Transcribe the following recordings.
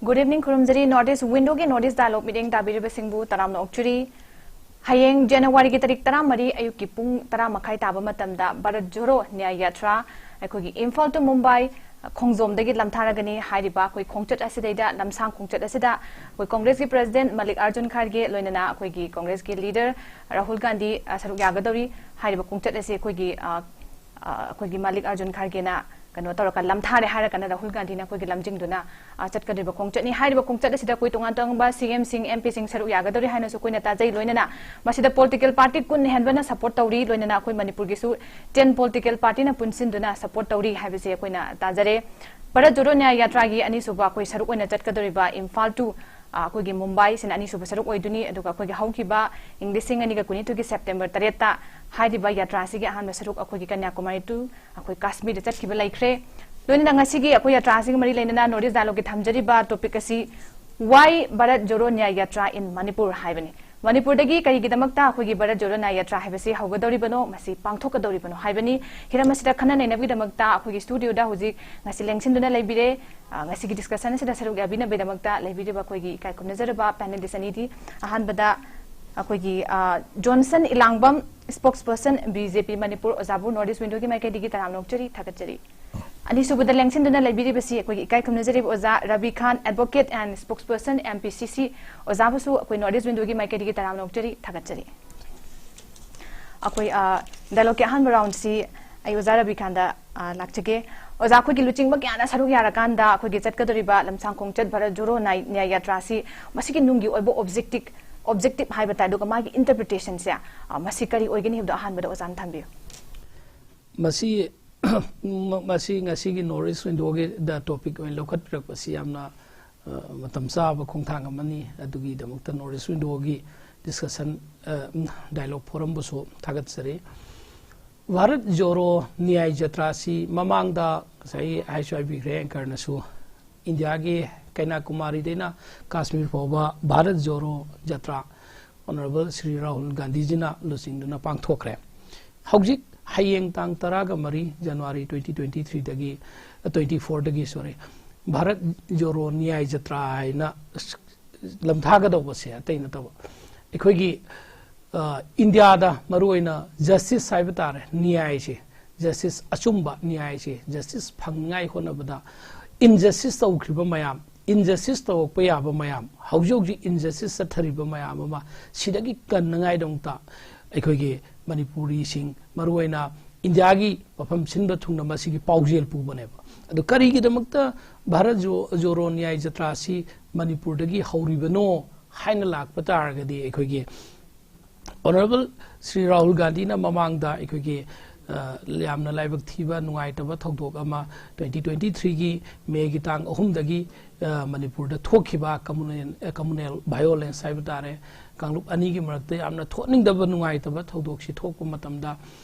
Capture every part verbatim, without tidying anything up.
Good evening, ꯈꯨꯔꯨꯝꯖꯔꯤ꯫ North East Window ꯒꯤ North East Dialogue ꯃꯤꯠꯌꯦꯡ ꯇꯥꯕꯤꯔꯤꯕꯁꯤꯡꯕꯨ ꯇꯔꯥꯝꯅ ꯑꯣꯛꯆꯔꯤ꯫ ꯍꯌꯦꯡ January ꯒꯤ ꯇꯥꯔꯤꯛ ꯇꯔꯥꯃꯔꯤ ꯑꯌꯨꯛꯀꯤ ꯄꯨꯡ ꯇꯔꯥ ꯃꯈꯥꯏ ꯇꯥꯕ ꯃꯇꯝꯗ ꯚꯥꯔꯠ ꯖꯣꯔꯣ ꯅ꯭ꯌꯥꯌ ꯌꯥꯇ꯭ꯔꯥ ꯑꯩꯈꯣꯏꯒꯤ ꯏꯝꯐꯥꯜ to ꯃꯨꯝꯕꯥꯏ ꯈꯣꯡꯖꯣꯝꯗꯒꯤ ꯂꯝꯊꯥꯔꯒꯅꯤ꯫ ꯍꯥꯏꯔꯤꯕ ꯑꯩꯈꯣꯏ ꯈꯣꯡꯆꯠ ꯑꯁꯤꯗꯩꯗ, ꯂꯝꯁꯥꯡ ꯈꯣꯡꯆꯠ ꯑꯁꯤꯗ ꯑꯩꯈꯣꯏ ꯀꯣꯡꯒ꯭ꯔꯦꯁꯀꯤ ꯄ꯭ꯔꯦꯁꯤꯗꯦꯟꯠ ꯃꯜꯂꯤꯛ ꯑꯥꯔꯖꯨꯟ ꯈꯥꯔꯒꯦ, ꯂꯣꯏꯅꯅ ꯑꯩꯈꯣꯏꯒꯤ ꯀꯣꯡꯒ꯭ꯔꯦꯁꯀꯤ ꯂꯤꯗꯔ ꯔꯥꯍꯨꯜ ꯒꯥꯟꯙꯤ, ꯑ, ꯁꯔꯨꯛ ꯌꯥꯒꯗꯧꯔꯤ꯫ ꯍꯥꯏꯔꯤꯕ ꯈꯣꯡꯆꯠ ꯑꯁꯤ ꯑꯩꯈꯣꯏꯒꯤ, ꯑ, ꯑ, ꯑꯩꯈꯣꯏꯒꯤ ꯃꯜꯂꯤꯛ ꯑꯥꯔꯖꯨꯟ ꯈꯥꯔꯒꯦꯅ ꯀꯩꯅꯣ ꯇꯧꯔꯒ ꯂꯝꯊꯥꯔꯦ ꯍꯥꯏꯔꯒꯅ ꯔꯥꯍꯨꯜ ꯒꯥꯟꯙꯤꯅ ꯑꯩꯈꯣꯏꯒꯤ ꯂꯝꯖꯤꯡꯗꯨꯅ, ꯑ, ꯆꯠꯀꯗꯧꯔꯤꯕ ꯈꯣꯡꯆꯠꯅꯤ꯫ ꯍꯥꯏꯔꯤꯕ ꯈꯣꯡꯆꯠ ꯑꯁꯤꯗ ꯑꯩꯈꯣꯏ ꯇꯣꯉꯥꯟ ꯇꯣꯉꯥꯟꯕ ꯁꯤ ꯑꯦꯝꯁꯤꯡ, ꯑꯦꯝ ꯄꯤꯁꯤꯡ ꯁꯔꯨꯛ ꯌꯥꯒꯗꯧꯔꯤ ꯍꯥꯏꯅꯁꯨ ꯑꯩꯈꯣꯏꯅ ꯇꯥꯖꯩ꯫ ꯂꯣꯏꯅꯅ ꯃꯁꯤꯗ ꯄꯣꯂꯤꯇꯤꯀꯦꯜ ꯄꯥꯔꯇꯤ ꯀꯨꯟ ꯍꯦꯟꯕꯅ ꯁꯄꯣꯔꯠ ꯇꯧꯔꯤ꯫ ꯂꯣꯏꯅꯅ ꯑꯩꯈꯣꯏ ꯃꯅꯤꯄꯨꯔꯒꯤꯁꯨ ꯇꯦꯟ ꯄꯣꯂꯤꯇꯤꯀꯦꯜ ꯄꯥꯔꯇꯤꯅ ꯄꯨꯟꯁꯤꯟꯗꯨꯅ ꯁꯄꯣꯔꯠ ꯇꯧꯔꯤ ꯍꯥꯏꯕꯁꯦ ꯑꯩꯈꯣꯏꯅ ꯇꯥꯖꯔꯦ꯫ ꯚꯥꯔꯠ ꯖꯣꯔꯣ ꯅ꯭ꯌꯥꯌ ꯌꯥꯇ꯭ꯔꯥꯒꯤ ꯑꯅꯤꯁꯨꯕ ꯑꯩꯈꯣꯏ ꯁꯔꯨꯛ ꯑꯣꯏꯅ ꯆꯠꯀꯗꯧꯔꯤꯕ ꯏꯝꯐꯥꯜ to, ꯑ, ꯑꯩꯈꯣꯏꯒꯤ ꯃꯨꯝꯕꯥꯏꯁꯤꯅ ꯑꯅꯤꯁꯨꯕ ꯁꯔꯨꯛ ꯑꯣꯏꯗꯣꯏꯅꯤ꯫ ꯑꯗꯨꯒ ꯑꯩꯈꯣꯏꯒꯤ ꯍꯧꯈꯤꯕ ꯏꯪ ꯂꯤꯁꯤꯡ ꯑꯅꯤꯒ ꯀꯨꯟꯅꯤꯊꯣꯏꯒꯤ ꯁꯦꯞꯇꯦꯝꯕꯔ ꯇꯔꯦꯠꯇ ꯍꯥꯏꯔꯤꯕ ꯌꯥꯇ꯭ꯔꯥ ꯑꯁꯤꯒꯤ ꯑꯍꯥꯟꯕ ꯁꯔꯨꯛ ꯑꯩꯈꯣꯏꯒꯤ ꯀꯟꯌꯥꯀꯨꯃꯥꯔꯤ to ꯑꯩꯈꯣꯏ ꯀꯥꯁꯃꯤꯔꯗ ꯆꯠꯈꯤꯕ ꯂꯩꯈ꯭ꯔꯦ꯫ ꯂꯣꯏꯅꯅ ꯉꯁꯤꯒꯤ ꯑꯩꯈꯣꯏ ꯌꯥꯇ꯭ꯔꯥ ꯑꯁꯤꯒ ꯃꯔꯤ ꯂꯩꯅꯅ North East Dialogue ꯀꯤ ꯊꯝꯖꯔꯤꯕ ꯇꯣꯄꯤꯛ ꯑꯁꯤ Why Bharat Jodo Nyay Yatra in Manipur ꯍꯥꯏꯕꯅꯤ꯫ ꯃꯅꯤꯄꯨꯔꯗꯒꯤ ꯀꯔꯤꯒꯤꯗꯃꯛꯇ ꯑꯩꯈꯣꯏꯒꯤ ꯚꯥꯔꯠ ꯖꯣꯗꯣ ꯅ꯭ꯌꯥꯌ ꯌꯥꯇ꯭ꯔꯥ ꯍꯥꯏꯕꯁꯤ ꯍꯧꯒꯗꯧꯔꯤꯕꯅꯣ, ꯃꯁꯤ ꯄꯥꯡꯊꯣꯛꯀꯗꯧꯔꯤꯕꯅꯣ ꯍꯥꯏꯕꯅꯤ꯫ ꯍꯤꯔꯝ ꯑꯁꯤꯗ ꯈꯟꯅ ꯅꯩꯅꯕꯒꯤꯗꯃꯛꯇ ꯑꯩꯈꯣꯏꯒꯤ ꯁ꯭ꯇꯨꯗꯤꯑꯣꯗ ꯍꯧꯖꯤꯛ ꯉꯁꯤ ꯂꯦꯡꯁꯤꯟꯗꯨꯅ ꯂꯩꯕꯤꯔꯦ꯫ ꯑ, ꯉꯁꯤꯒꯤ ꯗꯤꯁꯀꯁꯟ ꯑꯁꯤꯗ ꯁꯔꯨꯛ ꯌꯥꯕꯤꯅꯕꯒꯤꯗꯃꯛꯇ ꯂꯩꯕꯤꯔꯤꯕ ꯑꯩꯈꯣꯏꯒꯤ ꯏꯀꯥꯏ ꯈꯨꯝꯅꯖꯔꯕ ꯄꯦꯅꯦꯂꯤꯁ ꯑꯅꯤꯗꯤ, ꯑꯍꯥꯟꯕꯗ ꯑꯩꯈꯣꯏꯒꯤ, ꯑ, ꯖꯣꯟꯁꯟ ꯏꯂꯥꯡꯕꯝ, ꯁ꯭ꯄꯣꯛꯁ ꯄꯔꯁꯟ ꯕꯤ ꯖꯦ ꯄꯤ ꯃꯅꯤꯄꯨꯔ, ꯑꯣꯖꯥꯕꯨ ꯅꯣꯔꯠ ꯏꯁ ꯋꯤꯟꯗꯣꯒꯤ ꯃꯥꯏꯀꯩꯗꯒꯤ ꯇꯔꯥꯝꯅ ꯑꯣꯛꯆꯔꯤ, ꯊꯥꯒꯠꯆꯔꯤ꯫ ꯑꯅꯤꯁꯨꯕꯗ ꯂꯦꯡꯁꯤꯟꯗꯨꯅ ꯂꯩꯕꯤꯔꯤꯕꯁꯤ ꯑꯩꯈꯣꯏꯒꯤ ꯏꯀꯥꯏ ꯈꯨꯝꯅꯖꯔꯤꯕ ꯑꯣꯖꯥ ꯔꯕꯤ ꯈꯥꯟ, advocate and spokesperson M P C C, ꯑꯣꯖꯥꯕꯨꯁꯨ ꯑꯩꯈꯣꯏ ꯅꯣꯔꯠ ꯏꯁ ꯋꯤꯟꯗꯣꯒꯤ ꯃꯥꯏꯀꯩꯗꯒꯤ ꯇꯔꯥꯝꯅ ꯑꯣꯛꯆꯔꯤ, ꯊꯥꯒꯠꯆꯔꯤ꯫ ꯑꯩꯈꯣꯏ, ꯑ, ꯗꯥꯏꯂꯣꯒꯀꯤ ꯑꯍꯥꯟꯕ ꯔꯥꯎꯟꯁꯤ ꯑꯩ ꯑꯣꯖꯥ ꯔꯕꯤ ꯈꯥꯟꯗ, ꯑ, ꯂꯥꯛꯆꯒꯦ꯫ ꯑꯣꯖꯥ, ꯑꯩꯈꯣꯏꯒꯤ ꯂꯨꯆꯤꯡꯕ ꯀꯌꯥꯅ ꯁꯔꯨꯛ ꯌꯥꯔꯀꯥꯟꯗ ꯑꯩꯈꯣꯏꯒꯤ ꯆꯠꯀꯗꯧꯔꯤꯕ ꯂꯝꯁꯥꯡ ꯈꯣꯡꯆꯠ ꯚꯥꯔꯠ ꯖꯣꯔꯣ ꯅ꯭ꯌꯥꯌ, ꯅ꯭ꯌꯥꯌ ꯌꯥꯇ꯭ꯔꯥꯁꯤ ꯃꯁꯤꯒꯤ ꯅꯨꯡꯒꯤ ꯑꯣꯏꯕ ꯑꯣꯕꯖꯦꯛꯇꯤꯚ, ꯑꯣꯕꯖꯦꯛꯇꯤꯚ ꯍꯥꯏꯕ ꯇꯥꯏ, ꯑꯗꯨꯒ ꯃꯥꯒꯤ ꯏꯟꯇꯔꯄ꯭ꯔꯤꯇꯦꯁꯟꯁꯦ, ꯑ, ꯃꯁꯤ ꯀꯔꯤ ꯑꯣꯏꯒꯅꯤ ꯍꯥꯏꯕꯗꯣ ꯑꯍꯥꯟꯕꯗ ꯑꯣꯖꯥꯅ ꯊꯝꯕꯤꯌꯨ꯫ ꯃꯁꯤ, ꯃ-, ꯃꯁꯤ ꯉꯁꯤꯒꯤ ꯅꯣꯔꯠ ꯏꯁ ꯋꯤꯟꯗꯣꯒꯤꯗ ꯇꯣꯄꯤꯛ ꯑꯣꯏꯅ ꯂꯧꯈꯠꯄꯤꯔꯛꯄꯁꯤ ꯌꯥꯝꯅ, ꯑ, ꯃꯇꯝ ꯆꯥꯕ ꯈꯣꯡꯊꯥꯡ ꯑꯃꯅꯤ꯫ ꯑꯗꯨꯒꯤꯗꯃꯛꯇ ꯅꯣꯔꯠ ꯏꯁ ꯋꯤꯟꯗꯣꯒꯤ ꯗꯤꯁꯀꯁꯟ, ꯑ, ꯗꯥꯏꯂꯣꯒ ꯐꯣꯔꯝꯕꯨꯁꯨ ꯊꯥꯒꯠꯆꯔꯤ꯫ ꯚꯥꯔꯠ ꯖꯣꯔꯣ ꯅ꯭ꯌꯥꯌ ꯖꯇ꯭ꯔꯥꯁꯤ ꯃꯃꯥꯡꯗ ꯉꯁꯥꯏ ꯍꯥꯏꯁꯨ ꯍꯥꯏꯕꯤꯈ꯭ꯔꯦ ꯑꯦꯡꯀꯔꯅꯁꯨ, ꯏꯟꯗꯤꯌꯥꯒꯤ ꯀꯩꯅꯥꯀꯨꯃꯥꯔꯤꯗꯩꯅ ꯀꯥꯁꯃꯤꯔ ꯐꯥꯎꯕ ꯚꯥꯔꯠ ꯖꯣꯔꯣ ꯖꯇ꯭ꯔꯥ ꯑꯣꯅꯔꯦꯕꯜ ꯁ꯭ꯔꯤ ꯔꯥꯍꯨꯜ ꯒꯥꯟꯙꯤꯖꯤꯅ ꯂꯨꯆꯤꯡꯗꯨꯅ ꯄꯥꯡꯊꯣꯛꯈ꯭ꯔꯦ꯫ ꯍꯧꯖꯤꯛ ꯍꯌꯦꯡ ꯇꯥꯡ ꯇꯔꯥꯒ ꯃꯔꯤ January twenty twenty threeꯗꯒꯤ, twenty fourꯗꯒꯤ, sorry, Bharat ꯖꯣꯔꯣ ꯅ꯭ꯌꯥꯏ ꯖꯇ꯭ꯔꯥ ꯍꯥꯏꯅ ꯂꯝꯊꯥꯒꯗꯧꯕꯁꯦ ꯑꯇꯩ ꯅꯠꯇꯕ, ꯑꯩꯈꯣꯏꯒꯤ, ꯑ, ꯏꯟꯗꯤꯌꯥꯗ ꯃꯔꯨꯑꯣꯏꯅ ꯖꯁꯇꯤꯁ ꯍꯥꯏꯕ ꯇꯥꯔꯦ, ꯅ꯭ꯌꯥꯏꯁꯦ, ꯖꯁꯇꯤꯁ, ꯑꯆꯨꯝꯕ ꯅ꯭ꯌꯥꯏꯁꯦ, ꯖꯁꯇꯤꯁ ꯐꯪꯅꯤꯉꯥꯏ ꯍꯣꯠꯅꯕꯗ ꯏꯟꯖꯁꯇꯤꯁ ꯇꯧꯈ꯭ꯔꯤꯕ ꯃꯌꯥꯝ, ꯏꯟꯖꯁꯇꯤꯁ ꯇꯧꯔꯛꯄ ꯌꯥꯕ ꯃꯌꯥꯝ, ꯍꯧꯖꯤꯛ ꯍꯧꯖꯤꯛ ꯏꯟꯖꯁꯇꯤꯁ ꯆꯠꯊꯔꯤꯕ ꯃꯌꯥꯝ ꯑꯃ, ꯁꯤꯗꯒꯤ ꯀꯟꯅꯉꯥꯏꯗꯃꯛꯇ ꯑꯩꯈꯣꯏꯒꯤ ꯃꯅꯤꯄꯨꯔꯤꯁꯤꯡ, ꯃꯔꯨꯑꯣꯏꯅ ꯏꯟꯗꯤꯌꯥꯒꯤ ꯃꯐꯝ ꯁꯤꯟꯕ ꯊꯨꯡꯅ ꯃꯁꯤꯒꯤ ꯄꯥꯎꯖꯦꯜ ꯄꯨꯕꯅꯦꯕ꯫ ꯑꯗꯨ ꯀꯔꯤꯒꯤꯗꯃꯛꯇ ꯚꯥꯔꯠ ꯖꯣ-, ꯖꯣꯔꯣ ꯅ꯭ꯌꯥꯏ ꯖꯇ꯭ꯔꯥꯁꯤ ꯃꯅꯤꯄꯨꯔꯗꯒꯤ ꯍꯧꯔꯤꯕꯅꯣ ꯍꯥꯏꯅ ꯂꯥꯛꯄ ꯇꯥꯔꯒꯗꯤ, ꯑꯩꯈꯣꯏꯒꯤ ꯑꯣꯅꯔꯦꯕꯜ ꯁ꯭ꯔꯤ ꯔꯥꯍꯨꯜ ꯒꯥꯟꯙꯤꯅ ꯃꯃꯥꯡꯗ ꯑꯩꯈꯣꯏꯒꯤ, ꯑ, ꯌꯥꯝꯅ ꯂꯥꯏꯕꯛ ꯊꯤꯕ, ꯅꯨꯡꯉꯥꯏꯇꯕ ꯊꯧꯗꯣꯛ ꯑꯃ twenty twenty-threeꯒꯤ ꯃꯦꯒꯤ ꯇꯥꯡ ꯑꯍꯨꯝꯗꯒꯤ, ꯑ, ꯃꯅꯤꯄꯨꯔꯗ ꯊꯣꯛꯈꯤꯕ communal, ꯑ, communal violence ꯍꯥꯏꯕ ꯇꯥꯔꯦ, ꯀꯥꯡꯂꯨꯞ ꯑꯅꯤꯒꯤ ꯃꯔꯛꯇ ꯌꯥꯝꯅ ꯊꯣꯛꯅꯤꯡꯗꯕ, ꯅꯨꯡꯉꯥꯏꯇꯕ ꯊꯧꯗꯣꯛꯁꯤ ꯊꯣꯛꯄ ꯃꯇꯝꯗ,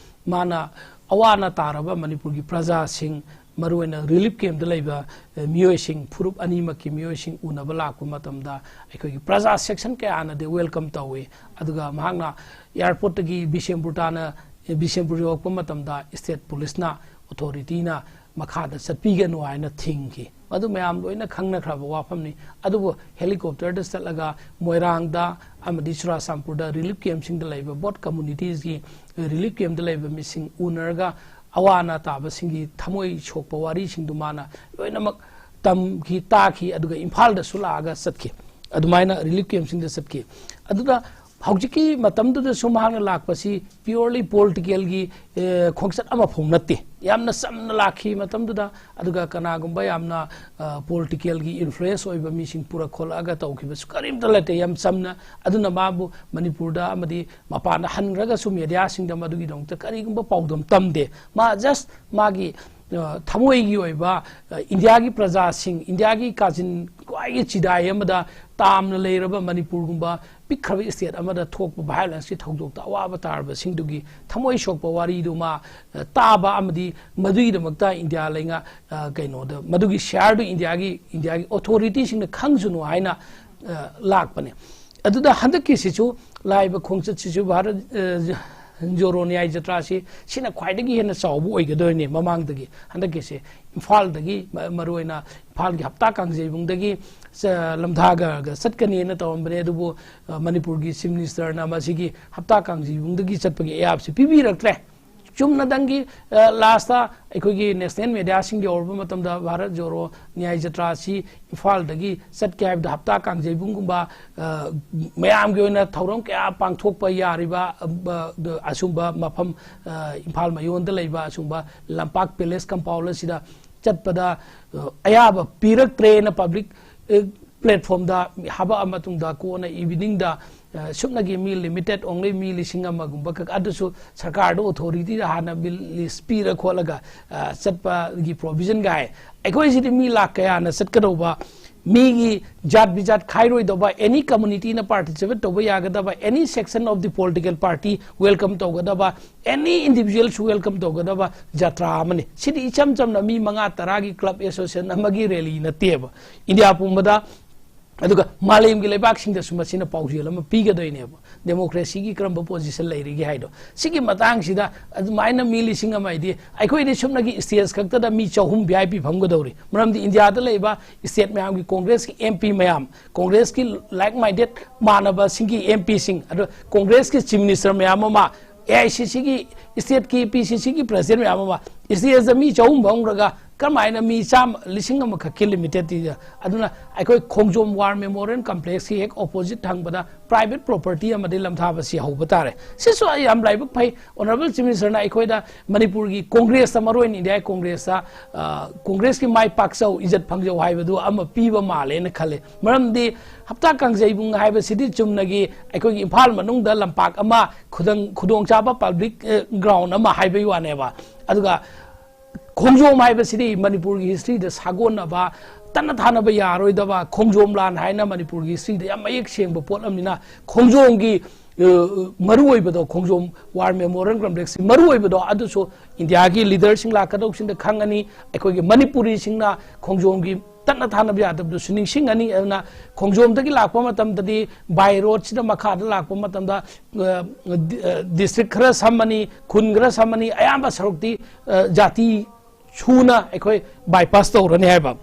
ꯃꯥꯅ ꯑꯋꯥ ꯑꯅꯥ ꯇꯥꯔꯕ ꯃꯅꯤꯄꯨꯔꯒꯤ ꯄ꯭ꯔꯖꯥꯁꯤꯡ, ꯃꯔꯨꯑꯣꯏꯅ ꯔꯤꯂꯤꯐ ꯀꯦꯝꯞꯇ ꯂꯩꯕ, ꯑ, ꯃꯤꯑꯣꯏꯁꯤꯡ, ꯐꯨꯔꯨꯞ ꯑꯅꯤꯃꯛꯀꯤ ꯃꯤꯑꯣꯏꯁꯤꯡ ꯎꯅꯕ ꯂꯥꯛꯄ ꯃꯇꯝꯗ, ꯑꯩꯈꯣꯏꯒꯤ ꯄ꯭ꯔꯖꯥ ꯁꯦꯛꯁꯟ ꯀꯌꯥꯅꯗꯤ ꯋꯦꯜꯀꯝ ꯇꯧꯏ꯫ ꯑꯗꯨꯒ ꯃꯍꯥꯛꯅ ꯑꯦꯌꯥꯔꯄꯣꯔꯠꯇꯒꯤ ꯕꯤꯁꯦꯝꯄꯨꯔ ꯇꯥꯅ, ꯑ, ꯕꯤꯁꯦꯝꯄꯨꯔ ꯌꯧꯔꯛꯄ ꯃꯇꯝꯗ ꯁ꯭ꯇꯦꯠ ꯄꯨꯂꯤꯁꯅ, ꯑꯣꯊꯣꯔꯤꯇꯤꯅ ꯃꯈꯥꯗ ꯆꯠꯄꯤꯒꯅꯨ ꯍꯥꯏꯅ ꯊꯤꯡꯈꯤ꯫ ꯃꯗꯨ ꯃꯌꯥꯝ ꯂꯣꯏꯅ ꯈꯪꯅꯈ꯭ꯔꯕ ꯋꯥꯐꯝꯅꯤ꯫ ꯑꯗꯨꯕꯨ ꯍꯦꯂꯤꯀꯣꯞꯇꯔꯗ ꯆꯠꯂꯒ ꯃꯣꯏꯔꯥꯡꯗ ꯑꯃꯗꯤ ꯆꯨꯔꯥꯆꯥꯟꯄꯨꯔꯗ ꯔꯤꯂꯤꯐ ꯀꯦꯝꯞꯁꯤꯡꯗ ꯂꯩꯕ, ꯕꯣꯠ ꯀꯝꯃꯨꯅꯤꯇꯤꯁꯀꯤ ꯔꯤꯂꯤꯐ ꯀꯦꯝꯞꯇ ꯂꯩꯕ ꯃꯤꯁꯤꯡ ꯎꯅꯔꯒ ꯑꯋꯥ ꯑꯅꯥ ꯇꯥꯕꯁꯤꯡꯒꯤ ꯊꯃꯣꯏ ꯁꯣꯛꯄ ꯋꯥꯔꯤꯁꯤꯡꯗꯨ ꯃꯥꯅ ꯂꯣꯏꯅꯃꯛ ꯇꯝꯈꯤ, ꯇꯥꯈꯤ, ꯑꯗꯨꯒ ꯏꯝꯐꯥꯜꯗꯁꯨ ꯂꯥꯛꯑꯒ ꯆꯠꯈꯤ꯫ ꯑꯗꯨꯃꯥꯏꯅ ꯔꯤꯂꯤꯐ ꯀꯦꯝꯞꯁꯤꯡꯗ ꯆꯠꯈꯤ꯫ ꯑꯗꯨꯗ ꯍꯧꯖꯤꯛꯀꯤ ꯃꯇꯝꯗꯨꯗꯁꯨ ꯃꯍꯥꯛꯅ ꯂꯥꯛꯄꯁꯤ purely political ꯒꯤ, ꯑꯦ, ꯈꯣꯡꯆꯠ ꯑꯃꯐꯥꯎ ꯅꯠꯇꯦ꯫ ꯌꯥꯝꯅ ꯆꯝꯅ ꯂꯥꯛꯈꯤ ꯃꯇꯝꯗꯨꯗ, ꯑꯗꯨꯒ ꯀꯅꯥꯒꯨꯝꯕ ꯌꯥꯝꯅ, ꯑ, political ꯒꯤ influence ꯑꯣꯏꯕ ꯃꯤꯁꯤꯡ ꯄꯨꯔꯛ ꯈꯣꯠꯂꯛꯑꯒ ꯇꯧꯈꯤꯕꯁꯨ ꯀꯔꯤꯝꯇ ꯂꯩꯇꯦ꯫ ꯌꯥꯝ ꯆꯝꯅ, ꯑꯗꯨꯅ ꯃꯥꯕꯨ ꯃꯅꯤꯄꯨꯔꯗ ꯑꯃꯗꯤ ꯃꯄꯥꯟꯗ ꯍꯟꯈ꯭ꯔꯒꯁꯨ ꯃꯦꯗꯤꯌꯥꯁꯤꯡꯗ ꯃꯗꯨꯒꯤꯗꯃꯛꯇ ꯀꯔꯤꯒꯨꯝꯕ ꯄꯥꯎꯗꯝ ꯇꯝꯗꯦ꯫ ꯃꯥ just ꯃꯥꯒꯤ, ꯑ, ꯊꯃꯣꯏꯒꯤ ꯑꯣꯏꯕ, ꯑ, ꯏꯟꯗꯤꯌꯥꯒꯤ ꯄ꯭ꯔꯖꯥꯁꯤꯡ, ꯏꯟꯗꯤꯌꯥꯒꯤ ꯀꯥꯆꯤꯟ ꯈ꯭ꯋꯥꯏꯒꯤ ꯆꯤꯗꯥꯏ ꯑꯃꯗ ꯇꯥꯝꯅ ꯂꯩꯔꯕ ꯃꯅꯤꯄꯨꯔꯒꯨꯝꯕ ꯄꯤꯛꯈ꯭ꯔꯕ state ꯑꯃꯗ ꯊꯣꯛꯄ violence ꯀꯤ ꯊꯧꯗꯣꯛꯇ ꯑꯋꯥꯕ ꯇꯥꯔꯕꯁꯤꯡꯗꯨꯒꯤ ꯊꯃꯣꯏ ꯁꯣꯛꯄ ꯋꯥꯔꯤꯗꯨ ꯃꯥ, ꯑ, ꯇꯥꯕ ꯑꯃꯗꯤ ꯃꯗꯨꯒꯤꯗꯃꯛꯇ ꯏꯟꯗꯤꯌꯥ ꯂꯩꯉꯥꯛ, ꯑ, ꯀꯩꯅꯣꯗ ꯃꯗꯨꯒꯤ share ꯗꯨ ꯏꯟꯗꯤꯌꯥꯒꯤ, ꯏꯟꯗꯤꯌꯥꯒꯤ ꯑꯣꯊꯣꯔꯤꯇꯤꯁꯤꯡꯅ ꯈꯪꯁꯅꯨ ꯍꯥꯏꯅ, ꯑ, ꯂꯥꯛꯄꯅꯦ꯫ ꯑꯗꯨꯗ ꯍꯟꯗꯛꯀꯤꯁꯤꯁꯨ, ꯂꯥꯛꯏꯕ ꯈꯣꯡꯆꯠꯁꯤꯁꯨ ꯚꯥꯔꯠ, ꯑ, ꯖꯣꯔꯣ ꯅ꯭ꯌꯥꯏ ꯖꯇ꯭ꯔꯥꯁꯤ ꯁꯤꯅ ꯈ꯭ꯋꯥꯏꯗꯒꯤ ꯍꯦꯟꯅ ꯆꯥꯎꯕ ꯑꯣꯏꯒꯗꯣꯏꯅꯦ ꯃꯃꯥꯡꯗꯒꯤ꯫ ꯍꯟꯗꯛꯀꯤꯁꯦ ꯏꯝꯐꯥꯜꯗꯒꯤ, ꯃ-, ꯃꯔꯨꯑꯣꯏꯅ ꯏꯝꯐꯥꯜꯒꯤ ꯍꯞꯇꯥ ꯀꯥꯡꯖꯩꯕꯨꯡꯗꯒꯤ ꯆ-, ꯂꯝꯊꯥꯒ ꯆꯠꯀꯅꯤꯅ ꯇꯧꯔꯝꯕꯅꯦ, ꯑꯗꯨꯕꯨ, ꯑ, ꯃꯅꯤꯄꯨꯔꯒꯤ ꯆꯤꯐ ꯃꯤꯅꯤꯁꯇꯔꯅ ꯃꯁꯤꯒꯤ ꯍꯞꯇꯥ ꯀꯥꯡꯖꯩꯕꯨꯡꯗꯒꯤ ꯆꯠꯄꯒꯤ ꯑꯌꯥꯕꯁꯤ ꯄꯤꯕꯤꯔꯛꯇ꯭ꯔꯦ꯫ ꯆꯨꯝꯅꯗꯪꯒꯤ, ꯑ, ꯂꯥꯁꯇ ꯑꯩꯈꯣꯏꯒꯤ ꯅꯦꯁꯅꯦꯜ ꯃꯦꯗꯤꯌꯥꯁꯤꯡ ꯌꯧꯔꯕ ꯃꯇꯝꯗ ꯚꯥꯔꯠ ꯖꯣꯔꯣ ꯅ꯭ꯌꯥꯏ ꯖꯇ꯭ꯔꯥꯁꯤ ꯏꯝꯐꯥꯜꯗꯒꯤ ꯆꯠꯀꯦ ꯍꯥꯏꯕꯗ ꯍꯞꯇꯥ ꯀꯥꯡꯖꯩꯕꯨꯡꯒꯨꯝꯕ, ꯑ, ꯃꯌꯥꯝꯒꯤ ꯑꯣꯏꯅ ꯊꯧꯔꯝ ꯀꯌꯥ ꯄꯥꯡꯊꯣꯛꯄ ꯌꯥꯔꯤꯕ, ꯑ, ꯑ, ꯑꯁꯨꯝꯕ ꯃꯐꯝ, ꯑ, ꯏꯝꯐꯥꯜ ꯃꯌꯣꯟꯗ ꯂꯩꯕ ꯑꯁꯨꯝꯕ ꯂꯝꯄꯥꯛ ꯄꯦꯂꯦꯁ ꯀꯝꯄꯥꯎꯟ ꯑꯁꯤꯗ ꯆꯠꯄꯗ, ꯑ, ꯑꯌꯥꯕ ꯄꯤꯔꯛꯇ꯭ꯔꯦꯅ ꯄꯕ꯭ꯂꯤꯛ, ꯑ, ꯄ꯭ꯂꯦꯠꯐꯣꯝꯗ ꯍꯥꯄꯛꯑ ꯃꯇꯨꯡꯗ ꯀꯣꯟꯅ ꯏꯚꯤꯅꯤꯡꯗ, ꯑ, ꯁꯨꯞꯅꯒꯤ ꯃꯤ ꯂꯤꯃꯤꯇꯦꯠ ꯑꯣꯡꯂꯤ ꯃꯤ ꯂꯤꯁꯤꯡ ꯑꯃꯒꯨꯝꯕ ꯈꯛ, ꯑꯗꯨꯁꯨ ꯁꯔꯀꯥꯔꯗ ꯑꯣꯊꯣꯔꯤꯇꯤꯗ ꯍꯥꯟꯅ ꯕꯤꯜ ꯂꯤꯁ ꯄꯤꯔ ꯈꯣꯠꯂꯒ, ꯑ, ꯆꯠꯄꯒꯤ ꯄ꯭ꯔꯣꯚꯤꯖꯟꯒ ꯍꯥꯏ꯫ ꯑꯩꯈꯣꯏꯁꯤꯗꯤ ꯃꯤ ꯂꯥꯛ ꯀꯌꯥꯅ ꯆꯠꯀꯗꯧꯕ, ꯃꯤꯒꯤ ꯖꯥꯠ ꯕꯤꯖꯥꯠ ꯈꯥꯏꯔꯣꯏꯗꯧꯕ, ꯑꯦꯅꯤ ꯀꯝꯃꯨꯅꯤꯇꯤꯅ ꯄꯥꯔꯇꯤꯁꯤꯄꯦꯠ ꯇꯧꯕ ꯌꯥꯒꯗꯕ, any section of the political party welcome ꯇꯧꯒꯗꯕ, ꯑꯦꯅꯤ ꯏꯟꯗꯤꯚꯤꯖꯨꯋꯦꯜꯁꯨ ꯋꯦꯜꯀꯝ ꯇꯧꯒꯗꯕ ꯖꯇ꯭ꯔꯥ ꯑꯃꯅꯤ꯫ ꯁꯤꯗꯤ ꯏꯆꯝ ꯆꯝꯅ ꯃꯤ ꯃꯉꯥ ꯇꯔꯥꯒꯤ ꯀ꯭ꯂꯕ ꯑꯦꯁꯣꯁꯤꯌꯦꯁꯟ ꯑꯃꯒꯤ ꯔꯦꯂꯤ ꯅꯠꯇꯦꯕ꯫ ꯏꯟꯗꯤꯌꯥ ꯄꯨꯝꯕꯗ, ꯑꯗꯨꯒ ꯃꯥꯂꯦꯝꯒꯤ ꯂꯩꯕꯥꯛꯁꯤꯡꯗꯁꯨ ꯃꯁꯤꯅ ꯄꯥꯎꯖꯦꯜ ꯑꯃ ꯄꯤꯒꯗꯣꯏꯅꯦꯕ, ꯗꯦꯃꯣꯀ꯭ꯔꯦꯁꯤꯒꯤ ꯀꯔꯝꯕ ꯄꯣꯖꯤꯁꯟ ꯂꯩꯔꯤꯒꯦ ꯍꯥꯏꯗꯣ꯫ ꯁꯤꯒꯤ ꯃꯇꯥꯡꯁꯤꯗ ꯑꯗꯨꯃꯥꯏꯅ ꯃꯤ ꯂꯤꯁꯤꯡ ꯑꯃ ꯍꯥꯏꯗꯤ, ꯑꯩꯈꯣꯏꯗꯤ ꯁꯨꯞꯅꯒꯤ ꯁ꯭ꯇꯦꯠ ꯈꯛꯇꯗ ꯃꯤ ꯆꯍꯨꯝ ꯚꯤ ꯑꯥꯏ ꯄꯤ ꯐꯝꯒꯗꯧꯔꯤ꯫ ꯃꯔꯝꯗꯤ ꯏꯟꯗꯤꯌꯥꯗ ꯂꯩꯕ ꯁ꯭ꯇꯦꯠ ꯃꯌꯥꯝꯒꯤ ꯀꯣꯡꯒ꯭ꯔꯦꯁꯀꯤ ꯑꯦꯝ ꯄꯤ ꯃꯌꯥꯝ, ꯀꯣꯡꯒ꯭ꯔꯦꯁꯀꯤ ꯂꯥꯏꯛ ꯃꯥꯏꯟꯗꯦꯠ ꯃꯥꯟꯅꯕꯁꯤꯡꯒꯤ ꯑꯦꯝ ꯄꯤꯁꯤꯡ, ꯑꯗꯣ ꯀꯣꯡꯒ꯭ꯔꯦꯁꯀꯤ ꯆꯤꯐ ꯃꯤꯅꯤꯁꯇꯔ ꯃꯌꯥꯝ ꯑꯃ, ꯑꯦ ꯑꯥꯏ ꯁꯤ ꯁꯤꯒꯤ ꯁ꯭ꯇꯦꯠꯀꯤ ꯄꯤ ꯁꯤ ꯁꯤꯒꯤ ꯄ꯭ꯔꯁꯤꯗꯦꯟ ꯃꯌꯥꯝ ꯑꯃ, ꯁ꯭ꯇꯦꯠꯇ ꯃꯤ ꯆꯍꯨꯝ ꯐꯝꯈ꯭ꯔꯒ ꯀꯔꯝꯍꯥꯏꯅ ꯃꯤ ꯆꯥꯝꯃ, ꯂꯤꯁꯤꯡ ꯑꯃꯈꯛꯀꯤ ꯂꯤꯃꯤꯇꯦꯠꯇꯤꯗ? ꯑꯗꯨꯅ ꯑꯩꯈꯣꯏ ꯈꯣꯡꯖꯣꯝ ꯋꯥꯔ ꯃꯦꯃꯣꯔꯤꯌꯦꯜ ꯀꯝꯄ꯭ꯂꯦꯛꯁꯀꯤ ꯍꯦꯛ ꯑꯣꯄꯣꯖꯤꯠ ꯊꯪꯕꯗ ꯄ꯭ꯔꯥꯏꯚꯦꯠ ꯄ꯭ꯔꯣꯄꯔꯇꯤ ꯑꯃꯗꯒꯤ ꯂꯝꯊꯥꯕꯁꯤ ꯍꯧꯕ ꯇꯥꯔꯦ꯫ ꯁꯤꯁꯨ ꯑꯩ ꯌꯥꯝ ꯂꯥꯏꯕꯛ ꯐꯩ꯫ ꯑꯣꯅꯔꯦꯕꯜ ꯆꯤꯐ ꯃꯤꯅꯤꯁꯇꯔꯅ ꯑꯩꯈꯣꯏꯗ ꯃꯅꯤꯄꯨꯔꯒꯤ ꯀꯣꯡꯒ꯭ꯔꯦꯁꯇ, ꯃꯔꯨꯑꯣꯏꯅ ꯏꯟꯗꯤꯌꯥꯒꯤ ꯀꯣꯡꯒ꯭ꯔꯦꯁꯇ, ꯑ, ꯀꯣꯡꯒ꯭ꯔꯦꯁꯀꯤ ꯃꯥꯏ ꯄꯥꯛꯆꯧ, ꯏꯖꯠ ꯐꯪꯖꯧ ꯍꯥꯏꯕꯗꯨ ꯑꯃ ꯄꯤꯕ ꯃꯥꯜꯂꯦꯅ ꯈꯜꯂꯦ꯫ ꯃꯔꯝꯗꯤ ꯍꯞꯇꯥ ꯀꯥꯡꯖꯩꯕꯨꯡ ꯍꯥꯏꯕꯁꯤꯗꯤ ꯆꯨꯝꯅꯒꯤ ꯑꯩꯈꯣꯏꯒꯤ ꯏꯝꯐꯥꯜ ꯃꯅꯨꯡꯗ ꯂꯝꯄꯥꯛ ꯑꯃ, ꯈꯨꯗꯪ-, ꯈꯨꯗꯣꯡꯆꯥꯕ ꯄꯕ꯭ꯂꯤꯛ, ꯑ, ꯒ꯭ꯔꯥꯎꯟ ꯑꯃ ꯍꯥꯏꯕꯒꯤ ꯋꯥꯅꯦꯕ꯫ ꯑꯗꯨꯒ ꯈꯣꯡꯖꯣꯝ ꯍꯥꯏꯕꯁꯤꯗꯤ ꯃꯅꯤꯄꯨꯔꯒꯤ ꯍꯤꯁꯇ꯭ꯔꯤꯗ ꯁꯥꯒꯣꯟꯅꯕ, ꯇꯠꯅ ꯊꯥꯅꯕ ꯌꯥꯔꯣꯏꯗꯕ ꯈꯣꯡꯖꯣꯝ ꯂꯥꯟ ꯍꯥꯏꯅ ꯃꯅꯤꯄꯨꯔꯒꯤ ꯍꯤꯁꯇ꯭ꯔꯤꯗ ꯌꯥꯝ ꯃꯌꯦꯛ ꯁꯦꯡꯕ ꯄꯣꯠ ꯑꯃꯅꯤꯅ, ꯈꯣꯡꯖꯣꯝꯒꯤ, ꯑ, ꯃꯔꯨꯑꯣꯏꯕꯗꯣ, ꯈꯣꯡꯖꯣꯝ ꯋꯥꯔ ꯃꯦꯃꯣꯔꯤꯌꯦꯜ ꯀꯝꯄ꯭ꯂꯦꯛꯁꯀꯤ ꯃꯔꯨꯑꯣꯏꯕꯗꯣ ꯑꯗꯨꯁꯨ ꯏꯟꯗꯤꯌꯥꯒꯤ ꯂꯤꯗꯔꯁꯤꯡ ꯂꯥꯛꯀꯗꯧꯕꯁꯤꯡꯗ ꯈꯪꯉꯅꯤ, ꯑꯩꯈꯣꯏꯒꯤ ꯃꯅꯤꯄꯨꯔꯤꯁꯤꯡꯅ ꯈꯣꯡꯖꯣꯝꯒꯤ ꯇꯠꯅ ꯊꯥꯅꯕ ꯌꯥꯗꯕꯗꯨꯁꯨ ꯅꯤꯡꯁꯤꯡꯒꯅꯤ꯫ ꯑꯗꯨꯅ ꯈꯣꯡꯖꯣꯝꯗꯒꯤ ꯂꯥꯛꯄ ꯃꯇꯝꯗꯗꯤ by road ꯁꯤꯗ ꯃꯈꯥꯗ ꯂꯥꯛꯄ ꯃꯇꯝꯗ, ꯑ, ꯗꯤ-, ꯑ, district ꯈꯔ ꯁꯝꯃꯅꯤ, ꯈꯨꯟ ꯈꯔ ꯁꯝꯃꯅꯤ, ꯑꯌꯥꯝꯕ ꯁꯔꯨꯛꯇꯤ, ꯑ, ꯖꯥꯇꯤ ꯁꯨꯅ ꯑꯩꯈꯣꯏ bypass ꯇꯧꯔꯅꯤ ꯍꯥꯏꯕ꯫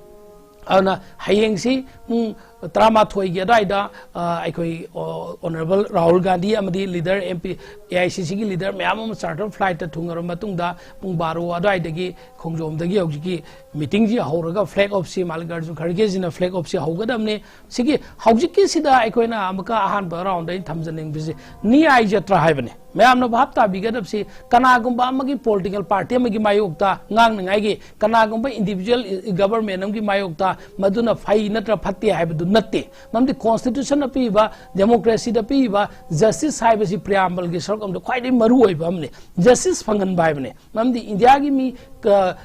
ꯑꯗꯨꯅ ꯍꯌꯦꯡꯁꯤ ꯄꯨꯡ ꯇꯔꯥꯃꯥꯊꯣꯏꯒꯤ ꯑꯗꯨꯋꯥꯏꯗ, ꯑ, ꯑꯩꯈꯣꯏ, ꯑꯣ, Honourable ꯔꯥꯍꯨꯜ ꯒꯥꯟꯙꯤ ꯑꯃꯗꯤ leader, M P, A I C C ꯒꯤ leader ꯃꯌꯥꯝ ꯑꯃ charter flight ꯇ ꯊꯨꯡꯉꯔꯕ ꯃꯇꯨꯡꯗ ꯄꯨꯡ ꯕꯥꯔꯣ ꯑꯗꯨꯋꯥꯏꯗꯒꯤ ꯈꯣꯡꯖꯣꯝꯗꯒꯤ ꯍꯧꯖꯤꯛꯀꯤ meeting ꯁꯤ ꯍꯧꯔꯒ flag off ꯁꯤ ꯃꯜꯂꯤꯀꯥꯔꯖꯨꯟ ꯈꯔꯒꯦ ꯖꯤꯅ flag off ꯁꯤ ꯍꯧꯒꯗꯕꯅꯤ꯫ ꯁꯤꯒꯤ ꯍꯧꯖꯤꯛꯀꯤꯁꯤꯗ ꯑꯩꯈꯣꯏꯅ ꯑꯃꯨꯛꯀ ꯑꯍꯥꯟꯕ round ꯗ ꯑꯩꯅ ꯊꯝꯖꯅꯤꯡꯕꯁꯤ ꯅ꯭ꯌꯥꯏ ꯖꯇ꯭ꯔꯥ ꯍꯥꯏꯕꯅꯤ꯫ ꯃꯌꯥꯝꯅ ꯚꯥꯞ ꯇꯥꯕꯤꯒꯗꯕꯁꯤ ꯀꯅꯥꯒꯨꯝꯕ ꯑꯃꯒꯤ political party ꯑꯃꯒꯤ ꯃꯥꯌꯣꯛꯇ ꯉꯥꯡꯅꯉꯥꯏꯒꯤ, ꯀꯅꯥꯒꯨꯝꯕ individual government ꯑꯃꯒꯤ ꯃꯥꯌꯣꯛꯇ ꯃꯗꯨꯅ ꯐꯩ ꯅꯠꯇ꯭ꯔ ꯐꯠꯇꯦ ꯍꯥꯏꯕꯗꯨ ꯅꯠꯇꯦ꯫ ꯃꯔꯝꯗꯤ constitution ꯅ ꯄꯤꯔꯤꯕ, democracy ꯗ ꯄꯤꯔꯤꯕ justice ꯍꯥꯏꯕꯁꯤ preamble ꯒꯤ ꯁꯔꯨꯛ ꯑꯃꯗ ꯈ꯭ꯋꯥꯏꯗꯒꯤ ꯃꯔꯨ ꯑꯣꯏꯕ ꯑꯃꯅꯤ꯫ Justice ꯐꯪꯍꯟꯕ ꯍꯥꯏꯕꯅꯤ꯫ ꯃꯔꯝꯗꯤ ꯏꯟꯗꯤꯌꯥꯒꯤ ꯃꯤ ꯀ-,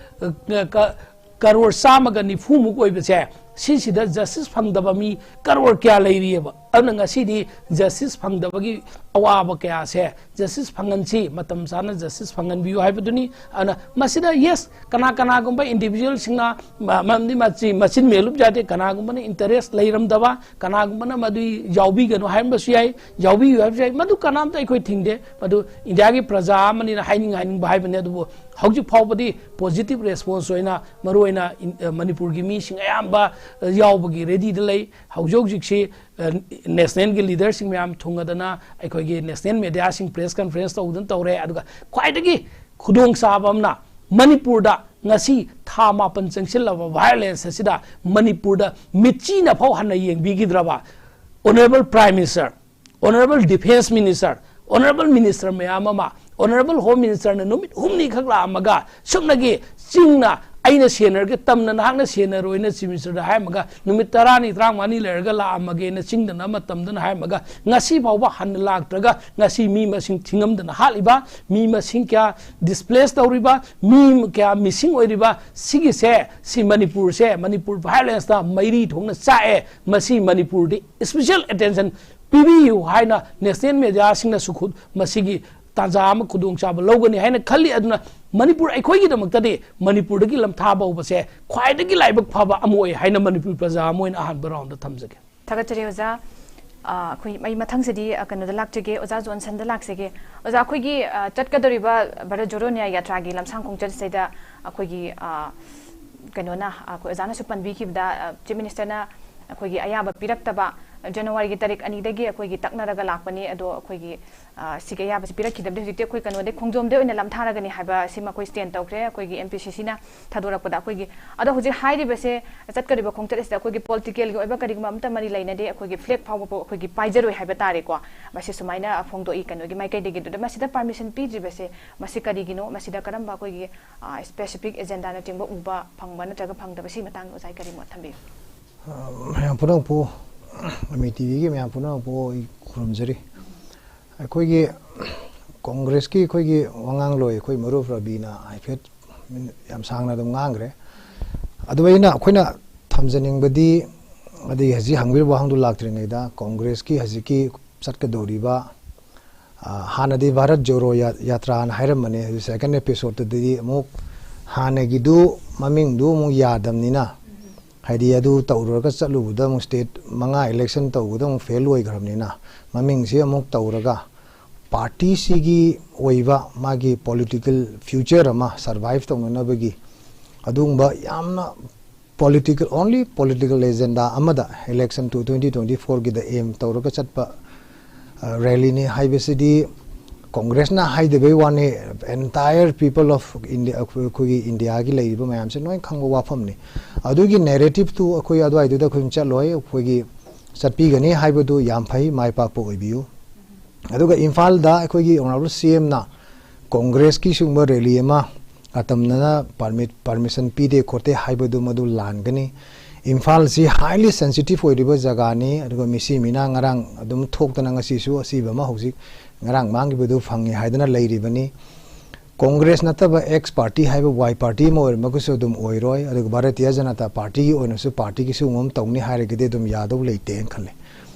ꯀ-, ꯀ-, ꯀꯔꯣꯔ ꯆꯥꯝꯃꯒ ꯅꯤꯐꯨꯃꯨꯛ ꯑꯣꯏꯕꯁꯦ, ꯁꯤꯁꯤꯗ justice ꯐꯪꯗꯕ ꯃꯤ ꯀꯔꯣꯔ ꯀꯌꯥ ꯂꯩꯔꯤꯑꯕ꯫ ꯑꯗꯨꯅ ꯉꯁꯤꯗꯤ justice ꯐꯪꯗꯕꯒꯤ ꯑꯋꯥꯕ ꯀꯌꯥꯁꯦ justice ꯐꯪꯍꯟꯁꯤ, ꯃꯇꯝ ꯆꯥꯅ justice ꯐꯪꯍꯟꯕꯤꯌꯨ ꯍꯥꯏꯕꯗꯨꯅꯤ꯫ ꯑꯗꯨꯅ ꯃꯁꯤꯗ, yes, ꯀꯅꯥ ꯀꯅꯥꯒꯨꯝꯕ individual ꯁꯤꯡꯅ ꯃ-, ꯃꯔꯝꯗꯤ ꯃꯆꯤ-, ꯃꯆꯤꯟ ꯃꯦꯜꯂꯨꯕ ꯌꯥꯗꯦ, ꯀꯅꯥꯒꯨꯝꯕꯅ interest ꯂꯩꯔꯝꯗꯕ, ꯀꯅꯥꯒꯨꯝꯕꯅ ꯃꯗꯨ ꯌꯥꯎꯕꯤꯒꯅꯨ ꯍꯥꯏꯔꯝꯕꯁꯨ ꯌꯥꯏ, ꯌꯥꯎꯕꯤꯌꯨ ꯍꯥꯏꯕꯁꯨ ꯌꯥꯏ, ꯃꯗꯨ ꯀꯅꯥꯝꯇ ꯑꯩꯈꯣꯏ ꯊꯤꯡꯗꯦ꯫ ꯃꯗꯨ ꯏꯟꯗꯤꯌꯥꯒꯤ ꯄ꯭ꯔꯖꯥ ꯑꯃꯅꯤꯅ ꯍꯥꯏꯅꯤꯡ ꯍꯥꯏꯅꯤꯡꯕ ꯍꯥꯏꯕꯅꯤ꯫ ꯑꯗꯨꯕꯨ ꯍꯧꯖꯤꯛ ꯐꯥꯎꯕꯗꯤ positive response ꯑꯣꯏꯅ, ꯃꯔꯨꯑꯣꯏꯅ ꯏꯟ-, ꯑ, ꯃꯅꯤꯄꯨꯔꯒꯤ ꯃꯤꯁꯤꯡ ꯑꯌꯥꯝꯕ, ꯑ, ꯌꯥꯎꯕꯒꯤ ready ꯗ ꯂꯩ꯫ ꯍꯧꯖꯤꯛ ꯍꯧꯖꯤꯛꯁꯤ, ꯑ, national ꯒꯤ leader ꯁꯤꯡ ꯃꯌꯥꯝ ꯊꯨꯡꯉꯗꯅ ꯑꯩꯈꯣꯏꯒꯤ national media ꯁꯤꯡ press conference ꯇꯧꯗꯅ ꯇꯧꯔꯦ꯫ ꯑꯗꯨꯒ ꯈ꯭ꯋꯥꯏꯗꯒꯤ ꯈꯨꯗꯣꯡꯆꯥꯕ ꯑꯃꯅ, ꯃꯅꯤꯄꯨꯔꯗ ꯉꯁꯤ ꯊꯥ ꯃꯥꯄꯟ ꯆꯪꯁꯤꯜꯂꯕ violence ꯑꯁꯤꯗ ꯃꯅꯤꯄꯨꯔꯗ ꯃꯤꯠꯆꯤꯅ ꯐꯥꯎ ꯍꯟꯅ ꯌꯦꯡꯕꯤꯈꯤꯗ꯭ꯔꯕ Honourable Prime Minister, Honourable Defence Minister, Honourable Minister ꯃꯌꯥꯝ ꯑꯃ, Honourable Home Minister ꯅ ꯅꯨꯃꯤꯠ ꯍꯨꯝꯅꯤ ꯈꯛ ꯂꯥꯛꯑꯝꯃꯒ, ꯁꯨꯞꯅꯒꯤ ꯆꯤꯡꯅ ꯑꯩꯅ ꯁꯦꯟꯅꯔꯒ ꯇꯝꯅ ꯅꯍꯥꯛꯅ ꯁꯦꯟꯅꯔꯣꯏꯅ Chief Minister ꯗ ꯍꯥꯏꯔꯝꯃꯒ, ꯅꯨꯃꯤꯠ ꯇꯔꯥꯅꯤ, ꯇꯔꯥꯃꯉꯥꯅꯤ ꯂꯩꯔꯒ ꯂꯥꯛꯑꯝꯃꯒꯦꯅ ꯆꯤꯡꯗꯅ ꯑꯃ ꯇꯝꯗꯅ ꯍꯥꯏꯔꯝꯃꯒ, ꯉꯁꯤ ꯐꯥꯎꯕ ꯍꯟꯅ ꯂꯥꯛꯇ꯭ꯔꯒ, ꯉꯁꯤ ꯃꯤ ꯃꯁꯤꯡ ꯊꯤꯉꯝꯗꯅ ꯍꯥꯠꯂꯤꯕ, ꯃꯤ ꯃꯁꯤꯡ ꯀꯌꯥ displace ꯇꯧꯔꯤꯕ, ꯃꯤ ꯀꯌꯥ missing ꯑꯣꯏꯔꯤꯕ, ꯁꯤꯒꯤꯁꯦ, ꯁꯤ ꯃꯅꯤꯄꯨꯔꯁꯦ, ꯃꯅꯤꯄꯨꯔ violence ꯅ ꯃꯩꯔꯤ ꯊꯣꯛꯅ ꯆꯥꯛꯑꯦ꯫ ꯃꯁꯤ ꯃꯅꯤꯄꯨꯔꯗꯤ special attention ꯄꯤꯕꯤꯌꯨ ꯍꯥꯏꯅ national media ꯁꯤꯡꯅꯁꯨ ꯈꯨꯠ-, ꯃꯁꯤꯒꯤ ꯇꯥꯟꯖꯥ ꯑꯃ ꯈꯨꯗꯣꯡꯆꯥꯕ ꯂꯧꯒꯅꯤ ꯍꯥꯏꯅ ꯈꯜꯂꯤ꯫ ꯑꯗꯨꯅ ꯃꯅꯤꯄꯨꯔ ꯑꯩꯈꯣꯏꯒꯤꯗꯃꯛꯇꯗꯤ ꯃꯅꯤꯄꯨꯔꯗꯒꯤ ꯂꯝꯊꯥꯕ ꯍꯧꯕꯁꯦ ꯈ꯭ꯋꯥꯏꯗꯒꯤ ꯂꯥꯏꯕꯛ ꯐꯕ ꯑꯃ ꯑꯣꯏ ꯍꯥꯏꯅ ꯃꯅꯤꯄꯨꯔ ꯄ꯭ꯔꯖꯥ ꯑꯃ ꯑꯣꯏꯅ ꯑꯍꯥꯟꯕ ꯔꯥꯎꯟꯗ ꯊꯝꯖꯒꯦ꯫ ꯊꯥꯒꯠꯆꯔꯤ ꯑꯣꯖꯥ꯫ ꯑ, ꯑꯩꯈꯣꯏ, ꯑꯩ ꯃꯊꯪꯁꯤꯗꯤ, ꯑ, ꯀꯩꯅꯣꯗ ꯂꯥꯛꯆꯒꯦ, ꯑꯣꯖꯥ ꯖꯣꯟꯁꯟꯗ ꯂꯥꯛꯆꯒꯦ꯫ ꯑꯣꯖꯥ, ꯑꯩꯈꯣꯏꯒꯤ, ꯑ, ꯆꯠꯀꯗꯧꯔꯤꯕ ꯚꯥꯔꯠ ꯖꯣꯔꯣ ꯅ꯭ꯌꯥꯏ ꯌꯥꯇ꯭ꯔꯥꯒꯤ ꯂꯝꯁꯥꯡ ꯈꯣꯡꯆꯠꯁꯤꯗ ꯑꯩꯈꯣꯏꯒꯤ, ꯑ, ꯀꯩꯅꯣꯅ, ꯑ, ꯑꯩꯈꯣꯏ ꯑꯣꯖꯥꯅꯁꯨ ꯄꯟꯕꯤꯈꯤꯕꯗ, ꯑ, ꯆꯤꯐ ꯃꯤꯅꯤꯁꯇꯔꯅ ꯑꯩꯈꯣꯏꯒꯤ ꯑꯌꯥꯕ ꯄꯤꯔꯛꯇꯕ, ꯖꯅꯋꯥꯔꯤꯒꯤ ꯇꯥꯔꯤꯛ ꯑꯅꯤꯗꯒꯤ ꯑꯩꯈꯣꯏꯒꯤ ꯇꯛꯅꯔꯒ ꯂꯥꯛꯄꯅꯤ, ꯑꯗꯣ ꯑꯩꯈꯣꯏꯒꯤ, ꯑ, ꯁꯤꯒꯤ ꯑꯌꯥꯕꯁꯤ ꯄꯤꯔꯛꯈꯤꯗꯕꯗꯤ ꯍꯧꯖꯤꯛꯇꯤ ꯑꯩꯈꯣꯏ ꯀꯩꯅꯣꯗꯩ ꯈꯣꯡꯖꯣꯝꯗꯩ ꯑꯣꯏꯅ ꯂꯝꯊꯥꯔꯒꯅꯤ ꯍꯥꯏꯕ ꯁꯤꯃ ꯑꯩꯈꯣꯏ ꯁ꯭ꯇꯦꯟ ꯇꯧꯈ꯭ꯔꯦ ꯑꯩꯈꯣꯏꯒꯤ ꯑꯦꯝ ꯄꯤ ꯁꯤ ꯁꯤꯅ ꯊꯥꯗꯣꯔꯛꯄꯗ꯫ ꯑꯩꯈꯣꯏꯒꯤ, ꯑꯗꯣ ꯍꯧꯖꯤꯛ ꯍꯥꯏꯔꯤꯕꯁꯦ, ꯆꯠꯀꯗꯧꯔꯤꯕ ꯈꯣꯡꯆꯠ ꯑꯁꯤꯗ ꯑꯩꯈꯣꯏꯒꯤ ꯄꯣꯂꯤꯇꯤꯀꯦꯜꯒꯤ ꯑꯣꯏꯕ ꯀꯔꯤꯒꯨꯝꯕ ꯑꯝꯇ ꯃꯔꯤ ꯂꯩꯅꯗꯦ, ꯑꯩꯈꯣꯏꯒꯤ ꯐ꯭ꯂꯦꯒ ꯐꯥꯎꯕ ꯑꯩꯈꯣꯏꯒꯤ ꯄꯥꯏꯖꯔꯣꯏ ꯍꯥꯏꯕ ꯇꯥꯔꯦꯀꯣ꯫ ꯃꯁꯤ ꯁꯨꯃꯥꯏꯅ ꯐꯣꯡꯗꯣꯛꯏ ꯀꯩꯅꯣꯒꯤ ꯃꯥꯏꯀꯩꯗꯒꯤ꯫ ꯑꯗꯨꯗ ꯃꯁꯤꯗ ꯄꯥꯔꯃꯤꯁꯟ ꯄꯤꯗ꯭ꯔꯤꯕꯁꯦ, ꯃꯁꯤ ꯀꯔꯤꯒꯤꯅꯣ? ꯃꯁꯤꯗ ꯀꯔꯝꯕ ꯑꯩꯈꯣꯏꯒꯤ, ꯑ, ꯁ꯭ꯄꯦꯁꯤꯐꯤꯛ ꯑꯦꯖꯦꯟꯗꯥꯅꯆꯤꯡꯕ ꯎꯕ ꯐꯪꯕ ꯅꯠꯇ꯭ꯔꯒ ꯐꯪꯗꯕ, ꯁꯤꯒꯤ ꯃꯇꯥꯡꯗ ꯑꯣꯖꯥꯒꯤ ꯀꯔꯤ ꯃꯣꯠ ꯊꯝꯕꯤꯌꯨ? ꯑ, ꯃꯌꯥꯝ ꯄꯨꯝꯅꯃꯛꯄꯨ, ꯑꯃꯤ ꯇꯤ ꯚꯤꯒꯤ ꯃꯌꯥꯝ ꯄꯨꯝꯅꯃꯛꯄꯨ ꯑꯩ ꯈꯨꯔꯨꯝꯖꯔꯤ꯫ ꯑꯩꯈꯣꯏꯒꯤ ꯀꯣꯡꯒ꯭ꯔꯦꯁꯀꯤ ꯑꯩꯈꯣꯏꯒꯤ ꯋꯥꯉꯥꯡꯂꯣꯏ ꯑꯩꯈꯣꯏ ꯃꯔꯨꯞ ꯔꯕꯤꯅ ꯍꯥꯏꯐꯦꯠ ꯌꯥꯝ ꯁꯥꯡꯅ ꯑꯗꯨꯝ ꯉꯥꯡꯈ꯭ꯔꯦ꯫ ꯑꯗꯨ ꯑꯩꯅ, ꯑꯩꯈꯣꯏꯅ ꯊꯝꯖꯅꯤꯡꯕꯗꯤ, ꯑꯗꯒꯤ ꯍꯧꯖꯤꯛ ꯍꯪꯕꯤꯔꯤꯕ ꯋꯥꯍꯪꯗꯨ ꯂꯥꯛꯇ꯭ꯔꯤꯉꯩꯗ, ꯀꯣꯡꯒ꯭ꯔꯦꯁꯀꯤ ꯍꯧꯖꯤꯛꯀꯤ ꯆꯠꯀꯗꯧꯔꯤꯕ, ꯑ, ꯍꯥꯟꯅꯗꯤ ꯚꯥꯔꯠ ꯖꯣꯔꯣ ꯌꯥ-, ꯌꯥꯇ꯭ꯔꯥꯅ ꯍꯥꯏꯔꯝꯕꯅꯦ, ꯍꯧꯖꯤꯛ ꯁꯦꯀꯦꯟ ꯑꯦꯄꯤꯁꯣꯗꯇꯗꯤ ꯑꯃꯨꯛ ꯍꯥꯟꯅꯒꯤꯗꯨ ꯃꯃꯤꯡꯗꯨ ꯑꯃꯨꯛ ꯌꯥꯗꯕꯅꯤꯅ, ꯍꯥꯏꯗꯤ ꯑꯗꯨ ꯇꯧꯔꯨꯔꯒ ꯆꯠꯂꯨꯕꯗ ꯑꯃꯨꯛ ꯁ꯭ꯇꯦꯠ ꯃꯉꯥ ꯏꯂꯦꯛꯁꯟ ꯇꯧꯕꯗ ꯑꯃꯨꯛ ꯐꯦꯜ ꯑꯣꯏꯈ꯭ꯔꯕꯅꯤꯅ, ꯃꯃꯤꯡꯁꯤ ꯑꯃꯨꯛ ꯇꯧꯔꯒ ꯄꯥꯔꯇꯤꯁꯤꯒꯤ ꯑꯣꯏꯕ ꯃꯥꯒꯤ ꯄꯣꯂꯤꯇꯤꯀꯦꯜ ꯐ꯭ꯌꯨꯆꯔ ꯑꯃ ꯁꯔꯚꯥꯏꯚ ꯇꯧꯅꯅꯕꯒꯤ ꯑꯗꯨꯒꯨꯝꯕ ꯌꯥꯝꯅ ꯄꯣꯂꯤꯇꯤꯀꯦꯜ, ꯑꯣꯟꯂꯤ ꯄꯣꯂꯤꯇꯤꯀꯦꯜ ꯑꯦꯖꯦꯟꯗꯥ ꯑꯃꯗ ꯏꯂꯦꯛꯁꯟ ꯇꯨ ꯇ꯭ꯋꯦꯟꯇꯤ ꯇ꯭ꯋꯦꯟꯇꯤ ꯐꯣꯔꯒꯤꯗ ꯑꯦꯝ ꯇꯧꯔꯒ ꯆꯠꯄ, ꯑ, ꯔꯦꯂꯤꯅꯤ ꯍꯥꯏꯕꯁꯤꯗꯤ ꯀꯣꯡꯒ꯭ꯔꯦꯁꯅ ꯍꯥꯏꯗꯕꯩ ꯋꯥꯅꯤ, entire people of India, ꯑꯩꯈꯣꯏ, ꯑꯩꯈꯣꯏꯒꯤ ꯏꯟꯗꯤꯌꯥꯒꯤ ꯂꯩꯔꯤꯕ ꯃꯌꯥꯝꯁꯦ ꯂꯣꯏ ꯈꯪꯕ ꯋꯥꯐꯝꯅꯤ꯫ ꯑꯗꯨꯒꯤ ꯅꯦꯔꯦꯇꯤꯞꯇꯨ ꯑꯩꯈꯣꯏ ꯑꯗꯨꯋꯥꯏꯗꯨꯗ ꯑꯩꯈꯣꯏ ꯆꯠꯂꯣꯏ, ꯑꯩꯈꯣꯏꯒꯤ ꯆꯠꯄꯤꯒꯅꯤ ꯍꯥꯏꯕꯗꯨ ꯌꯥꯝ ꯐꯩ, ꯃꯥꯏ ꯄꯥꯛꯄ ꯑꯣꯏꯕꯤꯌꯨ꯫ ꯑꯗꯨꯒ ꯏꯝꯐꯥꯜꯗ ꯑꯩꯈꯣꯏꯒꯤ ꯑꯣꯅꯔꯦꯕꯜ ꯁꯤ ꯑꯦꯝꯅ ꯀꯣꯡꯒ꯭ꯔꯦꯁꯀꯤ ꯁꯤꯒꯨꯝꯕ ꯔꯦꯂꯤ ꯑꯃ ꯑꯇꯝꯅꯅ ꯄꯥꯔꯃꯤꯠ, ꯄꯥꯔꯃꯤꯁꯟ ꯄꯤꯗꯦ ꯈꯣꯠꯇꯦ ꯍꯥꯏꯕꯗꯨ ꯃꯗꯨ ꯂꯥꯟꯒꯅꯤ꯫ ꯏꯝꯐꯥꯜꯁꯤ highly sensitive ꯑꯣꯏꯔꯤꯕ ꯖꯒꯥꯅꯤ, ꯑꯗꯨꯒ ꯃꯤꯁꯤ ꯃꯤꯅꯥ ꯉꯔꯥꯡ ꯑꯗꯨꯝ ꯊꯣꯛꯇꯅ ꯉꯁꯤꯁꯨ ꯑꯁꯤꯕ ꯑꯃ ꯍꯧꯖꯤꯛ ꯉꯔꯥꯡ ꯃꯥꯡꯈꯤꯕꯗꯨ ꯐꯪꯉꯤ ꯍꯥꯏꯗꯅ ꯂꯩꯔꯤꯕꯅꯤ꯫ ꯀꯣꯡꯒ꯭ꯔꯦꯁ ꯅꯠꯇꯕ ꯑꯦꯛꯁ ꯄꯥꯔꯇꯤ ꯍꯥꯏꯕ ꯋꯥꯏ ꯄꯥꯔꯇꯤ ꯑꯃ ꯑꯣꯏꯔꯝꯃꯒꯁꯨ ꯑꯗꯨꯝ ꯑꯣꯏꯔꯣꯏ, ꯑꯗꯨꯒ ꯚꯥꯔꯇꯤꯌ ꯖꯅꯇꯥ ꯄꯥꯔꯇꯤꯒꯤ ꯑꯣꯏꯅꯁꯨ ꯄꯥꯔꯇꯤꯒꯤ ꯁꯤꯒꯨꯝꯕ ꯑꯃ ꯇꯧꯅꯤ ꯍꯥꯏꯔꯒꯗꯤ ꯑꯗꯨꯝ ꯌꯥꯗꯧ ꯂꯩꯇꯦꯅ ꯈꯜꯂꯤ꯫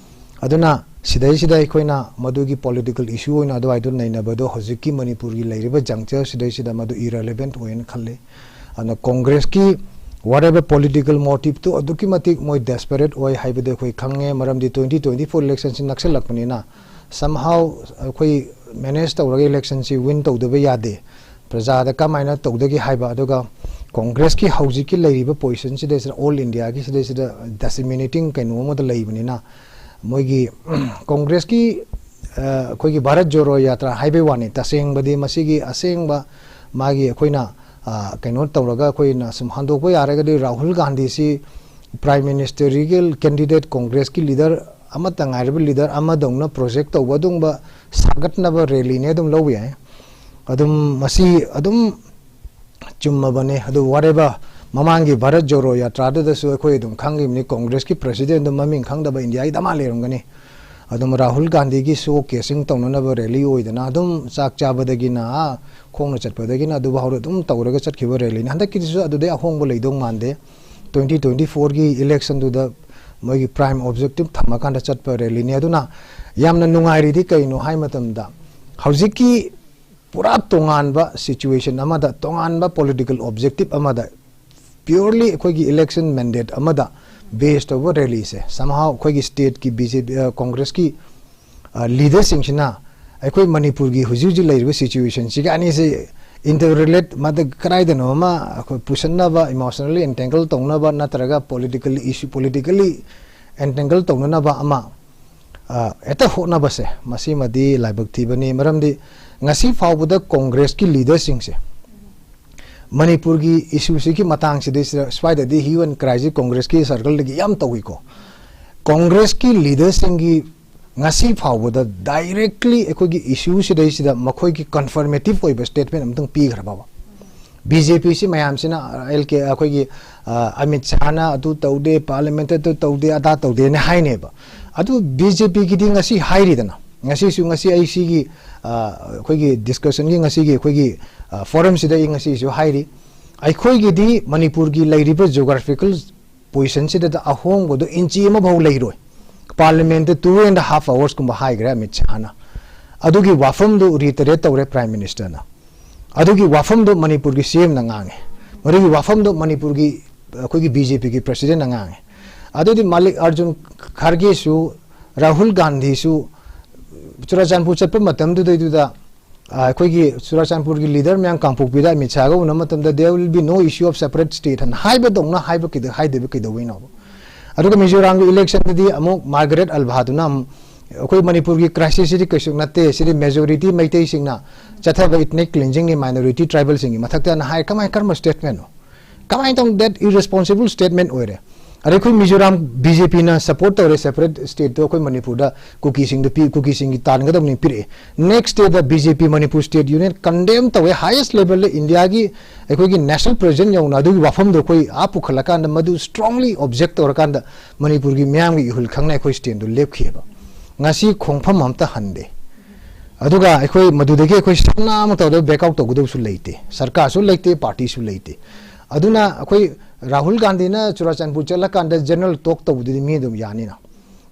ꯑꯗꯨꯅ ꯁꯤꯗꯩꯁꯤꯗ ꯑꯩꯈꯣꯏꯅ ꯃꯗꯨꯒꯤ political issue ꯑꯣꯏꯅ ꯑꯗꯨꯋꯥꯏꯗꯨ ꯅꯩꯅꯕꯗꯣ ꯍꯧꯖꯤꯛꯀꯤ ꯃꯅꯤꯄꯨꯔꯒꯤ ꯂꯩꯔꯤꯕ juncture ꯁꯤꯗꯩꯁꯤꯗ ꯃꯗꯨ irrelevant ꯑꯣꯏꯅ ꯈꯜꯂꯤ꯫ ꯑꯗꯨꯅ ꯀꯣꯡꯒ꯭ꯔꯦꯁꯀꯤ whatever political motiveꯇꯨ ꯑꯗꯨꯛꯀꯤ ꯃꯇꯤꯛ ꯃꯣꯏ desperate ꯑꯣꯏ ꯍꯥꯏꯕꯗꯤ ꯑꯩꯈꯣꯏ ꯈꯪꯉꯦ꯫ ꯃꯔꯝꯗꯤ twenty twenty four electionꯁꯤ ꯅꯛꯁꯜꯂꯛꯄꯅꯤꯅ somehow ꯑꯩꯈꯣꯏ manage ꯇꯧꯔꯒ electionꯁꯤ win ꯇꯧꯗꯕ ꯌꯥꯗꯦ꯫ ꯄ꯭ꯔꯖꯥꯗ ꯀꯃꯥꯏꯅ ꯇꯧꯗꯒꯦ ꯍꯥꯏꯕ, ꯑꯗꯨꯒ ꯀꯣꯡꯒ꯭ꯔꯦꯁꯀꯤ ꯍꯧꯖꯤꯛꯀꯤ ꯂꯩꯔꯤꯕ position ꯁꯤꯗꯩꯁꯤꯗ all Indiaꯒꯤ ꯁꯤꯗꯩꯁꯤꯗ disseminating ꯀꯩꯅꯣ ꯑꯃꯗ ꯂꯩꯕꯅꯤꯅ ꯃꯣꯏꯒꯤ ꯀꯣꯡꯒ꯭ꯔꯦꯁꯀꯤ ꯑ, ꯑꯩꯈꯣꯏꯒꯤ ꯚꯥꯔꯠ ꯖꯣꯔꯣ ꯌꯥꯇ꯭ꯔꯥ ꯍꯥꯏꯕꯩ ꯋꯥꯅꯤ꯫ ꯇꯁꯦꯡꯕꯗꯤ ꯃꯁꯤꯒꯤ ꯑꯁꯦꯡꯕ ꯃꯥꯒꯤ ꯑꯩꯈꯣꯏꯅ ꯑ, ꯀꯩꯅꯣ ꯇꯧꯔꯒ ꯑꯩꯈꯣꯏꯅ ꯁꯨꯝ ꯍꯟꯗꯣꯛꯄ ꯌꯥꯔꯒꯗꯤ Rahul ꯒꯥꯟꯙꯤꯁꯤ prime ministerial candidate ꯀꯣꯡꯒ꯭ꯔꯦꯁꯀꯤ leader ꯑꯃꯠꯇ ꯉꯥꯏꯔꯕ leader ꯑꯃꯗꯧꯅ project ꯇꯧꯕ ꯑꯗꯨꯒꯨꯝꯕ ꯁꯥꯒꯠꯅꯕ rallyꯅꯦ ꯑꯗꯨꯝ ꯂꯧꯕ ꯌꯥꯏ꯫ ꯑꯗꯨꯝ ꯃꯁꯤ ꯑꯗꯨꯝ ꯆꯨꯝꯃꯕꯅꯤ꯫ ꯑꯗꯨ whatever ꯃꯃꯥꯡꯒꯤ ꯚꯥꯔꯠ ꯖꯣꯔꯣ ꯌꯥꯇ꯭ꯔꯥꯗꯨꯗꯁꯨ ꯑꯩꯈꯣꯏ ꯑꯗꯨꯝ ꯈꯪꯉꯤꯕꯅꯤ, ꯀꯣꯡꯒ꯭ꯔꯦꯁꯀꯤ presidentꯗꯨ ꯃꯃꯤꯡ ꯈꯪꯗꯕ ꯏꯟꯗꯤꯌꯥꯒꯤ ꯗꯃꯥ ꯂꯩꯔꯝꯒꯅꯤ꯫ ꯑꯗꯨꯝ ꯔꯥꯍꯨꯜ ꯒꯥꯟꯙꯤꯒꯤ showcasing ꯇꯧꯅꯅꯕ rally ꯑꯣꯏꯗꯅ ꯑꯗꯨꯝ ꯆꯥꯛ ꯆꯥꯕꯗꯒꯤꯅ ꯑꯥ ꯈꯣꯡꯅ ꯆꯠꯄꯗꯒꯤꯅ ꯑꯗꯨꯐꯥꯎꯗ ꯑꯗꯨꯝ ꯇꯧꯔꯒ ꯆꯠꯈꯤꯕ rallyꯅꯤ꯫ ꯍꯟꯗꯛꯀꯤꯗꯨꯁꯨ ꯑꯗꯨꯗꯩ ꯑꯍꯣꯡꯕ ꯂꯩꯗꯧ ꯃꯥꯟꯗꯦ꯫ twenty twenty fourꯒꯤ electionꯗꯨꯗ ꯃꯣꯏꯒꯤ prime objective ꯊꯝꯃꯀꯥꯟꯗ ꯆꯠꯄ rallyꯅꯤ꯫ ꯑꯗꯨꯅ ꯌꯥꯝꯅ ꯅꯨꯡꯉꯥꯏꯔꯤꯗꯤ ꯀꯩꯅꯣ ꯍꯥꯏ ꯃꯇꯝꯗ ꯍꯧꯖꯤꯛꯀꯤ ꯄꯨꯔꯥ ꯇꯣꯉꯥꯟꯕ situation ꯑꯃꯗ, ꯇꯣꯉꯥꯟꯕ political objective ꯑꯃꯗ, purely ꯑꯩꯈꯣꯏꯒꯤ election mandate ꯑꯃꯗ base ꯇꯧꯕ rallyꯁꯦ somehow ꯑꯩꯈꯣꯏꯒꯤ stateꯀꯤ BJP, ꯑ, ꯀꯣꯡꯒ꯭ꯔꯦꯁꯀꯤ, ꯑ, leaderꯁꯤꯡꯁꯤꯅ ꯑꯩꯈꯣꯏ ꯃꯅꯤꯄꯨꯔꯒꯤ ꯍꯧꯖꯤꯛ ꯍꯧꯖꯤꯛ ꯂꯩꯔꯤꯕ situationꯁꯤꯒ ꯑꯅꯤꯁꯦ interrelate ꯃꯗ ꯀꯗꯥꯏꯗꯅꯣ ꯑꯃ ꯑꯩꯈꯣꯏ ꯄꯨꯁꯟꯅꯕ, emotionally entangle ꯇꯧꯅꯕ ꯅꯠꯇ꯭ꯔꯒ political issue, politically entangle ꯇꯧꯅꯅꯕ ꯑꯃ, ꯑ, ꯍꯦꯛꯇ ꯍꯣꯠꯅꯕꯁꯦ ꯃꯁꯤꯃꯗꯤ ꯂꯥꯏꯕꯛ ꯊꯤꯕꯅꯤ꯫ ꯃꯔꯝꯗꯤ ꯉꯁꯤ ꯐꯥꯎꯕꯗ ꯀꯣꯡꯒ꯭ꯔꯦꯁꯀꯤ leaderꯁꯤꯡꯁꯦ ꯃꯅꯤꯄꯨꯔꯒꯤ issueꯁꯤꯒꯤ ꯃꯇꯥꯡꯁꯤꯗꯩꯁꯤꯗ ꯁ꯭ꯋꯥꯏꯗꯗꯤ hue and cryꯁꯤ ꯀꯣꯡꯒ꯭ꯔꯦꯁꯀꯤ circleꯗꯒꯤ ꯌꯥꯝ ꯇꯧꯏꯀꯣ꯫ ꯀꯣꯡꯒ꯭ꯔꯦꯁꯀꯤ leaderꯁꯤꯡꯒꯤ ꯉꯁꯤ ꯐꯥꯎꯕꯗ directly ꯑꯩꯈꯣꯏꯒꯤ issueꯁꯤꯗꯩꯁꯤꯗ ꯃꯈꯣꯏꯒꯤ confirmative ꯑꯣꯏꯕ statement ꯑꯃꯇꯪ ꯄꯤꯈ꯭ꯔꯕꯕ? BJPꯁꯤ ꯃꯌꯥꯝꯁꯤꯅ ꯑꯦꯜ ꯀꯦ ꯑꯩꯈꯣꯏꯒꯤ, ꯑ, ꯑꯃꯤꯠ ꯁꯥꯍꯅ ꯑꯗꯨ ꯇꯧꯗꯦ, parliamentꯇ ꯑꯗꯨ ꯇꯧꯗꯦ, ꯑꯗꯥ ꯇꯧꯗꯦꯅ ꯍꯥꯏꯅꯦꯕ꯫ ꯑꯗꯨ BJPꯒꯤꯗꯤ ꯉꯁꯤ ꯍꯥꯏꯔꯤꯗꯅ, ꯉꯁꯤꯁꯨ, ꯉꯁꯤ ꯑꯩ ꯁꯤꯒꯤ, ꯑ, ꯑꯩꯈꯣꯏꯒꯤ discussionꯒꯤ ꯉꯁꯤꯒꯤ ꯑꯩꯈꯣꯏꯒꯤ, ꯑ, forumꯁꯤꯗ ꯑꯩ ꯉꯁꯤꯁꯨ ꯍꯥꯏꯔꯤ, ꯑꯩꯈꯣꯏꯒꯤꯗꯤ ꯃꯅꯤꯄꯨꯔꯒꯤ ꯂꯩꯔꯤꯕ geographical positionꯁꯤꯗ ꯑꯍꯣꯡꯕꯗꯣ ꯏꯟꯆꯤ ꯑꯃꯐꯥꯎ ꯂꯩꯔꯣꯏ꯫ Parliament ꯇ two and half hours ꯀꯨꯝꯕ ꯍꯥꯏꯈ꯭ꯔꯦ ꯑꯃꯤꯠ ꯁꯥꯍꯅ꯫ ꯑꯗꯨꯒꯤ ꯋꯥꯐꯝꯗꯨ reiterate ꯇꯧꯔꯦ Prime Minister ꯅ꯫ ꯑꯗꯨꯒꯤ ꯋꯥꯐꯝꯗꯨ ꯃꯅꯤꯄꯨꯔꯒꯤ C M ꯅ ꯉꯥꯡꯉꯦ꯫ ꯃꯗꯨꯒꯤ ꯋꯥꯐꯝꯗꯨ ꯃꯅꯤꯄꯨꯔꯒꯤ, ꯑꯩꯈꯣꯏꯒꯤ B J P ꯒꯤ President ꯅ ꯉꯥꯡꯉꯦ꯫ ꯑꯗꯨꯗꯤ ꯃꯥꯜꯂꯤꯛ ꯑꯔꯖꯨꯟ ꯈꯥꯔꯒꯦꯁꯨ, ꯔꯥꯍꯨꯜ ꯒꯥꯟꯙꯤꯁꯨ ꯆꯨꯔꯥꯆꯥꯟꯄꯨꯔ ꯆꯠꯄ ꯃꯇꯝꯗꯨꯗꯩꯗꯨꯗ, ꯑ, ꯑꯩꯈꯣꯏꯒꯤ ꯆꯨꯔꯥꯆꯥꯟꯄꯨꯔꯒꯤ leader ꯃꯌꯥꯝ ꯀꯥꯡꯄꯣꯛꯄꯤꯗ ꯑꯃꯤꯠ ꯁꯥꯍꯒ ꯎꯅꯕ ꯃꯇꯝꯗ "There will be no issue of separate state" ꯍꯥꯏꯅ ꯍꯥꯏꯕꯗꯧꯅ ꯍꯥꯏꯕ ꯀꯩꯗꯧ-, ꯍꯥꯏꯗꯕ ꯀꯩꯗꯧꯕꯩꯅꯣ? ꯑꯗꯨꯒ ꯃꯤꯖꯣꯔꯥꯝꯒꯤ election ꯗꯗꯤ ꯑꯃꯨꯛ ꯃꯥꯔꯒꯔꯦꯠ ꯑꯜꯚꯥꯗꯨꯅ ꯑꯃꯨꯛ "ꯑꯩꯈꯣꯏ ꯃꯅꯤꯄꯨꯔꯒꯤ crisis ꯁꯤꯗꯤ ꯀꯩꯁꯨ ꯅꯠꯇꯦ, ꯁꯤꯗꯤ majority ꯃꯩꯇꯩꯁꯤꯡꯅ ꯆꯠꯊꯕ ethnic cleansing ꯅꯤ, minority tribal ꯁꯤꯡꯒꯤ ꯃꯊꯛꯇ" ꯍꯥꯏ꯫ ꯀꯃꯥꯏ, ꯀꯔꯝꯕ statement ꯅꯣ? ꯀꯃꯥꯏꯅ ꯇꯧꯅ that irresponsible statement ꯑꯣꯏꯔꯦ? ꯑꯗꯩ ꯑꯩꯈꯣꯏ ꯃꯤꯖꯣꯔꯥꯝ B J P ꯅ support ꯇꯧꯔꯦ separate state ꯇꯣ ꯑꯩꯈꯣꯏ ꯃꯅꯤꯄꯨꯔꯗ ꯀꯨꯀꯤꯁꯤꯡꯗ ꯄꯤ-, ꯀꯨꯀꯤꯁꯤꯡꯒꯤ ꯇꯥꯟꯒꯗꯕꯅꯤ ꯄꯤꯔꯛꯑꯦ꯫ Next day ꯗ B J P Manipur State Union condemn ꯇꯧꯋꯦ highest level ꯗ India ꯒꯤ ꯑꯩꯈꯣꯏꯒꯤ national president ꯌꯧꯅ ꯑꯗꯨꯒꯤ ꯋꯥꯐꯝꯗꯣ ꯑꯩꯈꯣꯏ ꯑꯥ ꯄꯨꯈꯠꯂꯀꯥꯟꯗ ꯃꯗꯨ strongly object ꯇꯧꯔꯀꯥꯟꯗ ꯃꯅꯤꯄꯨꯔꯒꯤ ꯃꯤꯌꯥꯝꯒꯤ ꯏꯍꯨꯜ ꯈꯪꯅ ꯑꯩꯈꯣꯏ stand ꯗꯣ ꯂꯦꯞꯈꯤꯑꯕ꯫ ꯉꯁꯤ ꯈꯣꯡꯐꯝ ꯑꯝꯇ ꯍꯟꯗꯦ꯫ ꯑꯗꯨꯒ ꯑꯩꯈꯣꯏ ꯃꯗꯨꯗꯒꯤ ꯑꯩꯈꯣꯏ ꯁꯝꯅ ꯑꯃ ꯇꯧꯗꯕ back out ꯇꯧꯒꯗꯕꯁꯨ ꯂꯩꯇꯦ, ꯁꯔꯀꯥꯔꯁꯨ ꯂꯩꯇꯦ, party ꯁꯨ ꯂꯩꯇꯦ꯫ ꯑꯗꯨꯅ ꯑꯩꯈꯣꯏ ꯔꯥꯍꯨꯜ ꯒꯥꯟꯙꯤꯅ ꯆꯨꯔꯥꯆꯥꯟꯄꯨꯔ ꯆꯠꯂꯀꯥꯟꯗ general talk ꯇꯧꯕꯗꯨꯗꯤ ꯃꯤ ꯑꯗꯨꯝ ꯌꯥꯅꯤꯅ꯫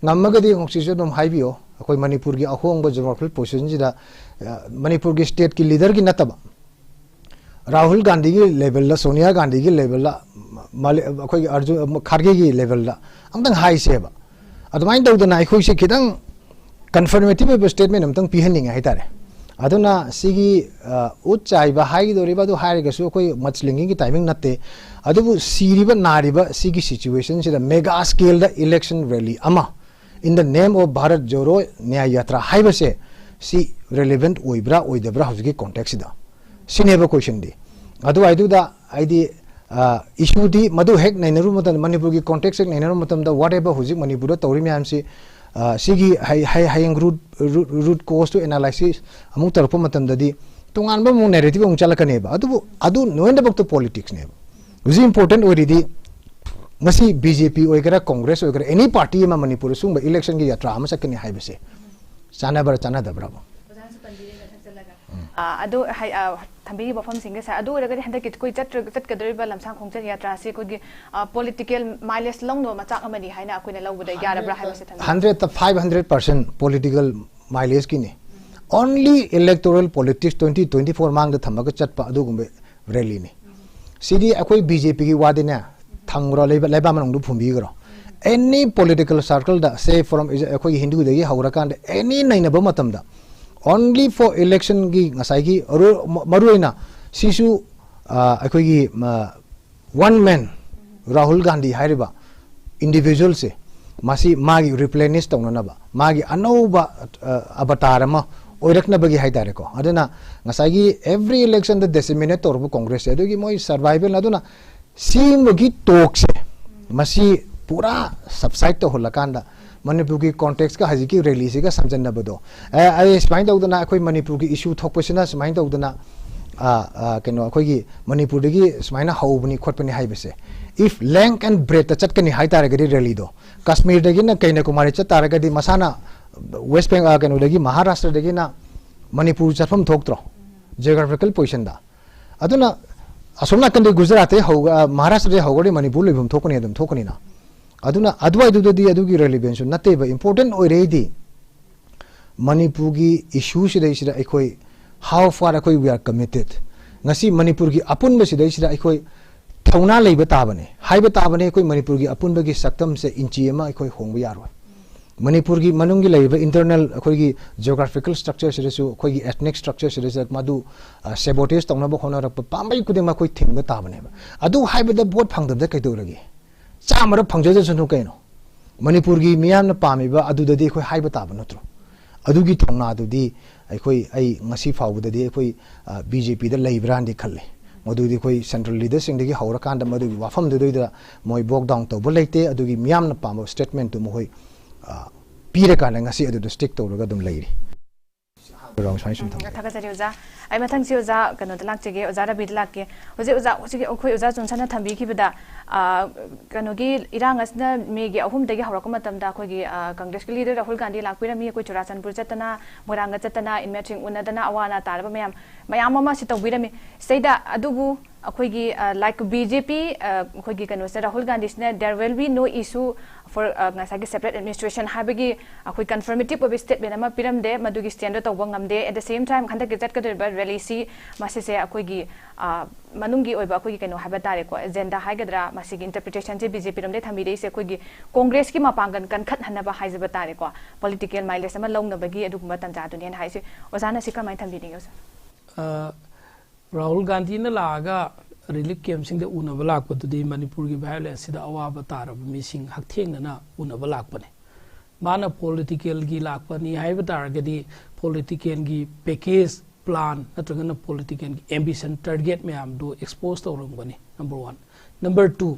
ꯉꯝꯃꯒꯗꯤ ꯍꯧꯖꯤꯛꯁꯨ ꯑꯗꯨꯝ ꯍꯥꯏꯕꯤꯌꯣ, ꯑꯩꯈꯣꯏ ꯃꯅꯤꯄꯨꯔꯒꯤ ꯑꯍꯣꯡꯕ geographical position ꯁꯤꯗ, ꯑ, ꯃꯅꯤꯄꯨꯔꯒꯤ state ꯀꯤ leader ꯒꯤ ꯅꯠꯇꯕ, ꯔꯥꯍꯨꯜ ꯒꯥꯟꯙꯤꯒꯤ level ꯗ, ꯁꯣꯅꯤꯌꯥ ꯒꯥꯟꯙꯤꯒꯤ level ꯗ, ꯃꯥꯂꯦ-, ꯑꯩꯈꯣꯏꯒꯤ ꯑꯔꯖꯨꯟ ꯈꯥꯔꯒꯦꯒꯤ level ꯗ ꯑꯝꯇꯪ ꯍꯥꯏꯁꯦꯕ꯫ ꯑꯗꯨꯃꯥꯏꯅ ꯇꯧꯗꯅ ꯑꯩꯈꯣꯏꯁꯦ ꯈꯤꯇꯪ confirmative ꯑꯣꯏꯕ statement ꯑꯝꯇꯪ ꯄꯤꯍꯟꯅꯤꯡꯉꯦ ꯍꯥꯏꯇꯥꯔꯦ꯫ ꯑꯗꯨꯅ ꯁꯤꯒꯤ, ꯑ, ꯎꯠ ꯆꯥꯏꯕ ꯍꯥꯏꯒꯗꯧꯔꯤꯕ ꯑꯗꯨ ꯍꯥꯏꯔꯒꯁꯨ ꯑꯩꯈꯣꯏ mudslinging ꯒꯤ timing ꯅꯠꯇꯦ꯫ ꯑꯗꯨꯕꯨ ꯁꯤꯔꯤꯕ ꯅꯥꯔꯤꯕ ꯁꯤꯒꯤ situation ꯁꯤꯗ mega scale ꯗ election rally ꯑꯃ in the name of Bharat Jodo Nyay Yatra ꯍꯥꯏꯕꯁꯦ ꯁꯤ relevant ꯑꯣꯏꯕ꯭ꯔꯥ ꯑꯣꯏꯗꯕ꯭ꯔꯥ ꯍꯧꯖꯤꯛꯀꯤ context ꯁꯤꯗ? ꯁꯤꯅꯦꯕ question ꯗꯤ꯫ ꯑꯗꯨꯋꯥꯏꯗꯨꯗ ꯍꯥꯏꯗꯤ, ꯑ, issue ꯗꯤ ꯃꯗꯨ ꯍꯦꯛ ꯅꯩꯅꯔꯨꯕ ꯃꯇꯝꯗ, ꯃꯅꯤꯄꯨꯔꯒꯤ context ꯍꯦꯛ ꯅꯩꯅꯔꯨꯕ ꯃꯇꯝꯗ, whatever ꯍꯧꯖꯤꯛ ꯃꯅꯤꯄꯨꯔꯗ ꯇꯧꯔꯤ ꯃꯌꯥꯝꯁꯤ, ꯑ, ꯁꯤꯒꯤ ꯍꯩ-, ꯍꯩ-, ꯍꯌꯦꯡ root, root, root cause two analysis ꯑꯃꯨꯛ ꯇꯧꯔꯛꯄ ꯃꯇꯝꯗꯗꯤ ꯇꯣꯉꯥꯟꯕ ꯑꯃꯨꯛ narrative ꯑꯃꯨꯛ ꯆꯠꯂꯛꯀꯅꯦꯕ꯫ ꯑꯗꯨꯕꯨ ꯑꯗꯨ ꯂꯣꯏꯅꯃꯛꯇ politics ꯅꯦꯕ꯫ ꯍꯧꯖꯤꯛ important ꯑꯣꯏꯔꯤꯗꯤ ꯉꯁꯤ B J P ꯑꯣꯏꯒꯦꯔꯥ, Congress ꯑꯣꯏꯒꯦꯔꯥ, any party ꯑꯃ ꯃꯅꯤꯄꯨꯔꯗ ꯁꯤꯒꯨꯝꯕ election ꯒꯤ ꯌꯥꯇ꯭ꯔꯥ ꯑꯃ ꯆꯠꯀꯅꯤ ꯍꯥꯏꯕꯁꯦ ꯆꯥꯟꯅꯕ꯭ꯔꯥ ꯆꯥꯟꯅꯗꯕ꯭ꯔꯥꯕ? ꯑꯣꯖꯥꯅꯁꯨ ꯄꯟꯕꯤꯔꯦ ꯃꯊꯛ ꯆꯠꯂꯒ꯫ ꯑ, ꯑꯗꯣ ꯍꯥꯏ-, ꯑ, ꯊꯝꯕꯤꯔꯤꯕ ꯋꯥꯐꯝꯁꯤꯡꯁꯦ ꯁꯥꯔ꯫ ꯑꯗꯨ ꯑꯣꯏꯔꯒꯗꯤ ꯍꯟꯗꯛꯀꯤ ꯑꯩꯈꯣꯏ ꯆꯠꯇ꯭ꯔ-, ꯆꯠꯀꯗꯧꯔꯤꯕ ꯂꯝꯁꯥꯡ ꯈꯣꯡꯆꯠ ꯌꯥꯇ꯭ꯔꯥꯁꯤ ꯑꯩꯈꯣꯏꯒꯤ, ꯑ, political mileage ꯂꯧꯅꯕ ꯃꯆꯥꯛ ꯑꯃꯅꯤ ꯍꯥꯏꯅ ꯑꯩꯈꯣꯏꯅ ꯂꯧꯕꯗ ꯌꯥꯔꯕ꯭ꯔꯥ ꯍꯥꯏꯕꯁꯦ ꯊꯝꯕꯤꯌꯨ꯫ Hundred five hundred percent political mileage ꯀꯤꯅꯤ꯫ Only electoral politics twenty twenty-four ꯃꯥꯡꯗ ꯊꯝꯃꯒ ꯆꯠꯄ ꯑꯗꯨꯒꯨꯝꯕ rally ꯅꯤ꯫ ꯁꯤꯗꯤ ꯑꯩꯈꯣꯏ BJP ꯒꯤ ꯋꯥꯗꯤꯅꯦ, ꯊꯝꯈ꯭ꯔꯣ, ꯂꯩꯕ-, ꯂꯩꯕꯥꯛ ꯃꯅꯨꯡꯗ ꯐꯨꯝꯕꯤꯈ꯭ꯔꯣ꯫ Any political circle the, say from ꯑꯩꯈꯣꯏꯒꯤ ꯍꯤꯟꯗꯨꯗꯒꯤ ꯍꯧꯔꯀꯥꯟꯗ any ꯅꯩꯅꯕ ꯃꯇꯝꯗ only for election ꯒꯤ ꯉꯁꯥꯏꯒꯤ ꯑꯔꯨ-, ꯃ-, ꯃꯔꯨꯑꯣꯏꯅ ꯁꯤꯁꯨ, ꯑ, ꯑꯩꯈꯣꯏꯒꯤ, ꯑ, one man ꯔꯥꯍꯨꯜ ꯒꯥꯟꯙꯤ ꯍꯥꯏꯔꯤꯕ individual ꯁꯦ, ꯃꯁꯤ ꯃꯥꯒꯤ replenish ꯇꯧꯅꯅꯕ, ꯃꯥꯒꯤ ꯑꯅꯧꯕ, ꯑ, avatar ꯑꯃ ꯑꯣꯏꯔꯛꯅꯕꯒꯤ ꯍꯥꯏꯇꯥꯔꯦꯀꯣ꯫ ꯑꯗꯨꯅ ꯉꯁꯥꯏꯒꯤ every election ꯗ disseminate ꯇꯧꯔꯕ Congress ꯁꯦ, ꯑꯗꯨꯒꯤ ꯃꯣꯏ survival꯫ ꯑꯗꯨꯅ ꯁꯤꯒꯨꯝꯕꯒꯤ talk ꯁꯦ, ꯃꯁꯤ ꯄꯨꯔꯥ subside ꯇꯧꯍꯜꯂꯀꯥꯟꯗ ꯃꯅꯤꯄꯨꯔꯒꯤ context ꯀ ꯍꯧꯖꯤꯛꯀꯤ rally ꯁꯤꯒ ꯁꯝꯖꯟꯅꯕꯗꯣ, ꯑꯦ, ꯑꯩ ꯁꯨꯃꯥꯏꯅ ꯇꯧꯗꯅ ꯑꯩꯈꯣꯏ ꯃꯅꯤꯄꯨꯔꯒꯤ issue ꯊꯣꯛꯄꯁꯤꯅ ꯁꯨꯃꯥꯏꯅ ꯇꯧꯗꯅ, ꯑ, ꯑ, ꯀꯩꯅꯣ, ꯑꯩꯈꯣꯏꯒꯤ ꯃꯅꯤꯄꯨꯔꯗꯒꯤ ꯁꯨꯃꯥꯏꯅ ꯍꯧꯕꯅꯤ ꯈꯣꯠꯄꯅꯤ ꯍꯥꯏꯕꯁꯦ, if length and breadth ꯇ ꯆꯠꯀꯅꯤ ꯍꯥꯏꯇꯥꯔꯒꯗꯤ rally ꯗꯣ, ꯀꯥꯁꯃꯤꯔꯗꯒꯤꯅ ꯀꯩꯅ꯭ꯌꯥꯀꯨꯃꯥꯔꯤ ꯆꯠꯇꯥꯔꯒꯗꯤ ꯃꯁꯥꯅ West Bengal, ꯑ, ꯀꯩꯅꯣꯗꯒꯤ, ꯃꯍꯥꯔꯥꯁꯇ꯭ꯔꯗꯒꯤꯅ ꯃꯅꯤꯄꯨꯔ ꯆꯠꯐꯝ ꯊꯣꯛꯇ꯭ꯔꯣ, geographical position ꯗ? ꯑꯗꯨꯅ ꯑꯁꯣꯝ ꯅꯥꯀꯟꯗ ꯒꯨꯖꯔꯥꯠꯇꯒꯤ ꯍꯧ-, ꯑ, ꯃꯍꯥꯔꯥꯁꯇ꯭ꯔꯗꯒꯤ ꯍꯧꯒ꯭ꯔꯗꯤ ꯃꯅꯤꯄꯨꯔ ꯂꯣꯏꯐꯝ ꯊꯣꯛꯀꯅꯤ, ꯑꯗꯨꯝ ꯊꯣꯛꯀꯅꯤꯅ꯫ ꯑꯗꯨꯅ ꯑꯗꯨꯋꯥꯏꯗꯨꯗꯗꯤ ꯑꯗꯨꯒꯤ relevance ꯁꯨ ꯅꯠꯇꯦꯕ꯫ Important ꯑꯣꯏꯔꯛꯏꯗꯤ ꯃꯅꯤꯄꯨꯔꯒꯤ issue ꯁꯤꯗꯩꯁꯤꯗ ꯑꯩꯈꯣꯏ how far ꯑꯩꯈꯣꯏ we are committed꯫ ꯉꯁꯤ ꯃꯅꯤꯄꯨꯔꯒꯤ ꯑꯄꯨꯟꯕ ꯁꯤꯗꯩꯁꯤꯗ ꯑꯩꯈꯣꯏ ꯊꯧꯅꯥ ꯂꯩꯕ ꯇꯥꯕꯅꯤ, ꯍꯥꯏꯕ ꯇꯥꯕꯅꯤ꯫ ꯑꯩꯈꯣꯏ ꯃꯅꯤꯄꯨꯔꯒꯤ ꯑꯄꯨꯟꯕꯒꯤ ꯁꯛꯇꯝꯁꯦ ꯏꯟꯆꯤ ꯑꯃ ꯑꯩꯈꯣꯏ ꯍꯣꯡꯕ ꯌꯥꯔꯣꯏ꯫ ꯃꯅꯤꯄꯨꯔꯒꯤ ꯃꯅꯨꯡꯒꯤ ꯂꯩꯔꯤꯕ internal ꯑꯩꯈꯣꯏꯒꯤ geographical structure ꯁꯤꯗꯁꯨ, ꯑꯩꯈꯣꯏꯒꯤ ethnic structure ꯁꯤꯗꯁꯨ ꯃꯗꯨ, ꯑ, sabotage ꯇꯧꯅꯕ ꯍꯣꯠꯅꯔꯛꯄ ꯄꯥꯝꯕꯩ ꯈꯨꯗꯤꯡꯃꯛ ꯑꯩꯈꯣꯏ ꯊꯤꯡꯕ ꯇꯥꯕꯅꯦꯕ꯫ ꯑꯗꯨ ꯍꯥꯏꯕꯗ vote ꯐꯪꯗꯕꯗ ꯀꯩꯗꯧꯔꯒꯦ? ꯆꯥꯝꯃꯔꯛ ꯐꯪꯖꯖꯁꯅꯨ ꯀꯩꯅꯣ꯫ ꯃꯅꯤꯄꯨꯔꯒꯤ ꯃꯤꯌꯥꯝꯅ ꯄꯥꯝꯃꯤꯕ ꯑꯗꯨꯗꯗꯤ ꯑꯩꯈꯣꯏ ꯍꯥꯏꯕ ꯇꯥꯕ ꯅꯠꯇ꯭ꯔꯣ? ꯑꯗꯨꯒꯤ ꯊꯧꯅꯥꯗꯨꯗꯤ ꯑꯩꯈꯣꯏ, ꯑꯩ ꯉꯁꯤ ꯐꯥꯎꯕꯗꯗꯤ ꯑꯩꯈꯣꯏ, ꯑ, BJP ꯗ ꯂꯩꯕ꯭ꯔꯥꯅꯗꯤ ꯈꯜꯂꯤ꯫ ꯃꯗꯨꯗꯤ ꯑꯩꯈꯣꯏ central leader ꯁꯤꯡꯗꯒꯤ ꯍꯧꯔꯀꯥꯟꯗ ꯃꯗꯨꯒꯤ ꯋꯥꯐꯝꯗꯨꯗꯩꯗ ꯃꯣꯏ back down ꯇꯧꯕ ꯂꯩꯇꯦ꯫ ꯑꯗꯨꯒꯤ ꯃꯤꯌꯥꯝꯅ ꯄꯥꯝꯕ statement ꯇꯨ ꯃꯈꯣꯏ, ꯑ, ꯄꯤꯔꯀꯥꯟꯗ ꯉꯁꯤ ꯑꯗꯨꯗ stick ꯇꯧꯔꯒ ꯑꯗꯨꯝ ꯂꯩꯔꯤ꯫ ꯔꯥꯎꯟ ꯁꯨꯃꯥꯏꯅ ꯁꯨꯝ ꯊꯝꯖꯒꯦ꯫ ꯊꯥꯒꯠꯆꯔꯤ ꯑꯣꯖꯥ꯫ ꯑꯩ ꯃꯊꯪꯁꯤ ꯑꯣꯖꯥ ꯀꯩꯅꯣꯗ ꯂꯥꯛꯆꯒꯦ, ꯑꯣꯖꯥ ꯔꯕꯤꯗ ꯂꯥꯛꯀꯦ꯫ ꯍꯧꯖꯤꯛ ꯑꯣꯖꯥ, ꯍꯧꯖꯤꯛ ꯑꯩꯈꯣꯏ ꯑꯣꯖꯥ ꯖꯣꯟꯁꯟꯅ ꯊꯝꯕꯤꯈꯤꯕꯗ, ꯑ, ꯀꯩꯅꯣꯒꯤ ꯏꯔꯥꯡ ꯑꯁꯤꯅ ꯃꯦꯒꯤ ꯑꯍꯨꯝꯗꯒꯤ ꯍꯧꯔꯛꯄ ꯃꯇꯝꯗ ꯑꯩꯈꯣꯏꯒꯤ, ꯑ, ꯀꯪꯒ꯭ꯔꯦꯁꯀꯤ ꯂꯤꯗꯔ ꯔꯥꯍꯨꯜ ꯒꯥꯟꯙꯤ ꯂꯥꯛꯄꯤꯔꯝꯃꯤ꯫ ꯑꯩꯈꯣꯏ ꯆꯨꯔꯥꯆꯥꯟꯄꯨꯔ ꯆꯠꯇꯅ, ꯃꯣꯏꯔꯥꯡꯒ ꯆꯠꯇꯅ, ꯏꯟꯃꯦꯠꯁꯤꯡ ꯎꯅꯗꯅ, ꯑꯋꯥ ꯑꯅꯥ ꯇꯥꯔꯕ ꯃꯌꯥꯝ, ꯃꯌꯥꯝ ꯑꯃ ꯁꯤ ꯇꯧꯕꯤꯔꯝꯃꯤ꯫ ꯁꯤꯗꯩꯗ ꯑꯗꯨꯕꯨ ꯑꯩꯈꯣꯏꯒꯤ, ꯑ, like B J P, ꯑ, ꯑꯩꯈꯣꯏꯒꯤ ꯀꯩꯅꯣꯁꯦ, Rahul ꯒꯥꯟꯙꯤꯁꯤꯅ there will be no issue for, ꯑ, ꯉꯁꯥꯏꯒꯤ separate administration ꯍꯥꯏꯕꯒꯤ ꯑꯩꯈꯣꯏ ꯀꯟꯐꯔꯃꯦꯇꯤꯞ ꯑꯣꯏꯕ ꯁ꯭ꯇꯦꯠꯃꯦꯟ ꯑꯃ ꯄꯤꯔꯝꯗꯦ꯫ ꯃꯗꯨꯒꯤ ꯁ꯭ꯇꯦꯟꯗꯣ ꯇꯧꯕ ꯉꯝꯗꯦ꯫ At the same time, ꯍꯟꯗꯛꯀꯤ ꯆꯠꯀꯗꯧꯔꯤꯕ ꯔꯦꯂꯤꯁꯤ ꯃꯁꯤꯁꯦ ꯑꯩꯈꯣꯏꯒꯤ, ꯑ, ꯃꯅꯨꯡꯒꯤ ꯑꯣꯏꯕ ꯑꯩꯈꯣꯏꯒꯤ ꯀꯩꯅꯣ ꯍꯥꯏꯕ ꯇꯥꯔꯦꯀꯣ, ꯑꯦꯖꯦꯟꯗꯥ ꯍꯥꯏꯒꯗ꯭ꯔꯥ, ꯃꯁꯤꯒꯤ ꯏꯟꯇꯔꯄ꯭ꯔꯤꯇꯦꯁꯟꯁꯦ B J P ꯔꯣꯝꯗꯒꯤ ꯊꯝꯕꯤꯔꯛꯏꯁꯦ ꯑꯩꯈꯣꯏꯒꯤ ꯀꯣꯡꯒ꯭ꯔꯦꯁꯀꯤ ꯃꯄꯥꯡꯒꯜ ꯀꯟꯈꯠꯍꯟꯅꯕ ꯍꯥꯏꯖꯕ ꯇꯥꯔꯦꯀꯣ, ꯄꯣꯂꯤꯇꯤꯀꯦꯜ ꯃꯥꯏꯂꯦꯖ ꯑꯃ ꯂꯧꯅꯕꯒꯤ ꯑꯗꯨꯒꯨꯝꯕ ꯇꯥꯟꯖꯥꯗꯨꯅꯦꯅ ꯍꯥꯏꯁꯦ꯫ ꯑꯣꯖꯥꯅ ꯁꯤ ꯀꯃꯥꯏꯅ ꯊꯝꯕꯤꯅꯤꯡꯉꯤ ꯑꯣꯖꯥ? ꯑ, ꯔꯥꯍꯨꯜ ꯒꯥꯟꯙꯤꯅ ꯂꯥꯛꯑꯒ ꯔꯤꯂꯤꯐ ꯀꯦꯝꯞꯁꯤꯡꯗ ꯎꯅꯕ ꯂꯥꯛꯄꯗꯨꯗꯤ ꯃꯅꯤꯄꯨꯔꯒꯤ ꯚꯥꯏꯑꯣꯂꯦꯟꯁꯁꯤꯗ ꯑꯋꯥꯕ ꯇꯥꯔꯕ ꯃꯤꯁꯤꯡ ꯍꯛꯊꯦꯡꯅꯅ ꯎꯅꯕ ꯂꯥꯛꯄꯅꯦ꯫ ꯃꯥꯅ ꯄꯣꯂꯤꯇꯤꯀꯦꯜꯒꯤ ꯂꯥꯛꯄꯅꯤ ꯍꯥꯏꯕ ꯇꯥꯔꯒꯗꯤ ꯄꯣꯂꯤꯇꯤꯀꯦꯜꯒꯤ ꯄꯦꯀꯦꯖ ꯄ꯭ꯂꯥꯟ ꯅꯠꯇ꯭ꯔꯒꯅ ꯄꯣꯂꯤꯇꯤꯀꯦꯜꯒꯤ ꯑꯦꯝꯕꯤꯁꯟ ꯇꯥꯔꯒꯦꯠ ꯃꯌꯥꯝꯗꯨ ꯑꯦꯛꯁꯄꯣꯖ ꯇꯧꯔꯝꯒꯅꯤ꯫ Number one. ꯅꯝꯕꯔ ꯇꯨ,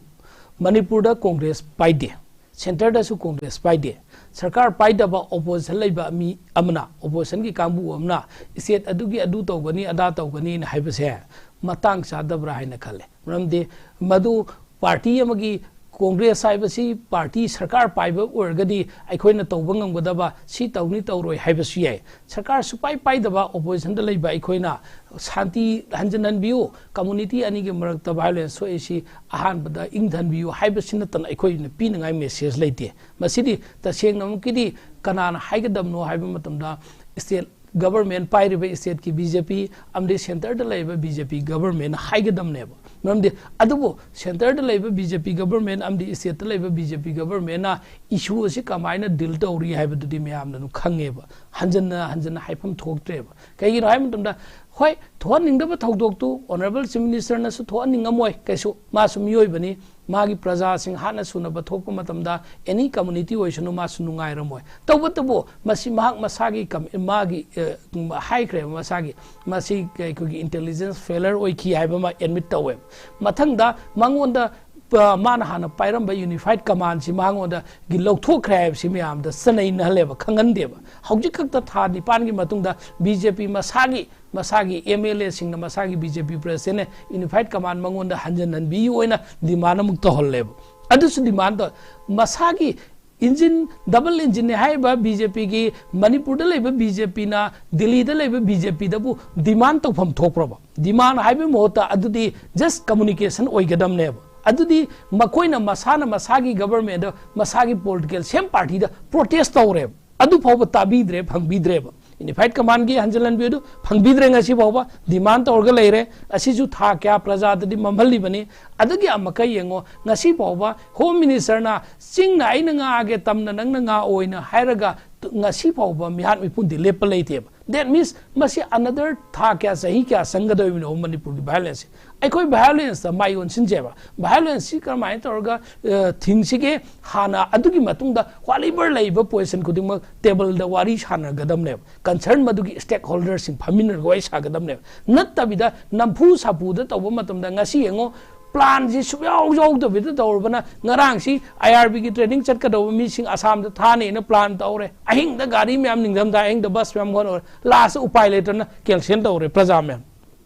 ꯃꯅꯤꯄꯨꯔꯗ ꯀꯣꯡꯒ꯭ꯔꯦꯁ ꯄꯥꯏꯗꯦ, ꯁꯦꯟꯇꯔꯗꯁꯨ ꯀꯣꯡꯒ꯭ꯔꯦꯁ ꯄꯥꯏꯗꯦ꯫ ꯁꯔꯀꯥꯔ ꯄꯥꯏꯗꯕ ꯑꯣꯄꯣꯖꯤꯁꯟ ꯂꯩꯕ ꯃꯤ ꯑꯃꯅ, ꯑꯣꯄꯣꯖꯤꯁꯟꯒꯤ ꯀꯥꯡꯕꯨ ꯑꯃꯅ ꯁ꯭ꯇꯦꯠ ꯑꯗꯨꯒꯤ ꯑꯗꯨ ꯇꯧꯒꯅꯤ, ꯑꯗꯥ ꯇꯧꯒꯅꯤꯅ ꯍꯥꯏꯕꯁꯦ ꯃꯇꯥꯡ ꯆꯥꯗꯕ꯭ꯔꯥ ꯍꯥꯏꯅ ꯈꯜꯂꯦ꯫ ꯃꯔꯝꯗꯤ ꯃꯗꯨ ꯄꯥꯔꯇꯤ ꯑꯃꯒꯤ, ꯀꯣꯡꯒ꯭ꯔꯦꯁ ꯍꯥꯏꯕꯁꯤ ꯄꯥꯔꯇꯤ ꯁꯔꯀꯥꯔ ꯄꯥꯏꯕ ꯑꯣꯏꯔꯒꯗꯤ ꯑꯩꯈꯣꯏꯅ ꯇꯧꯕ ꯉꯝꯒꯗꯕ, ꯁꯤ ꯇꯧꯅꯤ ꯇꯧꯔꯣꯏ ꯍꯥꯏꯕꯁꯨ ꯌꯥꯏ꯫ ꯁꯔꯀꯥꯔ ꯁꯨꯄꯥꯏ ꯄꯥꯏꯗꯕ ꯑꯣꯄꯣꯖꯤꯁꯟꯗ ꯂꯩꯕ ꯑꯩꯈꯣꯏꯅ ꯁꯥꯟꯇꯤ ꯍꯟꯖꯤꯟꯍꯟꯕꯤꯌꯨ, ꯀꯝꯃꯨꯅꯤꯇꯤ ꯑꯅꯤꯒꯤ ꯃꯔꯛꯇ ꯚꯥꯏꯑꯣꯂꯦꯟꯁ ꯊꯣꯛꯏꯁꯤ ꯑꯍꯥꯟꯕꯗ ꯏꯪꯊꯍꯟꯕꯤꯌꯨ ꯍꯥꯏꯕꯁꯤ ꯅꯠꯇꯅ ꯑꯩꯈꯣꯏꯅ ꯄꯤꯅꯉꯥꯏ ꯃꯦꯁꯦꯖ ꯂꯩꯇꯦ꯫ ꯃꯁꯤꯗꯤ ꯇꯁꯦꯡꯅꯃꯛꯀꯤꯗꯤ ꯀꯅꯥꯅ ꯍꯥꯏꯒꯗꯕꯅꯣ ꯍꯥꯏꯕ ꯃꯇꯝꯗ ꯁ꯭ꯇꯦꯠ ꯒꯕꯔꯃꯦꯟ ꯄꯥꯏꯔꯤꯕ ꯁ꯭ꯇꯦꯠꯀꯤ B J P ꯑꯃꯗꯤ ꯁꯦꯟꯇꯔꯗ ꯂꯩꯔꯤꯕ B J P ꯒꯕꯔꯃꯦꯟꯅ ꯍꯥꯏꯒꯗꯕꯅꯦꯕ꯫ ꯃꯔꯝꯗꯤ ꯑꯗꯨꯕꯨ ꯁꯦꯟꯇꯔꯗ ꯂꯩꯕ B J P ꯒꯕꯔꯃꯦꯟ ꯑꯃꯗꯤ ꯁ꯭ꯇꯦꯠꯇ ꯂꯩꯕ B J P ꯒꯕꯔꯃꯦꯟꯅ ꯏꯁꯨ ꯑꯁꯤ ꯀꯃꯥꯏꯅ ꯗꯤꯜ ꯇꯧꯔꯤ ꯍꯥꯏꯕꯗꯨꯗꯤ ꯃꯌꯥꯝꯅ ꯑꯗꯨꯝ ꯈꯪꯉꯦꯕ꯫ ꯍꯟꯖꯟꯅ ꯍꯟꯖꯟꯅ ꯍꯥꯏꯐꯝ ꯊꯣꯛꯇ꯭ꯔꯦꯕ꯫ ꯀꯩꯒꯤꯅꯣ ꯍꯥꯏꯕ ꯃꯇꯝꯗ, ꯍꯣꯏ, ꯊꯣꯛꯍꯟꯅꯤꯡꯗꯕ ꯊꯧꯗꯣꯛꯇꯨ ꯑꯣꯅꯔꯦꯕꯜ ꯆꯤꯐ ꯃꯤꯅꯤꯁꯇꯔꯅꯁꯨ ꯊꯣꯛꯍꯟꯅꯤꯡꯉꯝꯃꯣꯏ ꯀꯩꯁꯨ, ꯃꯥꯁꯨ ꯃꯤꯑꯣꯏꯕꯅꯤ꯫ ꯃꯥꯒꯤ ꯄ꯭ꯔꯖꯥꯁꯤꯡ ꯍꯥꯠꯅ ꯁꯨꯅꯕ ꯊꯣꯛꯄ ꯃꯇꯝꯗ ꯑꯦꯅꯤ ꯀꯝꯃꯨꯅꯤꯇꯤ ꯑꯣꯏꯁꯅꯨ, ꯃꯥꯁꯨ ꯅꯨꯡꯉꯥꯏꯔꯝꯃꯣꯏ꯫ ꯇꯧꯕꯇꯕꯨ ꯃꯁꯤ ꯃꯍꯥꯛ ꯃꯁꯥꯒꯤ ꯀꯝ-, ꯃꯥꯒꯤ, ꯑ, ꯍꯥꯏꯈ꯭ꯔꯦꯕ, ꯃꯁꯥꯒꯤ, ꯃꯁꯤ ꯑꯩꯈꯣꯏꯒꯤ ꯏꯟꯇꯦꯂꯤꯖꯦꯟꯁ ꯐꯦꯂꯔ ꯑꯣꯏꯈꯤ ꯍꯥꯏꯕ ꯑꯃ ꯑꯦꯗꯃꯤꯠ ꯇꯧꯋꯦꯕ꯫ ꯃꯊꯪꯗ ꯃꯉꯣꯟꯗ ꯄ-, ꯃꯥꯅ ꯍꯥꯟꯅ ꯄꯥꯏꯔꯝꯕ ꯌꯨꯅꯤꯐꯥꯏꯠ ꯀꯃꯥꯟꯁꯤ ꯃꯉꯣꯟꯗꯒꯤ ꯂꯧꯊꯣꯛꯈ꯭ꯔꯦ ꯍꯥꯏꯕꯁꯤ ꯃꯌꯥꯝꯗ ꯆꯅꯩꯅꯍꯜꯂꯦꯕ, ꯈꯪꯍꯟꯗꯦꯕ꯫ ꯍꯧꯖꯤꯛ ꯈꯛꯇ ꯊꯥ ꯅꯤꯄꯥꯟꯒꯤ ꯃꯇꯨꯡꯗ ꯕꯤ ꯖꯦ ꯄꯤ ꯃꯁꯥꯒꯤ, ꯃꯁꯥꯒꯤ ꯑꯦꯝ ꯑꯦꯜ ꯑꯦꯁꯤꯡꯅ ꯃꯁꯥꯒꯤ ꯕꯤ ꯖꯦ ꯄꯤ ꯄ꯭ꯔꯦꯁꯤꯗꯦꯟꯅ ꯌꯨꯅꯤꯐꯥꯏꯠ ꯀꯃꯥꯟ ꯃꯉꯣꯟꯗ ꯍꯟꯖꯤꯟꯍꯟꯕꯤꯌꯨ ꯑꯣꯏꯅ ꯗꯤꯃꯥꯟ ꯑꯃꯨꯛ ꯇꯧꯍꯜꯂꯦꯕ꯫ ꯑꯗꯨꯁꯨ ꯗꯤꯃꯥꯟ ꯇꯧ-, ꯃꯁꯥꯒꯤ ꯏꯟꯖꯤꯟ, ꯗꯕꯜ ꯏꯟꯖꯤꯟꯅꯤ ꯍꯥꯏꯔꯤꯕ ꯕꯤ ꯖꯦ ꯄꯤꯒꯤ, ꯃꯅꯤꯄꯨꯔꯗ ꯂꯩꯕ ꯕꯤ ꯖꯦ ꯄꯤꯅ ꯗꯤꯜꯂꯤꯗ ꯂꯩꯕ ꯕꯤ ꯖꯦ ꯄꯤꯗꯕꯨ ꯗꯤꯃꯥꯟ ꯇꯧꯐꯝ ꯊꯣꯛꯄ꯭ꯔꯕ? ꯗꯤꯃꯥꯟ ꯍꯥꯏꯕꯒꯤ ꯃꯍꯨꯠꯇ ꯑꯗꯨꯗꯤ ꯖꯁ ꯀꯝꯃꯨꯅꯤꯀꯦꯁꯟ ꯑꯣꯏꯒꯗꯕꯅꯦꯕ꯫ ꯑꯗꯨꯗꯤ ꯃꯈꯣꯏꯅ ꯃꯁꯥꯅ ꯃꯁꯥꯒꯤ ꯒꯕꯔꯃꯦꯟꯗ, ꯃꯁꯥꯒꯤ ꯄꯣꯂꯤꯇꯤꯀꯦꯜ ꯁꯦꯝ ꯄꯥꯔꯇꯤꯗ ꯄ꯭ꯔꯣꯇꯦꯁ ꯇꯧꯔꯦꯕ꯫ ꯑꯗꯨ ꯐꯥꯎꯕ ꯇꯥꯕꯤꯗ꯭ꯔꯦ, ꯐꯪꯕꯤꯗ꯭ꯔꯦꯕ꯫ ꯌꯨꯅꯤꯐꯥꯏꯠ ꯀꯃꯥꯟꯒꯤ ꯍꯟꯖꯤꯜꯍꯟꯕꯤꯌꯨ ꯑꯗꯨ ꯐꯪꯕꯤꯗ꯭ꯔꯦ ꯉꯁꯤ ꯐꯥꯎꯕ꯫ ꯗꯤꯃꯥꯟ ꯇꯧꯔꯒ ꯂꯩꯔꯦ꯫ ꯑꯁꯤꯁꯨ ꯊꯥ ꯀꯌꯥ ꯄ꯭ꯔꯖꯥꯗꯗꯤ ꯃꯝꯍꯜꯂꯤꯕꯅꯤ꯫ ꯑꯗꯨꯒꯤ ꯑꯃꯨꯛꯀ ꯌꯦꯡꯉꯣ, ꯉꯁꯤ ꯐꯥꯎꯕ ꯍꯣꯝ ꯃꯤꯅꯤꯁꯇꯔꯅ "ꯆꯤꯡꯅ ꯑꯩꯅ ꯉꯥꯛꯑꯒꯦ, ꯇꯝꯅ ꯅꯪꯅ ꯉꯥꯛꯑꯣꯏꯅ" ꯍꯥꯏꯔꯒ ꯉꯁꯤ ꯐꯥꯎꯕ ꯃꯤꯍꯥꯠ ꯃꯤꯄꯨꯟꯗꯤ ꯂꯦꯞꯄ ꯂꯩꯇꯦꯕ꯫ That means ꯃꯁꯤ another ꯊꯥ ꯀꯌꯥ, ꯆꯍꯤ ꯀꯌꯥ ꯆꯪꯒꯗꯧꯔꯤꯕꯅꯣ ꯃꯅꯤꯄꯨꯔꯒꯤ ꯚꯥꯏꯑꯣꯂꯦꯟꯁꯁꯦ? ꯑꯩꯈꯣꯏ ꯚꯥꯏꯑꯣꯂꯦꯟꯁꯇ ꯃꯥꯏ ꯑꯣꯟꯁꯤꯟꯁꯦꯕ꯫ ꯚꯥꯏꯑꯣꯂꯦꯟꯁꯁꯤ ꯀꯔꯝꯍꯥꯏꯅ ꯇꯧꯔꯒ, ꯑ, ꯊꯤꯡꯁꯤꯒꯦ? ꯍꯥꯟꯅ ꯑꯗꯨꯒꯤ ꯃꯇꯨꯡꯗ whatever ꯂꯩꯔꯤꯕ ꯄꯣꯖꯤꯁꯟ ꯈꯨꯗꯤꯡꯃꯛ ꯇꯦꯕꯜꯗ ꯋꯥꯔꯤ ꯁꯥꯟꯅꯒꯗꯕꯅꯦꯕ꯫ ꯀꯟꯁꯔꯟ ꯃꯗꯨꯒꯤ ꯁ꯭ꯇꯦꯛ ꯍꯣꯜꯗꯔꯁꯤꯡ ꯐꯝꯃꯤꯟꯅꯔꯒ ꯋꯥꯔꯤ ꯁꯥꯒꯗꯕꯅꯦꯕ꯫ ꯅꯠꯇꯕꯤꯗ ꯅꯝꯐꯨ ꯁꯥꯐꯨꯗ ꯇꯧꯕ ꯃꯇꯝꯗ ꯉꯁꯤ ꯌꯦꯡꯉꯣ, ꯄ꯭ꯂꯥꯟꯁꯤ ꯁꯨꯡꯌꯥꯎ ꯌꯥꯎꯗꯕꯤꯗ ꯇꯧꯔꯕꯅ ꯉꯔꯥꯡꯁꯤ ꯑꯥꯏ ꯑꯥꯔ ꯕꯤꯒꯤ ꯇ꯭ꯔꯦꯅꯤꯡ ꯆꯠꯀꯗꯧꯕ ꯃꯤꯁꯤꯡ ꯑꯁꯥꯝꯗ ꯊꯥꯅꯦꯅ ꯄ꯭ꯂꯥꯟ ꯇꯧꯔꯦ꯫ ꯑꯍꯤꯡꯗ ꯒꯥꯔꯤ ꯃꯌꯥꯝ, ꯅꯤꯡꯊꯝꯊꯥ ꯑꯍꯤꯡꯗ ꯕꯁ ꯃꯌꯥꯝ ꯍꯣꯟꯍꯧꯔꯦ꯫ ꯂꯥꯁꯇ ꯎꯄꯥꯏ ꯂꯩꯇꯅ ꯀꯦꯟꯁꯦꯜ ꯇꯧꯔꯦ ꯄ꯭ꯔꯖꯥ ꯃꯌꯥꯝ꯫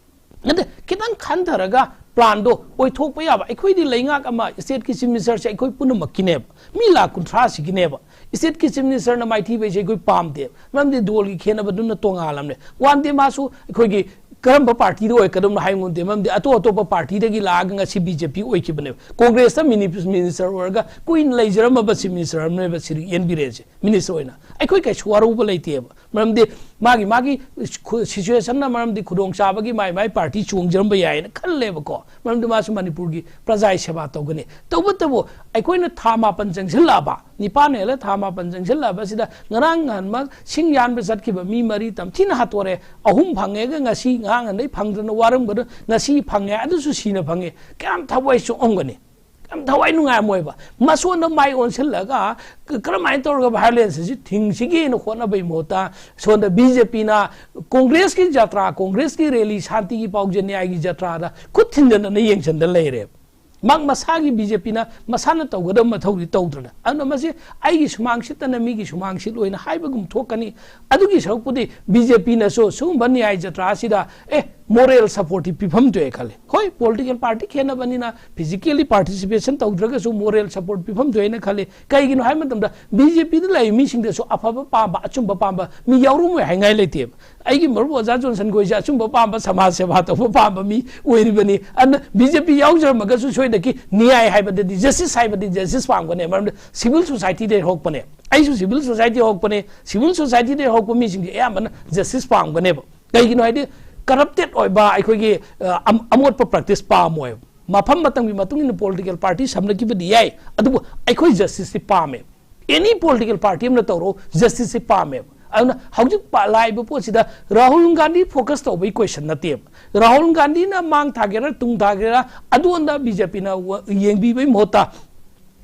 ꯅꯠꯇꯦ, ꯈꯤꯇꯪ ꯈꯟꯊꯔꯒ ꯄ꯭ꯂꯥꯟꯗꯣ ꯑꯣꯏꯊꯣꯛꯄ ꯌꯥꯕ꯫ ꯑꯩꯈꯣꯏꯗꯤ ꯂꯩꯉꯥꯛ ꯑꯃ, ꯁ꯭ꯇꯦꯠꯀꯤ ꯆꯤꯐ ꯃꯤꯅꯤꯁꯇꯔꯁꯦ ꯑꯩꯈꯣꯏ ꯄꯨꯝꯅꯃꯛꯀꯤꯅꯦꯕ, ꯃꯤ ꯂꯥꯈ ꯀꯨꯟꯊ꯭ꯔꯥꯁꯤꯒꯤꯅꯦꯕ꯫ ꯁ꯭ꯇꯦꯠꯀꯤ ꯆꯤꯐ ꯃꯤꯅꯤꯁꯇꯔꯅ ꯃꯥꯏꯊꯤꯕ ꯍꯥꯏꯁꯦ ꯑꯩꯈꯣꯏ ꯄꯥꯝꯗꯦꯕ, ꯃꯔꯝꯗꯤ ꯗꯣꯜꯒꯤ ꯈꯦꯠꯅꯕꯗꯨꯅ ꯇꯣꯉꯥꯜꯂꯝꯅꯦ꯫ ꯋꯥꯟ ꯗꯦ ꯃꯥꯁꯨ ꯑꯩꯈꯣꯏꯒꯤ ꯀꯔꯝꯕ ꯄꯥꯔꯇꯤꯗ ꯑꯣꯏꯔꯛꯀꯗꯕꯅꯣ ꯍꯥꯏ ꯉꯝꯗꯦ, ꯃꯔꯝꯗꯤ ꯑꯇꯣꯞ ꯑꯇꯣꯞꯄ ꯄꯥꯔꯇꯤꯗꯒꯤ ꯂꯥꯛꯑꯒ ꯉꯁꯤ ꯕꯤ ꯖꯦ ꯄꯤ ꯑꯣꯏꯈꯤꯕꯅꯦꯕ꯫ ꯀꯣꯡꯒ꯭ꯔꯦꯁꯇ ꯃꯤꯅꯤ-, ꯃꯤꯅꯤꯁꯇꯔ ꯑꯣꯏꯔꯒ ꯀꯨꯏꯅ ꯂꯩꯖꯔꯝꯃꯕ ꯆꯤꯐ ꯃꯤꯅꯤꯁꯇꯔ ꯑꯃꯅꯦꯕ ꯁ꯭ꯔꯤ ꯑꯦꯟ ꯕꯤꯔꯦꯟꯁꯦ, ꯃꯤꯅꯤꯁꯇꯔ ꯑꯣꯏꯅ꯫ ꯑꯩꯈꯣꯏ ꯀꯩꯁꯨ ꯋꯥꯔꯧꯕ ꯂꯩꯇꯦꯕ, ꯃꯔꯝꯗꯤ ꯃꯥꯒꯤ, ꯃꯥꯒꯤ ꯈꯨ-, ꯁꯤꯆꯨꯋꯦꯁꯟꯅ, ꯃꯔꯝꯗꯤ ꯈꯨꯗꯣꯡꯆꯥꯕꯒꯤ ꯃꯥꯏ, ꯃꯥꯏ ꯄꯥꯔꯇꯤ ꯆꯣꯡꯖꯔꯝꯕ ꯌꯥꯏꯅ ꯈꯜꯂꯦꯕꯀꯣ, ꯃꯔꯝꯗꯤ ꯃꯥꯁꯨ ꯃꯅꯤꯄꯨꯔꯒꯤ ꯄ꯭ꯔꯖꯥꯒꯤ ꯁꯦꯕꯥ ꯇꯧꯒꯅꯤ꯫ ꯇꯧꯕꯇꯕꯨ ꯑꯩꯈꯣꯏꯅ ꯊꯥ ꯃꯥꯄꯟ ꯆꯪꯁꯤꯜꯂꯛꯑꯕ, ꯅꯤꯄꯥꯟ ꯍꯦꯜꯂ ꯊꯥ ꯃꯥꯄꯟ ꯆꯪꯁꯤꯜꯂꯛꯑꯕ ꯑꯁꯤꯗ ꯉꯔꯥꯡ ꯅꯍꯥꯟꯃꯛ ꯁꯤꯡ ꯌꯥꯟꯕ ꯆꯠꯈꯤꯕ ꯃꯤ ꯃꯔꯤ ꯇꯝꯊꯤꯅ ꯍꯥꯠꯇꯣꯔꯦ, ꯑꯍꯨꯝ ꯐꯪꯉꯦꯒ ꯉꯁꯤ ꯉꯔꯥꯡ ꯅꯍꯥꯟꯗꯩ ꯐꯪꯗꯅ ꯋꯥꯔꯝꯒꯗ ꯉꯁꯤ ꯐꯪꯉꯦ, ꯑꯗꯨꯁꯨ ꯁꯤꯅ ꯐꯪꯉꯦ꯫ ꯀꯌꯥꯝ ꯊꯋꯥꯏ ꯆꯣꯛꯑꯝꯒꯅꯤ? ꯌꯥꯝ ꯊꯋꯥꯏ ꯅꯨꯡꯉꯥꯏꯔꯝꯃꯣꯏꯕ꯫ ꯃꯁꯣꯟꯗ ꯃꯥꯏ ꯑꯣꯟꯁꯤꯜꯂꯒ ꯀ-, ꯀꯔꯝꯍꯥꯏꯅ ꯇꯧꯔꯒ ꯚꯥꯏꯑꯣꯂꯦꯟꯁ ꯑꯁꯤ ꯊꯤꯡꯁꯤꯒꯦꯅ ꯍꯣꯠꯅꯕꯒꯤ ꯃꯍꯨꯠꯇ ꯁꯣꯝꯗ ꯕꯤ ꯖꯦ ꯄꯤꯅ ꯀꯣꯡꯒ꯭ꯔꯦꯁꯀꯤ ꯖꯇ꯭ꯔꯥ, ꯀꯣꯡꯒ꯭ꯔꯦꯁꯀꯤ ꯔꯦꯂꯤ, ꯁꯥꯟꯇꯤꯒꯤ ꯄꯥꯎ ꯖꯦ ꯅ꯭ꯌꯥꯏꯒꯤ ꯖꯇ꯭ꯔꯥꯗ ꯈꯨꯠ ꯊꯤꯟꯖꯤꯟꯗꯅ ꯌꯦꯡꯁꯤꯟꯗ ꯂꯩꯔꯦꯕ꯫ ꯃꯍꯥꯛ ꯃꯁꯥꯒꯤ ꯕꯤ ꯖꯦ ꯄꯤꯅ ꯃꯁꯥꯅ ꯇꯧꯒꯗꯕ ꯃꯊꯧꯗꯤ ꯇꯧꯗ꯭ꯔꯅ, ꯑꯗꯨꯅ ꯃꯁꯤ ꯑꯩꯒꯤ ꯁꯨꯃꯥꯡ ꯁꯤꯠꯇꯅ ꯃꯤꯒꯤ ꯁꯨꯃꯥꯡ ꯁꯤꯠꯂꯣꯏꯅ ꯍꯥꯏꯕꯒꯨꯝ ꯊꯣꯛꯀꯅꯤ꯫ ꯑꯗꯨꯒꯤ ꯁꯔꯨꯛꯄꯨꯗꯤ ꯕꯤ ꯖꯦ ꯄꯤꯅꯁꯨ ꯁꯤꯒꯨꯝꯕ ꯅ꯭ꯌꯥꯏ ꯖꯇ꯭ꯔꯥ ꯑꯁꯤꯗ ꯑꯦ ꯃꯣꯔꯦꯜ ꯁꯄꯣꯔꯠꯇꯤ ꯄꯤꯐꯝ ꯊꯣꯛꯑꯦ ꯈꯜꯂꯤ꯫ ꯍꯣꯏ, ꯄꯣꯂꯤꯇꯤꯀꯦꯜ ꯄꯥꯔꯇꯤ ꯈꯦꯠꯅꯕꯅꯤꯅ ꯐꯤꯖꯤꯀꯦꯜꯂꯤ ꯄꯥꯔꯇꯤꯁꯤꯄꯦꯁꯟ ꯇꯧꯗ꯭ꯔꯒꯁꯨ ꯃꯣꯔꯦꯜ ꯁꯄꯣꯔꯠ ꯄꯤꯐꯝ ꯊꯣꯛꯑꯦꯅ ꯈꯜꯂꯤ꯫ ꯀꯩꯒꯤꯅꯣ ꯍꯥꯏꯕ ꯃꯇꯝꯗ ꯕꯤ ꯖꯦ ꯄꯤꯗ ꯂꯩꯔꯤꯕ ꯃꯤꯁꯤꯡꯗꯁꯨ ꯑꯐꯕ ꯄꯥꯝꯕ, ꯑꯆꯨꯝꯕ ꯄꯥꯝꯕ ꯃꯤ ꯌꯥꯎꯔꯝꯃꯣꯏ ꯍꯥꯏꯉꯥꯏ ꯂꯩꯇꯦꯕ꯫ ꯑꯩꯒꯤ ꯃꯔꯨꯞ ꯑꯣꯖꯥ ꯖꯣꯟꯁꯟ ꯈꯣꯏꯁꯦ ꯑꯆꯨꯝꯕ ꯄꯥꯝꯕ, ꯁꯃꯥꯖ ꯁꯦꯕꯥ ꯇꯧꯕ ꯄꯥꯝꯕ ꯃꯤ ꯑꯣꯏꯔꯤꯕꯅꯤ꯫ ꯑꯗꯨꯅ ꯕꯤ ꯖꯦ ꯄꯤ ꯌꯥꯎꯖꯔꯝꯃꯒꯁꯨ ꯁꯣꯏꯗꯅꯀꯤ ꯅ꯭ꯌꯥꯏ ꯍꯥꯏꯕꯗꯗꯤ, ꯖꯁꯇꯤꯁ ꯍꯥꯏꯕꯗꯤ ꯖꯁꯇꯤꯁ ꯄꯥꯝꯒꯅꯤ꯫ ꯃꯔꯝꯗꯤ ꯁꯤꯚꯤꯜ ꯁꯣꯁꯥꯏꯇꯤꯗꯒꯤ ꯍꯧꯔꯛꯄꯅꯦ꯫ ꯑꯩꯁꯨ ꯁꯤꯚꯤꯜ ꯁꯣꯁꯥꯏꯇꯤ ꯍꯧꯔꯛꯄꯅꯦ꯫ ꯁꯤꯚꯤꯜ ꯁꯣꯁꯥꯏꯇꯤꯗꯒꯤ ꯍꯧꯔꯛꯄ ꯃꯤꯁꯤꯡꯁꯦ ꯑꯌꯥꯝꯕꯅ ꯖꯁꯇꯤꯁ ꯄꯥꯝꯒꯅꯦꯕ꯫ ꯀꯩꯒꯤꯅꯣ ꯍꯥꯏꯗꯤ ꯀꯔꯞꯇꯦꯠ ꯑꯣꯏꯕ ꯑꯩꯈꯣꯏꯒꯤ, ꯑ, ꯑꯝ-, ꯑꯃꯣꯠꯄ ꯄ꯭ꯔꯦꯛꯇꯤꯁ ꯄꯥꯝꯃꯣꯏꯕ꯫ ꯃꯐꯝ ꯃꯇꯝꯒꯤ ꯃꯇꯨꯡ ꯏꯟꯅ ꯄꯣꯂꯤꯇꯤꯀꯦꯜ ꯄꯥꯔꯇꯤ ꯁꯝꯅꯈꯤꯕꯗꯤ ꯌꯥꯏ, ꯑꯗꯨꯕꯨ ꯑꯩꯈꯣꯏ ꯖꯁꯇꯤꯁꯁꯤ ꯄꯥꯝꯃꯦ꯫ ꯑꯦꯅꯤ ꯄꯣꯂꯤꯇꯤꯀꯦꯜ ꯄꯥꯔꯇꯤ ꯑꯃꯅ ꯇꯧꯔꯣ, ꯖꯁꯇꯤꯁꯁꯤ ꯄꯥꯝꯃꯦꯕ꯫ ꯑꯗꯨꯅ ꯍꯧꯖꯤꯛ ꯄ-, ꯂꯥꯛꯏꯕ ꯄꯣꯠꯁꯤꯗ ꯔꯥꯍꯨꯜ ꯒꯥꯟꯙꯤ ꯐꯣꯀꯁ ꯇꯧꯕꯒꯤ ꯀꯣꯏꯁꯟ ꯅꯠꯇꯦꯕ꯫ ꯔꯥꯍꯨꯜ ꯒꯥꯟꯙꯤꯅ ꯃꯥꯡ ꯊꯥꯒꯦꯔꯥ ꯇꯨꯡ ꯊꯥꯒꯦꯔꯥ ꯑꯗꯨꯉꯣꯟꯗ ꯕꯤ ꯖꯦ ꯄꯤꯅ ꯋ-, ꯌꯦꯡꯕꯤꯕꯒꯤ ꯃꯍꯨꯠꯇ,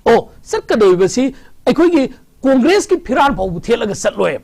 ꯑꯣ, ꯆꯠꯀꯗꯧꯔꯤꯕꯁꯤ ꯑꯩꯈꯣꯏꯒꯤ ꯀꯣꯡꯒ꯭ꯔꯦꯁꯀꯤ ꯐꯤꯔꯥꯜ ꯐꯥꯎꯕ ꯊꯦꯠꯂꯒ ꯆꯠꯂꯣꯏ꯫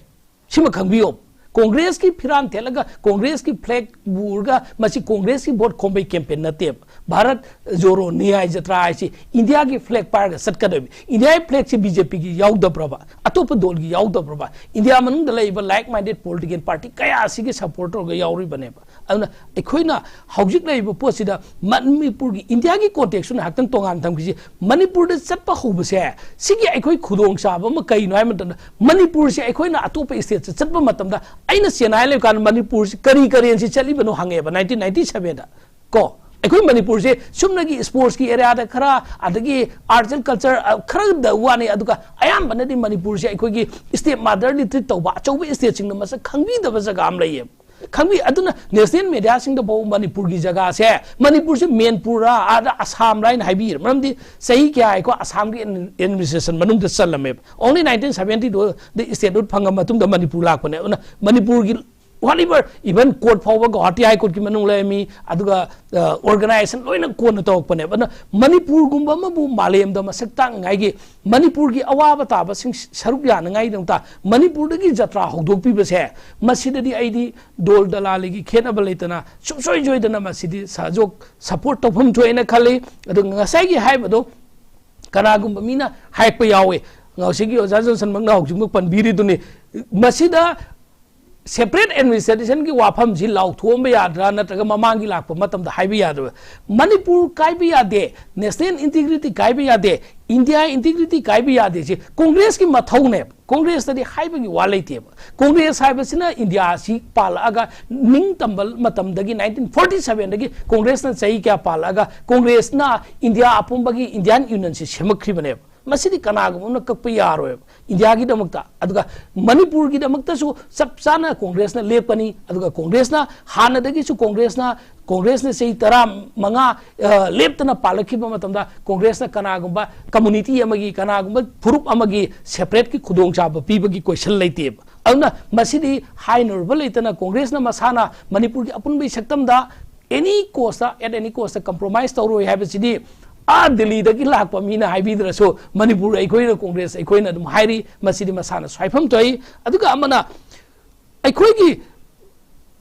ꯁꯤꯃ ꯈꯪꯕꯤꯌꯣ꯫ ꯀꯣꯡꯒ꯭ꯔꯦꯁꯀꯤ ꯐꯤꯔꯥꯜ ꯊꯦꯠꯂꯒ ꯀꯣꯡꯒ꯭ꯔꯦꯁꯀꯤ ꯐ꯭ꯂꯦꯒ ꯄꯨꯔꯒ ꯃꯁꯤ ꯀꯣꯡꯒ꯭ꯔꯦꯁꯀꯤ ꯚꯣꯠ ꯈꯣꯝꯕꯩ ꯀꯦꯝꯄꯦꯟ ꯅꯠꯇꯦꯕ꯫ ꯚꯥꯔꯠ ꯖꯣꯔꯣ ꯅ꯭ꯌꯥꯏ ꯖꯇ꯭ꯔꯥ ꯍꯥꯏꯁꯤ ꯏꯟꯗꯤꯌꯥꯒꯤ ꯐ꯭ꯂꯦꯒ ꯄꯥꯏꯔꯒ ꯆꯠꯀꯗꯣꯏꯕ꯫ ꯏꯟꯗꯤꯌꯥꯒꯤ ꯐ꯭ꯂꯦꯒꯁꯤ ꯕꯤ ꯖꯦ ꯄꯤꯒꯤ ꯌꯥꯎꯗꯕ꯭ꯔꯕ? ꯑꯇꯣꯞꯄ ꯗꯣꯜꯒꯤ ꯌꯥꯎꯗꯕ꯭ꯔꯕ? ꯏꯟꯗꯤꯌꯥ ꯃꯅꯨꯡꯗ ꯂꯩꯔꯤꯕ ꯂꯥꯏꯛ ꯃꯥꯏꯟꯗꯦꯗ ꯄꯣꯂꯤꯇꯤꯀꯦꯜ ꯄꯥꯔꯇꯤ ꯀꯌꯥ ꯑꯁꯤꯒꯤ ꯁꯄꯣꯔꯠ ꯇꯧꯔꯒ ꯌꯥꯎꯔꯤꯕꯅꯦꯕ꯫ ꯑꯗꯨꯅ ꯑꯩꯈꯣꯏꯅ ꯍꯧꯖꯤꯛ ꯂꯩꯔꯤꯕ ꯄꯣꯠꯁꯤꯗ ꯃꯅꯤꯄꯨꯔꯒꯤ, ꯏꯟꯗꯤꯌꯥꯒꯤ ꯀꯣꯟꯇꯦꯛꯁꯇ ꯉꯥꯏꯍꯥꯛꯇꯪ ꯇꯣꯉꯥꯟꯅ ꯊꯝꯈꯤꯁꯤ꯫ ꯃꯅꯤꯄꯨꯔꯗ ꯆꯠꯄ ꯍꯧꯕꯁꯦ ꯁꯤꯒꯤ ꯑꯩꯈꯣꯏ ꯈꯨꯗꯣꯡꯆꯥꯕ ꯑꯃ ꯀꯩꯅꯣ ꯍꯥꯏꯕ ꯃꯇꯝꯗ, ꯃꯅꯤꯄꯨꯔꯁꯦ ꯑꯩꯈꯣꯏꯅ ꯑꯇꯣꯞꯄ ꯁ꯭ꯇꯦꯠꯁ ꯆꯠꯄ ꯃꯇꯝꯗ, ꯑꯩꯅ ꯆꯦꯟꯅꯥꯏ ꯂꯩꯕ ꯀꯥꯟꯗ ꯃꯅꯤꯄꯨꯔꯁꯤ ꯀꯔꯤ ꯀꯔꯦꯟꯁꯤ ꯆꯠꯂꯤꯕꯅꯣ ꯍꯪꯉꯦꯕ ꯅꯥꯏꯟꯇꯤꯟ ꯅꯥꯏꯟꯇꯤ ꯁꯚꯦꯟꯗ꯫ ꯀꯣ, ꯑꯩꯈꯣꯏ ꯃꯅꯤꯄꯨꯔꯁꯦ ꯆꯨꯝꯅꯒꯤ ꯁ꯭ꯄꯣꯔꯠꯁꯀꯤ ꯑꯦꯔꯤꯌꯥꯗ ꯈꯔ, ꯑꯗꯒꯤ ꯑꯥꯔꯠꯁ ꯑꯦꯟ ꯀꯜꯆꯔ, ꯑ, ꯈꯔꯗ ꯋꯥꯅꯤ, ꯑꯗꯨꯒ ꯑꯌꯥꯝꯕꯅꯗꯤ ꯃꯅꯤꯄꯨꯔꯁꯦ ꯑꯩꯈꯣꯏꯒꯤ ꯁ꯭ꯇꯦꯞ ꯃꯥꯗꯔꯅꯤ ꯇ꯭ꯔꯤꯠ ꯇꯧꯕ, ꯑꯆꯧꯕ ꯁ꯭ꯇꯦꯠꯁꯤꯡꯅ ꯃꯁꯛ ꯈꯪꯕꯤꯗꯕ ꯖꯒꯥ ꯑꯃ ꯂꯩꯌꯦꯕ꯫ ꯈꯪꯕꯤ, ꯑꯗꯨꯅ ꯅꯦꯁꯅꯦꯜ ꯃꯦꯗꯤꯌꯥꯁꯤꯡꯗ ꯐꯥꯎꯕ ꯃꯅꯤꯄꯨꯔꯒꯤ ꯖꯒꯥꯁꯦ, ꯃꯅꯤꯄꯨꯔꯁꯦ ꯃꯦꯟꯄꯨꯔ ꯑꯥꯗ ꯑꯁꯥꯝ ꯂꯥꯏꯅ ꯍꯥꯏꯕꯤꯔꯦ꯫ ꯃꯔꯝꯗꯤ ꯆꯍꯤ ꯀꯌꯥ ꯑꯩꯈꯣꯏ ꯑꯁꯥꯝꯒꯤ ꯑꯦꯗꯃꯤꯅꯤꯁꯇ꯭ꯔꯦꯁꯟ ꯃꯅꯨꯡꯗ ꯆꯜꯂꯝꯃꯦꯕ꯫ ꯑꯣꯡꯂꯤ ꯅꯥꯏꯟꯇꯤꯟ ꯁꯚꯦꯟꯇꯤꯗ ꯏꯁꯇꯦꯠꯍꯨꯗ ꯐꯪꯉ ꯃꯇꯨꯡꯗ ꯃꯅꯤꯄꯨꯔ ꯂꯥꯛꯄꯅꯦ꯫ ꯑꯗꯨꯅ ꯃꯅꯤꯄꯨꯔꯒꯤ Whatever, even court ꯐꯥꯎꯕ ꯒꯧꯍꯥꯇꯤ High Courtꯀꯤ ꯃꯅꯨꯡ ꯂꯩꯔꯝꯃꯤ, ꯑꯗꯨꯒ ꯑꯣꯔꯒꯅꯥꯏꯖꯦꯁꯟ ꯂꯣꯏꯅ ꯀꯣꯟꯅ ꯇꯧꯔꯛꯄꯅꯦꯕ꯫ ꯑꯗꯨꯅ ꯃꯅꯤꯄꯨꯔꯒꯨꯝꯕ ꯑꯃꯕꯨ ꯃꯥꯂꯦꯝꯗ ꯃꯁꯛ ꯇꯥꯛꯅꯉꯥꯏꯒꯤ, ꯃꯅꯤꯄꯨꯔꯒꯤ ꯑꯋꯥꯕ ꯇꯥꯕꯁꯤꯡ ꯁꯔꯨꯛ ꯌꯥꯅꯉꯥꯏꯒꯤꯗꯃꯛꯇ ꯃꯅꯤꯄꯨꯔꯗꯒꯤ ꯖꯇ꯭ꯔꯥ ꯍꯧꯗꯣꯛꯄꯤꯕꯁꯦ, ꯃꯁꯤꯗꯗꯤ ꯑꯩꯗꯤ ꯗꯣꯜ ꯗꯂꯥꯂꯤꯒꯤ ꯈꯦꯠꯅꯕ ꯂꯩꯇꯅ ꯁꯨꯡꯁꯣꯏ ꯁꯣꯏꯗꯅ ꯃꯁꯤꯗꯤ ꯁꯍꯖꯣꯛ ꯁꯄꯣꯔꯠ ꯇꯧꯐꯝ ꯊꯣꯛꯑꯦꯅ ꯈꯜꯂꯤ꯫ ꯑꯗꯨꯒ ꯉꯁꯥꯏꯒꯤ ꯍꯥꯏꯕꯗꯣ ꯀꯅꯥꯒꯨꯝꯕ ꯃꯤꯅ ꯍꯥꯏꯔꯛꯄ ꯌꯥꯎꯋꯦ, ꯉꯁꯤꯒꯤ ꯑꯣꯖꯥ ꯖꯣꯟꯁꯟꯃꯛꯅ ꯍꯧꯖꯤꯛꯃꯛ ꯄꯟꯕꯤꯔꯤꯗꯨꯅꯤ, ꯃꯁꯤꯗ separate administrationꯒꯤ ꯋꯥꯐꯝꯁꯤ ꯂꯥꯎꯊꯣꯛꯑꯝꯕ ꯌꯥꯗ꯭ꯔꯥ, ꯅꯠꯇ꯭ꯔꯒ ꯃꯃꯥꯡꯒꯤ ꯂꯥꯛꯄ ꯃꯇꯝꯗ ꯍꯥꯏꯕ ꯌꯥꯗ꯭ꯔꯥ? ꯃꯅꯤꯄꯨꯔ ꯀꯥꯏꯕ ꯌꯥꯗꯦ, national integrity ꯀꯥꯏꯕ ꯌꯥꯗꯦ, India integrity ꯀꯥꯏꯕ ꯌꯥꯗꯦ, ꯁꯤ ꯀꯣꯡꯒ꯭ꯔꯦꯁꯀꯤ ꯃꯊꯧꯅꯦꯕ꯫ ꯀꯣꯡꯒ꯭ꯔꯦꯁꯇꯗꯤ ꯍꯥꯏꯕꯒꯤ ꯋꯥ ꯂꯩꯇꯦꯕ꯫ ꯀꯣꯡꯒ꯭ꯔꯦꯁ ꯍꯥꯏꯕꯁꯤꯅ ꯏꯟꯗꯤꯌꯥꯁꯤ ꯄꯥꯜꯂꯛꯑꯒ, ꯅꯤꯡꯇꯝꯕ ꯃꯇꯝꯗꯒꯤ, nineteen forty sevenꯗꯒꯤ ꯀꯣꯡꯒ꯭ꯔꯦꯁꯅ ꯆꯍꯤ ꯀꯌꯥ ꯄꯥꯜꯂꯛꯑꯒ, ꯀꯣꯡꯒ꯭ꯔꯦꯁꯅ ꯏꯟꯗꯤꯌꯥ ꯑꯄꯨꯝꯕꯒꯤ Indian Unionꯁꯤ ꯁꯦꯝꯃꯛꯈ꯭ꯔꯤꯕꯅꯦꯕ꯫ ꯃꯁꯤꯗꯤ ꯀꯅꯥꯒꯨꯝꯕ ꯑꯃꯅ ꯀꯛꯄ ꯌꯥꯔꯣꯏꯕ ꯏꯟꯗꯤꯌꯥꯒꯤꯗꯃꯛꯇ꯫ ꯑꯗꯨꯒ ꯃꯅꯤꯄꯨꯔꯒꯤꯗꯃꯛꯇꯁꯨ ꯆꯞ ꯆꯥꯅ ꯀꯣꯡꯒ꯭ꯔꯦꯁꯅ ꯂꯦꯞꯀꯅꯤ꯫ ꯑꯗꯨꯒ ꯀꯣꯡꯒ꯭ꯔꯦꯁꯅ ꯍꯥꯟꯅꯗꯒꯤꯁꯨ ꯀꯣꯡꯒ꯭ꯔꯦꯁꯅ, ꯀꯣꯡꯒ꯭ꯔꯦꯁꯅ ꯆꯍꯤ ꯇꯔꯥ ꯃꯉꯥ, ꯑ, ꯂꯦꯞꯇꯅ ꯄꯥꯜꯂꯛꯈꯤꯕ ꯃꯇꯝꯗ ꯀꯣꯡꯒ꯭ꯔꯦꯁꯅ ꯀꯅꯥꯒꯨꯝꯕ community ꯑꯃꯒꯤ, ꯀꯅꯥꯒꯨꯝꯕ ꯐꯨꯔꯨꯞ ꯑꯃꯒꯤ separateꯀꯤ ꯈꯨꯗꯣꯡꯆꯥꯕ ꯄꯤꯕꯒꯤ question ꯂꯩꯇꯦꯕ꯫ ꯑꯗꯨꯅ ꯃꯁꯤꯗꯤ ꯍꯥꯏꯅꯔꯨꯕ ꯂꯩꯇꯅ ꯀꯣꯡꯒ꯭ꯔꯦꯁꯅ ꯃꯁꯥꯅ ꯃꯅꯤꯄꯨꯔꯒꯤ ꯑꯄꯨꯟꯕꯒꯤ ꯁꯛꯇꯝꯗ any costꯇ, at any costꯇ compromise ꯇꯧꯔꯣꯏ ꯍꯥꯏꯕꯁꯤꯗꯤ ꯑꯥ ꯗꯤꯜꯂꯤꯗꯒꯤ ꯂꯥꯛꯄ ꯃꯤꯅ ꯍꯥꯏꯕꯤꯗ꯭ꯔꯁꯨ ꯃꯅꯤꯄꯨꯔ ꯑꯩꯈꯣꯏꯅ, ꯀꯣꯡꯒ꯭ꯔꯦꯁ ꯑꯩꯈꯣꯏꯅ ꯑꯗꯨꯝ ꯍꯥꯏꯔꯤ꯫ ꯃꯁꯤꯗꯤ ꯃꯁꯥꯅ ꯁ꯭ꯋꯥꯏꯐꯝ ꯊꯣꯛꯏ꯫ ꯑꯗꯨꯒ ꯑꯃꯅ ꯑꯩꯈꯣꯏꯒꯤ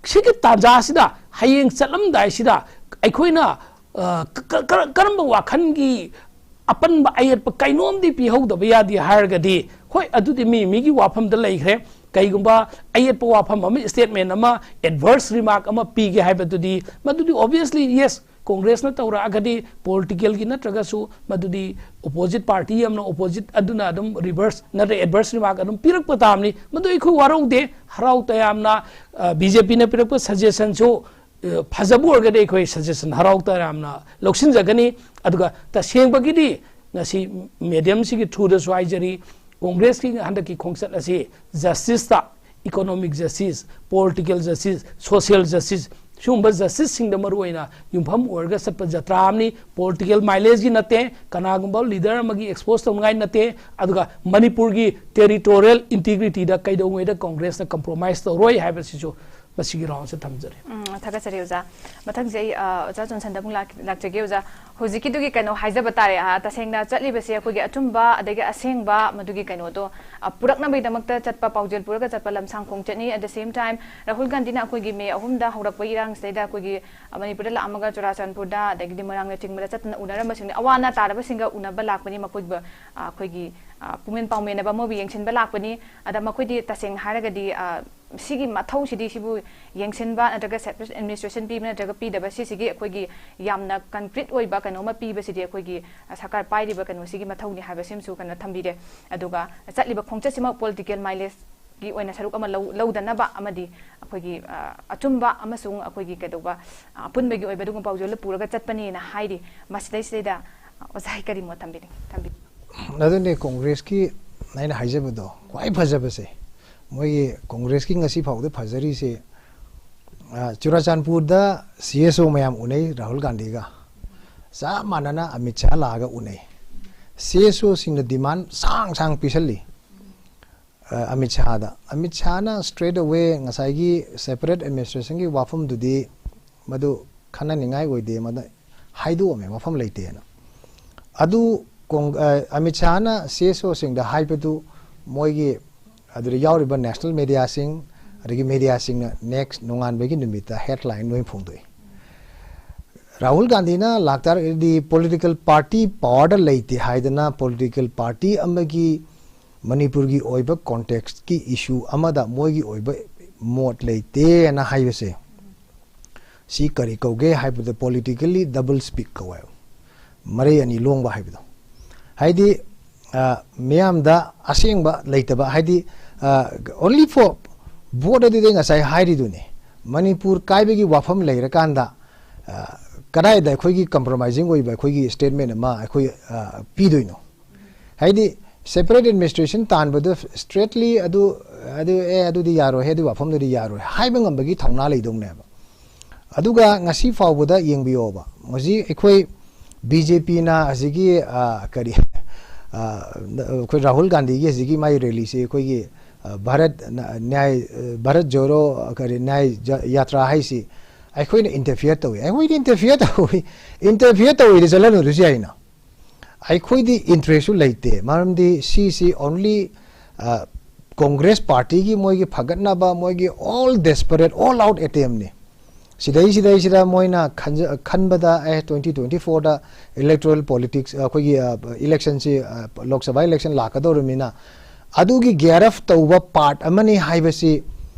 ꯁꯤꯒꯤ ꯇꯥꯟꯖꯥꯁꯤꯗ ꯍꯌꯦꯡ ꯆꯠꯂꯝꯗꯥꯏꯁꯤꯗ ꯑꯩꯈꯣꯏꯅ, ꯑ, ꯀ-, ꯀ-, ꯀꯔꯝꯕ ꯋꯥꯈꯜꯒꯤ ꯑꯄꯟꯕ ꯑꯌꯦꯠꯄ ꯀꯩꯅꯣꯝꯗꯤ ꯄꯤꯍꯧꯗꯕ ꯌꯥꯗꯦ ꯍꯥꯏꯔꯒꯗꯤ, ꯍꯣꯏ, ꯑꯗꯨꯗꯤ ꯃꯤ ꯃꯤꯒꯤ ꯋꯥꯐꯝꯗ ꯂꯩꯈ꯭ꯔꯦ꯫ ꯀꯩꯒꯨꯝꯕ ꯑꯌꯦꯠꯄ ꯋꯥꯐꯝ ꯑꯃ, statement ꯑꯃ, adverse remark ꯑꯃ ꯄꯤꯒꯦ ꯍꯥꯏꯕꯗꯨꯗꯤ, ꯃꯗꯨꯗꯤ obviously, yes, ꯀꯣꯡꯒ꯭ꯔꯦꯁꯅ ꯇꯧꯔꯛꯑꯒꯗꯤ politicalꯒꯤ ꯅꯠꯇ꯭ꯔꯒꯁꯨ ꯃꯗꯨꯗꯤ opposite party ꯑꯃꯅ opposite ꯑꯗꯨꯅ ꯑꯗꯨꯝ reverse ꯅꯠꯇ꯭ꯔꯒ adverse remark ꯑꯗꯨꯝ ꯄꯤꯔꯛꯄ ꯇꯥꯕꯅꯤ꯫ ꯃꯗꯨ ꯑꯩꯈꯣꯏ ꯋꯥꯔꯧꯗꯦ, ꯍꯔꯥꯎ ꯇꯌꯥꯝꯅ, ꯑ, BJPꯅ ꯄꯤꯔꯛꯄ suggestionꯁꯨ, ꯑ, ꯐꯖꯕ ꯑꯣꯏꯔꯒꯗꯤ ꯑꯩꯈꯣꯏ suggestion ꯍꯔꯥꯎ ꯇꯌꯥꯝꯅ ꯂꯧꯁꯤꯟꯖꯒꯅꯤ꯫ ꯑꯗꯨꯒ ꯇꯁꯦꯡꯕꯒꯤꯗꯤ ꯉꯁꯤ mediumꯁꯤꯒꯤ throughꯗꯁꯨ ꯍꯥꯏꯖꯔꯤ, ꯀꯣꯡꯒ꯭ꯔꯦꯁꯀꯤ ꯍꯟꯗꯛꯀꯤ ꯈꯣꯡꯆꯠ ꯑꯁꯤ justiceꯇ, economic justice, political justice, social justice, ꯁꯤꯒꯨꯝꯕ ꯖꯁꯇꯤꯁꯁꯤꯡꯗ ꯃꯔꯨ ꯑꯣꯏꯅ ꯌꯨꯝꯐꯝ ꯑꯣꯏꯔꯒ ꯆꯠꯄ ꯖꯇ꯭ꯔꯥ ꯑꯃꯅꯤ꯫ ꯄꯣꯂꯤꯇꯤꯀꯦꯜ ꯃꯥꯏꯂꯦꯖꯀꯤ ꯅꯠꯇꯦ, ꯀꯅꯥꯒꯨꯝꯕ ꯂꯤꯗꯔ ꯑꯃꯒꯤ ꯑꯦꯛꯁꯄꯣꯖ ꯇꯧꯅꯤꯡꯉꯥꯏ ꯅꯠꯇꯦ, ꯑꯗꯨꯒ ꯃꯅꯤꯄꯨꯔꯒꯤ ꯇꯦꯔꯤꯇꯣꯔꯤꯌꯦꯜ ꯏꯟꯇꯤꯒ꯭ꯔꯤꯇꯤꯗ ꯀꯩꯗꯧꯉꯩꯗ ꯀꯣꯡꯒ꯭ꯔꯦꯁꯅ ꯀꯝꯄ꯭ꯔꯣꯃꯥꯏꯁ ꯇꯧꯔꯣꯏ ꯍꯥꯏꯕꯁꯤꯁꯨ ꯃꯁꯤꯒꯤ ꯔꯥꯎꯟꯁꯦ ꯊꯝꯖꯔꯤ꯫ ꯎꯝ, ꯊꯥꯒꯠꯆꯔꯤ ꯑꯣꯖꯥ꯫ ꯃꯊꯪꯁꯦ ꯑꯩ ꯑ, ꯑꯣꯖꯥ ꯖꯣꯟꯁꯟꯗ ꯑꯃꯨꯛ ꯂꯥꯛ- ꯂꯥꯛꯆꯒꯦ ꯑꯣꯖꯥ꯫ ꯍꯧꯖꯤꯛꯀꯤꯗꯨꯒꯤ ꯀꯩꯅꯣ ꯍꯥꯏꯖꯕ ꯇꯥꯔꯦ, ꯑ, ꯇꯁꯦꯡꯅ ꯆꯠꯂꯤꯕꯁꯦ ꯑꯩꯈꯣꯏꯒꯤ ꯑꯆꯨꯝꯕ ꯑꯗꯒꯤ ꯑꯁꯦꯡꯕ ꯃꯗꯨꯒꯤ ꯀꯩꯅꯣꯗꯣ ꯑ, ꯄꯨꯔꯛꯅꯕꯒꯤꯗꯃꯛꯇ ꯆꯠꯄ, ꯄꯥꯎꯖꯦꯜ ꯄꯨꯔꯒ ꯆꯠꯄ ꯂꯝꯁꯥꯡ ꯈꯣꯡꯆꯠꯅꯤ꯫ At the same time, Rahul ꯒꯥꯟꯙꯤꯅ ꯑꯩꯈꯣꯏꯒꯤ ꯃꯦ ꯑꯍꯨꯝꯗ ꯍꯧꯔꯛꯄ ꯏꯔꯥꯡꯁꯤꯗꯩꯗ ꯑꯩꯈꯣꯏꯒꯤ ꯑ, ꯃꯅꯤꯄꯨꯔꯗ ꯂꯥꯛꯑꯝꯃꯒ ꯆꯨꯔꯥꯆꯥꯟꯄꯨꯔꯗ ꯑꯗꯒꯤꯗꯤ ꯃꯣꯏꯔꯥꯡꯅꯆꯤꯡꯕꯗ ꯆꯠꯇꯅ ꯎꯅꯔꯝꯕꯁꯤꯡꯅꯤ, ꯑꯋꯥ ꯑꯅꯥ ꯇꯥꯔꯕꯁꯤꯡꯒ ꯎꯅꯕ ꯂꯥꯛꯄꯅꯤ, ꯃꯈꯣꯏꯕꯨ ꯑ, ꯑꯩꯈꯣꯏꯒꯤ ꯑ, ꯄꯨꯛꯃꯦꯟ ꯄꯥꯎꯃꯦꯟꯅꯕ ꯑꯃꯕꯨ ꯌꯦꯡꯁꯤꯟꯕ ꯂꯥꯛꯄꯅꯤ꯫ ꯑꯗ ꯃꯈꯣꯏꯗꯤ ꯇꯁꯦꯡꯅ ꯍꯥꯏꯔꯒꯗꯤ ꯑ, ꯁꯤꯒꯤ ꯃꯊꯧꯁꯤꯗꯤ, ꯁꯤꯕꯨ ꯌꯦꯡꯁꯤꯟꯕ ꯅꯠꯇ꯭ꯔꯒ ꯁꯦꯄꯔꯦꯠ ꯑꯦꯗꯃꯤꯅꯤꯁꯇ꯭ꯔꯦꯁꯟ ꯄꯤꯕ ꯅꯠꯇ꯭ꯔꯒ ꯄꯤꯗꯕ, ꯁꯤꯁꯤꯒꯤ ꯑꯩꯈꯣꯏꯒꯤ ꯌꯥꯝꯅ ꯀꯟꯀ꯭ꯔꯤꯠ ꯑꯣꯏꯕ ꯀꯩꯅꯣꯝꯃ ꯄꯤꯕꯁꯤꯗꯤ ꯑꯩꯈꯣꯏꯒꯤ ꯑ, ꯁꯔꯀꯥꯔ ꯄꯥꯏꯔꯤꯕ ꯀꯩꯅꯣꯁꯤꯒꯤ ꯃꯊꯧꯅꯤ ꯍꯥꯏꯕꯁꯤꯃꯁꯨ ꯀꯩꯅꯣ ꯊꯝꯕꯤꯔꯦ꯫ ꯑꯗꯨꯒ ꯆꯠꯂꯤꯕ ꯈꯣꯡꯆꯠꯁꯤꯃꯛ ꯄꯣꯂꯤꯇꯤꯀꯦꯜ ꯃꯥꯏꯂꯦꯖꯀꯤ ꯑꯣꯏꯅ ꯁꯔꯨꯛ ꯑꯃ ꯂꯧ- ꯂꯧꯗꯅꯕ ꯑꯃꯗꯤ ꯑꯩꯈꯣꯏꯒꯤ ꯑ, ꯑꯆꯨꯝꯕ ꯑꯃꯁꯨꯡ ꯑꯩꯈꯣꯏꯒꯤ ꯀꯩꯗꯧꯕ ꯑ, ꯑꯄꯨꯟꯕꯒꯤ ꯑꯣꯏꯕ ꯑꯗꯨꯒꯨꯝꯕ ꯄꯥꯎꯖꯦꯜꯗ ꯄꯨꯔꯒ ꯆꯠꯄꯅꯦꯅ ꯍꯥꯏꯔꯤ꯫ ꯃꯁꯤꯗꯩꯁꯤꯗꯩꯗ ꯑ, ꯑꯣꯖꯥ ꯀꯔꯤ ꯃꯣꯠ ꯊꯝꯕꯤꯅꯤꯡ ꯊꯝꯕꯤ ꯑꯗꯨꯅꯦ ꯀꯣꯡꯒ꯭ꯔꯦꯁꯀꯤ ꯑꯩꯅ ꯍꯥꯏꯖꯕꯗꯣ ꯈ꯭ꯋꯥꯏ ꯐꯖꯕꯁꯦ, ꯃꯣꯏꯒꯤ ꯀꯣꯡꯒ꯭ꯔꯦꯁꯀꯤ ꯉꯁꯤ ꯐꯥꯎꯗ ꯐꯖꯔꯤꯁꯦ, ꯑ, ꯆꯨꯔꯥꯆꯥꯟꯄꯨꯔꯗ ꯁꯤ ꯑꯦꯁ ꯑꯣ ꯃꯌꯥꯝ ꯎꯅꯩ ꯔꯥꯍꯨꯜ ꯒꯥꯟꯙꯤꯒ, ꯆꯞ ꯃꯥꯟꯅꯅ ꯑꯃꯤꯠ ꯁꯥꯍ ꯂꯥꯛꯑꯒ ꯎꯅꯩ꯫ ꯁꯤ ꯑꯦꯁ ꯑꯣꯁꯤꯡꯅ ꯗꯤꯃꯥꯟ ꯁꯥꯡ ꯁꯥꯡ ꯄꯤꯁꯜꯂꯤ ꯑ, ꯑꯃꯤꯠ ꯁꯥꯍꯗ꯫ ꯑꯃꯤꯠ ꯁꯥꯍꯅ straight away ꯉꯁꯥꯏꯒꯤ ꯁꯦꯄꯔꯦꯠ ꯑꯦꯗꯃꯤꯅꯤꯁꯇ꯭ꯔꯦꯁꯟꯒꯤ ꯋꯥꯐꯝꯗꯨꯗꯤ ꯃꯗꯨ ꯈꯟꯅꯅꯤꯡꯉꯥꯏ ꯑꯣꯏꯗꯦ, ꯃꯗꯨ ꯍꯥꯏꯗꯣꯛꯑꯝꯃꯦ, ꯋꯥꯐꯝ ꯂꯩꯇꯦꯅ꯫ ꯑꯗꯨ ꯀꯣꯡ- ꯑ, ꯑꯃꯤꯠ ꯁꯥꯍꯅ ꯁꯤ ꯑꯦꯁ ꯑꯣꯁꯤꯡꯗ ꯍꯥꯏꯕꯗꯨ ꯃꯣꯏꯒꯤ ꯑꯗꯨꯗ ꯌꯥꯎꯔꯤꯕ ꯅꯦꯁꯅꯦꯜ ꯃꯦꯗꯤꯌꯥꯁꯤꯡ ꯑꯗꯒꯤ ꯃꯦꯗꯤꯌꯥꯁꯤꯡꯅ ꯅꯦꯛꯁ ꯅꯣꯡꯉꯥꯟꯕꯒꯤ ꯅꯨꯃꯤꯠꯇ ꯍꯦꯗꯂꯥꯏꯟ ꯂꯣꯏ ꯐꯣꯡꯗꯣꯛꯏ꯫ ꯔꯥꯍꯨꯜ ꯒꯥꯟꯙꯤꯅ ꯂꯥꯛꯇꯥꯔꯒꯗꯤ ꯄꯣꯂꯤꯇꯤꯀꯦꯜ ꯄꯥꯔꯇꯤ ꯄꯋꯥꯔꯗ ꯂꯩꯇꯦ ꯍꯥꯏꯗꯅ ꯄꯣꯂꯤꯇꯤꯀꯦꯜ ꯄꯥꯔꯇꯤ ꯑꯃꯒꯤ ꯃꯅꯤꯄꯨꯔꯒꯤ ꯑꯣꯏꯕ ꯀꯣꯟꯇꯦꯛꯁꯀꯤ ꯏꯁꯨ ꯑꯃꯗ ꯃꯣꯏꯒꯤ ꯑꯣꯏꯕ ꯃꯣꯠ ꯂꯩꯇꯦꯅ ꯍꯥꯏꯕꯁꯦ, ꯁꯤ ꯀꯔꯤ ꯀꯧꯒꯦ ꯍꯥꯏꯕꯗ ꯄꯣꯂꯤꯇꯤꯀꯦꯜꯂꯤ ꯗꯕꯜ ꯁ꯭ꯄꯤꯛ ꯀꯧꯋꯦꯕ, ꯃꯔꯩ ꯑꯅꯤ ꯂꯣꯡꯕ ꯍꯥꯏꯕꯗꯣ꯫ ꯍꯥꯏꯗꯤ ꯑ, ꯃꯤꯌꯥꯝꯗ ꯑꯁꯦꯡꯕ ꯂꯩꯇꯕ, ꯍꯥꯏꯗꯤ only for vote ꯑꯗꯨꯗꯤ ꯉꯁꯥꯏ ꯍꯥꯏꯔꯤꯗꯨꯅꯤ, ꯃꯅꯤꯄꯨꯔ ꯀꯥꯏꯕꯒꯤ ꯋꯥꯐꯝ ꯂꯩꯔꯀꯥꯟꯗ ꯑ, ꯀꯗꯥꯏꯗ ꯑꯩꯈꯣꯏꯒꯤ ꯀꯝꯄ꯭ꯔꯣꯃꯥꯏꯖꯤꯡ ꯑꯣꯏꯕ ꯑꯩꯈꯣꯏꯒꯤ ꯁ꯭ꯇꯦꯠꯃꯦꯟ ꯑꯃ ꯑꯩꯈꯣꯏ ꯑ, ꯄꯤꯗꯣꯏꯅꯣ? ꯍꯥꯏꯗꯤ ꯁꯦꯄꯔꯦꯠ ꯑꯦꯗꯃꯤꯅꯤꯁꯇ꯭ꯔꯦꯁꯟ ꯇꯥꯟꯕꯗꯣ ꯁ꯭ꯇ꯭ꯔꯦꯠꯂꯤ ꯑꯗꯨ ꯑꯗꯨ ꯑꯦ ꯑꯗꯨꯗꯤ ꯌꯥꯔꯣꯏ, ꯑꯗꯨ ꯋꯥꯐꯝꯗꯨꯗꯤ ꯌꯥꯔꯣꯏ ꯍꯥꯏꯕ ꯉꯝꯕꯒꯤ ꯊꯧꯅꯥ ꯂꯩꯗꯧꯅꯦꯕ꯫ ꯑꯗꯨꯒ ꯉꯁꯤ ꯐꯥꯎꯕꯗ ꯌꯦꯡꯕꯤꯌꯣꯕ, ꯍꯧꯖꯤꯛ ꯑꯩꯈꯣꯏ ꯕꯤ ꯖꯦ ꯄꯤꯅ ꯍꯧꯖꯤꯛꯀꯤ, ꯑ, ꯀꯔꯤ, ꯑ, ꯑꯩꯈꯣꯏ ꯔꯥꯍꯨꯜ ꯒꯥꯟꯙꯤꯒꯤ ꯍꯧꯖꯤꯛꯀꯤ ꯃꯥꯒꯤ ꯔꯦꯂꯤꯁꯤ ꯑꯩꯈꯣꯏꯒꯤ, ꯑ, ꯚꯥꯔꯠ ꯅ-, ꯅ꯭ꯌꯥꯏ, ꯑ, ꯚꯥꯔꯠ ꯖꯣꯔꯣ, ꯑ, ꯀꯔꯤ, ꯅ꯭ꯌꯥꯏ ꯖ-, ꯌꯥꯇ꯭ꯔꯥ ꯍꯥꯏꯁꯤ ꯑꯩꯈꯣꯏꯅ ꯏꯟꯇꯔꯐꯤꯌꯔ ꯇꯧꯏ꯫ ꯑꯩꯈꯣꯏꯗꯤ ꯏꯟꯇꯔꯐꯤꯌꯔ ꯇꯧꯏ, ꯏꯟꯇꯔꯐꯤꯌꯔ ꯇꯧꯏꯗꯤ ꯆꯠꯍꯜꯂꯨꯔꯁꯨ ꯌꯥꯏꯅ꯫ ꯑꯩꯈꯣꯏꯗꯤ ꯏꯟꯇꯔꯦꯁꯁꯨ ꯂꯩꯇꯦ, ꯃꯔꯝꯗꯤ ꯁꯤꯁꯤ only, ꯑ, ꯀꯣꯡꯒ꯭ꯔꯦꯁ ꯄꯥꯔꯇꯤꯒꯤ ꯃꯣꯏꯒꯤ ꯐꯒꯠꯅꯕ, ꯃꯣꯏꯒꯤ all desperate, all out attempt ꯅꯤ꯫ ꯁꯤꯗꯩꯁꯤꯗꯩꯁꯤꯗ ꯃꯣꯏꯅ ꯈꯟꯖ-, ꯈꯟꯕꯗ, ꯑꯦ, twenty twenty fourꯗ electoral politics, ꯑꯩꯈꯣꯏꯒꯤ, ꯑ, ꯏꯂꯦꯛꯁꯟꯁꯤ, ꯑ, ꯂꯣꯛ ꯁꯚꯥ ꯏꯂꯦꯛꯁꯟ ꯂꯥꯛꯀꯗꯧꯔꯕꯅꯤꯅ, ꯑꯗꯨꯒꯤ gear up ꯇꯧꯕ ꯄꯥꯔꯠ ꯑꯃꯅꯤ ꯍꯥꯏꯕꯁꯤ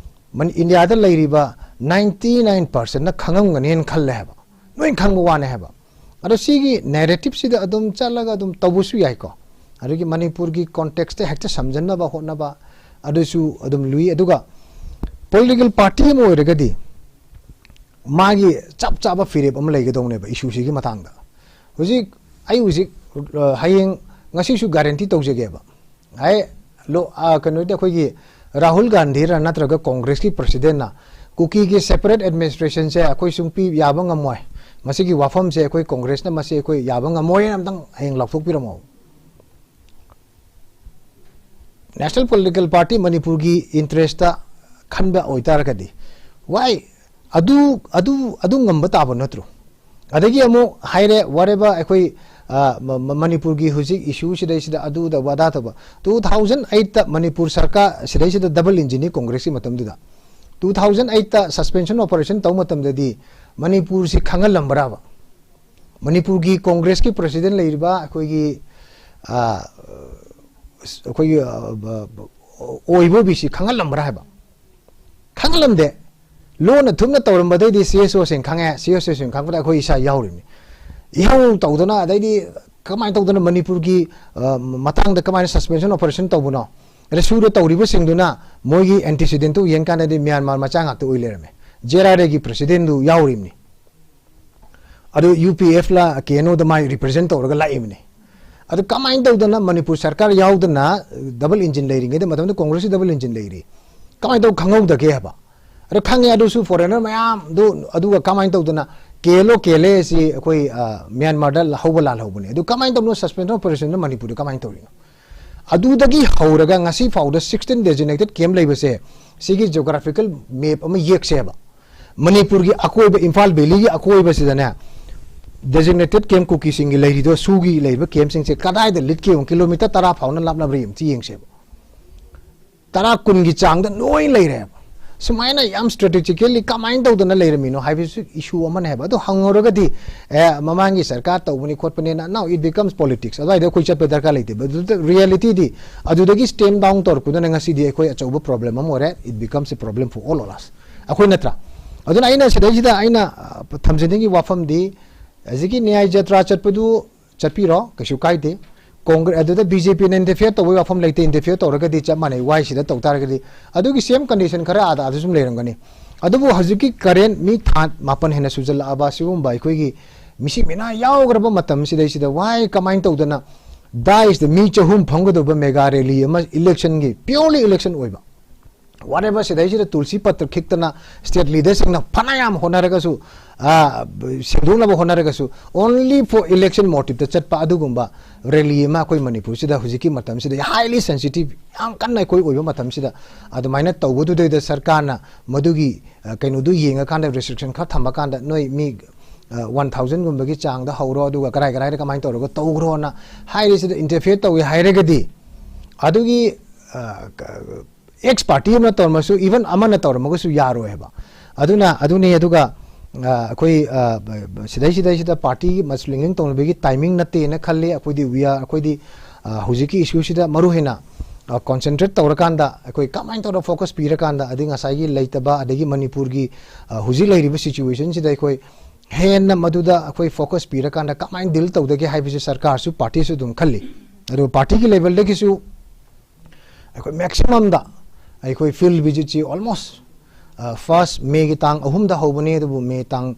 ꯃꯅꯤ-, ꯏꯟꯗꯤꯌꯥꯗ ꯂꯩꯔꯤꯕ ninety nine percentꯅ ꯈꯪꯉꯝꯒꯅꯦꯅ ꯈꯜꯂꯦ ꯍꯥꯏꯕ, ꯂꯣꯏ ꯈꯪꯕ ꯋꯥꯅꯦ ꯍꯥꯏꯕ꯫ ꯑꯗꯣ ꯁꯤꯒꯤ ꯅꯦꯔꯦꯇꯤꯞꯁꯤꯗ ꯑꯗꯨꯝ ꯆꯠꯂꯒ ꯑꯗꯨꯝ ꯇꯧꯕꯁꯨ ꯌꯥꯏꯀꯣ꯫ ꯑꯗꯒꯤ ꯃꯅꯤꯄꯨꯔꯒꯤ ꯀꯣꯟꯇꯦꯛꯁꯇ ꯍꯦꯛꯇ ꯁꯝꯖꯟꯅꯕ ꯍꯣꯠꯅꯕ, ꯑꯗꯨꯁꯨ ꯑꯗꯨꯝ ꯂꯨꯏ꯫ ꯑꯗꯨꯒ ꯄꯣꯂꯤꯇꯤꯀꯦꯜ ꯄꯥꯔꯇꯤ ꯑꯃ ꯑꯣꯏꯔꯒꯗꯤ ꯃꯥꯒꯤ ꯆꯞ ꯆꯥꯕ ꯐꯤꯔꯦꯞ ꯑꯃ ꯂꯩꯒꯗꯧꯅꯦꯕ ꯏꯁꯨꯁꯤꯒꯤ ꯃꯇꯥꯡꯗ꯫ ꯍꯧꯖꯤꯛ ꯑꯩ ꯍꯧꯖꯤꯛ, ꯑ, ꯍꯌꯦꯡ, ꯉꯁꯤꯁꯨ ꯒꯥꯔꯦꯟꯇꯤ ꯇꯧꯖꯒꯦꯕ꯫ ꯑꯩ ꯂꯣ-, ꯑ, ꯀꯩꯅꯣꯗꯤ ꯑꯩꯈꯣꯏꯒꯤ ꯔꯥꯍꯨꯜ ꯒꯥꯟꯙꯤꯔ ꯅꯠꯇ꯭ꯔꯒ ꯀꯣꯡꯒ꯭ꯔꯦꯁꯀꯤ ꯄ꯭ꯔꯁꯤꯗꯦꯟꯅ ꯀꯨꯀꯤꯒꯤ ꯁꯦꯄꯔꯦꯠ ꯑꯦꯗꯃꯤꯅꯤꯁꯇ꯭ꯔꯦꯁꯟꯁꯦ ꯑꯩꯈꯣꯏ ꯁꯨꯡꯄꯤ ꯌꯥꯕ ꯉꯝꯃꯣꯏ, ꯃꯁꯤꯒꯤ ꯋꯥꯐꯝꯁꯦ ꯑꯩꯈꯣꯏ ꯀꯣꯡꯒ꯭ꯔꯦꯁꯅ ꯃꯁꯤ ꯑꯩꯈꯣꯏ ꯌꯥꯕ ꯉꯝꯃꯣꯏꯅ ꯑꯝꯇꯪ ꯍꯌꯦꯡ ꯂꯥꯎꯊꯣꯛꯄꯤꯔꯝꯃꯣ꯫ ꯅꯦꯁꯅꯦꯜ ꯄꯣꯂꯤꯇꯤꯀꯦꯜ ꯄꯥꯔꯇꯤ ꯃꯅꯤꯄꯨꯔꯒꯤ ꯏꯟꯇꯔꯦꯁꯇ ꯈꯟꯕ ꯑꯣꯏꯇꯥꯔꯒꯗꯤ, why? ꯑꯗꯨ, ꯑꯗꯨ, ꯑꯗꯨ ꯉꯝꯕ ꯇꯥꯕ ꯅꯠꯇ꯭ꯔꯣ? ꯑꯗꯒꯤ ꯑꯃꯨꯛ ꯍꯥꯏꯔꯦ, whatever ꯑꯩꯈꯣꯏ, ꯑ, ꯃ-, ꯃ-, ꯃꯅꯤꯄꯨꯔꯒꯤ ꯍꯧꯖꯤꯛ issue ꯁꯤꯗꯩꯁꯤꯗ ꯑꯗꯨꯗ ꯋꯥꯗꯥ ꯇꯧꯕ꯫ Two thousand eightꯇ ꯃꯅꯤꯄꯨꯔ ꯁꯔꯀꯥꯔ ꯁꯤꯗꯩꯁꯤꯗ double engineꯅꯤ ꯀꯣꯡꯒ꯭ꯔꯦꯁꯀꯤ ꯃꯇꯝꯗꯨꯗ꯫ Two thousand eightꯇ suspension operation ꯇꯧꯕ ꯃꯇꯝꯗꯗꯤ ꯃꯅꯤꯄꯨꯔꯁꯤ ꯈꯪꯍꯜꯂꯝꯕ꯭ꯔꯥꯕ? ꯃꯅꯤꯄꯨꯔꯒꯤ ꯀꯣꯡꯒ꯭ꯔꯦꯁꯀꯤ ꯄ꯭ꯔꯁꯤꯗꯦꯟ ꯂꯩꯔꯤꯕ ꯑꯩꯈꯣꯏꯒꯤ, ꯑ, ꯑꯩꯈꯣꯏꯒꯤ, ꯑ, ꯕ-, ꯕ-, ꯑꯣꯏꯕ ꯑꯣ ꯕꯤ ꯁꯤ ꯈꯪꯍꯜꯂꯝꯕ꯭ꯔꯥ ꯍꯥꯏꯕ? ꯈꯪꯍꯜꯂꯝꯗꯦ꯫ ꯂꯣꯟꯅ ꯊꯨꯞꯅ ꯇꯧꯔꯝꯕꯗꯩꯗꯤ ꯁꯤ ꯑꯦꯁ ꯑꯣꯁꯤꯡ ꯈꯪꯉꯦ, ꯁꯤ ꯑꯦꯁ ꯑꯣꯁꯤꯡ ꯈꯪꯕꯗ ꯑꯩꯈꯣꯏ ꯏꯁꯥ ꯌꯥꯎꯔꯤꯕꯅꯤ꯫ ꯏꯍꯧ ꯇꯧꯗꯅ, ꯑꯗꯩꯗꯤ ꯀꯃꯥꯏꯅ ꯇꯧꯗꯅ ꯃꯅꯤꯄꯨꯔꯒꯤ, ꯑ, ꯃꯇꯥꯡꯗ ꯀꯃꯥꯏꯅ suspension operation ꯇꯧꯕꯅꯣ? ꯑꯗ ꯁꯨꯔ ꯇꯧꯔꯤꯕꯁꯤꯡꯗꯨꯅ ꯃꯣꯏꯒꯤ antecedentꯇꯨ ꯌꯦꯡꯀꯥꯟꯗꯗꯤ ꯃ꯭ꯌꯥꯟꯃꯥꯔ ꯃꯆꯥ ꯉꯥꯛꯇ ꯑꯣꯏ ꯂꯩꯔꯝꯃꯦ꯫ ꯖꯦ ꯑꯥꯔ ꯑꯥꯏꯒꯤ ꯄ꯭ꯔꯁꯤꯗꯦꯟꯗꯨ ꯌꯥꯎꯔꯤꯕꯅꯤ꯫ ꯑꯗꯨ ꯌꯨ ꯄꯤ ꯑꯦꯐꯂ ꯀꯦ ꯑꯦꯟ ꯑꯣꯗ ꯃꯥꯏ represent ꯇꯧꯔꯒ ꯂꯥꯛꯏꯕꯅꯤ꯫ ꯑꯗꯨ ꯀꯃꯥꯏꯅ ꯇꯧꯗꯅ ꯃꯅꯤꯄꯨꯔ ꯁꯔꯀꯥꯔ ꯌꯥꯎꯗꯅ double engine ꯂꯩꯔꯤꯉꯩꯗ, ꯃꯇꯝꯗꯨꯗ ꯀꯣꯡꯒ꯭ꯔꯦꯁꯀꯤ double engine ꯂꯩꯔꯤ, ꯀꯃꯥꯏꯅ ꯇꯧ ꯈꯪꯍꯧꯗꯒꯦ ꯍꯥꯏꯕ? ꯑꯗꯣ ꯈꯪꯉꯦ, ꯑꯗꯨꯁꯨ foreigner ꯃꯌꯥꯝꯗꯨ, ꯑꯗꯨꯒ ꯀꯃꯥꯏꯅ ꯇꯧꯗꯅ ꯀꯦꯜꯂꯣ ꯀꯦꯜꯂꯦ ꯁꯤ ꯑꯩꯈꯣꯏ, ꯑ, ꯃ꯭ꯌꯥꯟꯃꯥꯔꯗ ꯍꯧꯕ ꯂꯥꯜꯍꯧꯕꯅꯦ꯫ ꯑꯗꯨ ꯀꯃꯥꯏꯅ ꯇꯧꯕꯅꯣ suspension of operation ꯅ ꯃꯅꯤꯄꯨꯔꯗ ꯀꯃꯥꯏꯅ ꯇꯧꯔꯤꯅꯣ? ꯑꯗꯨꯗꯒꯤ ꯍꯧꯔꯒ ꯉꯁꯤ ꯐꯥꯎꯗ sixteen designated camp ꯂꯩꯕꯁꯦ, ꯁꯤꯒꯤ geographical map ꯑꯃ ꯌꯦꯛꯁꯦꯕ꯫ ꯃꯅꯤꯄꯨꯔꯒꯤ ꯑꯀꯣꯏꯕ, ꯏꯝꯐꯥꯜ valley ꯒꯤ ꯑꯀꯣꯏꯕꯁꯤꯗꯅꯦ, designated camp ꯀꯨꯀꯤꯁꯤꯡꯒꯤ ꯂꯩꯔꯤꯗꯣ, ꯁꯨꯒꯤ ꯂꯩꯔꯤꯕ camp ꯁꯤꯡꯁꯦ ꯀꯗꯥꯏꯗ ꯂꯤꯠꯀꯦ ꯌꯦꯡꯉꯨ, kilometre ꯇꯔꯥ ꯐꯥꯎꯅ ꯂꯥꯞꯅꯕ꯭ꯔꯥ ꯌꯦꯡꯉꯨ, ꯁꯤ ꯌꯦꯡꯁꯦꯕ꯫ ꯇꯔꯥ ꯀꯨꯟꯒꯤ ꯆꯥꯡꯗ ꯂꯣꯏ ꯂꯩꯔꯦꯕ꯫ ꯁꯨꯃꯥꯏꯅ ꯌꯥꯝ strategically ꯀꯃꯥꯏꯅ ꯇꯧꯗꯅ ꯂꯩꯔꯝꯃꯤꯅꯣ ꯍꯥꯏꯕꯁꯨ issue ꯑꯃꯅꯦ ꯍꯥꯏꯕ꯫ ꯑꯗꯨ ꯍꯪꯉꯨꯔꯒꯗꯤ, ꯑꯦ, ꯃꯃꯥꯡꯒꯤ ꯁꯔꯀꯥꯔ ꯇꯧꯕꯅꯤ ꯈꯣꯠꯄꯅꯤꯅ, now it becomes politics꯫ ꯑꯗꯨꯋꯥꯏꯗ ꯑꯩꯈꯣꯏ ꯆꯠꯄ ꯗꯔꯀꯥꯔ ꯂꯩꯇꯦꯕ꯫ ꯑꯗꯨꯗ reality ꯗꯤ, ꯑꯗꯨꯗꯒꯤ stamp down ꯇꯧꯔꯛꯄꯗꯨꯅ ꯉꯁꯤꯗꯤ ꯑꯩꯈꯣꯏ ꯑꯆꯧꯕ problem ꯑꯃ ꯑꯣꯏꯔꯦ꯫ It becomes a problem for all of us꯫ ꯑꯩꯈꯣꯏ ꯅꯠꯇ꯭ꯔꯥ? ꯑꯗꯨꯅ ꯑꯩꯅ ꯁꯤꯗꯩꯁꯤꯗ ꯑꯩꯅ, ꯑ, ꯊꯝꯖꯅꯤꯡꯉꯤ ꯋꯥꯐꯝꯗꯤ, ꯍꯧꯖꯤꯛꯀꯤ ꯅ꯭ꯌꯥꯏ ꯖꯇ꯭ꯔꯥ ꯆꯠꯄꯗꯨ ꯆꯠꯄꯤꯔꯣ, ꯀꯩꯁꯨ ꯀꯥꯏꯗꯦ꯫ ꯀꯣꯡꯒ꯭ꯔꯦ-, ꯑꯗꯨꯗ BJP ꯅ interfere ꯇꯧꯕꯒꯤ ꯋꯥꯐꯝ ꯂꯩꯇꯦ, interfere ꯇꯧꯔꯒꯗꯤ ꯆꯞ ꯃꯥꯟꯅꯩ, ꯋꯥꯏ ꯁꯤꯗ ꯇꯧ ꯇꯥꯔꯒꯗꯤ꯫ ꯑꯗꯨꯒꯤ same condition ꯈꯔ ꯑꯥꯗ, ꯑꯥꯗ ꯁꯨꯝ ꯂꯩꯔꯝꯒꯅꯤ꯫ ꯑꯗꯨꯕꯨ ꯍꯧꯖꯤꯛꯀꯤ current ꯃꯤ ꯊꯥ ꯃꯥꯄꯟ ꯍꯦꯟꯅ ꯁꯨꯖꯜꯂꯛꯑꯕ ꯁꯤꯒꯨꯝꯕ ꯑꯩꯈꯣꯏꯒꯤ ꯃꯤꯁꯤ ꯃꯤꯅꯥ ꯌꯥꯎꯈ꯭ꯔꯕ ꯃꯇꯝꯁꯤꯗꯩꯁꯤꯗ, ꯋꯥꯏ ꯀꯃꯥꯏꯅ ꯇꯧꯗꯅ ꯗꯥꯏꯁꯇ ꯃꯤ ꯆꯍꯨꯝ ꯐꯝꯒꯗꯧꯕ mega rally ꯑꯃ election ꯒꯤ, purely election ꯑꯣꯏꯕ, whatever, ꯁꯤꯗꯩꯁꯤꯗ ꯇꯨꯜꯁꯤ ꯄꯠꯇ꯭ꯔ ꯈꯤꯛꯇꯅ state leader ꯁꯤꯡꯅ ꯐꯅꯌꯥꯝ ꯍꯣꯠꯅꯔꯒꯁꯨ, ꯑ, ꯁꯦꯡꯗꯣꯛꯅꯕ ꯍꯣꯠꯅꯔꯒꯁꯨ, only for election motive ꯇ ꯆꯠꯄ ꯑꯗꯨꯒꯨꯝꯕ rally ꯑꯃ ꯑꯩꯈꯣꯏ ꯃꯅꯤꯄꯨꯔꯁꯤꯗ ꯍꯧꯖꯤꯛꯀꯤ ꯃꯇꯝꯁꯤꯗ highly sensitive, ꯌꯥꯝ ꯀꯟꯅ ꯑꯩꯈꯣꯏ ꯑꯣꯏꯕ ꯃꯇꯝꯁꯤꯗ ꯑꯗꯨꯃꯥꯏꯅ ꯇꯧꯕꯗꯨꯗꯩꯗ ꯁꯔꯀꯥꯔꯅ ꯃꯗꯨꯒꯤ, ꯑ, ꯀꯩꯅꯣꯗꯨ ꯌꯦꯡꯉꯀꯥꯟꯗ, restriction ꯈꯔ ꯊꯝꯃꯀꯥꯟꯗ, "ꯅꯣꯏ ꯃꯤ, ꯑ, one thousand ꯒꯨꯝꯕꯒꯤ ꯆꯥꯡꯗ ꯍꯧꯔꯣ, ꯑꯗꯨꯒ ꯀꯔꯥꯏ ꯀꯔꯥꯏꯗ ꯀꯃꯥꯏꯅ ꯇꯧꯔꯒ ꯇꯧꯈ꯭ꯔꯣꯅ" ꯍꯥꯏꯔꯤꯁꯤꯗ interfere ꯇꯧꯏ ꯍꯥꯏꯔꯒꯗꯤ, ꯑꯗꯨꯒꯤ, ꯑ, ꯀ-, X party ꯑꯃꯅ ꯇꯧꯔꯝꯃꯁꯨ, even ꯑꯃꯅ ꯇꯧꯔꯝꯃꯒꯁꯨ ꯌꯥꯔꯣꯏ ꯍꯥꯏꯕ꯫ ꯑꯗꯨꯅ ꯑꯗꯨꯅꯤ꯫ ꯑꯗꯨꯒ, ꯑ, ꯑꯩꯈꯣꯏ, ꯑ, ꯕ-, ꯕ-, ꯁꯤꯗꯩ, ꯁꯤꯗꯩꯁꯤꯗ party ꯃꯁꯨ ꯂꯤꯡꯂꯤꯡ ꯇꯧꯅꯕꯒꯤ timing ꯅꯠꯇꯦꯅ ꯈꯜꯂꯤ꯫ ꯑꯩꯈꯣꯏꯗꯤ we are, ꯑꯩꯈꯣꯏꯗꯤ, ꯑ, ꯍꯧꯖꯤꯛꯀꯤ issue ꯁꯤꯗ ꯃꯔꯨ ꯍꯦꯟꯅ, ꯑ, concentrate ꯇꯧꯔꯀꯥꯟꯗ, ꯑꯩꯈꯣꯏ ꯀꯃꯥꯏꯅ ꯇꯧꯔ focus ꯄꯤꯔꯀꯥꯟꯗ, ꯑꯗꯩ ꯉꯁꯥꯏꯒꯤ ꯂꯩꯇꯕ, ꯑꯗꯒꯤ ꯃꯅꯤꯄꯨꯔꯒꯤ, ꯑ, ꯍꯧꯖꯤꯛ ꯂꯩꯔꯤꯕ situation ꯁꯤꯗ ꯑꯩꯈꯣꯏ ꯍꯦꯟꯅ ꯃꯗꯨꯗ ꯑꯩꯈꯣꯏ focus ꯄꯤꯔꯀꯥꯟꯗ ꯀꯃꯥꯏꯅ deal ꯇꯧꯗꯒꯦ ꯍꯥꯏꯕꯁꯤ ꯁꯔꯀꯥꯔꯁꯨ, party ꯁꯨ ꯑꯗꯨꯝ ꯈꯜꯂꯤ꯫ ꯑꯗꯨꯒ party ꯒꯤ level ꯗꯒꯤꯁꯨ ꯑꯩꯈꯣꯏ maximum ꯗ ꯑꯩꯈꯣꯏ field visit ꯁꯤ almost, ꯑ, first May ꯒꯤ ꯇꯥꯡ ꯑꯍꯨꯝꯗ ꯍꯧꯕꯅꯤ, ꯑꯗꯨꯕꯨ May ꯇꯥꯡ